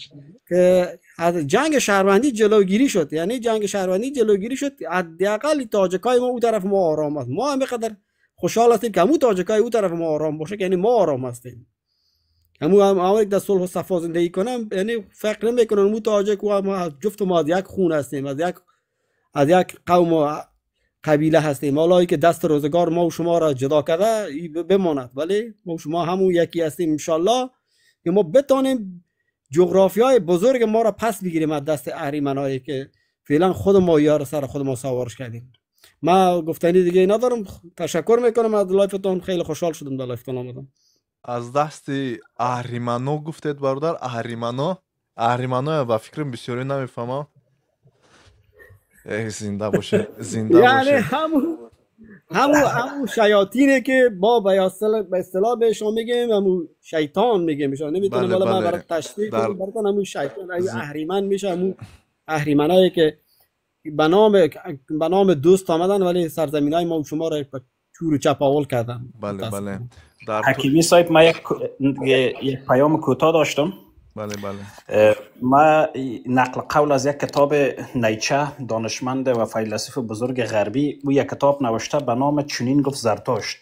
که از جنگ شهروندی جلوگیری شد. یعنی جنگ شهروندی جلوگیری شد، حداقل تاجکای ما او طرف ما آرام است. ما هم بقدر خوشحال هستیم که همون تاجکای او طرف ما آرام باشه، یعنی ما آرام هستیم. همون هم در صلح و صفا زندگی کنم، یعنی فکر نمیکنن همون تاجک و ما جفت ما از یک خون هستیم، از یک قوم و قبیله هستیم. حالا که دست روزگار ما و شما را جدا کرده بماند، ولی ما و شما همون یکی هستیم ان شاءالله که ما بتانیم جغرافیای بزرگ ما را پس بگیریم از دست اهریمنایی که فعلا خود ما یار سر خود ما سوارش کردیم. من گفتنی دیگه ندارم. تشکر میکنم از live تون، خیلی خوشحال شدم در live تون آمدم. از دست اهریمنو گفتید برادر، اهریمنو، اهریمنو با فکرم بسیاری نمیفهمم. زنده باشه، زنده باشه. یعنی همون شیاطینه که با به اصطلاح بهشون میگیم، همون شیطان میگیم بهشون. نمیتونم والا من برای تشریح کنم براتون. همون شیطان اهریمن میشه، همون اهریمنایی که به نام دوست آمدن ولی سرزمینای ما و شما را چور و چپاول کردن. بله بله. حکیمی صاحب، من یک پیام کوتاه داشتم. بله بله. ما نقل قول از یک کتاب نیچه، دانشمند و فیلسوف بزرگ غربی، او یک کتاب نوشته به نام چنین گفت زرتشت.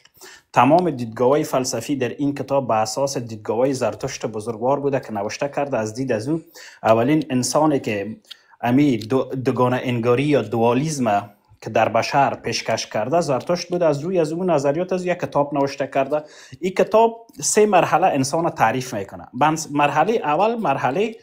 تمام دیدگاه‌های فلسفی در این کتاب به اساس دیدگاه‌های زرتشت بزرگوار بوده که نوشته کرده. از دید از او اولین انسانی که امی دوگانه انگاری یا دوالیزم که در بشر پیشکش کرده زرتشت بوده. از روی از اون نظریات از یک کتاب نوشته کرده. این کتاب سه مرحله انسان تعریف میکنه. مرحله اول مرحله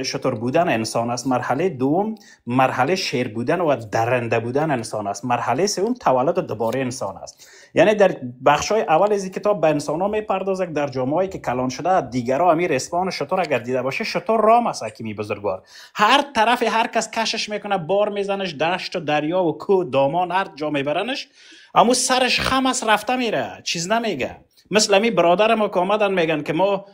شتر بودن انسان است، مرحله دوم مرحله شیر بودن و درنده بودن انسان است، مرحله سوم تولد دوباره انسان است. یعنی در بخش‌های اول از این کتاب به انسان‌ها میپردازه که در جامعه‌ای که کلان شده دیگرا امیر رسپان شتر اگر دیده باشه شتر رام است. حکیمی بزرگوار هر طرف هر کس کشش میکنه، بار میزنش، دشت و دریا و کوه دامان هر جا میبرنش، اما سرش خم است رفته میره، چیز نمیگه. مثل امی برادر ما که آمدن میگن که ما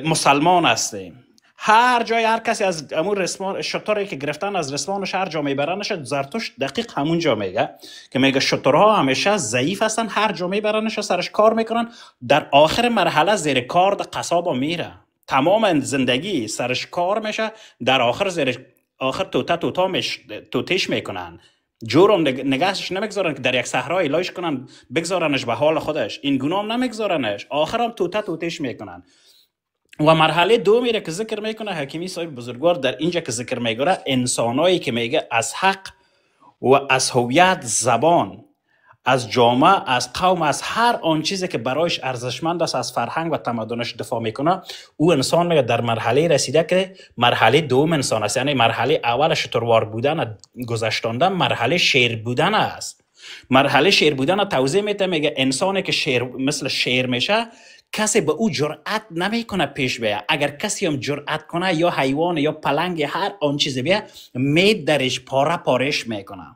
مسلمان هستیم، هر جای هر کسی از امور رسمان شتری که گرفتن از رسمانش هر جا میبرنش، زرتشت دقیق همون جا میگه که میگه شترها همیشه ضعیف هستن، هر جا میبرنش سرش کار میکنن، در آخر مرحله زیر کارد قصابا میره، تمام زندگی سرش کار میشه، در آخر زیر آخر توته توتا توتیش میکنن، جورم نگهش نمیگذارن که در یک صحرا الایش کنن بگذارنش به حال خودش، این گناه نمیگذارنش، آخرم توته توتیش میکنن. و مرحله دو میره که ذکر میکنه حکیمی صاحب بزرگوار در اینجا که ذکر میگره انسانایی که میگه از حق و از هویت زبان، از جامعه، از قوم، از هر آن چیزی که برایش ارزشمند است، از فرهنگ و تمدنش دفاع میکنه، او انسان میگه در مرحله رسیده که مرحله دوم انسان است. یعنی مرحله اول شتروار بودن گذشتاندن، مرحله شیر بودن است. مرحله شیر بودن توضیح میده، میگه انسانی که شیر مثل شیر میشه کسی به او جرأت نمیکنه پیش بیه. اگر کسی هم جرأت کنه یا حیوان یا پلنگ هر آن چیزی بیه، مید درش پاره پارش میکنه،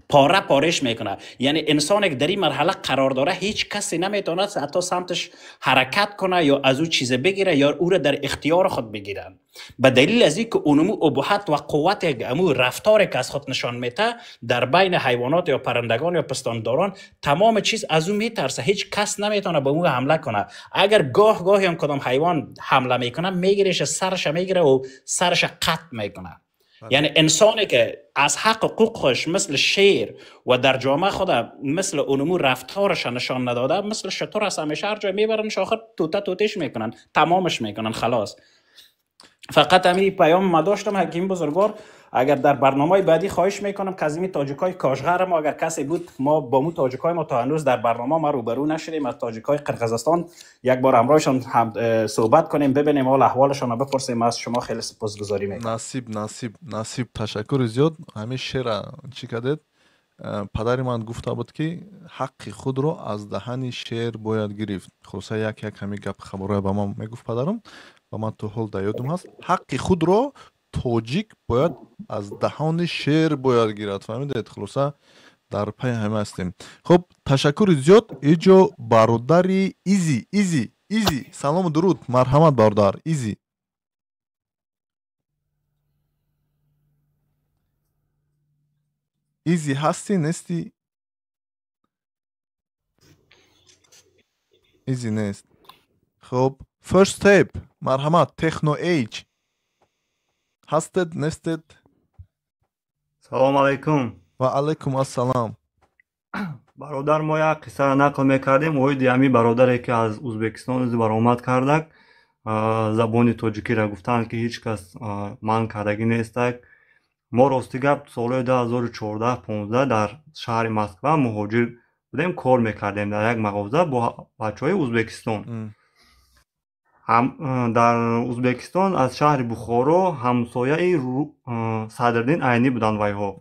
پاره پارش میکنه. یعنی انسان که در این مرحله قرار داره هیچ کسی نمیتونه حتی سمتش حرکت کنه یا از او چیز بگیره یا او را در اختیار خود بگیرن، به دلیل از اینکه اونمو ابهت و قوت امو رفتار که از خود نشان میده در بین حیوانات یا پرندگان یا پستانداران، تمام چیز از او میترسه، هیچ کس نمیتونه به او حمله کنه. اگر گاه گاهی هم کدام حیوان حمله میکنه میگیرش، سرش میگیره و سرش قطع میکنه. یعنی انسانی که از حق حقوقش مثل شیر و در جامعه خود مثل اونمو رفتارش نشان نداده، مثل شتر است، همیشه هر جای میبرنش آخر توته توتیش میکنن، تمامش میکنن، خلاص. فقط همین پیام ما داشتم حکیم بزرگوار. اگر در برنامه بعدی خواهش میکنم که از این تاجیکای کاشغر ما اگر کسی بود، ما با مو تاجیکای ما تا هنوز در برنامه ما روبرو نشدیم، از تاجیکای قرقیزستان یک بار همراهشان هم صحبت کنیم، ببینیم حال احوالشان رو بپرسیم. از شما خیلی سپاسگزاری میکنم. نصیب نصیب نصیب. تشکر زیاد. همین شعر چی کردید؟ پدر من گفته بود که حق خود رو از دهن شعر باید گرفت. خلاصه یک یک همین گپ خبرای به ما میگفت پدرم و من تو حال در یادم هست، حق خود رو تاجیک باید از دهان شعر باید گیرد. فهمیدید؟ خلاصه در پای همه هستیم. خب تشکر زیاد. ایجا برادر ایزی ایزی ایزی، سلام و درود، مرحمت برادر ایزی. ایزی هستی نیستی؟ ایزی نیست. خب فرست step، مرحمت تکنو ایج هستید نیستید؟ سلام علیکم. و علیکم السلام. برادر ما یک قصه نقل میکردیم، اوید همی برادری که از ازبکستان برآمد کردک، زبان تاجیکی را گفتند که هیچ کس من کردگی نیستک. ما راستی گپ سال 2014-15 در شهر مسکو مهاجر بودیم، کار میکردیم در یک مغازه با بچه های ازبکستان. هم در ازبکستان از شهر بخارا همسایه صدرالدین عینی بودند ویها.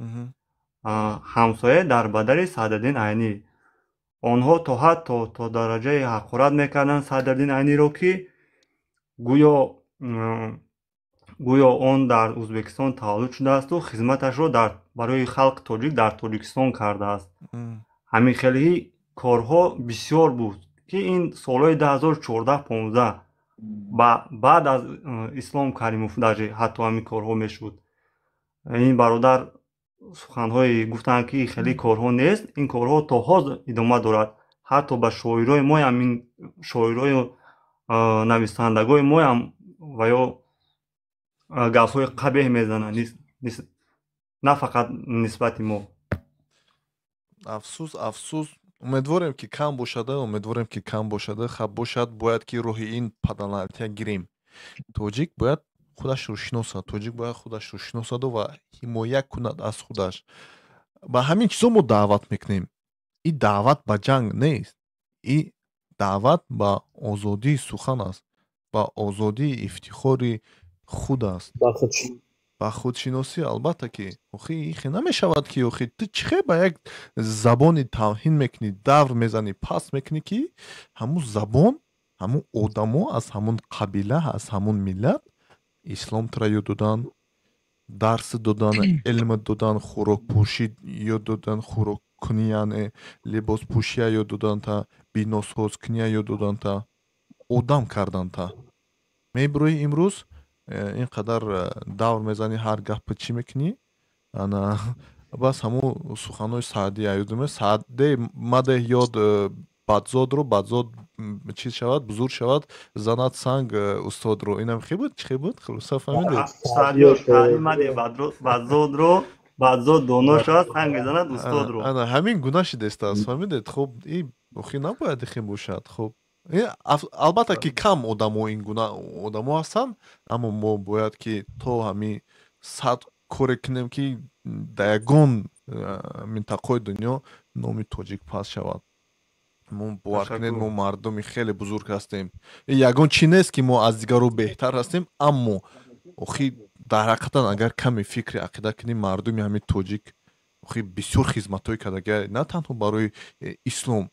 ҳамсоя дар бадали Садриддин Айнӣ. Онҳо то ҳатто то дараҷаи ҳақорат мекарданд Садриддин Айниро, ки гӯё он дар Узбекистон таваллуд шудаасту хизматашро барои халқи тоҷик дар Тоҷикистон кардааст. Ҳамин хелии корҳо бисёр буд, ки ин солҳои 2014-15 баъд аз Ислом Каримов даже ҳатто ҳамин корҳо мешуд. Ин бародар суханҳое гуфтанд, ки хеле корҳо нест, ин корҳо то ҳозир идома дорад. Ҳатто ба шоирои моям, ин шоирою нависандагои моям ва ё гапҳои қабеҳ мезананд, на фақат нисбати мо. Афсӯс, афсӯс. Умедворем, ки кам бошада, умедворем, ки кам бошада. Хаб бошад, бояд ки роҳи ин падалантия гирем. Тоҷик бояд худашро шиносад, тоҷик бояд худашро шиносаду ва ҳимоя кунад аз худаш. Ба ҳамин чизо мо даъват мекунем. И даъват ба ҷанг нест, и даъват ба озодии сухан аст, ба озодии ифтихори худ аст, ба худшиносӣ. Албатта ки охи ихе намешавад, ки охи ту чихе ба як забони тавҳин мекунӣ, давр мезанӣ, паст мекунӣ, ки ҳамун забон, ҳамун одамо аз ҳамун қабила, аз ҳамун миллат ислом тура ёд додан, дарс додан, илм додан, хӯрокпӯшӣ ёд додан, хӯроккунӣ, яъне либоспӯшия ёд додан, та биносозкуния ёд додан, та одам кардан. Та мебурӯи имрӯз ин қадар давр мезанӣ, ҳар гапа чӣ мекунӣ, ана бас ҳамун суханҳои Саъдӣ ёдуме. Саъде мадеҳ ёд бадзодро, бадзод чиз шавад, бузург шавад, занад санг устодро. Инам хе буд, чӣ буд? Хулоса фаҳмидед? Бадзодро, бадзод доно шавад, санг мезанад устодро. Ана ҳамин гуна шидестааст, фаҳмидед? Хуб, и охи набояд ихе бошад. Хуб, албатта ки кам одамо ин гуна одамо ҳастанд, аммо мо бояд ки то ҳамин сад коре кунем, ки дар ягон минтақаи дунё номи тоҷик паст шавад. Мо бовар кунед, мо мардуми хеле бузург ҳастем. Ягон чӣ нест, ки мо аз дигару беҳтар ҳастем, аммо охи дар ҳақиқатан агар каме фикри ақида кунем, мардуми ҳамин тоҷик охи бисёр хизматҳое кардага, на танҳо барои ислом,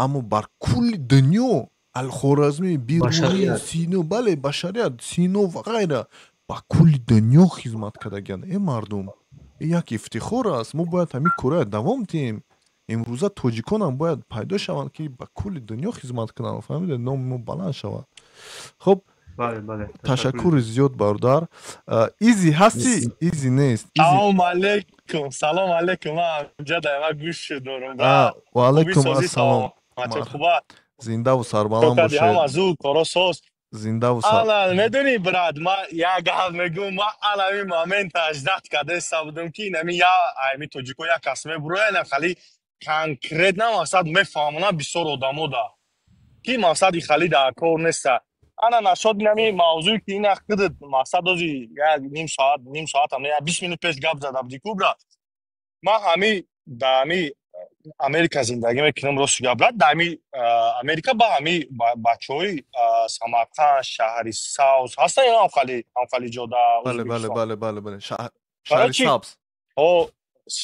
аммо бар кулли дунё, Алхоразмӣ, Берунӣ, Сино, бале, башарият, Сино ва ғайра, ба кулли дунё хизмат кардагианд. Э мардум, як ифтихор аст, мо бояд ҳамин кораро давом диҳем. Имрӯза тоҷиконам бояд пайдо шаванд, ки ба кулли дунё хизмат кунанд, фаҳмидед, номи мо баланд шавад. Хуб, ташаккури зиёд, бародар. Изи ҳастӣ? Изи нест. Салом алейкум, салом алейкум. Ман ҷа даема гӯш дорам. Ва алайкум ассалом. Зиндаву сарбаланд бошед. Зиндаву сар. Ана медонӣ, брат, ман як гап мегӯм, ман алами момент аждат кардаиста будам, ки инами я ами тоҷико як кас мебурояд, ина хали конкретно мақсад мефаҳмонам бисёр одамо да, ки мақсад и хали дар кор неста. Ана нашод инами мавзӯе, ки ина худат мақсад ози як ним соат, ним соатам не, 20 минут пеш гап зада будӣ ку, брат. Ман ҳами дар ҳами Америка зиндагӣ мекунам, рости гап, брат, дар ҳами Америка ба ҳами бачаҳои Самарқанд, шаҳри Савз ҳастан ё ҳамхали ҷо дар Бале, бале, бале, бале, бале, шаҳри Сабз.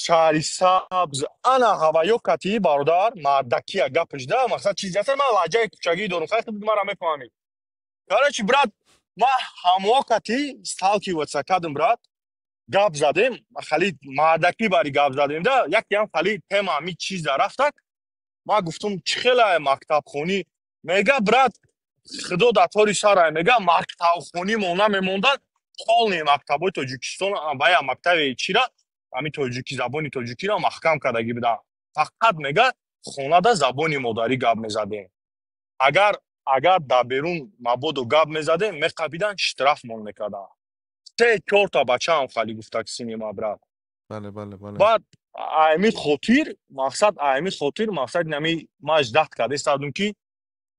Шаҳри Сабз. Ана ҳаваё кати, бародар, мардакия гапаш да, мақсад чизе аст, ман лаҳҷаи кӯчагӣ дорам, хайр, худ маро мефаҳмӣ. Короче, брат, ман ҳамоҳо кати сталкиваться кардам, брат, гап задем, хали мардакӣ бари гап задем да, якеам хали тема ҳами чиза рафтак. Ман гуфтам, чӣ хелае мактабхонӣ? Мега, брат, худо дар тори сарае, мега, мактабхонӣ мо намемондад, полный мактабҳои Тоҷикистон бая мактаби чира, ҳамин тоҷики, забони тоҷикиро маҳкам кардагӣ буданд. Фақат мега, хонада забони модарӣ гап мезадем. Агар дар берун мабодо гап мезадем, меқабиданд, штрафмон мекарданд. Се чорта бачаам хали гуфта синема, брат. Бале, бале, бале. Баъд ами хотир мақсад, ами хотир мақсад ами ман ждать кардаистадум, ки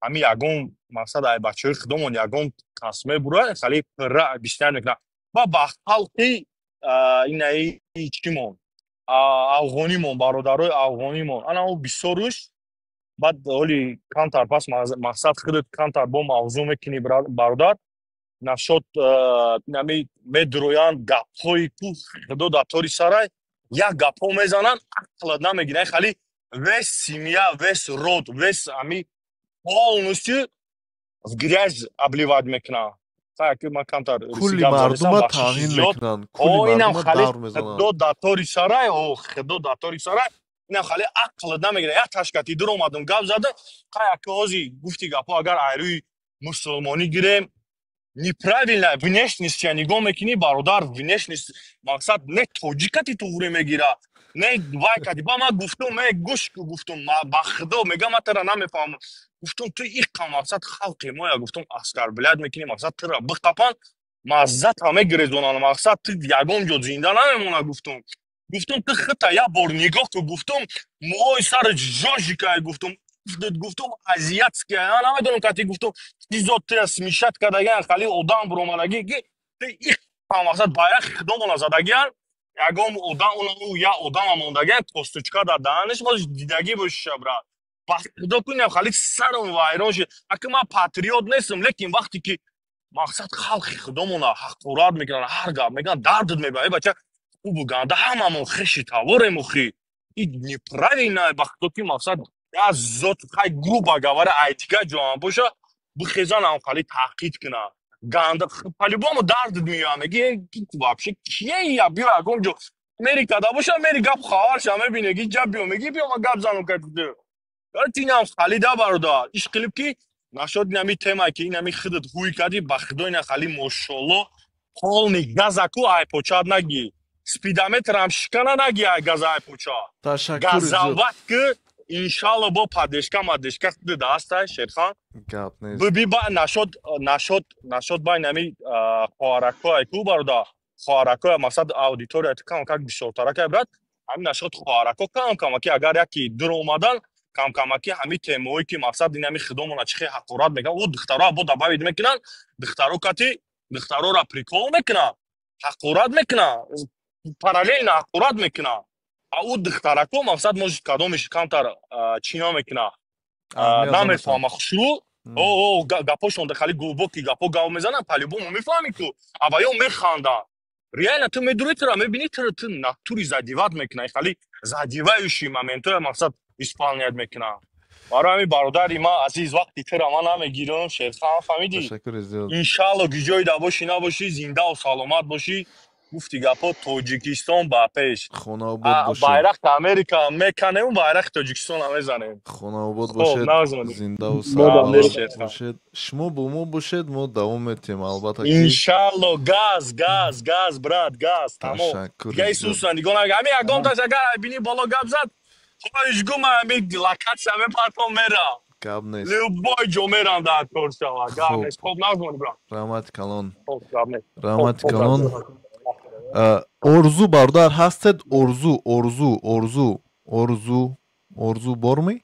ами ягон мақсад ай бачаҳои худомон ягон кас мебурояд, хали пирра объяснять мекунад ва ба халқи инаи чимон, афғонимон, бародарои афғонимон, ана ӯ бисёруш. Баъд ҳоли камтар пас мақсад худат камтар бо мавзӯъ мекунӣ, бародар, нашод нами медуроянд гапҳои ку худо дар тори сарай. Як гапо мезананд, ақлат намегирад. Хали весь семья, весь род, весь ами полностью в грязь обливать мекунанд. Ман камтар кулли мардума таъин мекунанд, кулли мардума давр мезананд. Худо датори сарай, о худо датори сарай, инам хали ақлат намегирад. Як ташкати дур омадам, гап задам. Қай ака ҳози гуфти гапо, агар айрӯи мусулмонӣ гирем, неправильно внешность я нигоҳ мекунӣ, бародар, внешность мақсад не тоҷикати туғрӣ мегира, не вай кади. Ба ман гуфтум, э гӯш гуфтум, ба худо мегам, ман тара намефаҳмам. Гуфтум, ту иққа мақсад халқи моя, гуфтум, оскорблять мекунӣ, мақсад тура биқапан, маззата мегирезонанд, мақсад ту ягон ҷо зинда намемона, гуфтум. Гуфтум, ту хита як бор нигоҳ кун, гуфтум, мӯҳои сарат жожикай, гуфтум, гуфтум, азиатская, ман намедонам кати, гуфтум, чизо туя смешать кардагиан, хали одам буромадагӣ, ки ту иққа мақсад байрақи худомона задагиан, ягон одам, я одама мондагиан, косточка дар даҳанаш, боз дидагӣ бошиша, брат. Ба худо куням, хали сарам вайрон шуд. Ака ман патриот нестам, лекин вақте ки мақсад халқи худомона ҳақорат мекунанд, ҳар гап мегӯянд, дардат мебарад. Э бача, хубу ганда ҳамамон хеши таворем, охи. И неправильно, ба худо ки мақсад я зот хай, грубо говоря, ай дигар ҷоам боша, бихезан хали таҳқиқ кунанд. Ганда по-любому дардат меояд, меги вообще кие я, биё ягон ҷо Америка да боша, мери гап хабарша мебине, ги ҷа биё, меги биё ман гап занам кардӣ. Инам халида, бародар, иш қилиб ки нашод инами тема ки инами худат ҳуй кардӣ, ба худо ина хали мошолло полный газаку ай почат наги. Спидометрам шикана наги ай газа ай поча. Ташаккур зиёд. Газават ки иншалло бо поддержка маддержка худат ҳастай, Шерхан. Гап нест. Биби ба нашод нашод нашод ба инами хоҳарако ай ку, бародар. Хоҳарако мақсад аудитория кам как бисёртарак, брат. Ҳамин нашод хоҳарако кам кам ки агар яки дур омадан, кам камаки ҳамин темаҳое ки мақсад инами худомона чӣ хел ҳақорат мекунанд, о духтаро бо добавить мекунанд, духтаро кати духтарора прикол мекунанд, ҳақорат мекунанд, параллельно ҳақорат мекунанд. А ӯ духтарако мақсад может кадомиш камтар чӣ намекунад, намефаҳма хушрӯ, о гапошон хали глубокий гапо гап мезананд, по-любому мефаҳмӣ ку, а ва ё механданд. Реально ту медурӣ, тура мебинӣ, тура ту натури задевать мекунад, хали задевающий моментҳоя мақсад исполнять мекунад. Барои ҳамин, бародари ман азиз, вақти тура ман намегирам, Шерхан, фаҳмидӣ? Ташаккур зиёд. Иншалло ки ҷое да бошӣ набошӣ, зиндаву саломат бошӣ. Гуфти гапо, Тоҷикистон ба пеш. Хонаобод бошед. Байрақи Америка меканем, байрақи Тоҷикистона мезанем. Хонаобод Хоб, бошед, нағз зиндаву монед, сарбаланд Шерхан. бошед. Шумо бо мо бошед, мо давом метиҳем, албатта ки. Иншалло, газ, газ, газ, брат, газ, тамом. Ташаккур Дига зиёд. Исуса нигоҳ намекунам. Ҳамин ягонташ агар бинӣ боло гап зад, хоҳиш гум, ҳамин локатсия мепартом, мерам. Гап нест. Любой ҷо мерам, дар кор шава. Гап Хуб. нест. Хоб, нағз монед, брат. Раҳмати калон. Хоб, гап нест. Хоб, Раҳмати хоб, калон. брат. Орзу бародар ҳастед? Орзу, Орзу, Орзу, Орзу, Орзу бормӣ?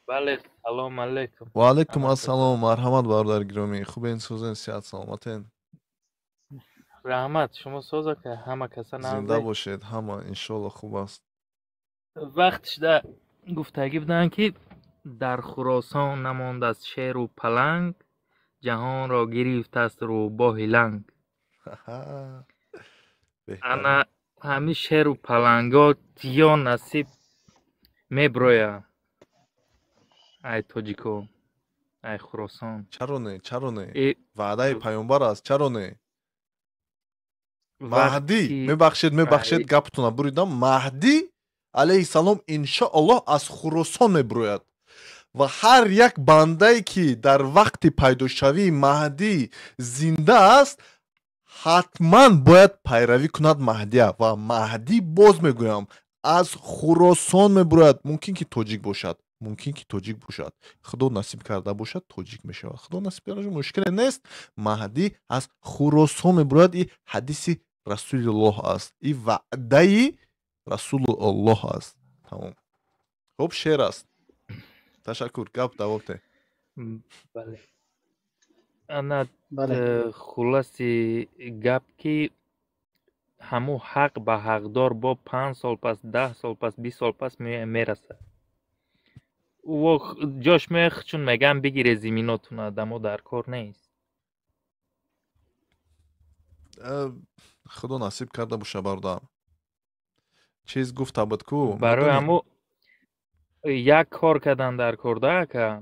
Бале, салом алейкум. Ва алайкум Ҳама ассалом. Марҳамат, бародар гиромӣ. Хубен, созен, сиҳат, саломатен? Раҳмат, шумо соза ки ҳама каса Зинда нағзе. бошед, ҳама иншолло хуб аст. Вақт шуда гуфтагӣ буданд ки дар Хуросон намондааст шеру паланг, ҷаҳонро гирифтааст рӯбоҳи ланг. Беҳтарин. Ана ҳамин шеру паланго ё насиб меброя ай тоҷико, ай Хуросон. Чаро не, чаро не? Э, Ваъдаи паёмбар аст, чаро не? Маҳдӣ, вақти мебахшед, мебахшед, ай гапатонро буридам. Маҳдӣ алайҳиссалом иншоаллоҳ аз Хуросон мебурояд ва ҳар як бандае ки дар вақти пайдошавии Маҳдӣ зинда аст, ҳатман бояд пайравӣ кунад Маҳдия. Ва Маҳдӣ, боз мегӯям, аз Хуросон мебурояд. Мумкин ки тоҷик бошад, мумкин ки тоҷик бошад, Худо насиб карда бошад, тоҷик мешавад. Худо насиб карда бошад, мушкиле нест. Маҳдӣ аз Хуросон мебурояд. И ҳадиси Расулуллоҳ аст, и ваъдаи Расулуллоҳ аст. Тамом. Хуб, шер аст. Ташаккур, гап давом те. Бале. Ана Бале. Хулоси гап ки ҳамун ҳақ ба ҳақдор бо 5 сол пас, 10 сол пас, 20 сол пас мерасад. Во ҷош мех чун меган бигире зиминотуна, дамо дар кор нест. Худо насиб карда боша, бародар. چیز گفته بود کو برای همو یک کار کردن در کرده که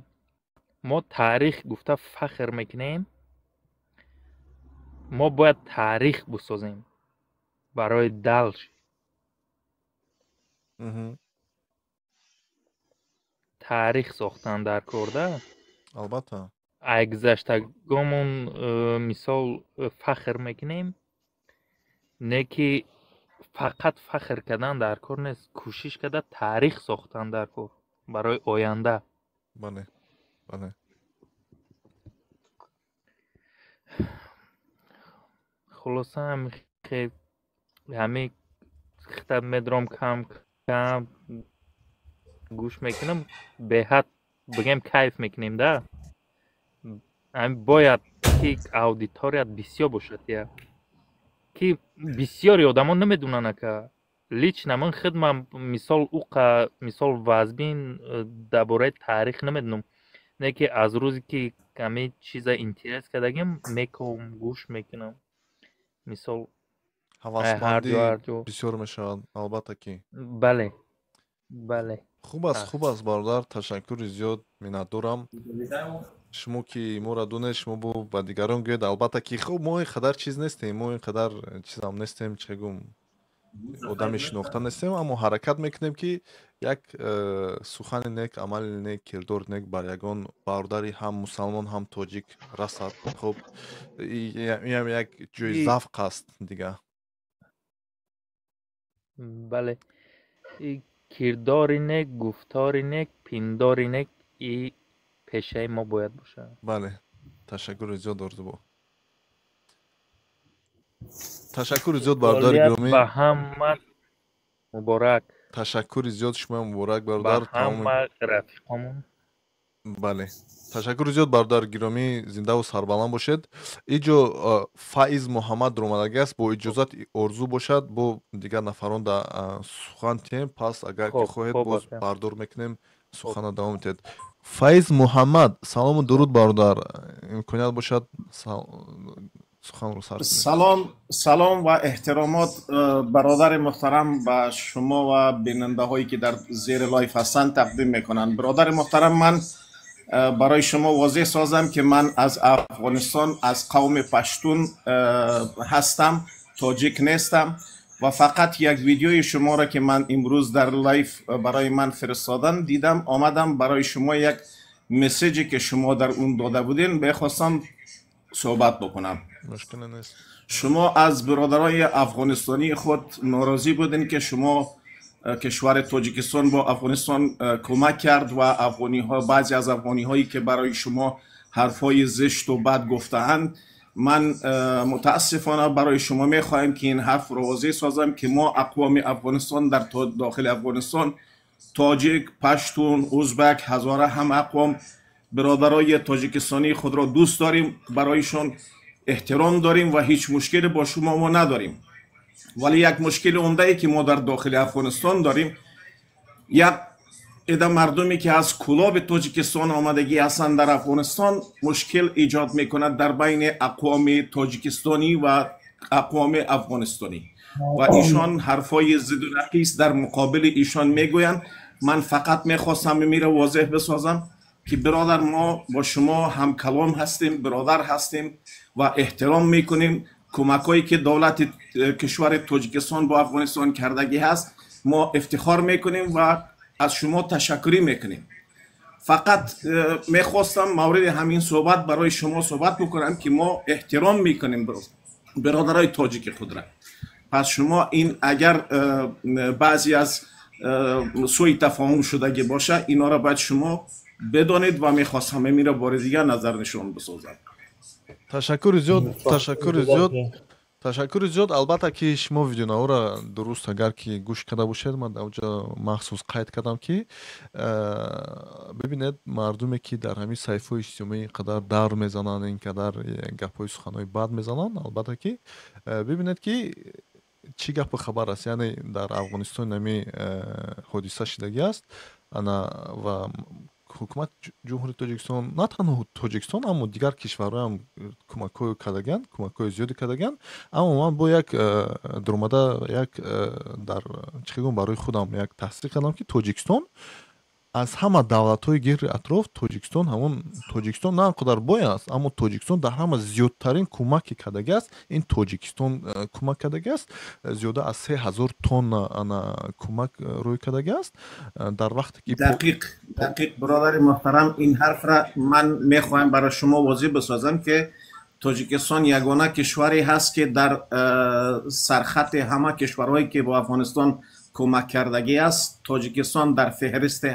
ما تاریخ گفته فخر میکنیم، ما باید تاریخ بسازیم برای دلش. تاریخ ساختن در کرده. البته گذشتگامون مثال فخر میکنیم، نه که فقط فخر کردن در کار نیست، کوشش کرده تاریخ ساختن در کار برای آینده. بله بله. خلاصه هم خیلی همه خطاب میدرم کم کم گوش میکنم، به حد بگم کیف میکنیم ده. هم باید که اودیتوریت بسیار باشد، یا که بسیاری آدمان نمیدونن که لیچ من خودم مثال اوقا مثال وزبین درباره تاریخ نمیدونم، نه که از روزی که کمی چیز اینترس کردگیم میکم گوش میکنم، مثال هوسمندی بسیار میشود. البته که بله بله. خوب است، خوب است برادر، تشکر زیاد، منت دارم. شما که ما را دونه شما با دیگران گوید. البته که خب ما اینقدر چیز نیستیم، ما اینقدر چیز هم نیستیم، چه گم آدم شناخته نیستیم، اما حرکت میکنیم که یک سخن نیک، عمل نیک، کردار نیک بر یگان برادری هم مسلمان هم تاجیک رسد. خب این هم یک جوی ذوق است دیگه. بله، کردار نیک، گفتار نیک، پندار نیک، ای پیشه ما باید باشه. بله، تشکر زیاد آرزو با. تشکر زیاد برادر گرامی. به همه مبارک. تشکر زیاد شما مبارک برادر. به همه رفیقامون. بله، تشکر زیاد برادر گرامی، زنده و سربلند باشید. ایجا فایز محمد رامدگی است، با اجازت آرزو باشد با دیگر نفران در سخن تیم، پس اگر که خواهید باز بردار میکنیم سخن دوام میتید. فایز محمد، سلام و درود برادر، امکانیت باشد سخن رو سر کنید. سلام سلام و احترامات برادر محترم و شما و بیننده هایی که در زیر live هستند تقدیم میکنن. برادر محترم، من برای شما واضح سازم که من از افغانستان، از قوم پشتون هستم، تاجیک نیستم و فقط یک ویدیوی شما را که من امروز در live برای من فرستادن دیدم، آمدم برای شما یک message ی که شما در اون داده بودین بخواستم صحبت بکنم. مشکل نیست. شما از برادرای افغانستانی خود ناراضی بودین که شما کشور تاجیکستان با افغانستان کمک کرد و افغانی ها، بعضی از افغانی هایی که برای شما حرفای زشت و بد گفته‌اند، من متاسفانه برای شما میخواهم که این حرف رو واضح سازم که ما اقوام افغانستان در داخل افغانستان، تاجیک، پشتون، ازبک، هزاره، هم اقوام برادرای تاجیکستانی خود را دوست داریم، برایشان احترام داریم و هیچ مشکلی با شما ما نداریم. ولی یک مشکل عمده ای که ما در داخل افغانستان داریم، یک عده مردمی که از کلاب تاجیکستان آمدگی هستند در افغانستان مشکل ایجاد میکند در بین اقوام تاجیکستانی و اقوام افغانستانی و ایشان حرفای ضد و نقیص در مقابل ایشان میگویند. من فقط میخواستم میره واضح بسازم که برادر، ما با شما هم کلام هستیم، برادر هستیم و احترام میکنیم. کمک هایی که دولت کشور تاجیکستان با افغانستان کردگی هست ما افتخار میکنیم و از شما تشکری میکنیم. فقط میخواستم مورد همین صحبت برای شما صحبت بکنم که ما احترام میکنیم برادرای تاجیک خود را. پس شما این اگر بعضی از سوء تفاهم شدگی باشه اینا را باید شما بدانید و میخواستم همین را بار دیگر نظر نشان بسازم. تشکر زیاد، تشکر زیاد، تشکر زیاد. البته که شما ویدیو را درست اگر که گوش کرده باشید، من اونجا مخصوص قید کردم که ببینید مردمی که در همین صفحه اجتماعی اینقدر در میزنن، اینقدر گپ‌های سخنهای بد میزنن، البته که ببینید که چی گپ خبر است. یعنی در افغانستان نمی حادثه شدگی است انا و ҳукумати Ҷумҳурии Тоҷикистон, на танҳо Тоҷикистон, аммо дигар кишварҳоам кӯмакҳое кардагианд, кӯмакҳои зиёде кардагианд. Аммо ман бо як дуромада як дар чӣ гӯям, барои худам як таҳсил кардам, ки Тоҷикистон аз ҳама давлатҳои гирди атроф, Тоҷикистон ҳамон Тоҷикистон на он қадар бой аст, аммо Тоҷикистон дар ҳама зиёдтарин кӯмаке кардаги аст. Ин Тоҷикистон кӯмак кардаги аст, зиёда аз 3000 тонна ана кӯмак рӯй кардаги аст дар вақте ки دقیق دقیق. برادر محترم، این حرف را من میخواهم برای شما واضح بسازم که تاجیکستان یگانه کشوری هست که در سرخط همه کشورهایی که با افغانستان کمک کردگی است، تاجیکستان در فهرست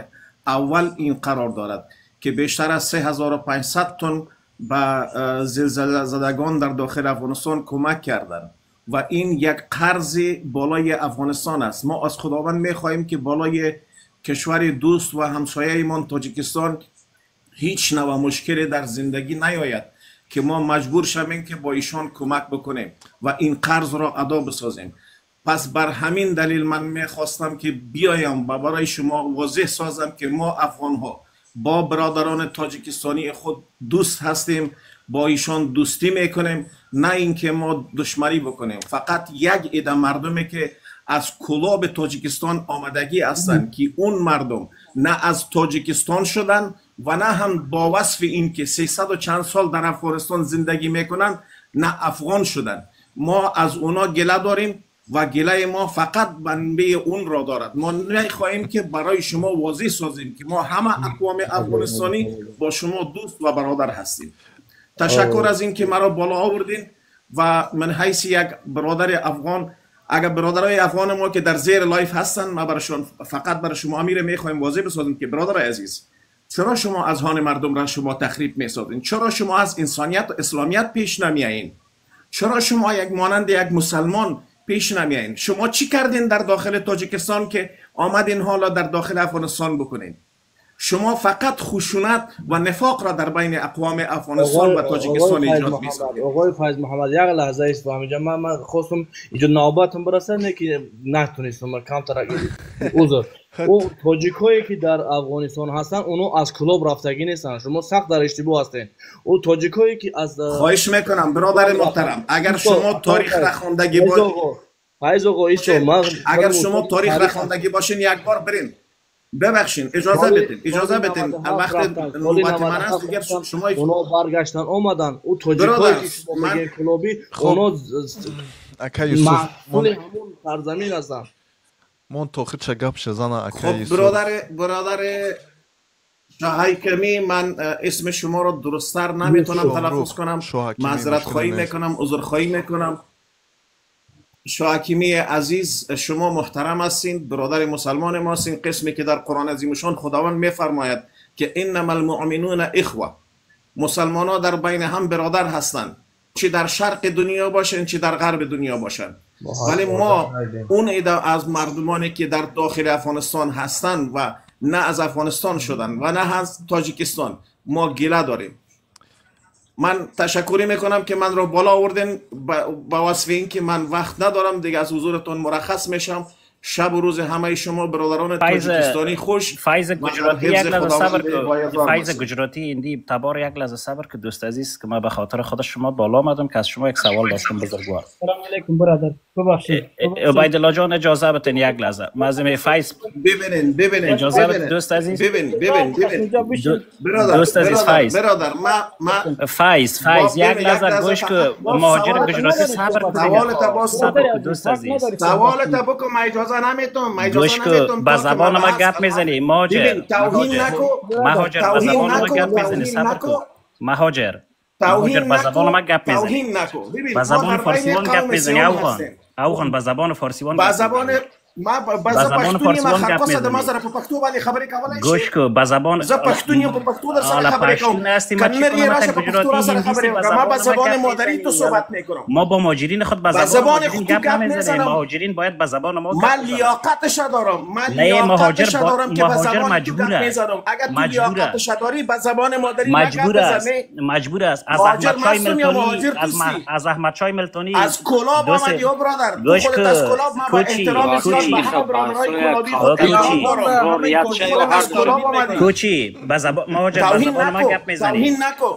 اول این قرار دارد که بیشتر از 3500 تن به زلزله زدگان در داخل افغانستان کمک کردند و این یک قرض بالای افغانستان است. ما از خداوند میخواهیم که بالای کشور دوست و همسایه‌مان تاجیکستان هیچ نوع مشکلی در زندگی نیاید که ما مجبور شویم که با ایشان کمک بکنیم و این قرض را ادا بسازیم. پس بر همین دلیل من میخواستم که بیایم و برای شما واضح سازم که ما افغان ها با برادران تاجیکستانی خود دوست هستیم، با ایشان دوستی میکنیم، نه اینکه ما دشمنی بکنیم. فقط یک عده مردمی که از کلاب تاجیکستان آمدگی هستند که اون مردم نه از تاجیکستان شدن و نه هم با وصف این که 300 و چند سال در افغانستان زندگی میکنن نه افغان شدن. ما از اونا گله داریم و گله ما فقط منبع اون را دارد. ما نمیخواهیم که برای شما واضح سازیم که ما همه اقوام افغانستانی با شما دوست و برادر هستیم. تشکر از اینکه مرا بالا آوردین و من حیث یک برادر افغان، اگر برادرای افغان ما که در زیر live هستن، ما برایشان فقط برای شما امیر میخوایم واضح بسازیم که برادر عزیز، چرا شما از هان مردم را شما تخریب میسازین؟ چرا شما از انسانیت و اسلامیت پیش نمیایین؟ چرا شما یک مانند یک مسلمان پیش نمیایین؟ شما چی کردین در داخل تاجیکستان که آمدین حالا در داخل افغانستان بکنین؟ شما فقط خشونت و نفاق را در بین اقوام افغانستان و تاجیکستان ایجاد می‌سازید. آقای فیض محمد، یک لحظه است اینجا من خواستم اینجا نوبتم برسه، نه که نتونستم، کمتر عذر. او تاجیکایی که در افغانستان هستن اونو از کلوب رفتگی نیستن، شما سخت در اشتباه هستین. او تاجیکایی که از خواهش میکنم برادر محترم، اگر شما تاریخ را خواندگی باشین، فیض آقا ایشو، اگر شما تاریخ را خواندگی باشین یک بار برین، ببخشین، اجازه بدین، اجازه بدین، وقت نوبت من است دیگه. شما اونا برگشتن اومدن، او تاجیکایی که شما میگین کلوبی، اونا اکا یوسف محصول همون سرزمین هستن. من تو خودش گپ شزنه اکا یوسف. برادر شاهکمی، من اسم شما رو درست‌تر نمیتونم تلفظ کنم، معذرت خواهی میکنم، عذرخواهی میکنم. شاهکیمی عزیز، شما محترم هستین، برادر مسلمان ما هستین. قسمی که در قرآن عظیمشان خداوند میفرماید که انما المؤمنون اخوه، مسلمان ها در بین هم برادر هستند، چه در شرق دنیا باشن چه در غرب دنیا باشن. ولی ما اون عده از مردمانی که در داخل افغانستان هستند و نه از افغانستان شدن و نه از تاجیکستان، ما گله داریم. من تشکری میکنم که من رو بالا آوردین، با وصف این که من وقت ندارم دیگه، از حضورتون مرخص میشم. شب و روز همه شما برادران تاجیکستانی خوش. فیض گجراتی یک لحظه صبر کو، فیض گجراتی ایندی تبار یک لحظه صبر که دوست عزیز، که من به خاطر خود شما بالا آمدم که از شما یک سوال داشتم بزرگوار. سلام علیکم برادر، ببخشید عبیدالله جان اجازه بدین یک لحظه معظم فیض ببینین اجازه بدین دوست عزیز، ببین برادر، دوست عزیز فیض، برادر ما فیض یک لحظه گوش که مهاجر گجراتی صبر کن، صبر کو دوست عزیز، سوالت بکن، من اجازه نمیتونم، من اجازه نمیتونم. به زبان ما گپ میزنی مهاجر، توهین نکو مهاجر، به زبان ما گپ میزنی، صبر کن مهاجر، مهاجر به زبان ما گپ میزنی، به زبان فارسیوان گپ میزنی، اوغان به زبان فارسیوان، به زبان ما، به زبان پښتونی، ما خرقوسه د ما سره په پښتو باندې خبرې کولای شي. گوش کو به زبان، زه پښتون یم، په پښتو در سره خبرې کوم، کنر یې راشه په پښتو را سره خبرې وکړه. ما به زبان مادری تو صحبت میکنم. ما با مهاجرین خود به زبان خود گپ نمیزنیم. مهاجرین باید به زبان ما گپ. من لیاقتش دارم، من لیاقتش دارم که به زبان تو گپ میزنم. اگر تو لیاقتش داری به زبان مادری مجبور است، مجبور است. از احمد شاه ملتونی، از احمد شاه ملتونی، از کلاب آمدی او برادر، تو خودت از کلاب. ما با احترام کوچی کوچی به زبان مهاجر به زبان ما گپ میزنی. توهین نکو.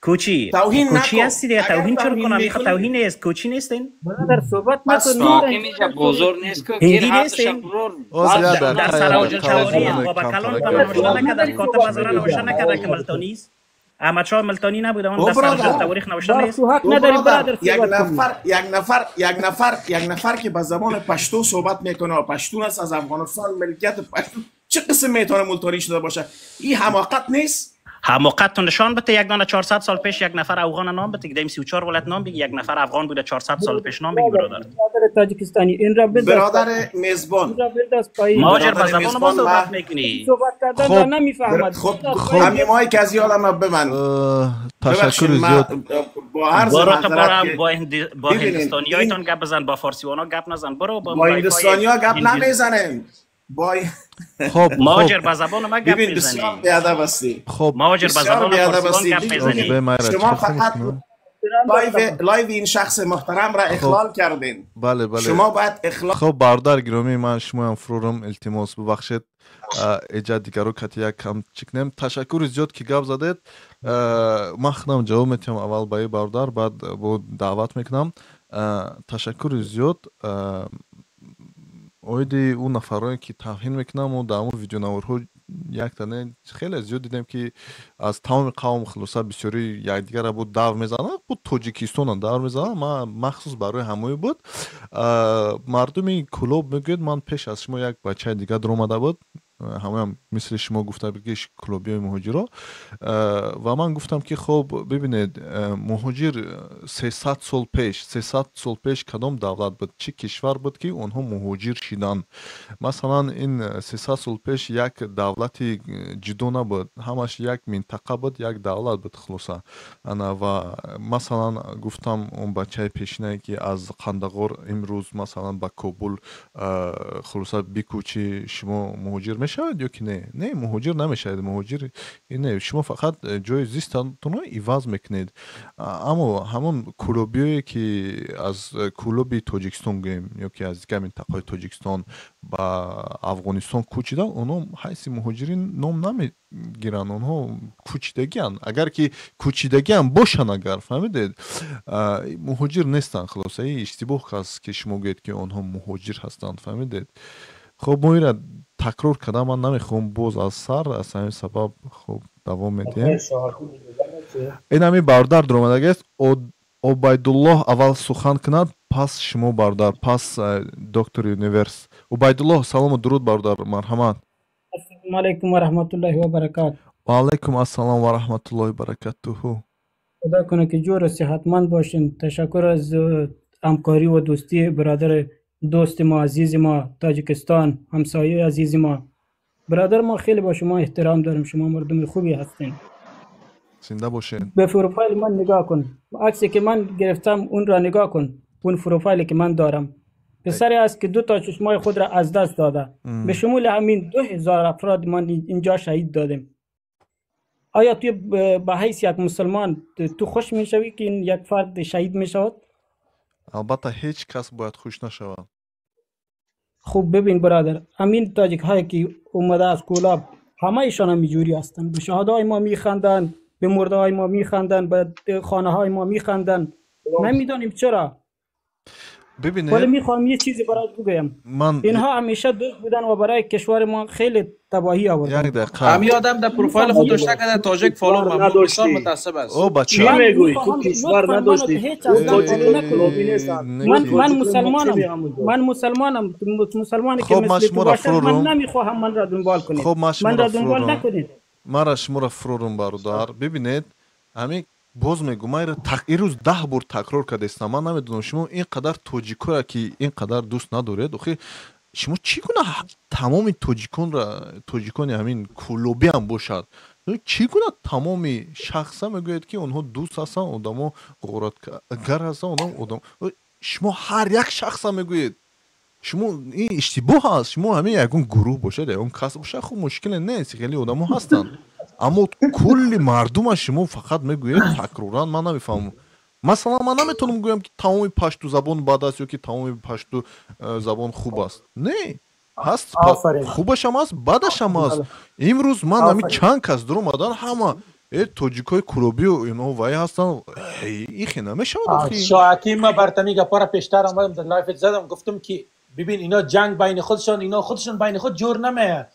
کوچی توهین کوچی نکو. هستی دیگه. اگر توهین چرا توهین کنم؟ میخواد میکنی توهین نیست، کوچی نیستین؟ برادر صحبت نکن. حاکم اینجا بزرگ نیست که گیر هندی هر نیستین؟ برور باز بعد یه در دقیقه سراوجل چواری توازن بابا کمتر کلان گپ تان نوشته بزنیم. نکرده، کاتب هزاره نوشته نکرده که ملتانی است. احمد شاه ملتانی نبوده، اون او در سراوجل برادر تواریخ نوشته بار نیست. تو حق او نداری برادر برادر یک صحبت کنی. نفر یک نفر یک نفر یک نفر که به زبان پشتو صحبت میکنه و پشتون است، از افغانستان ملکیت پشتون، چه قسم میتونه ملتانی شده باشه؟ این حماقت نیست؟ حماقت تو نشان بده. یک دانه 400 سال پیش یک نفر افغان نام بده که دیم 34 ولایت نام بگی، یک نفر افغان بوده 400 سال پیش نام بگی برادر. برادر تاجیکستانی این را بنداز برادر پایین. این میزبان را بنداز پایین. مهاجر به برادر زبان ما میزبان صحبت ما میکنی. صحبت کردن را خب نمیفهمد. خب بنداز خب پایین. همین مایی که از یادم بمن تشکر ببخشید ما زیاد. با عرض برو تو معذرت برو که با با ببینین هندوستانیایتان این گپ بزن، با فارسیوانا گپ نزن. برو با با لایفای هندوستانیا گپ هندی. نمیزنیم. با خب مهاجر خب به زبان ما گپ ببین بسیار میزنی. بیادب هستی. خب مهاجر به بسیار زبان بیادب فارسیوان هستی. گپ میزنی. به من را شما چه خاموش فقط کنم. live این شخص محترم را خب اخلال کردین. بله بله. شما باید اخلال. خب برادر گرامی من شما هم فرورم التماس ببخشید ایجاد دیگرو کتی یک کم چکنم. تشکر زیاد که گپ زدید. من خودم جواب میتیم اول به برادر، بعد با دعوت میکنم. تشکر زیاد. оиди ӯ нафарое ки тавҳин мекунам ва дар ҳамон видеонаворҳо як тане хеле зиёд дидем ки аз тамоми қавм хулоса бисёри якдигарро буд дав мезананд, буд Тоҷикистона дав мезананд. Ман махсус барои ҳамои буд. Мардуми Кӯлоб мегӯяд ман пеш аз шумо як бачаи дигар даромада буд, ҳамоям мисли шумо гуфта буд ки кӯлобиёи муҳоҷиро, ва ман гуфтам ки хоб бибинед, муҳоҷир 300 сол пеш, 300 сол пеш кадом давлат буд, чӣ кишвар буд ки онҳо муҳоҷир шиданд? Масалан ин 300 сол пеш як давлати ҷудо набуд, ҳамаш як минтақа буд, як давлат буд хулоса. Ана ва масалан гуфтам он бачаи пешинае ки аз Қандағор имрӯз масалан ба Кобул хулоса бикӯчи, шумо муҳоҷир мешавед ё ки не? Не, муҳоҷир намешавед. Муҳоҷир не, шумо фақат ҷои зистатонро иваз мекунед. Аммо ҳамон кӯлобиёе ки аз кӯлоби Тоҷикистон гӯем ё ки аз дигар минтақаҳои Тоҷикистон ба Афғонистон кӯчиданд, онҳо ҳайси муҳоҷирин ном намегиранд, онҳо кӯчидагианд. Агар ки кӯчидагиам бошанд, агар фаҳмидед, муҳоҷир нестанд. Хулоса ин иштибоҳ аст ки шумо гӯед ки онҳо муҳоҷир ҳастанд, фаҳмидед? Хоб мо инро такрор кардам, ман намехоҳам боз аз сар, аз ҳамин сабаб хоб давом медиҳем. Ин ҳамин бародар даромадагиаст. Убайдуллоҳ аввал сухан кунад, пас шумо бародар, пас доктор Юниверс. Убайдуллоҳ, салому дуруд бародар, марҳамат. Ассалому алайкум ва раҳматуллоҳи ва баракатуҳ. Ва алайкум ассалом ва раҳматуллоҳи баракатуҳу. خدا کنه که جور و صحتمند باشین. تشکر از همکاری و دوستی برادر دوست ما، عزیز ما، تاجیکستان، همسایه عزیز ما. برادر ما خیلی با شما احترام داریم، شما مردم خوبی هستین. زنده باشین. به پروفایل من نگاه کن، عکسی که من گرفتم اون را نگاه کن، اون پروفایلی که من دارم پسری است که دو تا چشمای خود را از دست داده. به شمول همین 2000 افراد من اینجا شهید دادیم. آیا توی به حیث یک مسلمان تو خوش میشوی که این یک فرد شهید میشود؟ البته هیچ کس باید خوش نشود. خوب ببین برادر، همین تاجیک هایی که اومده از کولاب همه ایشان هم اینجوری هستند. به شهدای ما میخندند، به مرده های ما میخندند، به خانه های ما میخندند. نمیدانیم چرا. ببینید ولی میخوام یه چیزی برات بگم. من اینها همیشه دوست بودن و برای کشور ما خیلی تباهی آوردن. یک دقیقه همین آدم در پروفایل خود داشته که تاجک follow ممنون، بسیار متعصب است. او بچه چی میگویی؟ تو کشور نداشتی، من مسلمانم، من مسلمانم، مسلمانی که مثل تو باشد من نمیخواهم من را دنبال کنید. خب من را دنبال نکنید. مرا شما را فرورم برادر. ببینید همین باز میگم من این روز 10 بار تکرار کردم. من نمیدونم شما اینقدر تاجیکا را که اینقدر دوست ندارید، آخه شما چی گونه تمام تاجیکان را، تاجیکان همین کولوبی هم باشد، چی گونه تمام شخصا میگوید که آنها دوست هستن، آدمو غارتگر هستن، آدم شما هر یک شخص میگویید. شما این اشتباه است. شما همین یکون گروه باشد، یکون کس باشد، خب مشکل نیست، خیلی آدمو هستن. اما کل مردم شما فقط میگوید تکرارا، من نمیفهمم. Масалан, ман наметавонам гӯям, ки тамоми пашту забон бад аст ё ки тамоми пашту забон хуб аст. Не, ҳаст хубашам аст, бадашам аст. Имрӯз ман ҳамин чанд кас дуромадан, ҳама тоҷикҳои кулобию инҳо вай ҳастанд. Ихе намешавад охи. Шоҳаким, ман бар тами гапҳоро пештар омадам, дар лайф задам, гуфтам, ки бибин, ино ҷанг байни худшон, ино худшон байни худ ҷур намеяд.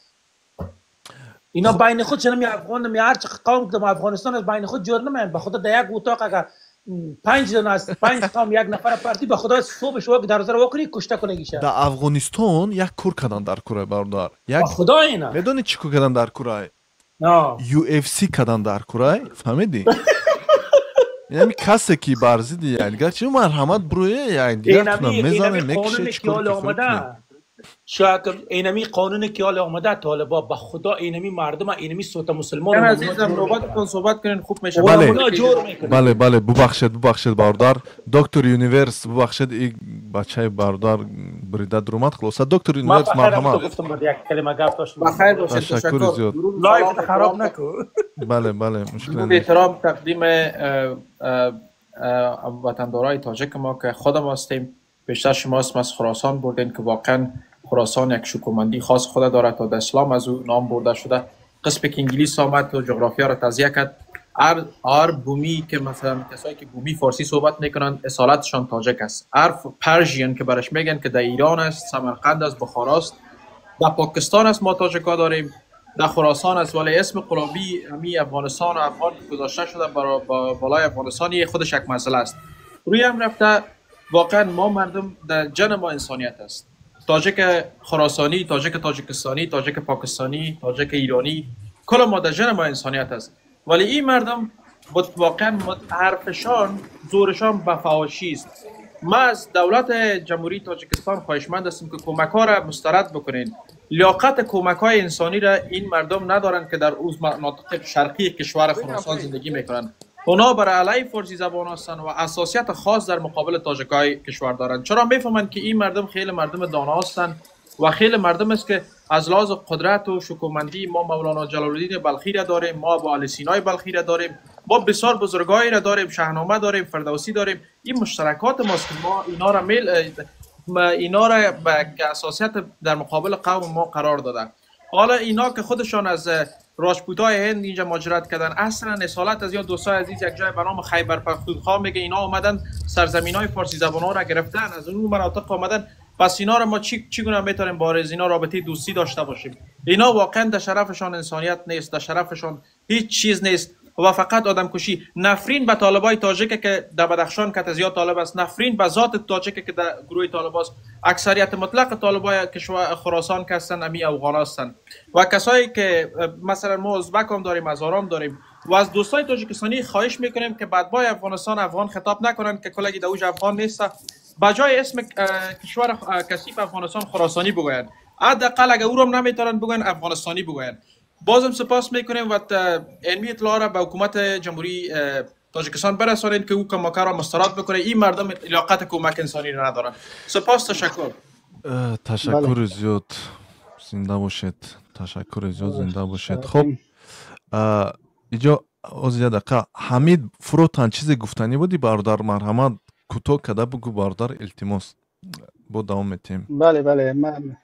اینا بین خودشون می افغان می هر چه قوم که افغانستان از بین خود جور نمیان. به خدا در یک اتاق اگر 5 دانه از 5 قوم یک نفر پارتی، به خدا صبح شو که دروازه رو واکنی کشته کنه گیشه. در افغانستان یک کور کردن در کوره برادر، یک خدا اینا میدونی چی کور کردن در کوره؟ UFC کردن در کوره، فهمیدی؟ یعنی کسی که بر ضد یکدیگر چه مرحمت بروی یکدیگر میزنه میکشه. چیکار آمده شاید اینمی قانون که حالا آمده طالبا، به خدا اینمی مردم اینمی صوت مسلمان. عزیزم نوبتتون صحبت کنین خوب میشه. بله بله بله، ببخشید ببخشید برادر دکتر یونیورس، ببخشید این بچه برادر بریده در اومد. خلاصه دکتر یونیورس مرحمت. گفتم بعد یک کلمه گپ داشتم. بخیر باشید، تشکر زیاد. live خراب نکن. بله بله، مشکل نیست. احترام تقدیم وطندارای تاجک ما که خودم هستیم. بیشتر شما اسم از خراسان بردین که واقعا خراسان یک شکومندی خاص خود دارد تا در اسلام از او نام برده شده. قسمی که انگلیس آمد و جغرافیا را تجزیه کرد، هر بومی که مثلا کسایی که بومی فارسی صحبت میکنند اصالتشان تاجک است. هر Persian که برش میگن که در ایران است، سمرقند است، بخارا است، در پاکستان است، ما تاجکا داریم، در خراسان است، ولی اسم قلابی همی افغانستان و افغان گذاشته شده برای بالای افغانستان، خودش یک مسئله است. روی هم رفته واقعا ما مردم در جن ما انسانیت است. تاجک خراسانی، تاجک تاجیکستانی، تاجک پاکستانی، تاجک ایرانی، کل ما در جن ما انسانیت است. ولی این مردم واقعا حرفشان زورشان به فحاشی است. ما از دولت جمهوری تاجیکستان خواهشمند هستیم که کمک ها را مسترد بکنین. لیاقت کمک های انسانی را این مردم ندارند که در اوز مناطق شرقی کشور خراسان زندگی میکنند. اونا بر علیه فارسی زبان هستند و اساسیت خاص در مقابل تاجیکای کشور دارند. چرا میفهمند که این مردم خیلی مردم دانا هستند و خیلی مردم است که از لحاظ قدرت و شکوهمندی ما مولانا جلال الدین بلخی را داریم، ما با علی سینای بلخی را داریم، ما بسیار بزرگایی را داریم، شاهنامه داریم، فردوسی داریم. این مشترکات ماست که ما اینا را اینا را به اساسیت در مقابل قوم ما قرار دادن. حالا اینا که خودشان از راجپوتای هند اینجا مهاجرت کردن، اصلا اصالت از یا دوستای عزیز یک جای به نام خیبر پختونخوا میگه اینا اومدن سرزمینای فارسی زبان‌ها را گرفتن، از اون مناطق آمدن. پس اینا را ما چگونه میتونیم با اینا رابطه دوستی داشته باشیم؟ اینا واقعا در شرفشان انسانیت نیست، در شرفشان هیچ چیز نیست و فقط آدم کشی. نفرین به طالبای تاجیک که در بدخشان که زیاد طالب است، نفرین به ذات تاجیک که در گروه طالب است. اکثریت مطلق طالبای کشور خراسان که هستند امی افغان هستند و کسایی که مثلا ما ازبک هم داریم، هزاران داریم. و از دوستای تاجیکستانی خواهش میکنیم که بدبای افغانستان افغان خطاب نکنند که کلگی دوج افغان نیست، بجای اسم کشور کثیف افغانستان خراسانی بگویند. حداقل اگر او رو نمیتونن بگوین افغانستانی بگویند. بازم سپاس میکنیم و علمی اطلاع را به حکومت جمهوری تاجیکستان برسانید که او کمک را مسترد بکنه. این مردم لیاقت کمک انسانی را ندارن. سپاس، تشکر. تشکر زیاد، زنده باشید. تشکر زیاد، زنده باشید. خب اینجا از یه دقیقه حمید فروتان چیزی گفتنی بودی برادر؟ مرحمت کوتاه کده بگو برادر، التماس. با دوام میتیم. بله بله، من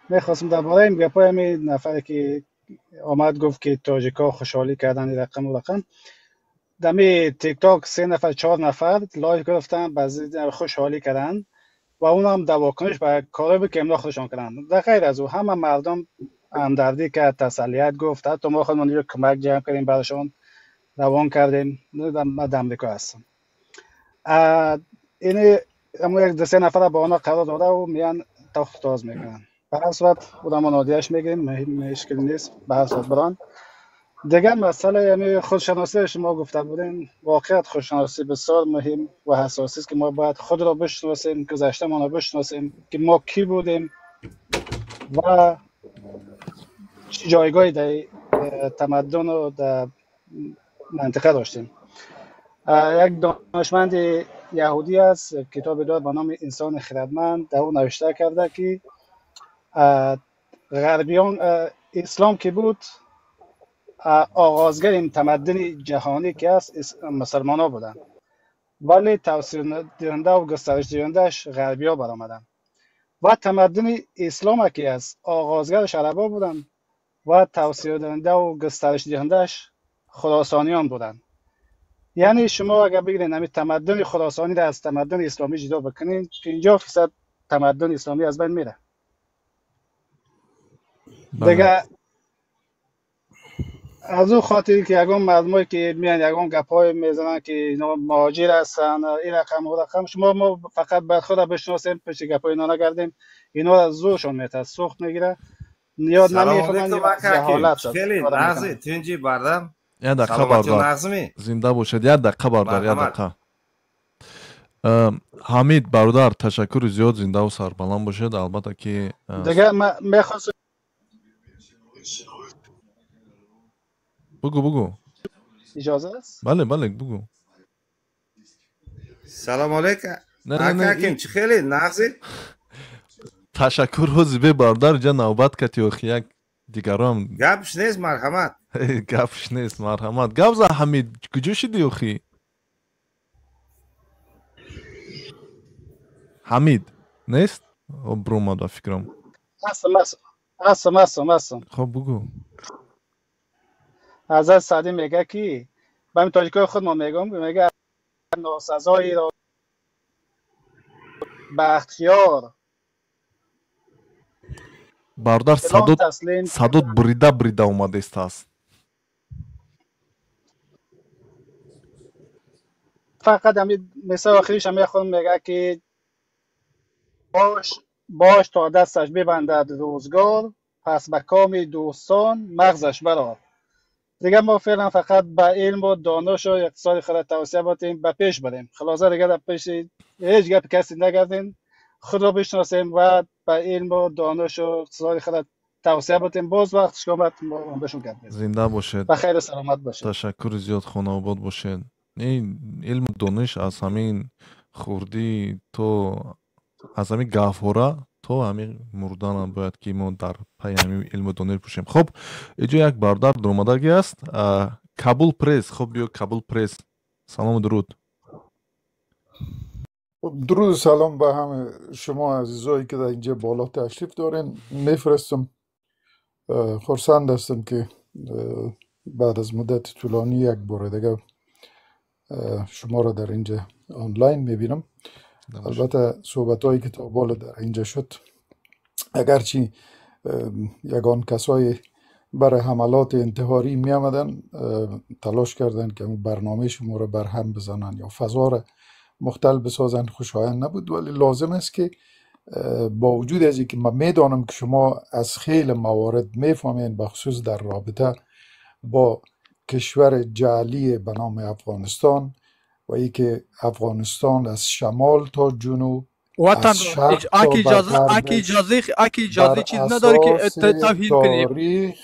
میخواستم درباره این گپای همین نفری که آمد گفت که تاجیکا خوشحالی کردن این رقم و رقم، دمی تیک تاک 3 نفر 4 نفر live گرفتن بعضی خوشحالی کردن و اون هم دواکنش به کاری بود که املا خودشان کردن. در غیر از او همه مردم همدردی کرد، تسلیت گفت، حتی ما خودمون یک کمک جمع کردیم براشون روان کردیم. من در امریکا هستم. این اما یک دو سه نفر با آنها قرار داده و میان تاخت تاز میکنن. به هر صورت خودم نادیش میگیریم، مشکل نیست، به هر صورت بران. دیگر مسئله یعنی خودشناسی شما گفته بودین، واقعیت خودشناسی بسیار مهم و حساسی است که ما باید خود را بشناسیم، گذشته ما را بشناسیم که ما کی بودیم و چه جایگاهی در تمدن و در منطقه داشتیم. یک دانشمند یهودی است، کتاب دار به نام انسان خردمند، در او نوشته کرده که غربیان اسلام که بود آغازگر این تمدن جهانی که است مسلمان ها بودند. ولی توسعه دهنده و گسترش دهندهش غربی ها برآمدن و تمدن اسلام که از آغازگرش عربا بودن و توسعه دهنده و گسترش دهندهش خراسانیان بودن. یعنی شما اگر بگیرین همین تمدن خراسانی را از تمدن اسلامی جدا بکنین، 50% تمدن اسلامی از بین میره. دیگه از اون خاطری که یگان مردمایی که میان یگان گپای میزنن که اینا مهاجر هستن، این رقم و رقم، شما ما فقط باید خود بشناسیم، پشت گپای اینا نگردیم. اینا از زورشون میته سوخت میگیره، نیاد سلام نمیفهمن علیکم یا اکا حکیم. جهالت خیلی استفاده نغزی میکنن. تنجی بردم. یک دقیقه سلامتی و بردار، نغزمی. زنده باشد. یک دقیقه بردار، یک مرحمت. دقیقه. حمید برادر، تشکر زیاد، زنده و سربلند باشد. البته که دیگه من میخواستم بگو بگو. اجازه است؟ بله بله بگو. سلام علیکم نه نه اکا نه حکیم، این چی خیلی نغزی؟ تشکر روزی به برادر جا نوبت کتی و یک دیگرام گپش نیست، مرحمت. گپش نیست، مرحمت. گپ زن حمید، کجا شدی اخی؟ حمید نیست؟ او برومد به فکرم. هستم هستم هستم هستم هستم. خب بگو. حضرت سعدی میگه که به همین تاجیکای خود ما میگم، میگه ناسزایی را بختیار برادر فلان صدات تسلیم صدات بریده بریده اومده است هست. فقط همین مثال آخریش هم میخوام، میگه که باش باش تا دستش ببندد روزگار، پس به کام دوستان مغزش برار. دیگه ما فعلا فقط به علم و دانش و اقتصاد خود توسعه باتیم، به پیش بریم. خلاصه دیگه در پیش هیچ گپ کسی نگردیم، خود را بشناسیم و به علم و دانش و اقتصاد خود توسعه باتیم. باز وقتش که آمد ما بهشون گپ میزنیم. زنده باشد. به خیر و سلامت باشید. تشکر زیاد، خانه آباد باشد. این علم و دانش از همین خوردی تو، از همین گهواره تا همین مردن هم باید که ما در پای همین علم و دانش باشیم. خب اینجا یک برادر درآمدگی است، کابل پرس. خب بیا کابل پرس، سلام و درود. درود و سلام به همه شما عزیزایی که در اینجا بالا تشریف دارین میفرستم. خرسند هستم که بعد از مدت طولانی یک بار دیگه شما را در اینجا آنلاین میبینم. البته صحبت هایی که تا بالا در اینجا شد، اگرچه یگان کسای برای حملات انتحاری می آمدن، تلاش کردن که برنامه شما را بر هم بزنن یا فضا را مختل بسازن، خوشایند نبود. ولی لازم است که با وجود از اینکه من میدانم که شما از خیلی موارد میفهمین، بخصوص در رابطه با کشور جعلی به نام افغانستان و اینکه افغانستان از شمال تا جنوب، وطن از را شرق تا اکی به اجازه اکی غربش، اجازه اکی اجازه بر چیز نداری که اساس توهین کنی. تاریخ.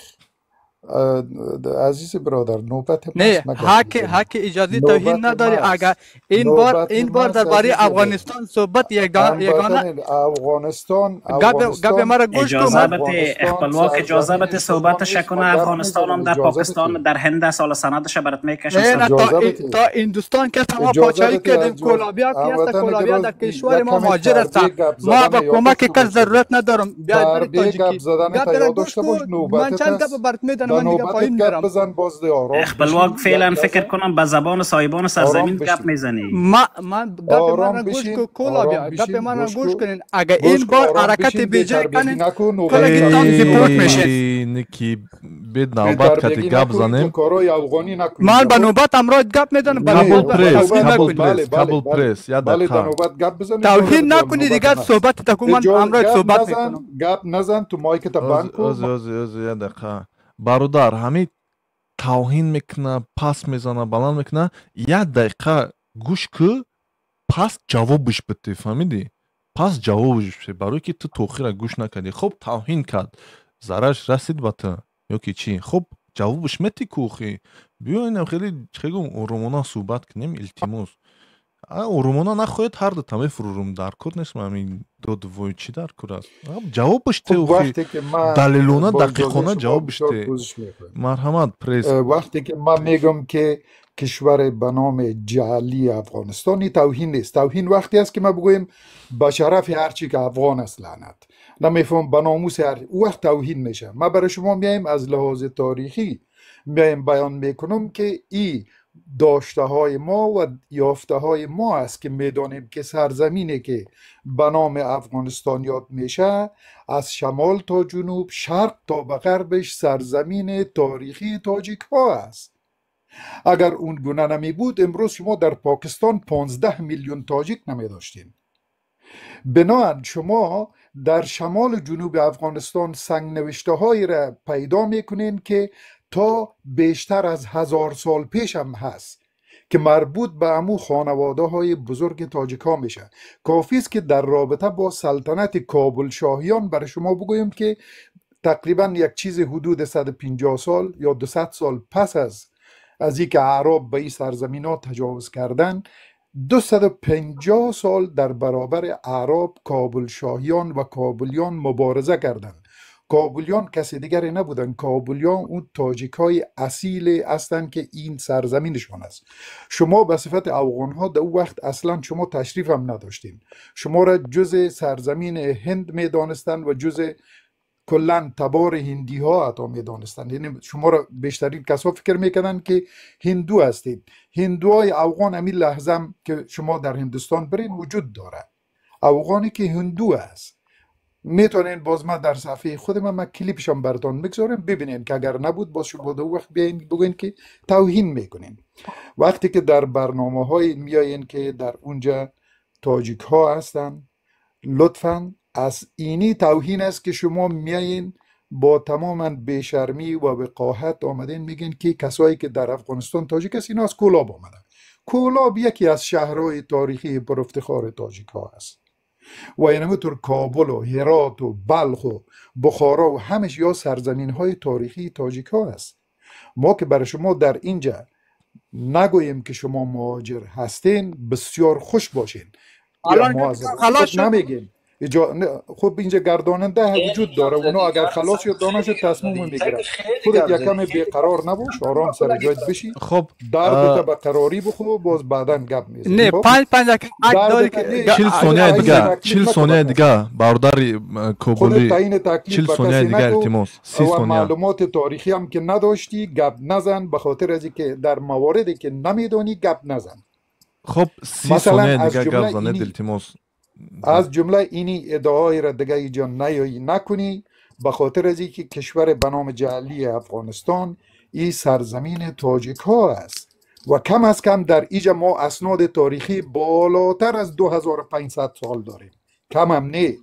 عزیز برادر، نوبت نه ماست، مگه حق میزنی؟ حق اجازه توهین نوبت نداری. ماست، اگر این بار نوبت این بار ماست درباره عزیز دل. افغانستان صحبت یگانه هموطن افغانستان، گپ گپ افغانستان مرا گوش کن. اجازه من بده افغانستان اخپلواک، اجازه سرزمین بده شما صحبت نیست، ما شکنه. گپ افغانستان میزنیم. هم در اجازه پاکستان بده، در هند است، حالا سندش برات میکشم. نه نه تا اجازه بده، تا هندوستان که ما اجازه پاچایی بده. کردیم. کولابیا که است، هموطن کولابیا گراز، در کشور یک ما کمی مهاجر است. تربیه گپ ما زدن با یاد کمک داشته کس باش. ضرورت ندارم. بیا بری تربیه گپ تاجیکی زدن گپ تا را یاد گوش داشته باش. کن. من نوبتت چند گپ است، برات میدنم، به من دیگه نوبتت پایین گپ میرم. بزن، باز دی آرام اخپلواک بشین، گپ فعلا فکر نزن، کنم به زبان صاحبان آرام سرزمین گپ بشین، میزنی. ما من گپ من آرام را گوش بشین، کو آرام کولابیا گپ بشین، من را گوش گوش کو، کنین. اگر گوش این کو، بار آرام حرکت بشین، بی بیجای تربیگی کنین نکن، نوبت کلگیتان گپ دیپورت زدن میشین. ای نکی بی بید نوبت کتی تربیگی گپ نکن، تو زنیم. کارای افغانی نکن من اینجا. به خب نوبت امراض گپ میزنم، به نه کابل نوبت به پرس، توهین نوبت، کابل نکنی. بله پرس، بله کابل بله پرس، یک بله، در دقیقه. نوبت گپ بزن، اجازه توهین بده، نکنی نوبت دیگه من صحبت تکو من اجازه. امراض گپ صحبت نزن، میکنم. گپ نزن، تو مایک تا از بند کو. از از از یک دقیقه برادر. همین توهین میکنه، پس میزنه، بلند میکنه. یک دقیقه گوش کو، پس جوابش بده، فهمیدی؟ پس جوابش بده برای که تو توخی را گوش نکردی. خب توهین کرد، ضررش رسید به تو یا که چی؟ خب جوابش میتی کوخی. بیا اینم خیلی چه گم آرومانه صحبت کنیم، التماس. Оромона нахоҳед, ҳар дута мефурӯрум, дар кор нест. Ҳамин додвой чӣ дар кор аст? Ҷавоб биште, خب وقتی که من далелона, با اجازه дақиқона شما ҷавоб بسیار биште. پوزش میخوایم. Марҳамат, пресс. وقتی که من میگم که کشور به نام جعلی افغانستان، این توهین نیست. توهین وقتی است که ما بگوییم به شرف هرچی که افغان است لعنت، نمیفهم به ناموس هر، او وقت توهین میشه. ما برای شما میایم از لحاظ تاریخی میایم بیان میکنم که ای داشته های ما و یافته های ما است که میدانیم که سرزمینی که به نام افغانستان یاد میشه از شمال تا جنوب، شرق تا به غربش سرزمین تاریخی تاجیک ها است. اگر اون گونه نمی بود امروز شما در پاکستان 15 میلیون تاجیک نمی داشتین. بنابراین شما در شمال و جنوب افغانستان سنگ نوشته هایی را پیدا میکنین که تا بیشتر از 1000 سال پیش هم هست که مربوط به امو خانواده های بزرگ تاجیک ها میشه. کافی است که در رابطه با سلطنت کابل شاهیان برای شما بگویم که تقریبا یک چیز حدود 150 سال یا 200 سال پس از اینکه اعراب به این سرزمین ها تجاوز کردن، 250 سال در برابر اعراب کابل شاهیان و کابلیان مبارزه کردند. کابلیان کسی دیگری نبودن، کابلیان اون تاجیک های اصیل هستند که این سرزمینشان است. شما به صفت افغان ها در او وقت اصلا شما تشریف هم نداشتین، شما را جز سرزمین هند می دانستند و جز کلا تبار هندی ها حتی می دانستند. یعنی شما را بیشترین کسا فکر میکردن که هندو هستید. هندوهای افغان همین لحظه هم که شما در هندوستان برین وجود داره، افغانی که هندو است. میتونین باز ما در صفحه خود من کلیپشم براتون میگذارم ببینین که اگر نبود باز شما دو وقت بیاین بگوین که توهین میکنین. وقتی که در برنامه های میاین که در اونجا تاجیک ها هستن، لطفاً از اینی توهین است که شما میایین با تماما بیشرمی و وقاحت آمدین میگین که کسایی که در افغانستان تاجیک است اینا از کولاب آمدن. کولاب یکی از شهرهای تاریخی پر افتخار تاجیک ها است و اینمطور کابل و هرات و بلخ و بخارا و همش یا سرزمین های تاریخی تاجیک ها است. ما که برای شما در اینجا نگوییم که شما مهاجر هستین، بسیار خوش باشین. الان ما از خلاص خود شد. نمیگیم. خب اینجا گرداننده وجود داره، اونا اگر خلاص شد دانش تصمیم میگیره. خودت یکم بیقرار نباش، آرام سر جایت بشی. خب دردت به قراری بخو، باز بعدا گپ میزنی. نه خب 5 5 دقیقه داری دردت که نه 40 ثانیه تعیین دیگه، تکلیف 40 نکن ثانیه بکن. دیگه برادر خودت کابلی، تعیین تکلیف 40 به ثانیه کسی دیگه نکو التماس، 30 و ثانیه. معلومات تاریخی هم که نداشتی گپ نزن، به خاطر از اینکه در مواردی که نمیدانی گپ نزن. خب 30 مثلا ثانیه از دیگه گپ جمله زنید اینی التماس. از جمله اینی ادعای را دیگه اینجا نیایی نکنی، به خاطر از اینکه کشور به نام جعلی افغانستان این سرزمین تاجیک ها است و کم از کم در اینجا ما اسناد تاریخی بالاتر از 2500 سال داریم، کم هم نه.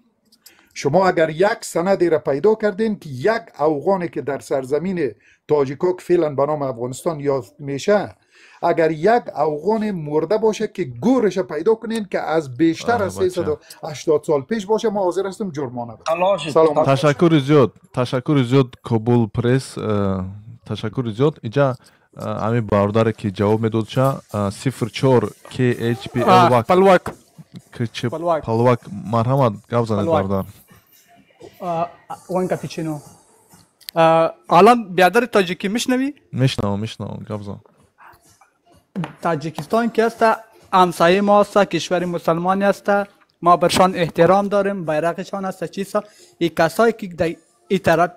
شما اگر یک سندی را پیدا کردین که یک افغانی که در سرزمین تاجیکا که فعلا به نام افغانستان یافت میشه، اگر یک افغان مرده باشه که گورش پیدا کنین که از بیشتر از بچه 380 سال پیش باشه، ما حاضر هستم جرمانه بدم. خلاص شد. سلام علیکم. تشکر زیاد، تشکر زیاد کابل پرس، تشکر زیاد. اینجا همین برادر که جواب میداد چه 04 KHPL وک پلواک که پلواک پلواک، مرحمت گپ زنید پلواک برادر. وان کاپیچینو. الان بیادر تاجیکی میشنوی؟ میشنوم میشنوم، گپ زن. تاجیکستان که است همسایه ما است، کشور مسلمانی است، ما برشان احترام داریم، بیرقشان است، چیزا. این کسایی که در این طرف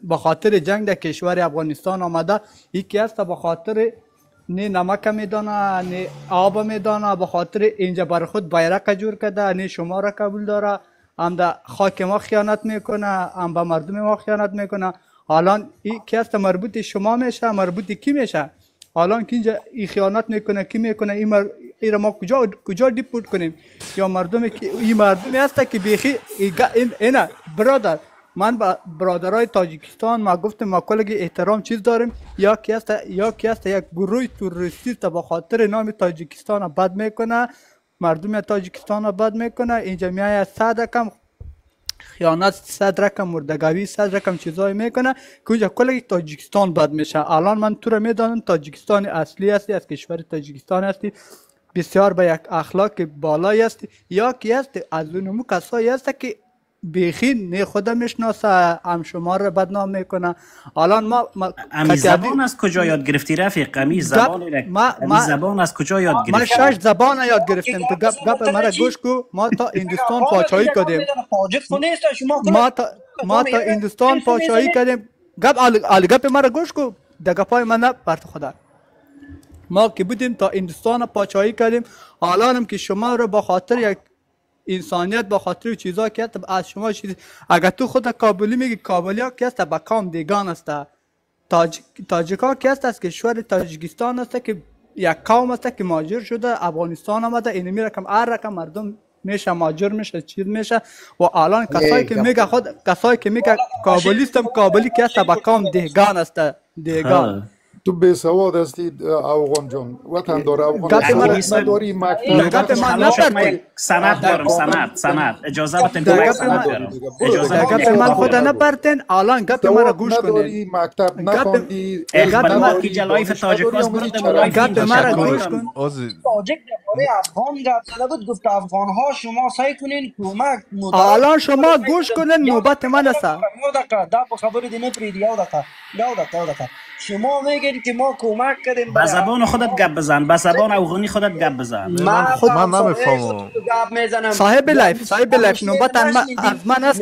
به خاطر جنگ در کشور افغانستان آمده، یکی است به خاطر نه نمک میدانه نه آب میدانه، به خاطر اینجا بر خود بیرق جور کرده، نه شما را قبول داره، هم در خاک ما خیانت میکنه، هم به مردم ما خیانت میکنه. الان این کی است مربوط شما میشه، مربوط کی میشه؟ الان که اینجا این خیانت میکنه کی میکنه؟ این این را ما کجا دیپورت کنیم؟ یا مردم که این مردمی هست که بیخی اینا برادر من با برادرای تاجیکستان ما گفتم ما کلگی احترام چیز داریم، یا کی است یا کی است یک گروه توریستی تا به خاطر نام تاجیکستان بد میکنه، مردم تاجیکستان بد میکنه. اینجا میای صد رقم خیانت، صد رقم مردگاوی، صد رقم چیزای میکنه که اونجا کل تاجیکستان بد میشه. الان من تو رو میدانم تاجیکستان اصلی هستی، از کشور تاجیکستان هستی. بسیار به یک اخلاق بالایی است، یا کی است از اونمو کسایی است که بیخی نه خدا میشناسه هم شما رو بدنام میکنه. الان ما امی زبان از کجا یاد گرفتی رفیق؟ امی زبان از کجا یاد گرفتی؟ ما 6 زبان یاد گرفتیم. تو گپ مرا گوش کو. ما تا هندوستان پاچایی کردیم. ما تا هندوستان پاچایی کردیم. گپ مرا گوش کو. د گپای من نه پرت خدا. ما که بودیم تا هندوستان پاچایی کردیم. الانم که شما رو با خاطر یک انسانیت با خاطر چیزا که از شما چیز، اگر تو خود کابلی میگی، کابلی ها که است با کام دیگان است، تاجیک ها که است از کشور تاجیکستان است که یک قوم است که مهاجر شده افغانستان آمده. اینمی رقم هر رقم مردم میشه مهاجر میشه چیز میشه. و الان کسایی که میگه خود کسایی که میگه کابلیستم، کابلی که است با کام دیگان است، دیگان. تو بی سواد هستی افغان جان، وطن داره افغان نداری، مکتب من سند دارم، سند اجازه بدین که سند دارم. اجازه گپ من خود نپرتین. الان گپ مرا گوش کنین. مکتب نخوندی، گپ من که live تاجیکاست بردم، گپ مرا گوش کن. تاجیک درباره افغان گپ زده بود، گفت افغان ها شما سعی کنین کمک. الان شما گوش کنین، نوبت من است. یو دقیقه دا په خبرې دې نه پرېږدي. یو دقیقه یو دقیقه یو دقیقه. شما میگین که ما کمک کردیم. به زبان خودت گپ بزن، به زبان افغانی خودت گپ بزن. من خود من نمیفهمم. گپ میزنم. صاحب live، صاحب live نوبت از من است.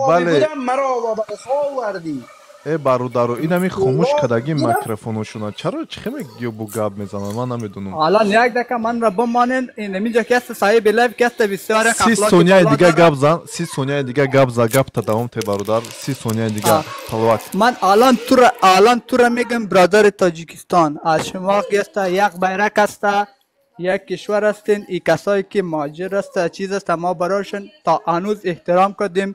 بله مرا بابا آوردی. ای برادرو این همی خاموش کردگی میکروفونشون چرا چه میگی بو گپ میزنن؟ من نمیدونم. الان یک دقیقه من را بمانین. این اینجا که است صاحب live که است بسیار 30 ثانیه دیگه گپ زن، 30 ثانیه دیگه گپ زن، گپ تا دوام ته برادر. 30 ثانیه دیگه پلوک. من الان تو را میگم برادر تاجیکستان، از شما که است یک بیرق است، یک کشور هستین. ای کسایی که مهاجر است چیز است، ما براشون تا هنوز احترام کردیم،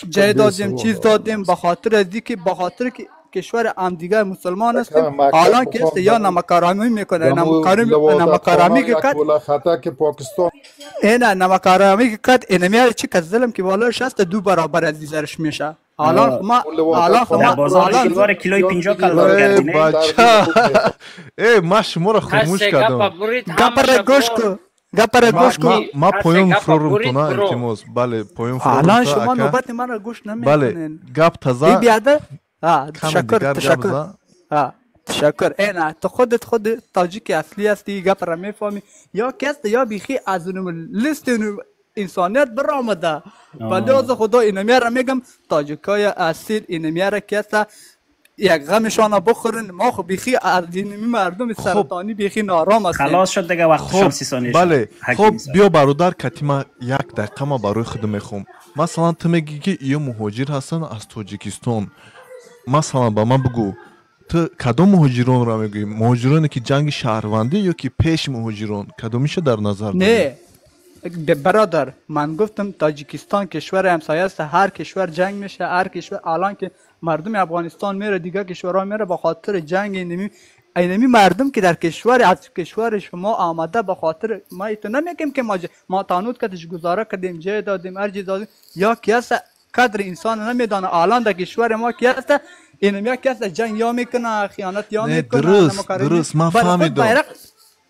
جای دادیم، چیز دادیم، به خاطر از که به خاطر که کشور هم دیگر مسلمان هستیم. الان که است یا نمک‌حرامی میکنه، نمک‌حرامی که کرد خطا که پاکستان اینا نمک‌حرامی که کرد، اینم یار چی که ظلم که بالایش هست دو برابر از زرش میشه. الان ما الان بازار شلوار کیلوی 50 کلور کردین بچه. ای ما شما را خاموش کردم. گپ را گوش کو، گپ را گوش کو. ما پایون فرورم تو نه التماس. بله پایون فرورم. الان شما نوبت من را گوش نمیکنین. بله گپ تازه. بیاده. تشکر تشکر. تشکر. اینا تو خودت خود تاجیک اصلی هستی، گپ را میفهمی. یا کس یا بیخی از اون لیست انسانیت برآمده. ولی از خدا اینم را میگم تاجیکای اصیل اینم را کس یک غمشان بخورن. ما خب بیخی از اینمی مردم سرطانی بیخی نارام هستیم. خلاص شد دیگه وقت شام 30 ثانیه. بله خب بیا برادر کتیما یک دقیقه ما برای خودم میخوام. مثلا تو میگی که ایو مهاجر هستن از تاجیکستان. مثلا با من بگو تو کدام مهاجران را میگی؟ مهاجرانی که جنگ شهروندی یا که پیش مهاجران؟ کدومیشه در نظر داری؟ نه برادر من گفتم تاجیکستان کشور همسایه است، هر کشور جنگ میشه، هر کشور. الان که مردم افغانستان میره دیگه کشورها میره به خاطر جنگ. اینمی مردم که در کشور از کشور شما آمده به خاطر ما ایتو نمیگیم که ما تانوت کدش گزاره کردیم، جای دادیم، هر چیز دادیم. یا کی است قدر انسان نمیدانه. الان در کشور ما کی است اینم یا کی است جنگ یا میکنه، خیانت یا میکنه. درست درست ما فهمیدم،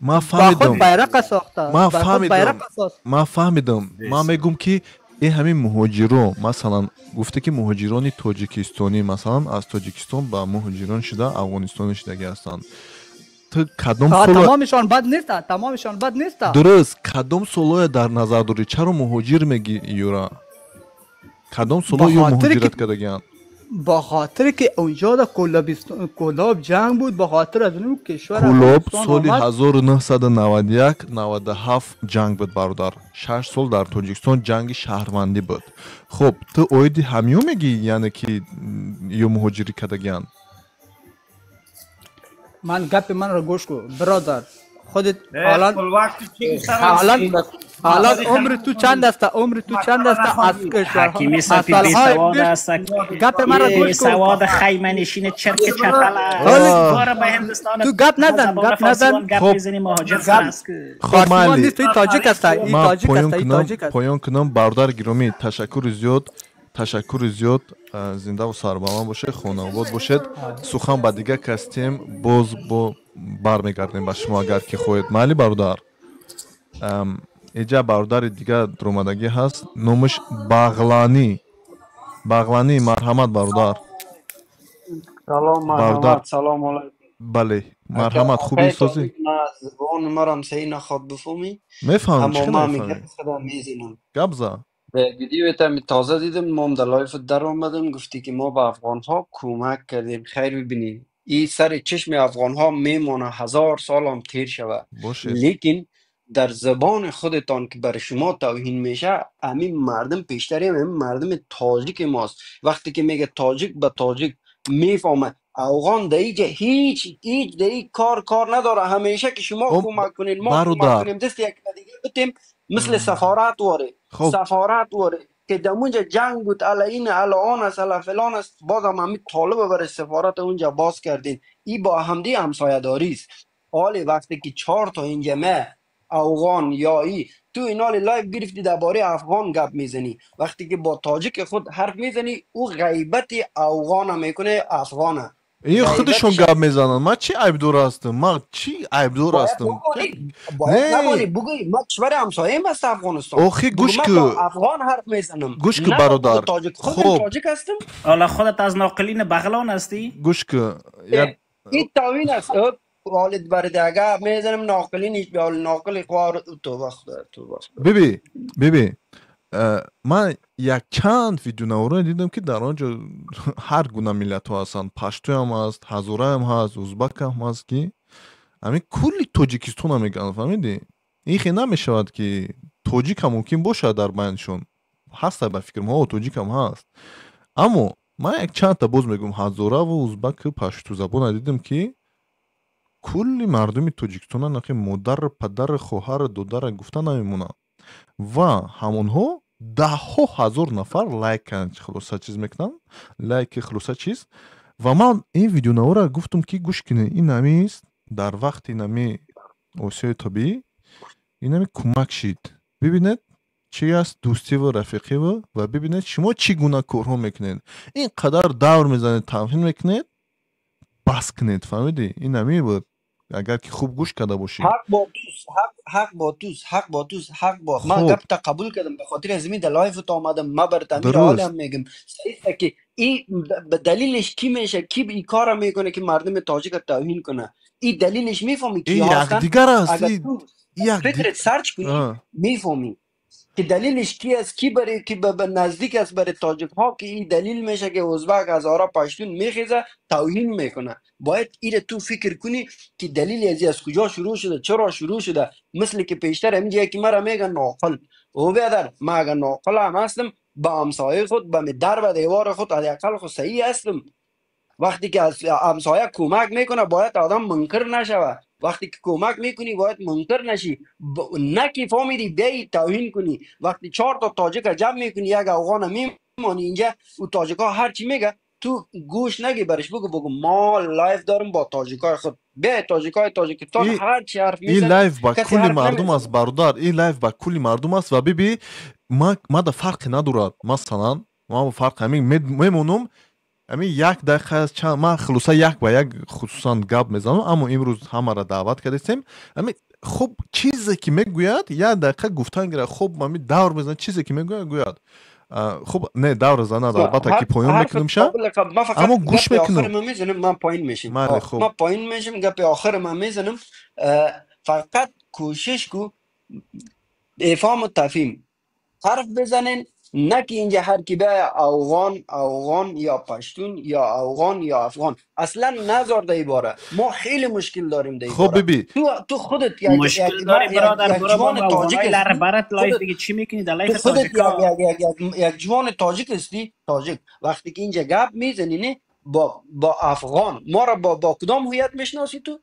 ما فهمیدم، بیرق ساخته، ما فهمیدم، ما فهمیدم. ما میگم که این همین مهاجران مثلا گفته که مهاجران تاجیکستانی مثلا از تاجیکستان به مهاجران شده افغانستان شده هستند. تو کدام سال تمامشان بد نیست، تمامشان بد نیست. درست کدام سالای در نظر داری؟ چرا مهاجر میگی یورا؟ کدام سالای مهاجرت کردگان؟ با خاطر که اونجا در کلاب جنگ بود، با خاطر از اون کشور کلاب سال 1991 97 جنگ بود برادر. 6 سال در تاجیکستان جنگ شهروندی بود. خب تو اویدی همیو میگی یعنی که یو مهاجری کردگان؟ من گپ من را گوش کو برادر. خودت الان الان عمر تو چند است؟ عمر تو چند است؟ از کشور حکیمی صاحب بی سواد است. گپ مرا گوش کن. سواد خیمه نشین چرک چپل است. به هندوستان تو گپ نزن، گپ نزن. گپ میزنی مهاجر است. خب مالی تو تاجیک است، این تاجیک است، این تاجیک است. پایان کنم برادر گرامی. تشکر زیاد. Ташаккури зиёд, зиндаву сарбаланд бошед, хонаобод бошед. Сухан ба дигар кастем, боз бо бармегардем ба шумо, агар ки хоҳед. Майли бародар. Иҷа бародари дигар дуромадагӣ ҳаст, номаш Бағланӣ. Бағланӣ, марҳамат бародар. Салом, марҳамат, салом алайкум. Бале, марҳамат, хубӣ созӣ? Забон марам саҳӣ нахоҳад бифаҳмӣ. Мефаҳмам, аммо чӣ ман намефаҳмӣ? мегап худам мезанам. Гап за. ویدیوت هم تازه دیدم، ما هم در live در آمدم، گفتی که ما به افغان ها کمک کردیم. خیر ببینیم، این سر چشم افغان ها میمانه، 1000 سال هم تیر شوه. باشه. لیکن در زبان خودتان که بر شما توهین میشه، همین مردم پیشتری هم همین مردم تاجیک ماست. وقتی که میگه تاجیک به تاجیک میفهمه، افغان در اینجا هیچ هیچ در این کار نداره. همیشه که شما کمک کنین، ما کمک برادر کنیم، دست یک به دیگه بتیم، مثل سفارت واره. خب سفارت واره که در اونجا جنگ بود، علی این علی آن است، علی فلان است، بازم همین طالب برای سفارت اونجا باز کردین. این با همدی همسایه داری است. حالی وقتی که 4 تا اینجا مه افغان یا ای تو اینال live گرفتی درباره افغان گپ میزنی، وقتی که با تاجیک خود حرف میزنی، او غیبت افغان میکنه، افغانه این خودشون غیبتش گپ میزنن. من چی عیبدار هستم؟ من چی عیبدار باید هستم؟ نمانی، باید نه نمانی بگوی ما کشور همسایه است افغانستان. آخه بگو گوش من که با افغان حرف میزنم، گوش که نه با خود برادر. تاجیک. خودم خب تاجیک هستم. حالا خودت از ناقلین بغلان هستی؟ گوش که یک این تاوین است. والد برده اگه میزنم ناقلین بیال ناقل خوار تو وقت تو وقت. ببین ببین، من یک چند ویدیو نورا دیدم که در آنجا هر گونه ملت ها هستند. پشتو هم هست، هزاره هم هست، ازبک هم هست که همین کلی تاجیکستان هم میگن، فهمیدی؟ این خیلی نمیشود که تاجیک هم ممکن باشه در بینشون هست، به فکرم ها تاجیک هم هست. اما من یک چند تا باز میگم هزاره و ازبک پشتو زبان دیدم که کلی مردمی تاجیکستان نخی مادر، پدر، خواهر، دادر گفته نمیمونه و همونها ده ها هزار نفر لایک کردن، خلاصه چیز میکنن، لایک خلاصه چیز. و من این ویدیو نورا گفتم که گوش کنه، این همیست در وقت این همی آسیای طبیعی این همی کمک شید. ببینید چی است دوستی و رفیقی و ببینید شما چی گونه کارها میکنید، این قدر دور میزنید، توهین میکنید، بس کنید، فهمیدی؟ این همی بود اگر که خوب گوش کرده باشی. حق با توست، حق با توست، حق با توست، حق با من. خب گپ تا قبول کردم، به خاطر از این در live تو آمدم. ما بر تعمیر حال درست هم میگم صحیح است که این به دلیلش کی میشه، کی این کار میکنه که مردم تاجیک رو توهین کنه؟ این دلیلش میفهمی این کی هستن؟ یکدیگر است. اگر این تو یک فکرت search کنی آه. میفهمی که دلیلش کی است، کی برای کی به نزدیک است برای تاجیک ها که این دلیل میشه که ازبک، هزاره، پشتون میخیزه توهین میکنه. باید ایره تو فکر کنی که دلیل از از کجا شروع شده، چرا شروع شده. مثل که پیشتر همینجا یکی مرا میگن ناقل، او بیادر من اگر ناقل هم هستم با همسایه خود، با در و دیوار خود حداقل خود صحیح هستم. وقتی که از همسایه کمک میکنه باید آدم منکر نشوه. وقتی که کمک میکنی باید منکر نشی، نه که فهمیدی بیای توهین کنی. وقتی 4 تا تاجیک جمع میکنی، یک افغان میمانی اینجا، او تاجیک ها هر چی میگه تو گوش نگی برش، بگو ما live دارم با تاجیکای خود. بیای تاجیکای تاجیکستان این هر چی حرف این میزنه live با کسی کلی حرف مردم نمیزنه. است برادر، این live با کلی مردم است و ببین ما ده فرقی ندارد. مثلا ما فرق همین میمونم همین یک دقیقه از چند من خلاصه یک با یک خصوصا گپ میزنم، اما امروز همه را دعوت کردیم. همین خب چیزی که میگوید یک دقیقه گفتن گیره، خب من دور میزنم چیزی که میگوید گوید. خب نه دور زنه البته که پایان حرف میکنم شه، قابل قبول. من فقط اما گوش گپ آخر میکنم. من میزنم، من پایین میشم. بله ما خب پایین میشم، گپ آخر من میزنم. فقط کوشش کو افهام و تفهیم حرف بزنین، نه که اینجا هر کی به افغان افغان یا پشتون یا افغان یا افغان اصلا نذار در این باره. ما خیلی مشکل داریم در این خب باره. ببین تو خودت یک مشکل یک داری یک برادر، یک برو با جوان تاجیک افغانای لر هستی، برت live خودت دیگه چی میکنی در تو live خودت یک تاجیکا؟ یک یک یک یک جوان تاجیک هستی، تاجیک وقتی که اینجا گپ میزنی نه با افغان، ما را با کدام هویت میشناسی تو؟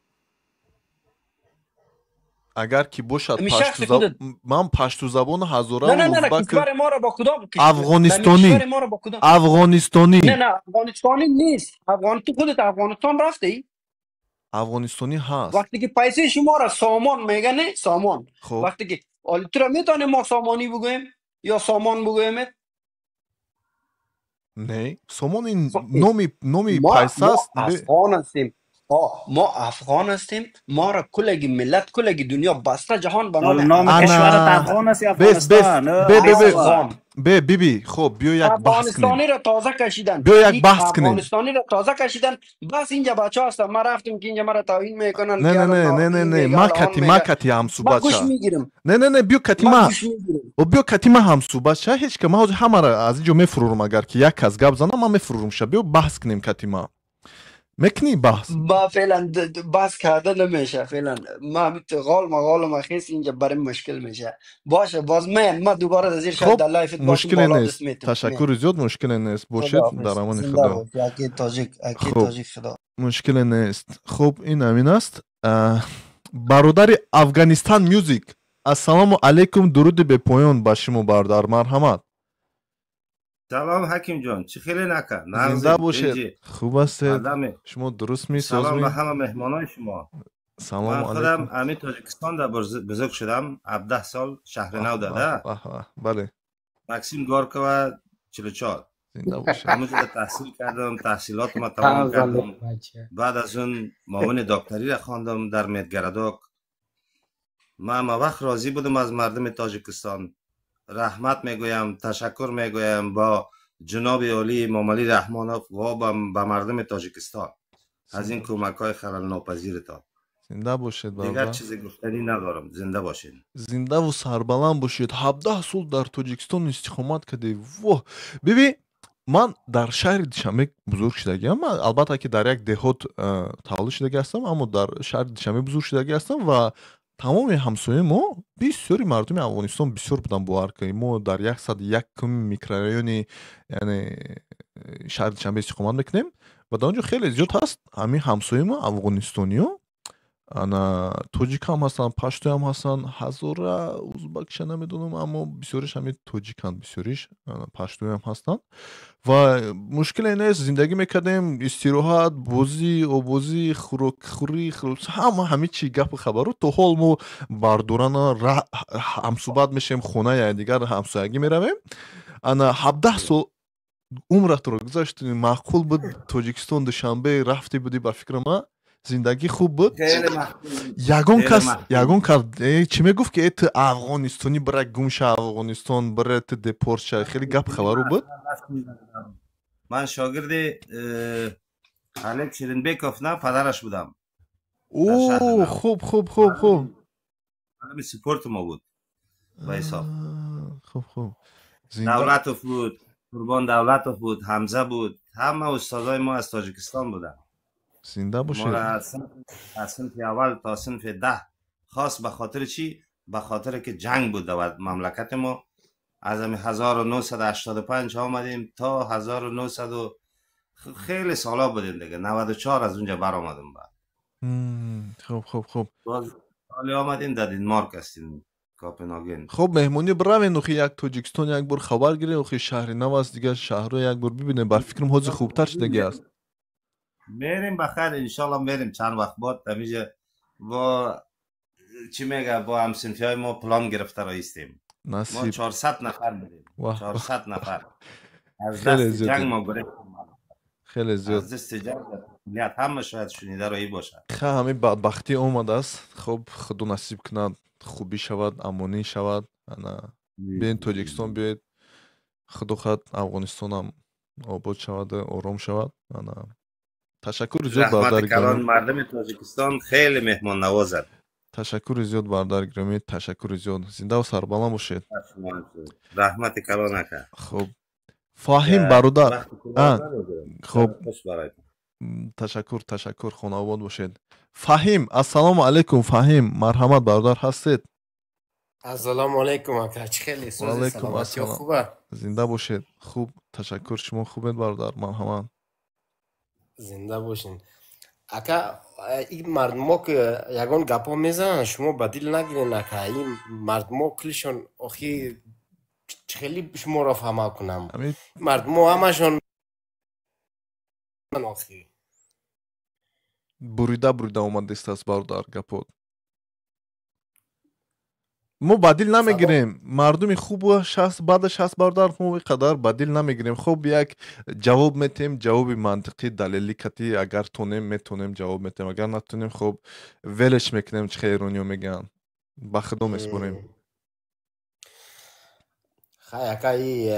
اگر که باشد می شخص پشتو خودت من پشتو زبان هزاره نه و نه نه نه ازبک کشور ما را با کدام کشور افغانستانی کشور ما را با کدام افغانستانی نه نه افغانستانی نیست. افغان تو خودت افغانستان رفتی؟ افغانستانی هست. وقتی که پیسه شما را سامان میگه نه سامان، خب وقتی که حالا تو را میتونیم ما سامانی بگوییم یا سامان بگوییم؟ Не, сомон ин номи пайса аст. ما افغان هستیم. ما افغان هستیم، ما را کلگی ملت کلگی دنیا بسته جهان به نام نام کشورت افغان است یا افغانستان؟ بی بی بی خب بیا یک بحث کنیم. افغانستانی را تازه کشیدن. بیا یک بحث کنیم. افغانستانی را تازه کشیدن. بس اینجا بچه هستن، ما رفتیم که اینجا مرا توهین میکنن. نه نه نه نه نه نه، ما کتی ما کتی هم صحبت گوش میگیرم. نه نه نه، بیا کتی ما و بیا کتی ما هم صحبت شه. هیچ که ما همه را از اینجا میفرورم، اگر که یک از گپ زنم ما میفرورم شه. بیا بحث کنیم کتی ما. میکنی بحث؟ با فعلا بحث کرده نمیشه، فعلا ما غال مغال مخیس اینجا برای مشکل میشه. باشه باز من دوباره از زیر شاید در live ت مشکل نیست. تشکر زیاد، مشکل نیست. باشید در امان خدا. اکی تاجیک، اکی تاجیک خدا. مشکل نیست. خب این امین است. برادر افغانستان میوزیک، السلام علیکم، درود به پایان با شما برادر، مرحمت. سلام حکیم جان، چی خیلی نکن؟ زنده باشید، خوب هستید؟ شما درست میسازید؟ سلام به همه مهمانای شما. سلام من علیکم. خودم امی تاجیکستان در بزرگ شدم، 17 سال شهر نو داده. بله. مکسیم گارکوا 44. زنده باشید. همونجا تحصیل کردم، تحصیلات ما تمام کردم. بعد از اون معاون دکتری را خواندم در مدگردوک. من همه وقت راضی بودم از مردم تاجیکستان. رحمت میگویم، تشکر میگویم با جناب عالی امامعلی رحمانوف و به مردم تاجیکستان از این کمک های خلل ناپذیرتان. زنده باشید برادر. دیگر چیز گفتنی ندارم. زنده باشید. زنده و سربلند باشید. 17 سال در تاجیکستان استقامت کردی. واه. ببین من در شهر دوشنبه بزرگ شدگیم. من البته که در یک دهات تولد شدگی هستم، اما در شهر دوشنبه بزرگ شدگی هستم و تمام همسایه ما بسیاری مردم افغانستان بسیار بودن. باور کنید ما در 101 میکرورایون، یعنی شهر دوشنبه استقامت میکنیم و در آنجا خیلی زیاد هست همین همسایه ما افغانستانی‌ها، انا تاجیک هم هستن، پشتو هم هستن، هزاره ازبکش نمیدونم، اما بسیارش همین تاجیکان، بسیارش پشتو هم هستن و مشکل این نیست. زندگی میکردیم، استراحت، بازی، آبازی، خوراک خوری، همه همه چی گپ خبرو. تا حال ما بردوران همصحبت میشیم، خونه یا دیگر همسایگی میرویم. انا 17 سال عمرت رو گذاشت، معقول بود تاجیکستان دوشنبه رفتی بودی، با فکر ما زندگی خوب بود. یگان کس یگان کس چی میگفت که تو افغانستانی برای گم شه، افغانستان برای تو دپورت شه. خیلی گپ خبرو بود. من شاگرد خالد شیرینبیکوف نه پدرش بودم. اوه خوب خوب خوب خوب. معلم سپورت ما بود با حساب. خوب خوب. دولتوف بود، قربان دولتوف بود، حمزه بود، همه استادای ما از تاجیکستان بودن. زنده باشید. ما از صنف اول تا صنف 10 خاص به خاطر چی؟ به خاطر که جنگ بود در مملکت ما. از 1985 آمدیم تا 1900 خیلی سالا بودیم دیگه. 94 از اونجا بر آمدیم بعد. خب خب خب. باز سالی آمدیم در دنمارک هستیم، کوپنهاگن. خب مهمونی بروین اخی یک تاجیکستان یک بار خبر گیرین، اخی شهر نو است دیگه، شهر رو یک بار ببینیم. بر فکرم حوض خوبتر شدگی است. میریم بخیر انشالله، میریم چند وقت بعد همیشه با چی میگه با همصنفی های ما پلان گرفته را ایستیم. نصیب. ما 400 نفر بودیم. 400 نفر از دست جنگ ما گرفتیم. خیلی زیاد از دست جنگ نیت همه شاید شنیده رایی باشه. خیلی همه بدبختی آمده است. خب خدا نصیب کند خوبی شود، امانی شود. انا بیاین تاجیکستان بیاید، خدا خود افغانستان هم آباد شود، آرام شود. انا تشکر زیاد برادر گرامی. مردم تاجیکستان خیلی مهمان نوازند. تشکر زیاد برادر گرامی، تشکر زیاد. زنده و سربلند باشید. رحمت کلان نکرد. خب فاهم برادر. خب تشکر تشکر، خانه آباد باشید. فهیم السلام علیکم. فهیم مرحمت برادر هستید؟ السلام علیکم اکا، خیلی سوز سلامتی خوبه؟ زنده باشید. خوب تشکر، شما خوبید برادر؟ مرحمت. زنده باشین اکا. این مردما که یگان گپا میزنن شما به دل نگیرین اکا. این مردما کلشون آخی خیلی شما را فهمه کنم، مردما همشون آخی بریده بریده اومده است برادر گپات. мо ба дил намегирем. Мардуми хубаш ҳаст, бадаш ҳаст, бародар, мо ин қадар ба дил намегирем. Хуб, як ҷавоб метем, ҷавоби мантиқӣ, далелӣ кати, агар тонем метонем ҷавоб метем, агар натонем хуб велеш мекунем, чӣ хел эрониё мегӯянд, ба худо меспорем. Хай ака, и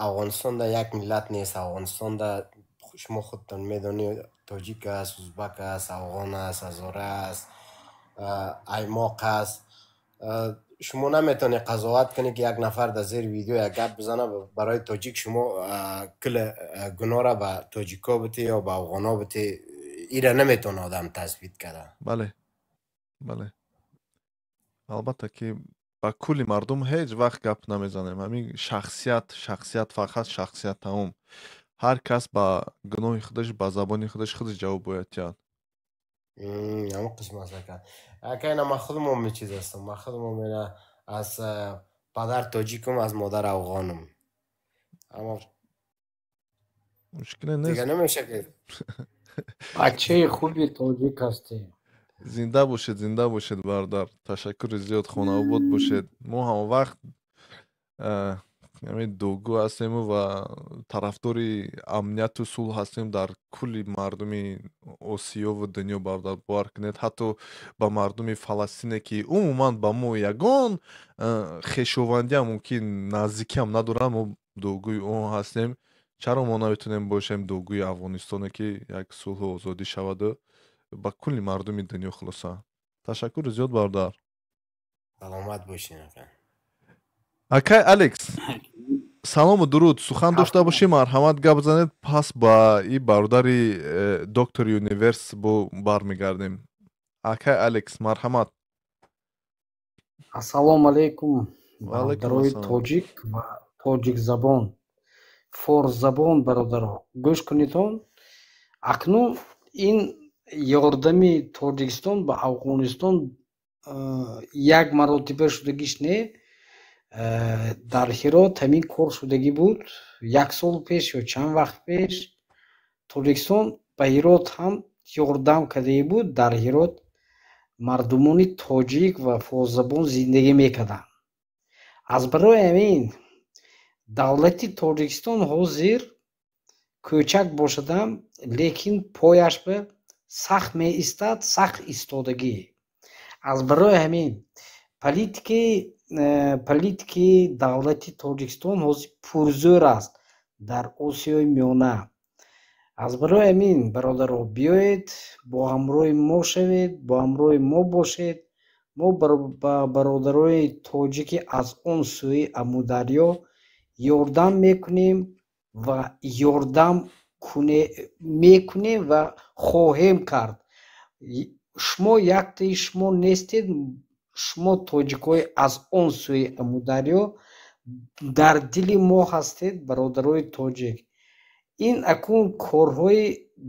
Афғонистон да як миллат нест. Афғонистон да шумо худтон медонӣ, тоҷик аст, узбак аст, афғон аст, ҳазора аст, аймоқ аст. Шумо наметавонед қазоват кунед, ки як нафар дар зери видео як гап бизана, барои тоҷик шумо кулли гуноҳра ба тоҷико бите ё ба афғоно бите, ира наметавона одам тасбит карда. Бале, бале, албатта ки ба кулли мардум ҳеҷ вақт гап намезанем. Ҳамин шахсият, шахсият, фақат шахсият, тамом. Ҳар кас ба гуноҳи худаш, ба забони худаш худаш ҷавоб бояд диҳад. Ҳамон қисм аст, ака. Ака, ина ман худам ҳам чиз ҳастам, ман худам ҳам ина аз падар тоҷикум, аз модар афғонум, аммо мушкиле нест, дига намеша ки. Бачаи хуби тоҷик ҳастӣ. Зинда бошед, зинда бошед, бародар, ташаккури зиёд, хонаобод бошед. Мо ҳама вақт ҳамин дугӯ ҳастему ва тарафдори амнияту сулҳ ҳастем дар кулли мардуми Осиёву дунё, бародар, бовар кунед, ҳатто ба мардуми Фаластине, ки умуман ба мо ягон хешовандиам мумкин наздикиам надоранд, мо дугӯи он ҳастем. Чаро мо наметавонем бошем дугӯи Афғонистоне, ки як сулҳу озодӣ шаваду ба кулли мардуми дунё? Хулоса, ташаккури зиёд, бародар. Саломат бошед, ака. Акай Алекс, салому дуруд, сухан дошта бошӣ, марҳамат, гап занед, пас ба и бародари доктор Юниверс бо бармегардем. Акай Алекс, марҳамат. Ассалому алайкум, Ва алайкум бародарои ассалом. тоҷик ва тоҷикзабон, форсзабон, бародаро, гӯш кунедон. Акнун ин ёрдами Тоҷикистон ба Афғонистон як маротиба шудагиш не, дар Ҳирот ҳамин кор шудагӣ буд як сол пеш ё чанд вақт пеш. Тоҷикистон ба Ҳирот ҳам ёрдам кардагӣ буд. Дар Ҳирот мардумони тоҷик ва форсзабон зиндагӣ мекарданд. Аз барои ҳамин давлати Тоҷикистон ҳозир кӯчак бошадам, лекин пояш ба сахт меистад, сахт истодагӣ. Аз барои ҳамин политикаи давлати Тоҷикистон ҳозир пурзӯр аст дар Осиёи Миёна. Аз барои ҳамин, бародаро, биёед бо ҳамроҳи мо шавед, бо ҳамроҳи мо бошед. Мо ба бародарои тоҷики аз он сӯи Амударё ёрдам мекунем ва ёрдам мекунем ва хоҳем кард. Шумо яктаи шумо нестед, шумо тоҷикҳои аз он сӯи Амударё дар дили мо ҳастед, бародарои тоҷик. Ин акун корҳои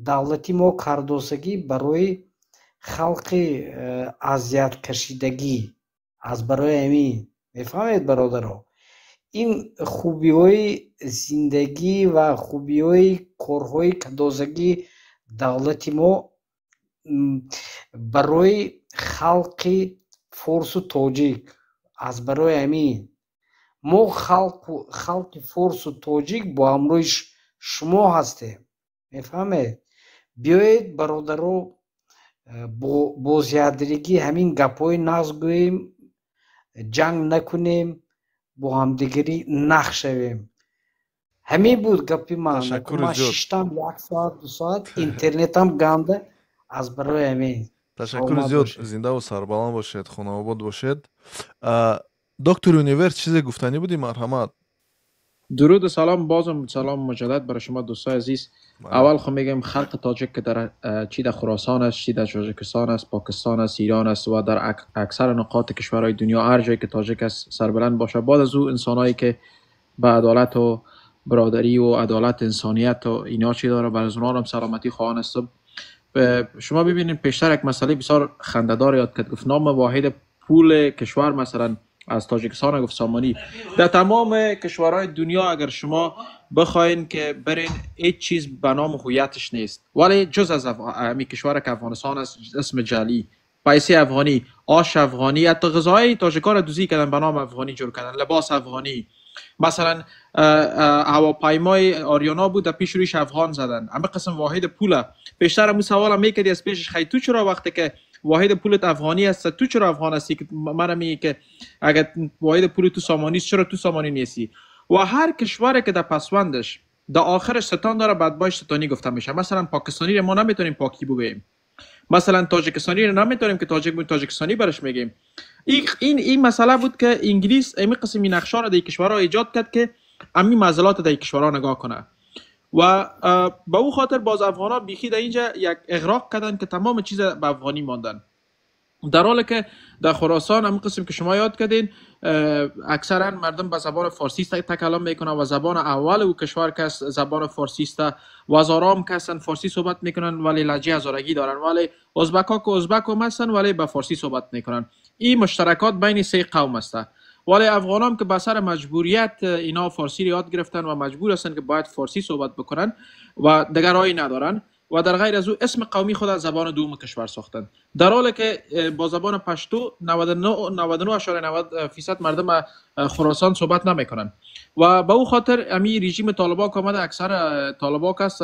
давлати мо кардосагӣ барои халқи азияткашидагӣ. Аз барои ҳамин мефаҳмед, бародаро, ин хубиҳои зиндагӣ ва хубиҳои корҳои кардосагӣ давлати мо барои халқи форсу тоҷик. Аз барои ҳамин мо халқи форсу тоҷик бо ҳамроҳи шумо ҳастем, мефаҳмед? Биёед, бародаро, бо зиёддилигӣ ҳамин гапҳои нағз гӯем, ҷанг накунем, бо ҳамдигарӣ нах шавем. Ҳамин буд гапи ман. Ташаккури Ман зиёд. шиштам як соат, 2 соат, интернетам ганда, аз барои ҳамин. Ташаккури Саломат зиёд, бошед. зиндаву сарбаланд бошед, хонаобод бошед. Доктор Юниверс, чизе гуфтанӣ будӣ, марҳамат. درود و سلام، بازم سلام مجدد برای شما دوستای عزیز. اول خب میگم خلق تاجک که در چی در خراسان است، چی در تاجیکستان است، پاکستان است، ایران است و در اکثر نقاط کشورهای دنیا، هر جایی که تاجک است سربلند باشه. بعد از او انسانایی که به عدالت و برادری و عدالت انسانیت و اینا چی داره، بر از اونها هم سلامتی خواهان هستم. شما ببینید پیشتر یک مسئله بسیار خنده‌دار یاد کرد، گفت نام واحد پول کشور مثلا از تاجیکستان گفت سامانی. در تمام کشورهای دنیا اگر شما بخواین که برین هیچ چیز به نام هویتش نیست، ولی جز از همین کشور که افغانستان است، اسم جعلی پیسه افغانی، آش افغانی، حتی غذای تاجیکا را دزدی کردن به نام افغانی جور کردن، لباس افغانی، مثلا هواپیمای آریانا بود در پیش رویش افغان زدن. اما قسم واحد پول پیشتر همون سوال میکردی از پیشش، خی تو چرا وقتی که واحد پولت افغانی است تو چرا افغان هستی؟ که من میگه که اگر واحد پول تو سامانی است چرا تو سامانی نیستی؟ و هر کشوری که در پسوندش در آخرش ستان داره بعد باش ستانی گفته میشه. مثلا پاکستانی رو ما نمیتونیم پاکی بگوییم، مثلا تاجیکستانی رو نمیتونیم که تاجیک بود تاجیکستانی برش میگیم. این مسئله بود که انگلیس این قسم این نقشه را در کشورها ایجاد کرد که همین معضلات در کشورها نگاه کنه و به او خاطر باز افغانا بیخی در اینجا یک اغراق کردن که تمام چیز به افغانی ماندن، در حالی که در خراسان هم قسم که شما یاد کردین اکثرا مردم به زبان فارسی تکلم میکنن و زبان اول او کشور کس زبان فارسی است و هزارام کسن فارسی صحبت میکنن ولی لهجه هزارگی دارن، ولی ازبکا که ازبک هم هستن ولی به فارسی صحبت میکنن. این مشترکات بین سه قوم است. ولی افغانام که به سر مجبوریت اینا فارسی رو یاد گرفتن و مجبور هستن که باید فارسی صحبت بکنن و دیگر راهی ندارن و در غیر از او اسم قومی خود از زبان دوم کشور ساختن، در حالی که با زبان پشتو 99.90% مردم خراسان صحبت نمیکنن و به او خاطر امی رژیم طالبان که آمده اکثر طالبان که است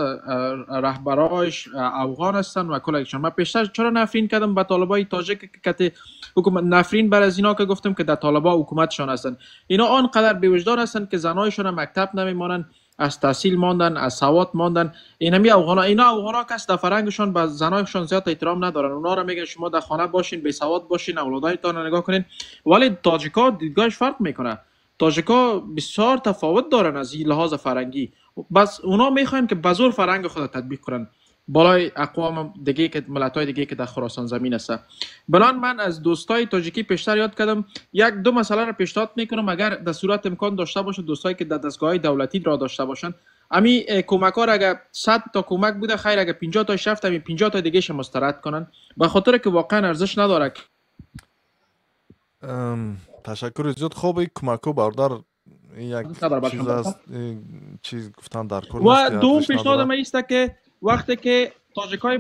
رهبرایش افغان هستن و کلشان. من پیشتر چرا نفرین کردم به طالبای تاجیک که حکومت نفرین بر از اینا که گفتم که در طالبان حکومتشان هستن، اینا آنقدر بی‌وجدان هستن که زنایشون مکتب نمیمانن، از تحصیل ماندن، از سواد ماندن. اینمی افغانا، اینا افغانا کس در فرهنگشون به زنایشون زیاد احترام ندارن، اونا رو میگن شما در خانه باشین، بی سواد باشین، اولادایتان رو نگاه کنین. ولی تاجیکا دیدگاهش فرق میکنه، تاجیکا بسیار تفاوت دارن از این لحاظ فرهنگی. بس اونا میخواین که به زور فرهنگ خود تطبیق کنن بالای اقوام دیگه که ملت‌های دیگه که در خراسان زمین است. بلان من از دوستای تاجیکی پیشتر یاد کردم یک دو مسئله را پیشنهاد میکنم، اگر در صورت امکان داشته باشه دوستایی که در دستگاه‌های دولتی را داشته باشن، امی کمک‌ها را اگر 100 تا کمک بوده خیر، اگر 50 تا رفت امی 50 تا دیگه ش مسترد کنن، به خاطر که واقعا ارزش نداره. تشکر زیاد. خب این کمک‌ها برادر یک چیز است، چیز گفتن در کار و دوم پیشنهاد من است که وقتی که تاجیکای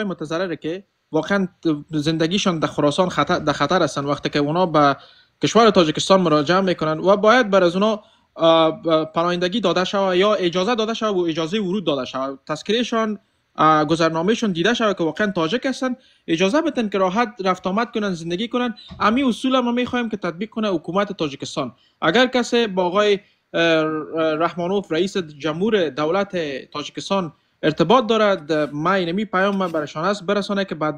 متضرره که واقعا زندگیشان در خراسان در خطر هستن، وقتی که اونا به کشور تاجیکستان مراجعه میکنن و باید بر از اونا پناهندگی داده شود یا اجازه داده شود و اجازه ورود داده شود، تذکرهشان گذرنامهشون دیده شود که واقعا تاجیک هستن، اجازه بدن که راحت رفت آمد کنن، زندگی کنن. امی اصول ما میخوایم که تطبیق کنه حکومت تاجیکستان. اگر کسی با آقای رحمانوف رئیس جمهور دولت تاجیکستان ارتباط دارد، ما اینمی پیام من برشان است برسانه که بعد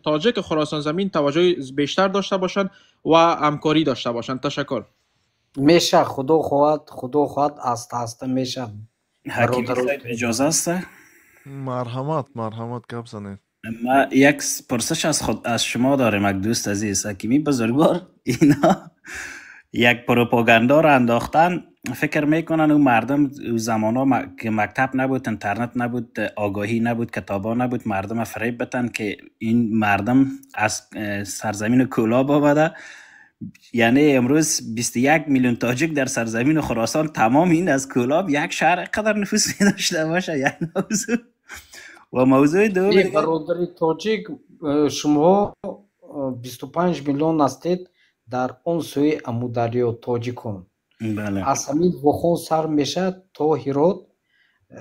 تاجیک خراسان زمین توجه بیشتر داشته باشند و همکاری داشته باشند. تشکر. میشه خدا خواهد آسته آسته میشه. حکیمی صاحب اجازه است؟ مرحمت گپ زنید. ما یک پرسش از خود از شما داریم یک دوست عزیز حکیمی بزرگوار. اینا یک پروپاگاندا را انداختن، فکر میکنن اون مردم او زمانا که مکتب نبود، اینترنت نبود، آگاهی نبود، کتابا نبود، مردم فریب بتن که این مردم از سرزمین کولاب آمده. یعنی امروز 21 میلیون تاجیک در سرزمین خراسان، تمام این از کولاب یک شهر قدر نفوس داشته باشه. یعنی موضوع و موضوع دوم برادر تاجیک، شما 25 میلیون هستید در آن سوی امودریا تاجیکان. بله. از همین وخون سر میشه تا هرات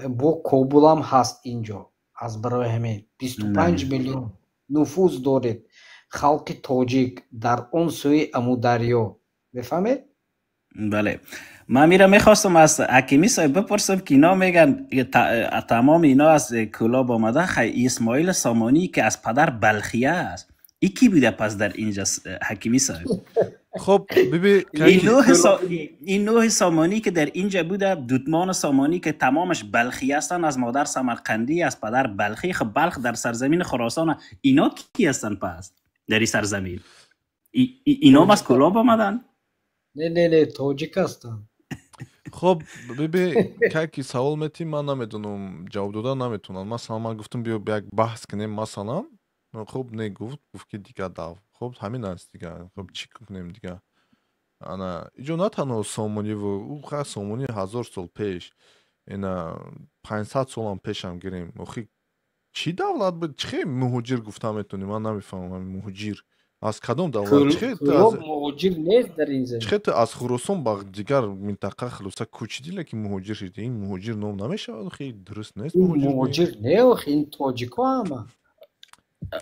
با کابل هم هست اینجا. از برای همین 25 میلیون نفوذ دارید خلق تاجیک در آن سوی امودریا. میفهمید؟ بله. من میرم میخواستم از حکیمی صاحب بپرسم که اینا میگن تمام اینا از کولاب آمده. خی اسماعیل سامانی که از پدر بلخیه است، ای کی بوده پس در اینجا حکیمی صاحب؟ خب ببین این نوع سامانی که در اینجا بوده، دودمان سامانی که تمامش بلخی هستن، از مادر سمرقندی، از پدر بلخی. خب بلخ در سرزمین خراسان، اینا کی هستن پس در این سرزمین؟ اینا از کولاب آمدن؟ نه نه نه، تاجیک هستن. خب ببین که سوال میتی من نمیدونم جواب دادن نمیتونم. مثلا من گفتم بیا یک بحث کنیم مثلا، خب نه گفت که دیگه داو. خب همین است دیگه. خب چی کنیم دیگه؟ انا اینجا نه تنها سامانی و او خاص سامانی 1000 سال پیش، اینا 500 سال هم پیش هم گیریم. آخی چی دولت بود؟ چه مهاجر گفتم میتونی؟ من نمیفهمم مهاجر از کدام دولت؟ چه مهاجر نیست در این زمین؟ چه از خراسان با دیگر منطقه خلاصه کوچیدی لکه مهاجر شدی؟ این مهاجر نام نمیشه، خیلی درست نیست. مهاجر نه، این تاجیکا همه.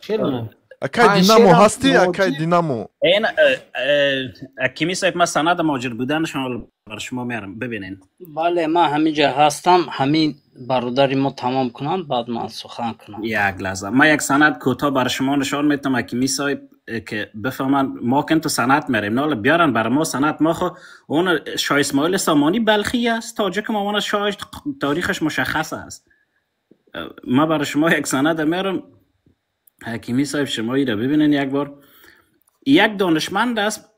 خیلی اکای دینامو هستی؟ اکای دینامو این حکیمی صاحب، من سند مهاجر بودنشون بر شما میارم ببینین. بله من همینجا هستم، همین برادر ما تمام کنم بعد من سخن کنم. یک لحظه من یک سند کوتاه بر شما نشان میتم حکیمی صاحب که بفهمن ما کن تو سند میریم، نه بیارن بر ما سند. ما خو اون شاه اسماعیل سامانی بلخی است، تاجک ما اون شاه تاریخش مشخص است. ما بر شما یک سند میارم حکیمی صاحب، شما ای را ببینین یک بار. یک دانشمند است،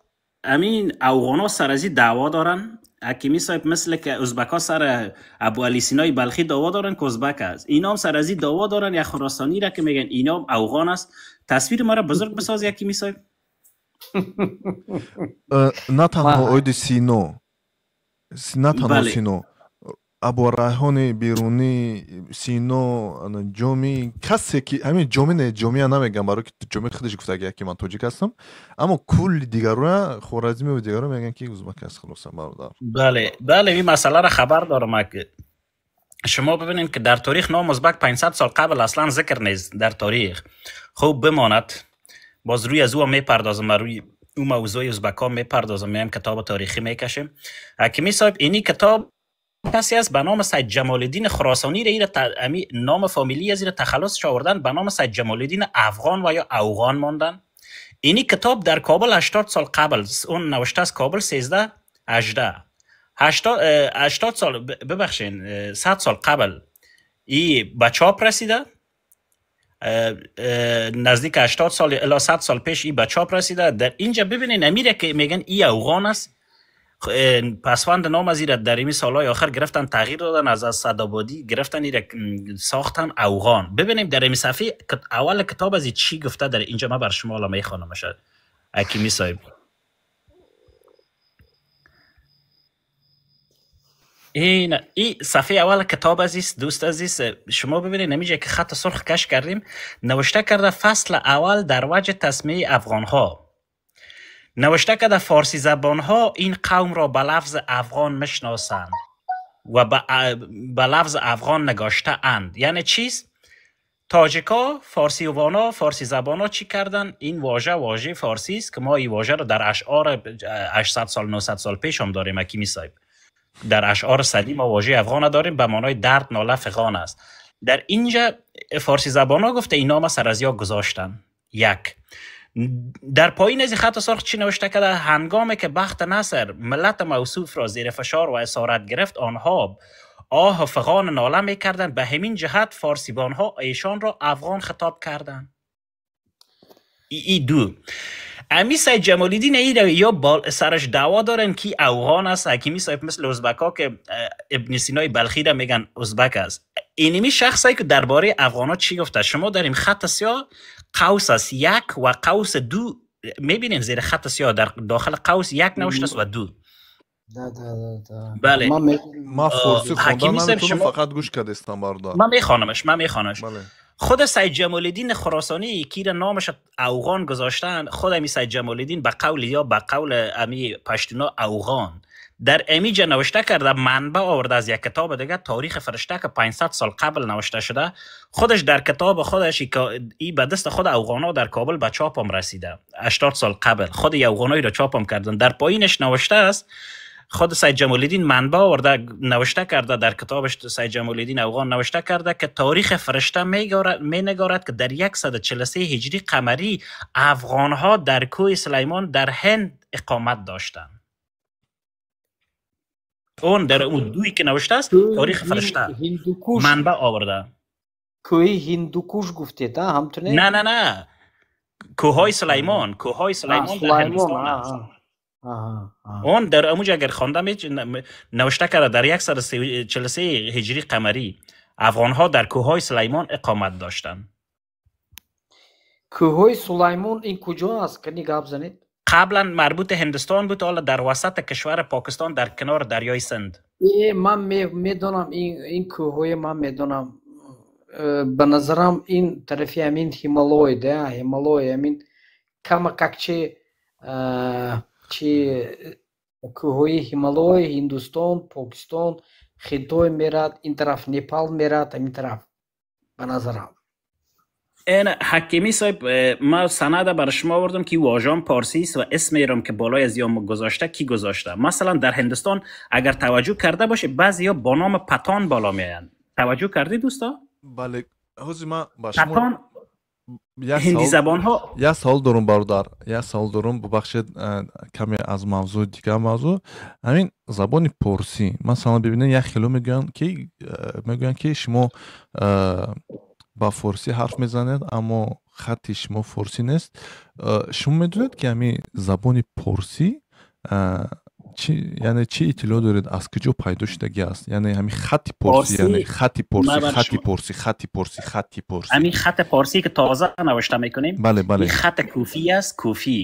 امین افغانا سر ازی دعوا دارن حکیمی صاحب، مثل که ازبکا سر ابو علی سینای بلخی دعوا دارن که ازبک است، اینا هم سر ازی دعوا دارن. یک خراسانی را که میگن اینا هم افغان است. تصویر ما را بزرگ بساز حکیمی صاحب. نه تنها اوید سینو، نه تنها سینو، ابو ریحان بیرونی، سینو، جامی، کسی که همین جامی نه، جامی نمیگم برای که جامی خودش گفته که من تاجیک هستم، اما کل دیگران خوارزمی و دیگران میگن که ازبک است. خلاص برادر. بله بله این مسئله را خبر دارم. که شما ببینید که در تاریخ نام ازبک 500 سال قبل اصلا ذکر نیست در تاریخ. خوب بماند، باز روی از او میپردازم، روی او موضوع ازبکا میپردازم، میم کتاب تاریخی میکشیم. حکیمی صاحب اینی کتاب کسی است به نام سید جمال الدین خراسانی را نام فامیلی از تخلص آوردن به نام سید جمال الدین افغان و یا افغان ماندن. اینی کتاب در کابل 80 سال قبل اون نوشته است، کابل 13 18 80 سال ببخشین 100 سال قبل ای به چاپ رسیده، نزدیک 80 سال الی 100 سال پیش ای به چاپ رسیده. در اینجا ببینین امیره که میگن ای افغان است، پسوند نام از ایره در این سالهای آخر گرفتن تغییر دادن، از صدابادی گرفتن ایره ساختن افغان. ببینیم در این صفحه اول کتاب از چی گفته در اینجا، من بر شما حالا میخوانم. حکیمی صاحب این صفحه اول کتاب عزیز، دوست عزیز، شما ببینید نمیجه که خط سرخ کش کردیم، نوشته کرده فصل اول در وجه تسمیه افغان ها. نوشته کرده فارسی زبان ها این قوم را به لفظ افغان مشناسند و به لفظ افغان نگاشته اند. یعنی چیست؟ تاجیکا، فارسی وانا، فارسی زبان ها چی کردن؟ این واژه واژه فارسی است که ما این واژه را در اشعار 800 سال 900 سال پیش هم داریم. حکیمی صاحب در اشعار سعدی ما واژه افغان داریم به معنای درد، ناله، فغان است. در اینجا فارسی زبان ها گفته اینا ما سر از یا گذاشتن. یک در پایین از خط سرخ چی نوشته کرده؟ هنگامی که بخت نصر ملت موصوف را زیر فشار و اسارت گرفت، آنها آه و فغان ناله میکردند. به همین جهت فارسیبان ها ایشان را افغان خطاب کردند. ای دو امی سید جمال الدین ای یا بال سرش دعوا دارن که افغان است. حکیمی صاحب مثل ازبکا که ابن سینای بلخی را میگن ازبک است. اینمی شخصی که درباره افغان ها چی گفته؟ شما در این خط سیاه قوس است یک و قوس دو میبینین، زیر خط سیاه در داخل قوس یک نوشته است و دو. ده ده ده ده. بله ما فارسی خوندن نمیتونم، فقط گوش کردستم برادر. من میخوانمش، من میخوانمش. بله. خود سید جمال الدین خراسانی کی را نامش افغان گذاشتن، خود امی سید جمال الدین به قول یا به قول امی پشتونا افغان در امیجا نوشته کرده، منبع آورده از یک کتاب دیگه تاریخ فرشته که 500 سال قبل نوشته شده. خودش در کتاب خودش ای به دست خود افغانا در کابل به چاپ هم رسیده 80 سال قبل، خود افغانایی را چاپ هم کردن. در پایینش نوشته است خود سید جمال الدین منبع آورده نوشته کرده در کتابش سید جمال الدین افغان نوشته کرده که تاریخ فرشته می نگارد که در 143 هجری قمری افغانها در کوه سلیمان در هند اقامت داشتند. اون در اون دویی که نوشته است تاریخ فرشته منبع آورده. کوه هندوکوش گفتید همتونه؟ نه نه نه، کوههای سلیمان، کوههای سلیمان در هندوستان است. اون در اموج اگر خواندم نوشته کرده در 143 هجری قمری افغان ها در کوههای سلیمان اقامت داشتند. کوههای سلیمان این کجا است؟ کنی گپ زنید؟ قبلا مربوط هندوستان بود، حالا در وسط کشور پاکستان در کنار دریای سند. من میدونم این کوههای، من میدونم به نظرم این طرفی همین هیمالای ده، هیمالای همین کمکک چه چه کوههای هیمالای هندوستان، پاکستان، خیتای میرد، این طرف نپال میرد، این طرف به نظرم. این حکیمی صاحب، ما سند بر شما آوردم که واژه‌ام پارسی است و اسم ایران که بالای از یام گذاشته کی گذاشته. مثلا در هندوستان اگر توجه کرده باشه بعضیا با نام پتان بالا میآیند. توجه کردی دوستا؟ بله، حوزی ما با شما پتان هندی زبان ها. یک سوال دارم برادر، یک سوال دارم، ببخشید کمی از موضوع دیگه موضوع. همین زبان پارسی مثلا ببینید یک خیلی میگن که شما با فارسی حرف میزنید اما خط شما فارسی نیست. شما میدونید که همین زبان پارسی چی، یعنی چی اطلاع دارید از کجا پیدا شدگی است؟ یعنی همین خط پارسی، یعنی خط پارسی، خط پارسی، خط پارسی، خط پارسی، همین خط پارسی که تازه نوشته میکنیم. بله بله، این خط کوفی است.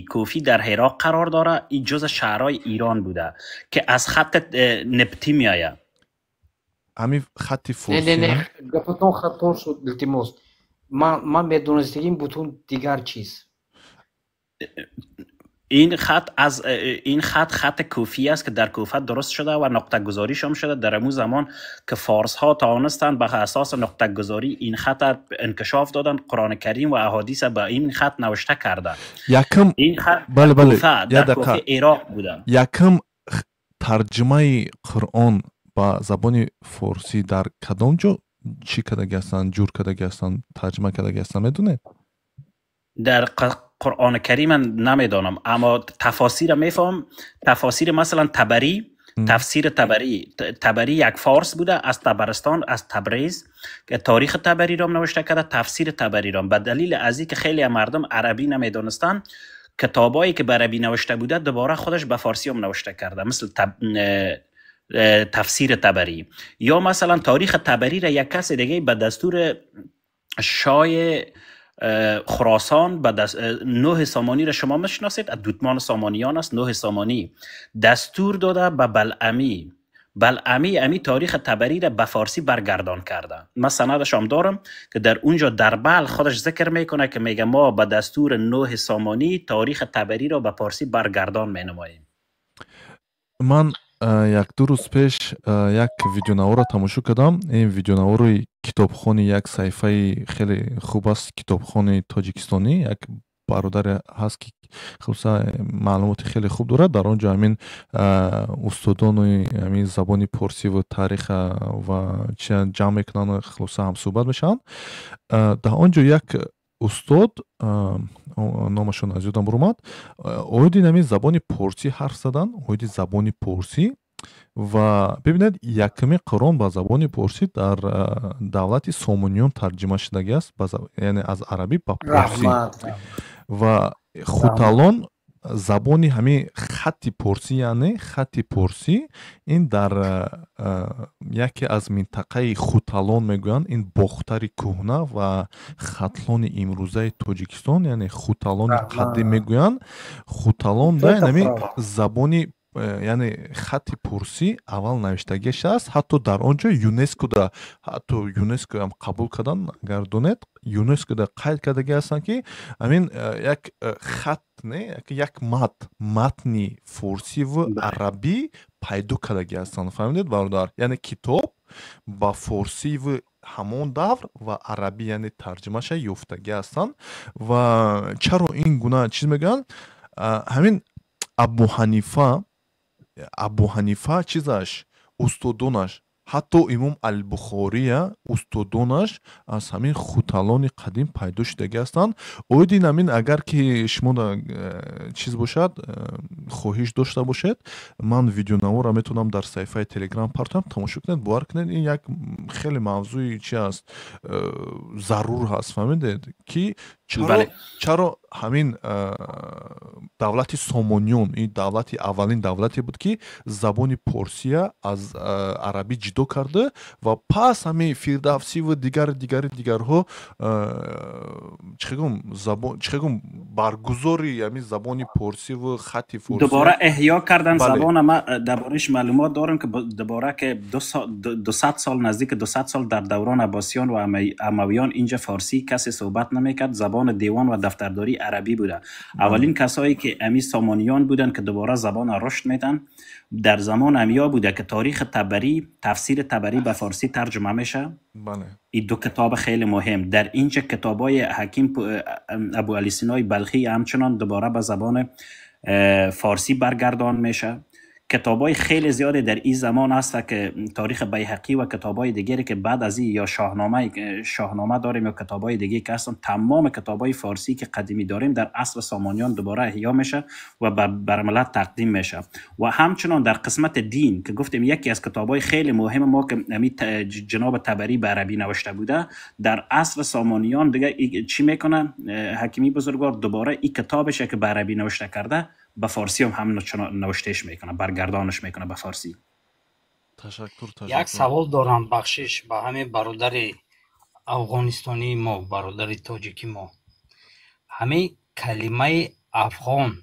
کوفی در عراق قرار داره. این جز شهرهای ایران بوده که از خط نبتی میآید. همین خط فارسی. نه نه نه، گفتون خطا شد التماس. من میدونستیم بتون دیگر چیز. این خط از این خط خط کوفی است که در کوفه درست شده و نقطه گذاریش هم شده در امو زمان که فارس ها توانستند به اساس نقطه گذاری این خط انکشاف دادن، قرآن کریم و احادیث به این خط نوشته کردن. یکم این خط بله بله، کوفه در کوفه عراق بوده. یکم ترجمه قرآن با زبان فارسی در کدام جا چی کردگی هستند، جور کردگی هستند، ترجمه کردگی هستند میدونید؟ در قرآن کریم من نمیدانم، اما تفاسیر میفهم. تفاسیر مثلا طبری، تفسیر طبری، طبری یک فارس بوده از طبرستان، از تبریز، که تاریخ طبری را نوشته کرده، تفسیر طبری را. به دلیل از اینکه خیلی مردم عربی نمیدانستند، کتابایی که به عربی نوشته بوده دوباره خودش به فارسی هم نوشته کرده، مثل تفسیر طبری. یا مثلا تاریخ طبری را یک کس دیگه به دستور شاه خراسان به نوح سامانی را شما میشناسید، از دوتمان سامانیان است. نوح سامانی دستور داده به بلعمی، بلعمی امی تاریخ طبری را به فارسی برگردان کرده. من سندش هم دارم که در اونجا در بلخ خودش ذکر میکنه که میگه ما به دستور نوح سامانی تاریخ طبری را به فارسی برگردان مینماییم. من یک دو روز پیش یک ویدیو نوار را تماشا کردم. این ویدیو نوار کتابخانه یک صفحه خیلی خوب است، کتابخانه تاجیکستانی. یک برادر هست که خلاصه معلومات خیلی خوب داره. در آنجا همین استادان همین زبان پارسی و تاریخ و چه جمع میکنن و خلاصه هم صحبت میشن. در آنجا یک استاد نامشون از یادم برآمد، оиди ҳамин забони порсӣ ҳарф задан، оиди забони порсӣ. و ببینید یکمی قرآن با زبان پارسی در دولت سامانیان ترجمه شده است، یعنی از عربی به پارسی. و خوتالان زبانی همین خط پارسی، یعنی خط پارسی این در یکی از منطقه خوتالان میگویند، این باختر کهنه و ختلان امروزه تاجیکستان، یعنی خوتالان قدیم میگویند. خوتالان در همین زبانی، یعنی خط پارسی اول نوشتگیش است. حتی در آنجا یونسکو دا، حتی یونسکو هم قبول کردن، اگر دونید یونسکو دا قید کردگی هستن که همین یک خط نه، یک متنی فارسی و عربی پیدا کردگی هستن. فهمیدید برادر؟ یعنی کتاب با فارسی و همون دور و عربی یعنی ترجمه یافتگی هستن. و چرا این گونه چیز میگن؟ همین ابو حنیفه چیزش، استادانش، حتی امام البخاری استادانش از همین خوتالان قدیم پیدا شدگی هستند. оиди ҳамин агар ки шумо чиз бошад، хоҳиш дошта бошед، ман видеонаворро метавонам дар саҳифаи телеграм партоям, тамошо кунед, бовар кунед ин як хеле мавзӯи чи аст, зарур ҳаст. Фаҳмидед ки چرا همین دولت سامانیون این دولت اولین دولتی بود که زبان پارسی از عربی جدا کرده و پس همین فردوسی و دیگر دیگر دیگرها چه زبان چه برگزاری همین زبان پارسی و خط فارسی دوباره احیا کردن. زبان ما دربارش معلومات دارم که دوباره که 200 سال، نزدیک 200 سال در دوران عباسیان و امویان اینجا فارسی کسی صحبت نمیکرد، زبان دیوان و دفترداری عربی بوده. اولین کسایی که امی سامانیان بودن که دوباره زبان رشد میدن در زمان امیا بوده که تاریخ طبری، تفسیر طبری به فارسی ترجمه میشه. بله. این دو کتاب خیلی مهم در اینجا، کتابای حکیم ابو علی سینای بلخی همچنان دوباره به زبان فارسی برگردان میشه. کتابای خیلی زیاد در این زمان هست که تاریخ بیهقی و کتابای دیگری که بعد از این یا شاهنامه داریم یا کتابای دیگه که هستن، تمام کتابای فارسی که قدیمی داریم در عصر سامانیان دوباره احیا میشه و بر ملت تقدیم میشه. و همچنان در قسمت دین که گفتیم یکی از کتابای خیلی مهم ما که جناب طبری به عربی نوشته بوده، در عصر سامانیان دیگه چی میکنه حکیمی بزرگوار؟ دوباره این کتابش که به عربی نوشته کرده به فارسی هم نوشتهش میکنه، برگردانش میکنه به فارسی. تشکر. یک سوال دارم، بخشش به همه برادر افغانستانی ما، برادر تاجیکی ما. همه کلمه افغان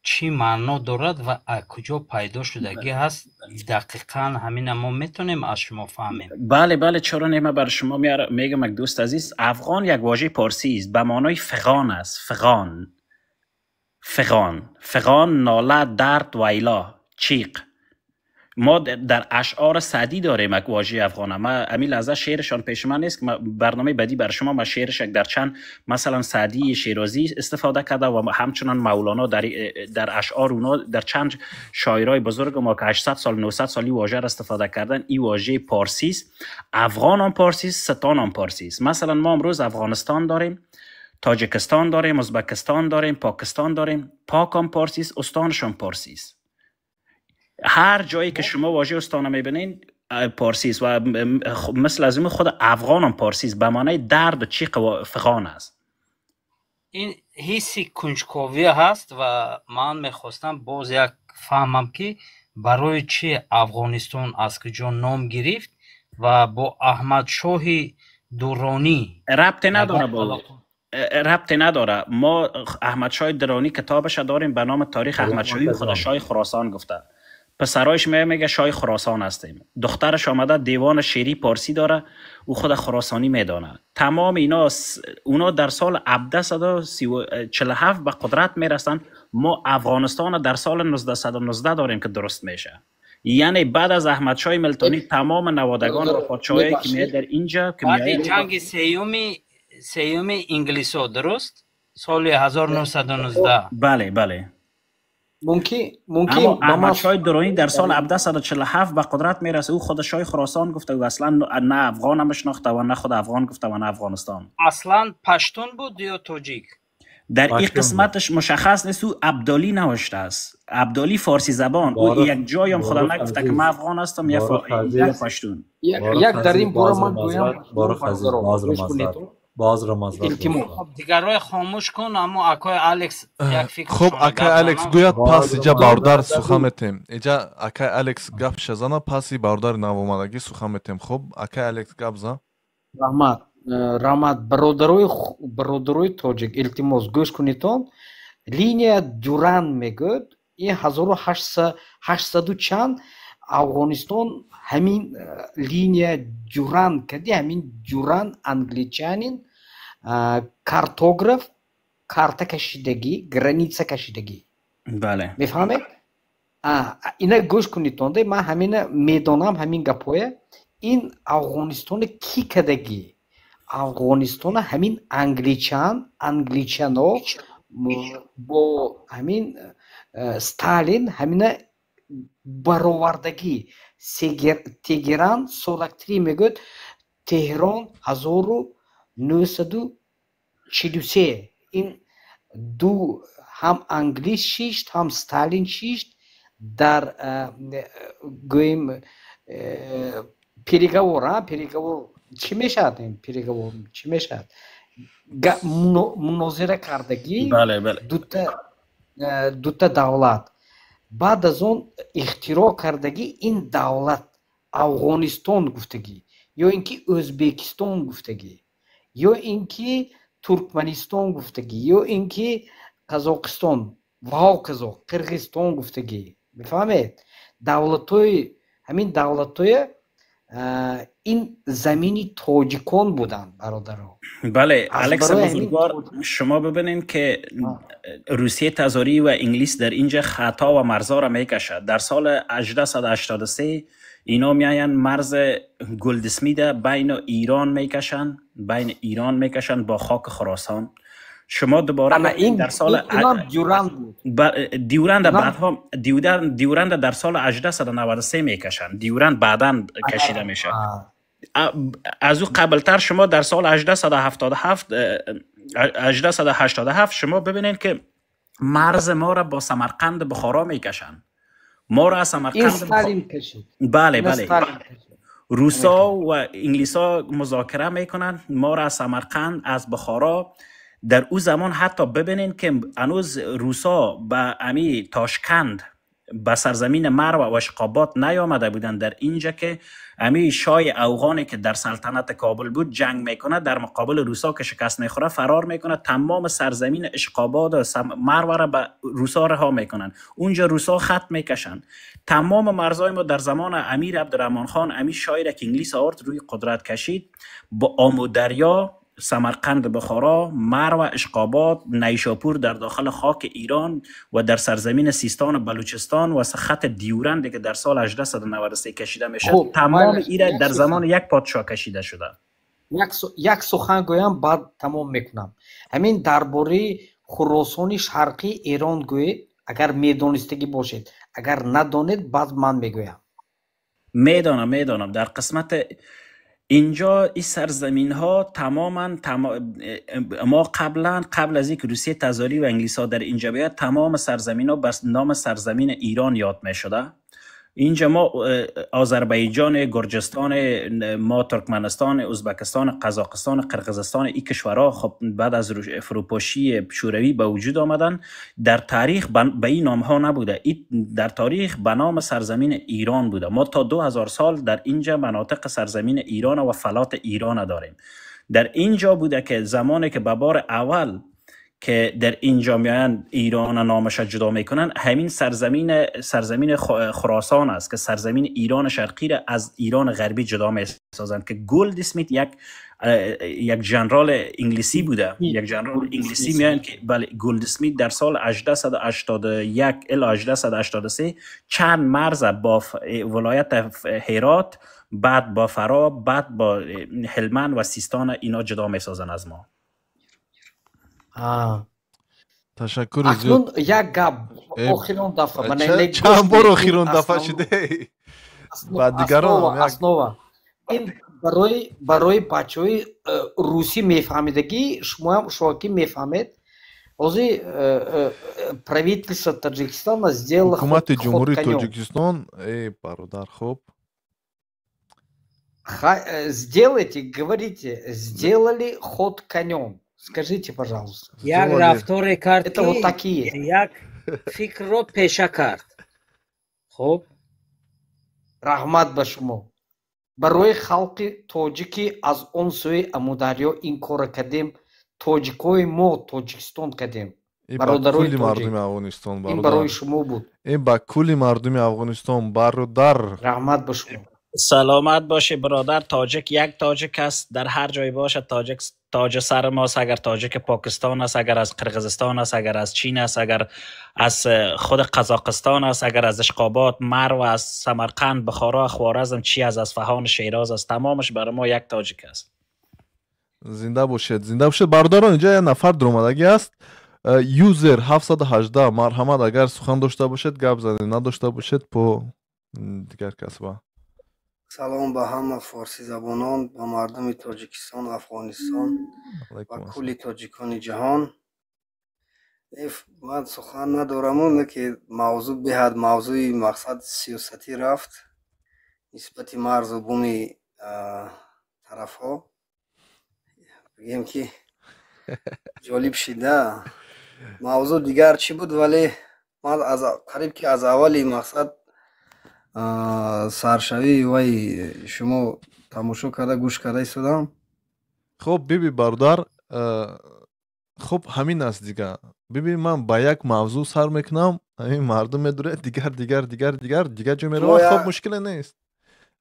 چی معنا دارد و از کجا پیدا شدگی هست؟ دقیقا همین ما میتونیم از شما فهمیم. بله بله، چرا نه، من بر شما میگم یک دوست عزیز، افغان یک واژه پارسی است، به معنای فغان است. فغان، فغان، فغان، ناله، درد، ویلا، چیق. ما در اشعار سعدی داریم یک واژه افغانه. ما امی لحظه شعرشان پیش من نیست که برنامه بعدی بر شما ما شعرش در چند مثلا سعدی شیرازی استفاده کرده و همچنان مولانا در اشعار اونا در چند شاعرای بزرگ ما که 800 سال 900 سالی واژه را استفاده کردن. این واژه پارسی است، افغان هم پارسی است، ستان هم پارسی است. مثلا ما امروز افغانستان داریم، تاجیکستان داریم، ازبکستان داریم، پاکستان داریم. پاک هم پارسی است، استانش هم پارسی است. هر جایی که شما واژه استان میبینین پارسی است و مثل از این خود افغان هم پارسی است، به معنای درد و چیق و فغان است. این حسی کنجکاوی هست و من میخواستم باز یک فهمم که برای چه افغانستان از کجا نام گرفت و با احمد شاه دورانی ربط نداره. با ربط نداره. ما احمد شاه درانی کتابش داریم به نام تاریخ احمد شاهی، خود شاه خراسان گفته. پسرایش میگه شاه خراسان هستیم، دخترش آمده دیوان شعری پارسی داره، او خود خراسانی میدانه. تمام اینا اونا در سال 1747 به قدرت میرسن. ما افغانستان در سال 1919 داریم که درست میشه. یعنی بعد از احمد شاه ملتانی تمام نوادگان و پادشاهایی که میاد در اینجا که بعد جنگ سیوم انگلیس‌ها، درست سال 1919. بله بله. ممکن اما احمد شاه درانی در سال 1747 به قدرت میرسه. او خود شاه خراسان گفته و اصلا نه افغان هم شناخته و نه خود افغان گفته و نه افغانستان. اصلا پشتون بود یا تاجیک؟ در این قسمتش مشخص نیست. او ابدالی نوشته است، ابدالی فارسی زبان. او یک جایی هم خدا نگفته که من افغان هستم یا پشتون. یک در این باره من گویم باز را معذرت. خب دیگرای خاموش کن، اما اکای الکس یک فکر. خب اکای الکس گوید پس اینجا برادر سخن میتیم. اینجا اکای الکس گپ شزنه، پس برادر نوامدگی سخن میتیم. خب اکای الکس گپ زن. رحمت رحمت. برادرای تاجیک التماس گوش کنیتون. لینیا دوران میگوید این 1800 چند افغانستان همین لینیا دوران کدی، همین دوران انگلیچانین کارتوگراف کارت کشیدگی، گرانیتسا کشیدگی. بله میفهمید؟ اینا گوش کنید. من همین میدانم همین گپویه. این افغانستان کی کدگی؟ افغانستان همین انگلیچانو با همین ستالین همین برآوردگی. تهران 43 میگوید، تهران 1943. این دو هم انگلیس شیشت هم ستالین شیشت در گویم переговор، переговор چی میشد؟ این переговор چی میشد؟ Мунозира кардагӣ. Бале, бале. Дута давлат. Баъд аз он ихтироъ кардагӣ ин давлат Афғонистон гуфтагӣ, ё ин ки Ӯзбекистон гуфтагӣ, ё ин ки Туркманистон гуфтагӣ, ё ин ки Қазоқистон ва ҳоказо Қирғизистон гуфтагӣ. Мефаҳмед? Давлатҳои ҳамин давлатҳоя ин замини тоҷикон буданд, бародаро. بله، از الکس برای همین بزرگوار، شما ببینید که روسیه تزاری و انگلیس در اینجا خطا و مرزا را میکشد. در سال 1883 اینا میاین مرز گلدسمید بین ایران میکشن، بین ایران میکشن با خاک خراسان. شما دوباره اما ببینید این در سال اینم دیورند بود. دیورند اینم بعدها دیورند در سال 1893 میکشن. دیورند بعدا کشیده میشه. از او قبلتر شما در سال 1877 1887 شما ببینید که مرز ما را با سمرقند بخارا میکشن. ما را از این سمرقند ستالین کشید. بله اینا بله. ستالین کشید. روسا و انگلیسا مذاکره میکنن، ما را از سمرقند، از بخارا. در او زمان حتی ببینین که هنوز روسا به امی تاشکند، به سرزمین مرو و اشقابات نیامده بودند. در اینجا که امی شای افغانی که در سلطنت کابل بود جنگ میکنه، در مقابل روسا که شکست میخوره فرار میکنه، تمام سرزمین اشقابات و مرو را به روسا رها میکنن. اونجا روسا خط میکشن. تمام مرزهای ما در زمان امیر عبدالرحمن خان، امیر شای را که انگلیس آورد روی قدرت کشید، با آمودریا، سمرقند، بخارا، مرو، اشقابات، نیشاپور در داخل خاک ایران و در سرزمین سیستان و بلوچستان و خط دیورند که در سال 1893 کشیده میشه، خب تمام مایلش ایره یک در زمان سخن یک پادشاه کشیده شده. یک سخن گویم بعد تمام میکنم. همین درباره خراسان شرقی ایران گوید اگر میدانستگی باشید، اگر ندانید بعد من میگویم. میدانم در قسمت اینجا این سرزمین ها تماما ما قبلا قبل از اینکه روسیه تزاری و انگلیس ها در اینجا بیاد، تمام سرزمین ها بس نام سرزمین ایران یاد می شده. اینجا ما آذربایجان، گرجستان، ما ترکمنستان، ازبکستان، قزاقستان، قرقیزستان، این کشورها خب بعد از فروپاشی شوروی به وجود آمدن. در تاریخ به این نام ها نبوده، در تاریخ به نام سرزمین ایران بوده. ما تا 2000 سال در اینجا مناطق سرزمین ایران و فلات ایران داریم. در اینجا بوده که زمانی که به بار اول که در اینجا میاین ایران نامش جدا میکنن، همین سرزمین خراسان است که سرزمین ایران شرقی را از ایران غربی جدا میسازند که گولد اسمیت یک جنرال انگلیسی بوده، یک جنرال انگلیسی میاین که بله گولد اسمیت در سال 1881 الی 1883 چند مرز با ولایت هرات، بعد با فرا، بعد با هلمند و سیستان اینا جدا میسازن از ما. تشکر اکنون زیاد. یک گپ اه، آخرین دفعه من نه گوش چند بار کنید. این آخرین دفعه اصلا شده و دیگران هم یک основа این برای بچهای روسی میفهمیدگی، شما هم شما میفهمید. ҳозир правительство Таджикистана сделало ҳукумати ход ҷумҳурии конем. Тоҷикистон, э бародар, хуб. Сделайте, говорите, сделали ход конем. Скажите, пожалуйста. یک сделали رفتار کرد Это вот که такие. یک فکر رو پیشه کرد. خب раҳмат ба шумо. Барои халқи тоҷикӣ аз он сӯи Амударё ин корро кардем, тоҷикои мо Тоҷикистон кардем. ин ба Бародарои кулли тоҷик, мардуми Афғонистон, ин барои бародар, шумо буд. ин ба кулли мардуми Афғонистон, бародар. Раҳмат ба шумо. سلامت باشی برادر. تاجک یک تاجک است، در هر جای باشد تاجک تاج سر ماست. اگر تاجک پاکستان است، اگر از قرقیزستان است، اگر از چین است، اگر از خود قزاقستان است، اگر از اشقابات، مرو، از سمرقند، بخارا، خوارزم، چی از اصفهان، شیراز است، تمامش برای ما یک تاجک است. зинда бошед, зинда бошед, бародарон. Инҷа як нафар дуромадагӣ аст, юзер 718. Марҳамат, агар сухан дошта бошед гап занед, надошта бошед по дигар касба. Салом ба ҳама форсизабонон, ба мардуми Тоҷикистон, Афғонистон ва алайкум ассалом. Кулли тоҷикони ҷаҳон. Ман сухан надорам, оне ки мавзӯъ беҳад мавзӯи мақсад сиёсатӣ рафт нисбати марзу буми тарафҳо, бигем ки جالب شده. موضوع دیگر چی بود ولی من از قریب که از اولی مقصد سرشوی وای شما تماشا کرده گوش کرده ایستادم. خب بیبی برادر، خب همین است دیگه. ببین من با یک موضوع سر میکنم، همین مردم میدوره دیگر دیگر دیگر دیگر دیگر جو میره. خب مشکل نیست.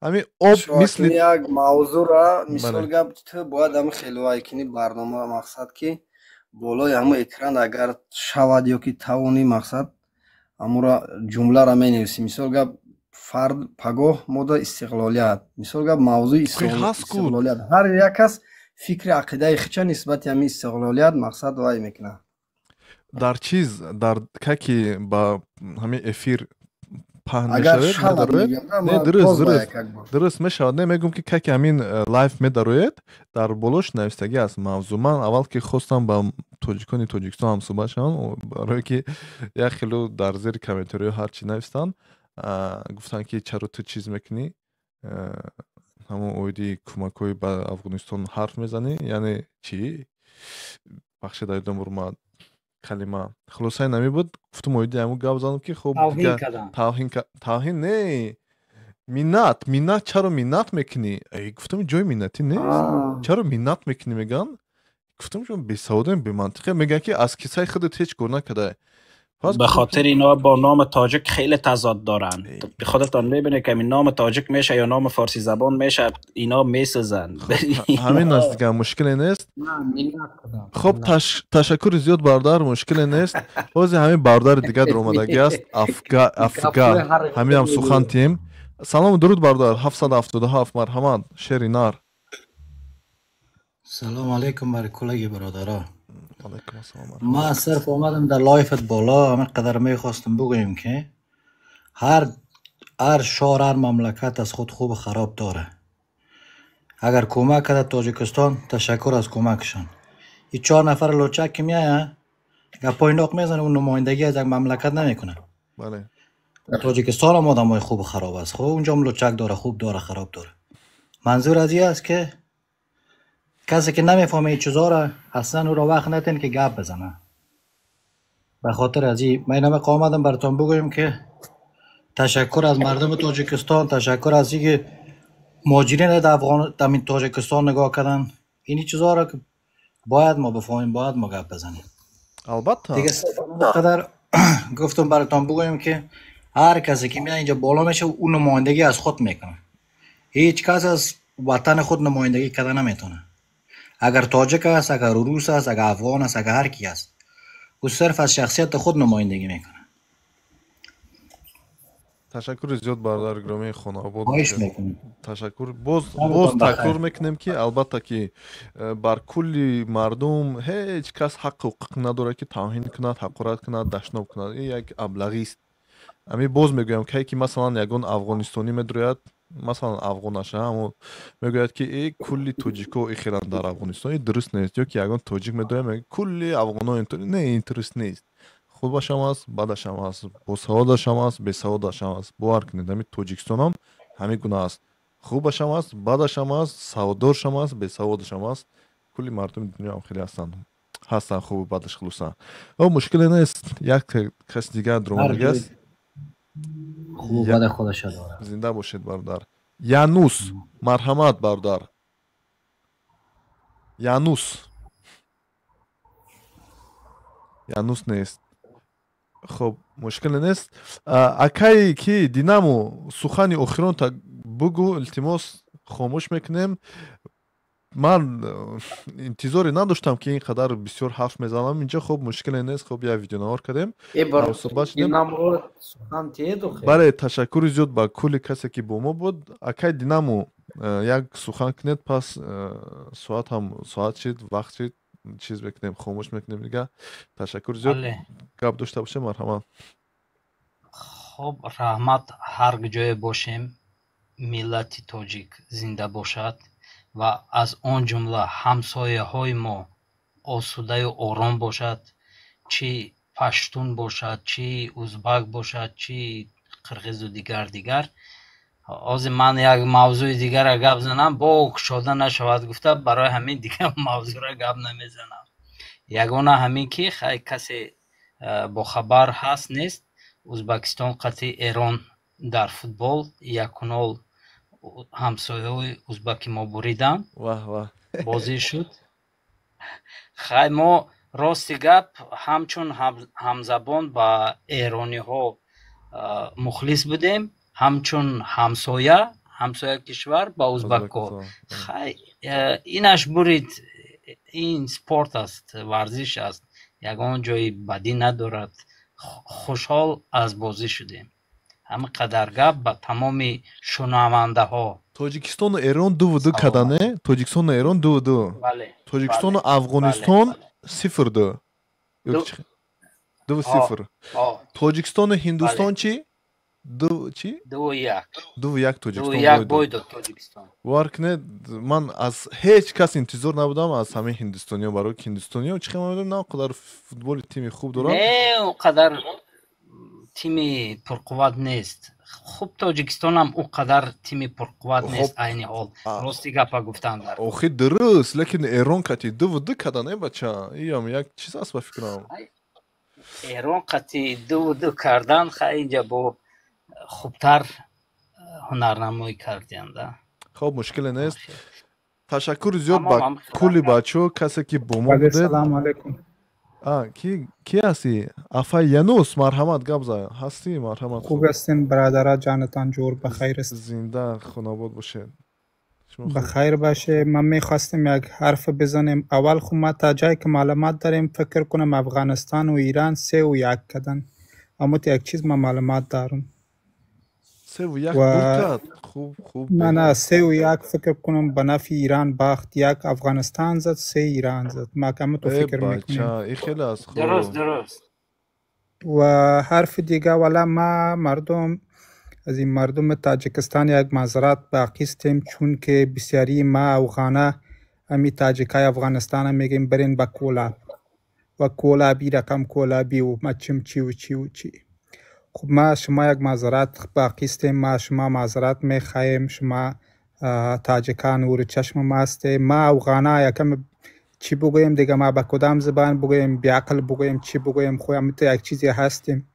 همین آب مثل یک موضوع را مثال گپ تو باید هم خیلی وای کنی برنامه مقصد که بالای همون اکران اگر شود یا که توانی مقصد همون جمله را می نویسی. مثال گپ فرد پگاه ماده استقلالیت، مثال گپ موضوع استقلالیت، هر یک کس فکر عقیده خودش نسبت همین استقلالیت مقصد وای میکنه. در چیز در که با همین افیر پهن میشود نه درست درست درست میشود. نه میگم که که همین live میداروید در بولوش نوشتگی است موضوع. من اول که خواستم با тоҷикони тоҷикистон ҳам суҳбат шавам, барое ки як хело дар зери комментариҳо ҳарчи навистанд, гуфтанд ки чаро ту чиз мекунӣ, ҳамон оиди кӯмакҳои ба Афғонистон ҳарф мезанӣ, яъне чӣ бахше дар ёдам бурмад калима хулосаи нами буд. Гуфтум оиди ҳамун гап занам ки хуб тавҳин не миннат миннат чаро миннат мекунӣ? Гуфтум ҷои миннатӣ нест, чаро миннат мекунӣ меган. Гуфтум шумо бесаводем, бемантиқе. Меган ки аз кисаи худат ҳеҷ кор накардаи. به خاطر اینا با نام تاجک خیلی تضاد دارن. خودتان میبینه که این نام تاجک میشه یا نام فارسی زبان میشه، اینا میسازن. همین است دیگه، مشکلی نیست. خب تشکر زیاد برادر، مشکلی نیست. باز همین برادر دیگه در اومدگی است، افگا همین هم سخن تیم. سلام و درود برادر. 777 مرحمت شیر نار. سلام علیکم بر کلگی برادرها. ما صرف آمدم در live ت بالا همین قدر میخواستم بگویم که هر شهر هر مملکت از خود خوب خراب داره. اگر کمک کرده تاجیکستان تشکر از کمکشان. این 4 نفر لوچک که میایه گپای ناق میزنه، اون نمایندگی از یک مملکت نمیکنه. بله تاجیکستان هم آدمای خوب و خراب است. خب اونجا هم لوچک داره، خوب داره، خراب داره. منظور از این است که کسی که نمیفهمه این چیزا را اصلا او را وقت ندین که گپ بزنه. به خاطر از این من اینم آمدم براتون بگویم که تشکر از مردم تاجیکستان، تشکر از اینکه مهاجرین در افغان در تاجیکستان نگاه کردن. این چیزا را که باید ما بفهمیم، باید ما گپ بزنیم. البته دیگه قدر گفتم براتون بگویم که هر کسی که میاد اینجا بالا میشه اون نمایندگی از خود میکنه. هیچ کس از وطن خود نمایندگی کرده نمیتونه. اگر تاجک است، اگر روس است، اگر افغان است، اگر هر کی است، او صرف از شخصیت خود نمایندگی میکنه. تشکر زیاد برادر گرامی خانه آباد. تشکر. باز تکرار میکنیم که البته که بر کل مردم هیچ کس حق حقوق نداره که توهین کند، حقارت کند، دشنام کند. این یک ابلغی است. امی باز میگویم که مثلا یگان افغانستانی میدروید، مثلا افغانش هم میگوید که ای کلی تاجیکو اخیرا در افغانستان، درست نیست. یا که یگان تاجیک میدروید میگه کلی افغانا اینطوری، نه این درست نیست. خوبش هم هست، بدش هم هست، باسوادش هم هست، بیسوادش هم هست. باور کنید همین تاجیکستان هم همین گونه است. خوبش هم هست، بدش هم هست، سوادارش هم هست، بیسوادش هم هست. کلی مردم دنیا هم خیلی هستن خوب و بدش خلوصن. او مشکل نیست. یک کس دیگر درآمدگی است. خوب بد خودش داره. زنده باشید برادر. یانوس مرحمت برادر. یانوس نیست. خب مشکل نیست. اکای کی دینامو سخنی اخیرون تا بگو، التماس خاموش میکنیم. من انتظاری نداشتم که اینقدر بسیار حرف میزنم اینجا. خب مشکل نیست. خب یه ویدیو نوار کردیم. بله تشکر زیاد با کل کسی که با ما بود. اکای دینامو یک سخن کنید، پس ساعت هم ساعت شد، وقت شد، چیز میکنیم، خاموش میکنیم دیگه. تشکر زیاد. گپ داشته باشه مرحمت. خب رحمت. هر جای باشیم ملت تاجیک زنده باشد و از آن جمله همسایه های ما آسوده و آرام باشد، چی پشتون باشد، چی ازبک باشد، چی قرغیز و دیگر. از من یک موضوع دیگر را گپ زنم با کشاده نشود گفته، برای همین دیگر موضوع را گپ نمیزنم. ягона ҳамин ки хай касе бохабар ҳаст нест, Узбекистон қатъи Эрон дар футбол 1-0 ҳамсояҳои узбаки мо буриданд. Ваҳ ваҳ. Бозӣ шуд. Хай мо рости гап ҳамчун ҳамзабон ба эрониҳо мухлис будем, ҳамчун ҳамсоя кишвар ба узбакҳо. Хай инаш бурид, ин спорт аст, варзиш аст, ягон ҷои бадӣ надорад. Хушҳол аз бозӣ шудем. Ҳамин қадар гап ба тамоми шунавандаҳо. Тоҷикистону Эрон 2-2 кардане? Тоҷикистону Эрон 2-2. Тоҷикистону Афғонистон 0-2. 2-0. Тоҷикистону Ҳиндустон чӣ? 2 чӣ? 2-1. 2-1 Тоҷикистон. 2-1 бой дод Тоҷикистон. Бовар кунед, ман аз ҳеҷ кас интизор набудам аз ҳамаи ҳиндустониҳо, барои ҳиндустониҳо чӣ хел медонам, на он қадар футболи тими хуб доранд. Не, он қадар тими пурқувват нест. Хуб, Тоҷикистон ҳам он қадар тими пурқувват нест айни ҳол. Рости гапа гуфтан дар. Охи дуруст, лекин Эрон кати 2-2 кардан, бача, иам як чиз аст ба фикрам. Эрон кати 2-2 кардан, хай инҷа бо хубтар ҳунарнамоӣ кардианд. Хоб, мушкиле нест. Ташаккури зиёд ба кулли бачаҳо, касе ки бо мо будед. Салому алайкум. Ки ҳастӣ? Афай Янус, марҳамат, гап зан. Ҳастӣ, марҳамат. Хуб ҳастем, бародара, ҷанатан ҷур, ба хайр аст. Зинда, хонобод бошед. ба хайр باشه. من میخواستم یک حرف بزنیم. اول خب ما تا جایی که معلومات داریم فکر کنم افغانستان و ایران 3-1 کردن، اما یک چیز ما معلومات دارم. 3-1 برد کرد. خوب خوب. نه 3-1 فکر کنم به نفع ایران باخت. 1 افغانستان زد، 3 ایران زد. ما کم تو فکر میکنیم. این خیلی از خوب. درست. و حرف دیگه والا ما مردم از این مردم تاجیکستان یک معذرت باقی استیم، چون که بسیاری ما افغانه امی تاجیکای افغانستان میگیم برین با کولاب و کولابی رقم کولابی و ما چیم چی و چی و چی. خب ما شما یک معذرت باقی استیم، ما شما معذرت میخواهیم. شما تاجیکان نور چشم ما هسته. ما افغانا یکم چی بگویم دیگه، ما با کدام زبان بگویم، بیعقل بگویم، چی بگویم؟ خو هم یک چیزی هستیم.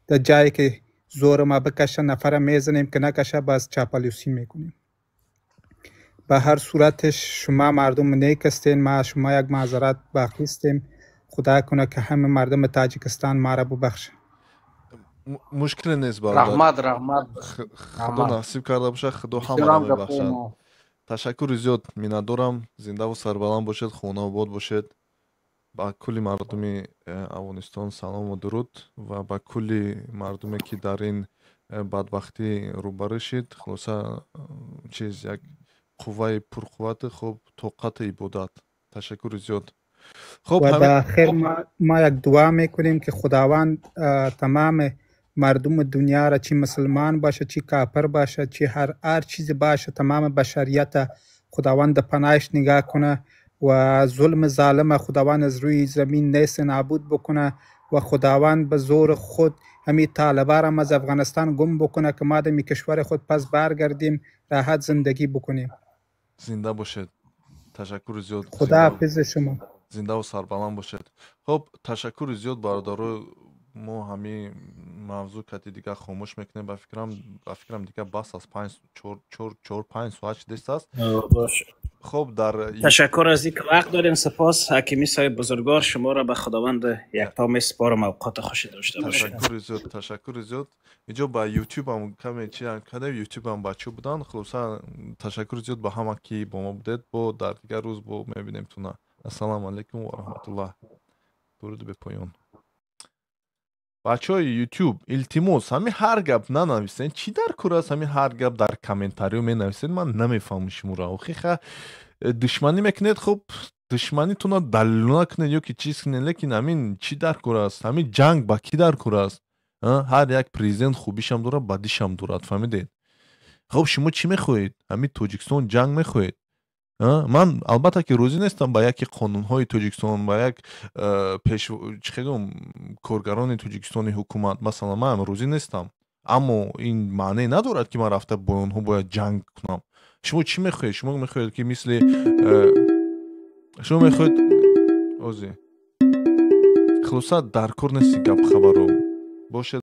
در جایی که زور ما بکشه نفر میزنیم، که نکشه باز چاپلوسی میکنیم. به هر صورتش شما مردم نیک هستین، ما شما یک معذرت باقی استیم. خدا کنه که همه مردم تاجیکستان ما را ببخشه. مشکل نیست برادر. رحمت خدا نصیب کرده باشه، خدا همه را ببخشد. تشکر زیاد، миннатдорам. زنده و سربلند باشد، خانه آباد باشد. با کل مردم افغانستان سلام و درود و با کل مردمی که در این بدبختی روبرو شد. خلاصه چیز یک قوه پرقوت، خوب طاقت عبادت. تشکر زیاد. خب و در آخر ما یک دعا میکنیم که خداوند تمام مردم دنیا را، چی مسلمان باشه، چی کافر باشه، چی هر چیز باشه، تمام بشریت خداوند پناهش نگاه کنه و ظلم ظالم خداوند از روی زمین نیست نابود بکنه و خداوند به زور خود همین طالبا را از افغانستان گم بکنه که ما در کشور خود پس برگردیم، راحت زندگی بکنیم. زنده باشد. تشکر زیاد. خدا حافظ شما. زنده و سربلند باشد. خب تشکر زیاد برادرو. ما همین موضوع کتی دیگه خاموش میکنیم. به فکرم دیگه بس از 5 4 4 5 ساعت شده است. باشه. خب در تشکر از اینکه وقت داریم. سپاس حکیمی صاحب بزرگوار، شما را به خداوند یکتا میسپارم. اوقات خوشی داشته باشید. تشکر زیاد. اینجا با یوتیوب هم کمی چی کردیم، یوتیوب هم بچه بودن. خلاصه تشکر زیاد به همه که با ما بودید. با در دیگر روز با میبینیم تونه. السلام علیکم و رحمت الله. درود به پایان. بچه های یوتیوب التیموس همین هر گپ ننویسین. چی در کور است همین هر گپ در کامنتاریو می نویسین؟ من نمیفهمم شما را. آخه دشمنی میکنید، خب دشمنیتون را دلیل نکنید یا که چیز کنید، لیکن همین چی در کور است؟ همین جنگ با کی در کور است؟ هر یک پرزیدنت خوبیش هم داره، بدیش هم دارد، فهمیدید؟ خب شما چی میخواهید؟ همین تاجیکستان جنگ میخواهید؟ من البته که راضی نیستم با یکی قانون‌های تاجیکستان، با یک پیش چه گم کارگران تاجیکستانی حکومت مثلا، من راضی نیستم، اما این معنی ندارد که من رفته با آنها باید جنگ کنم. شما چی میخواهید؟ شما میخواهید که مثل شما میخواهید اوزی Хулоса, дар кор нести гап хабаро бошед.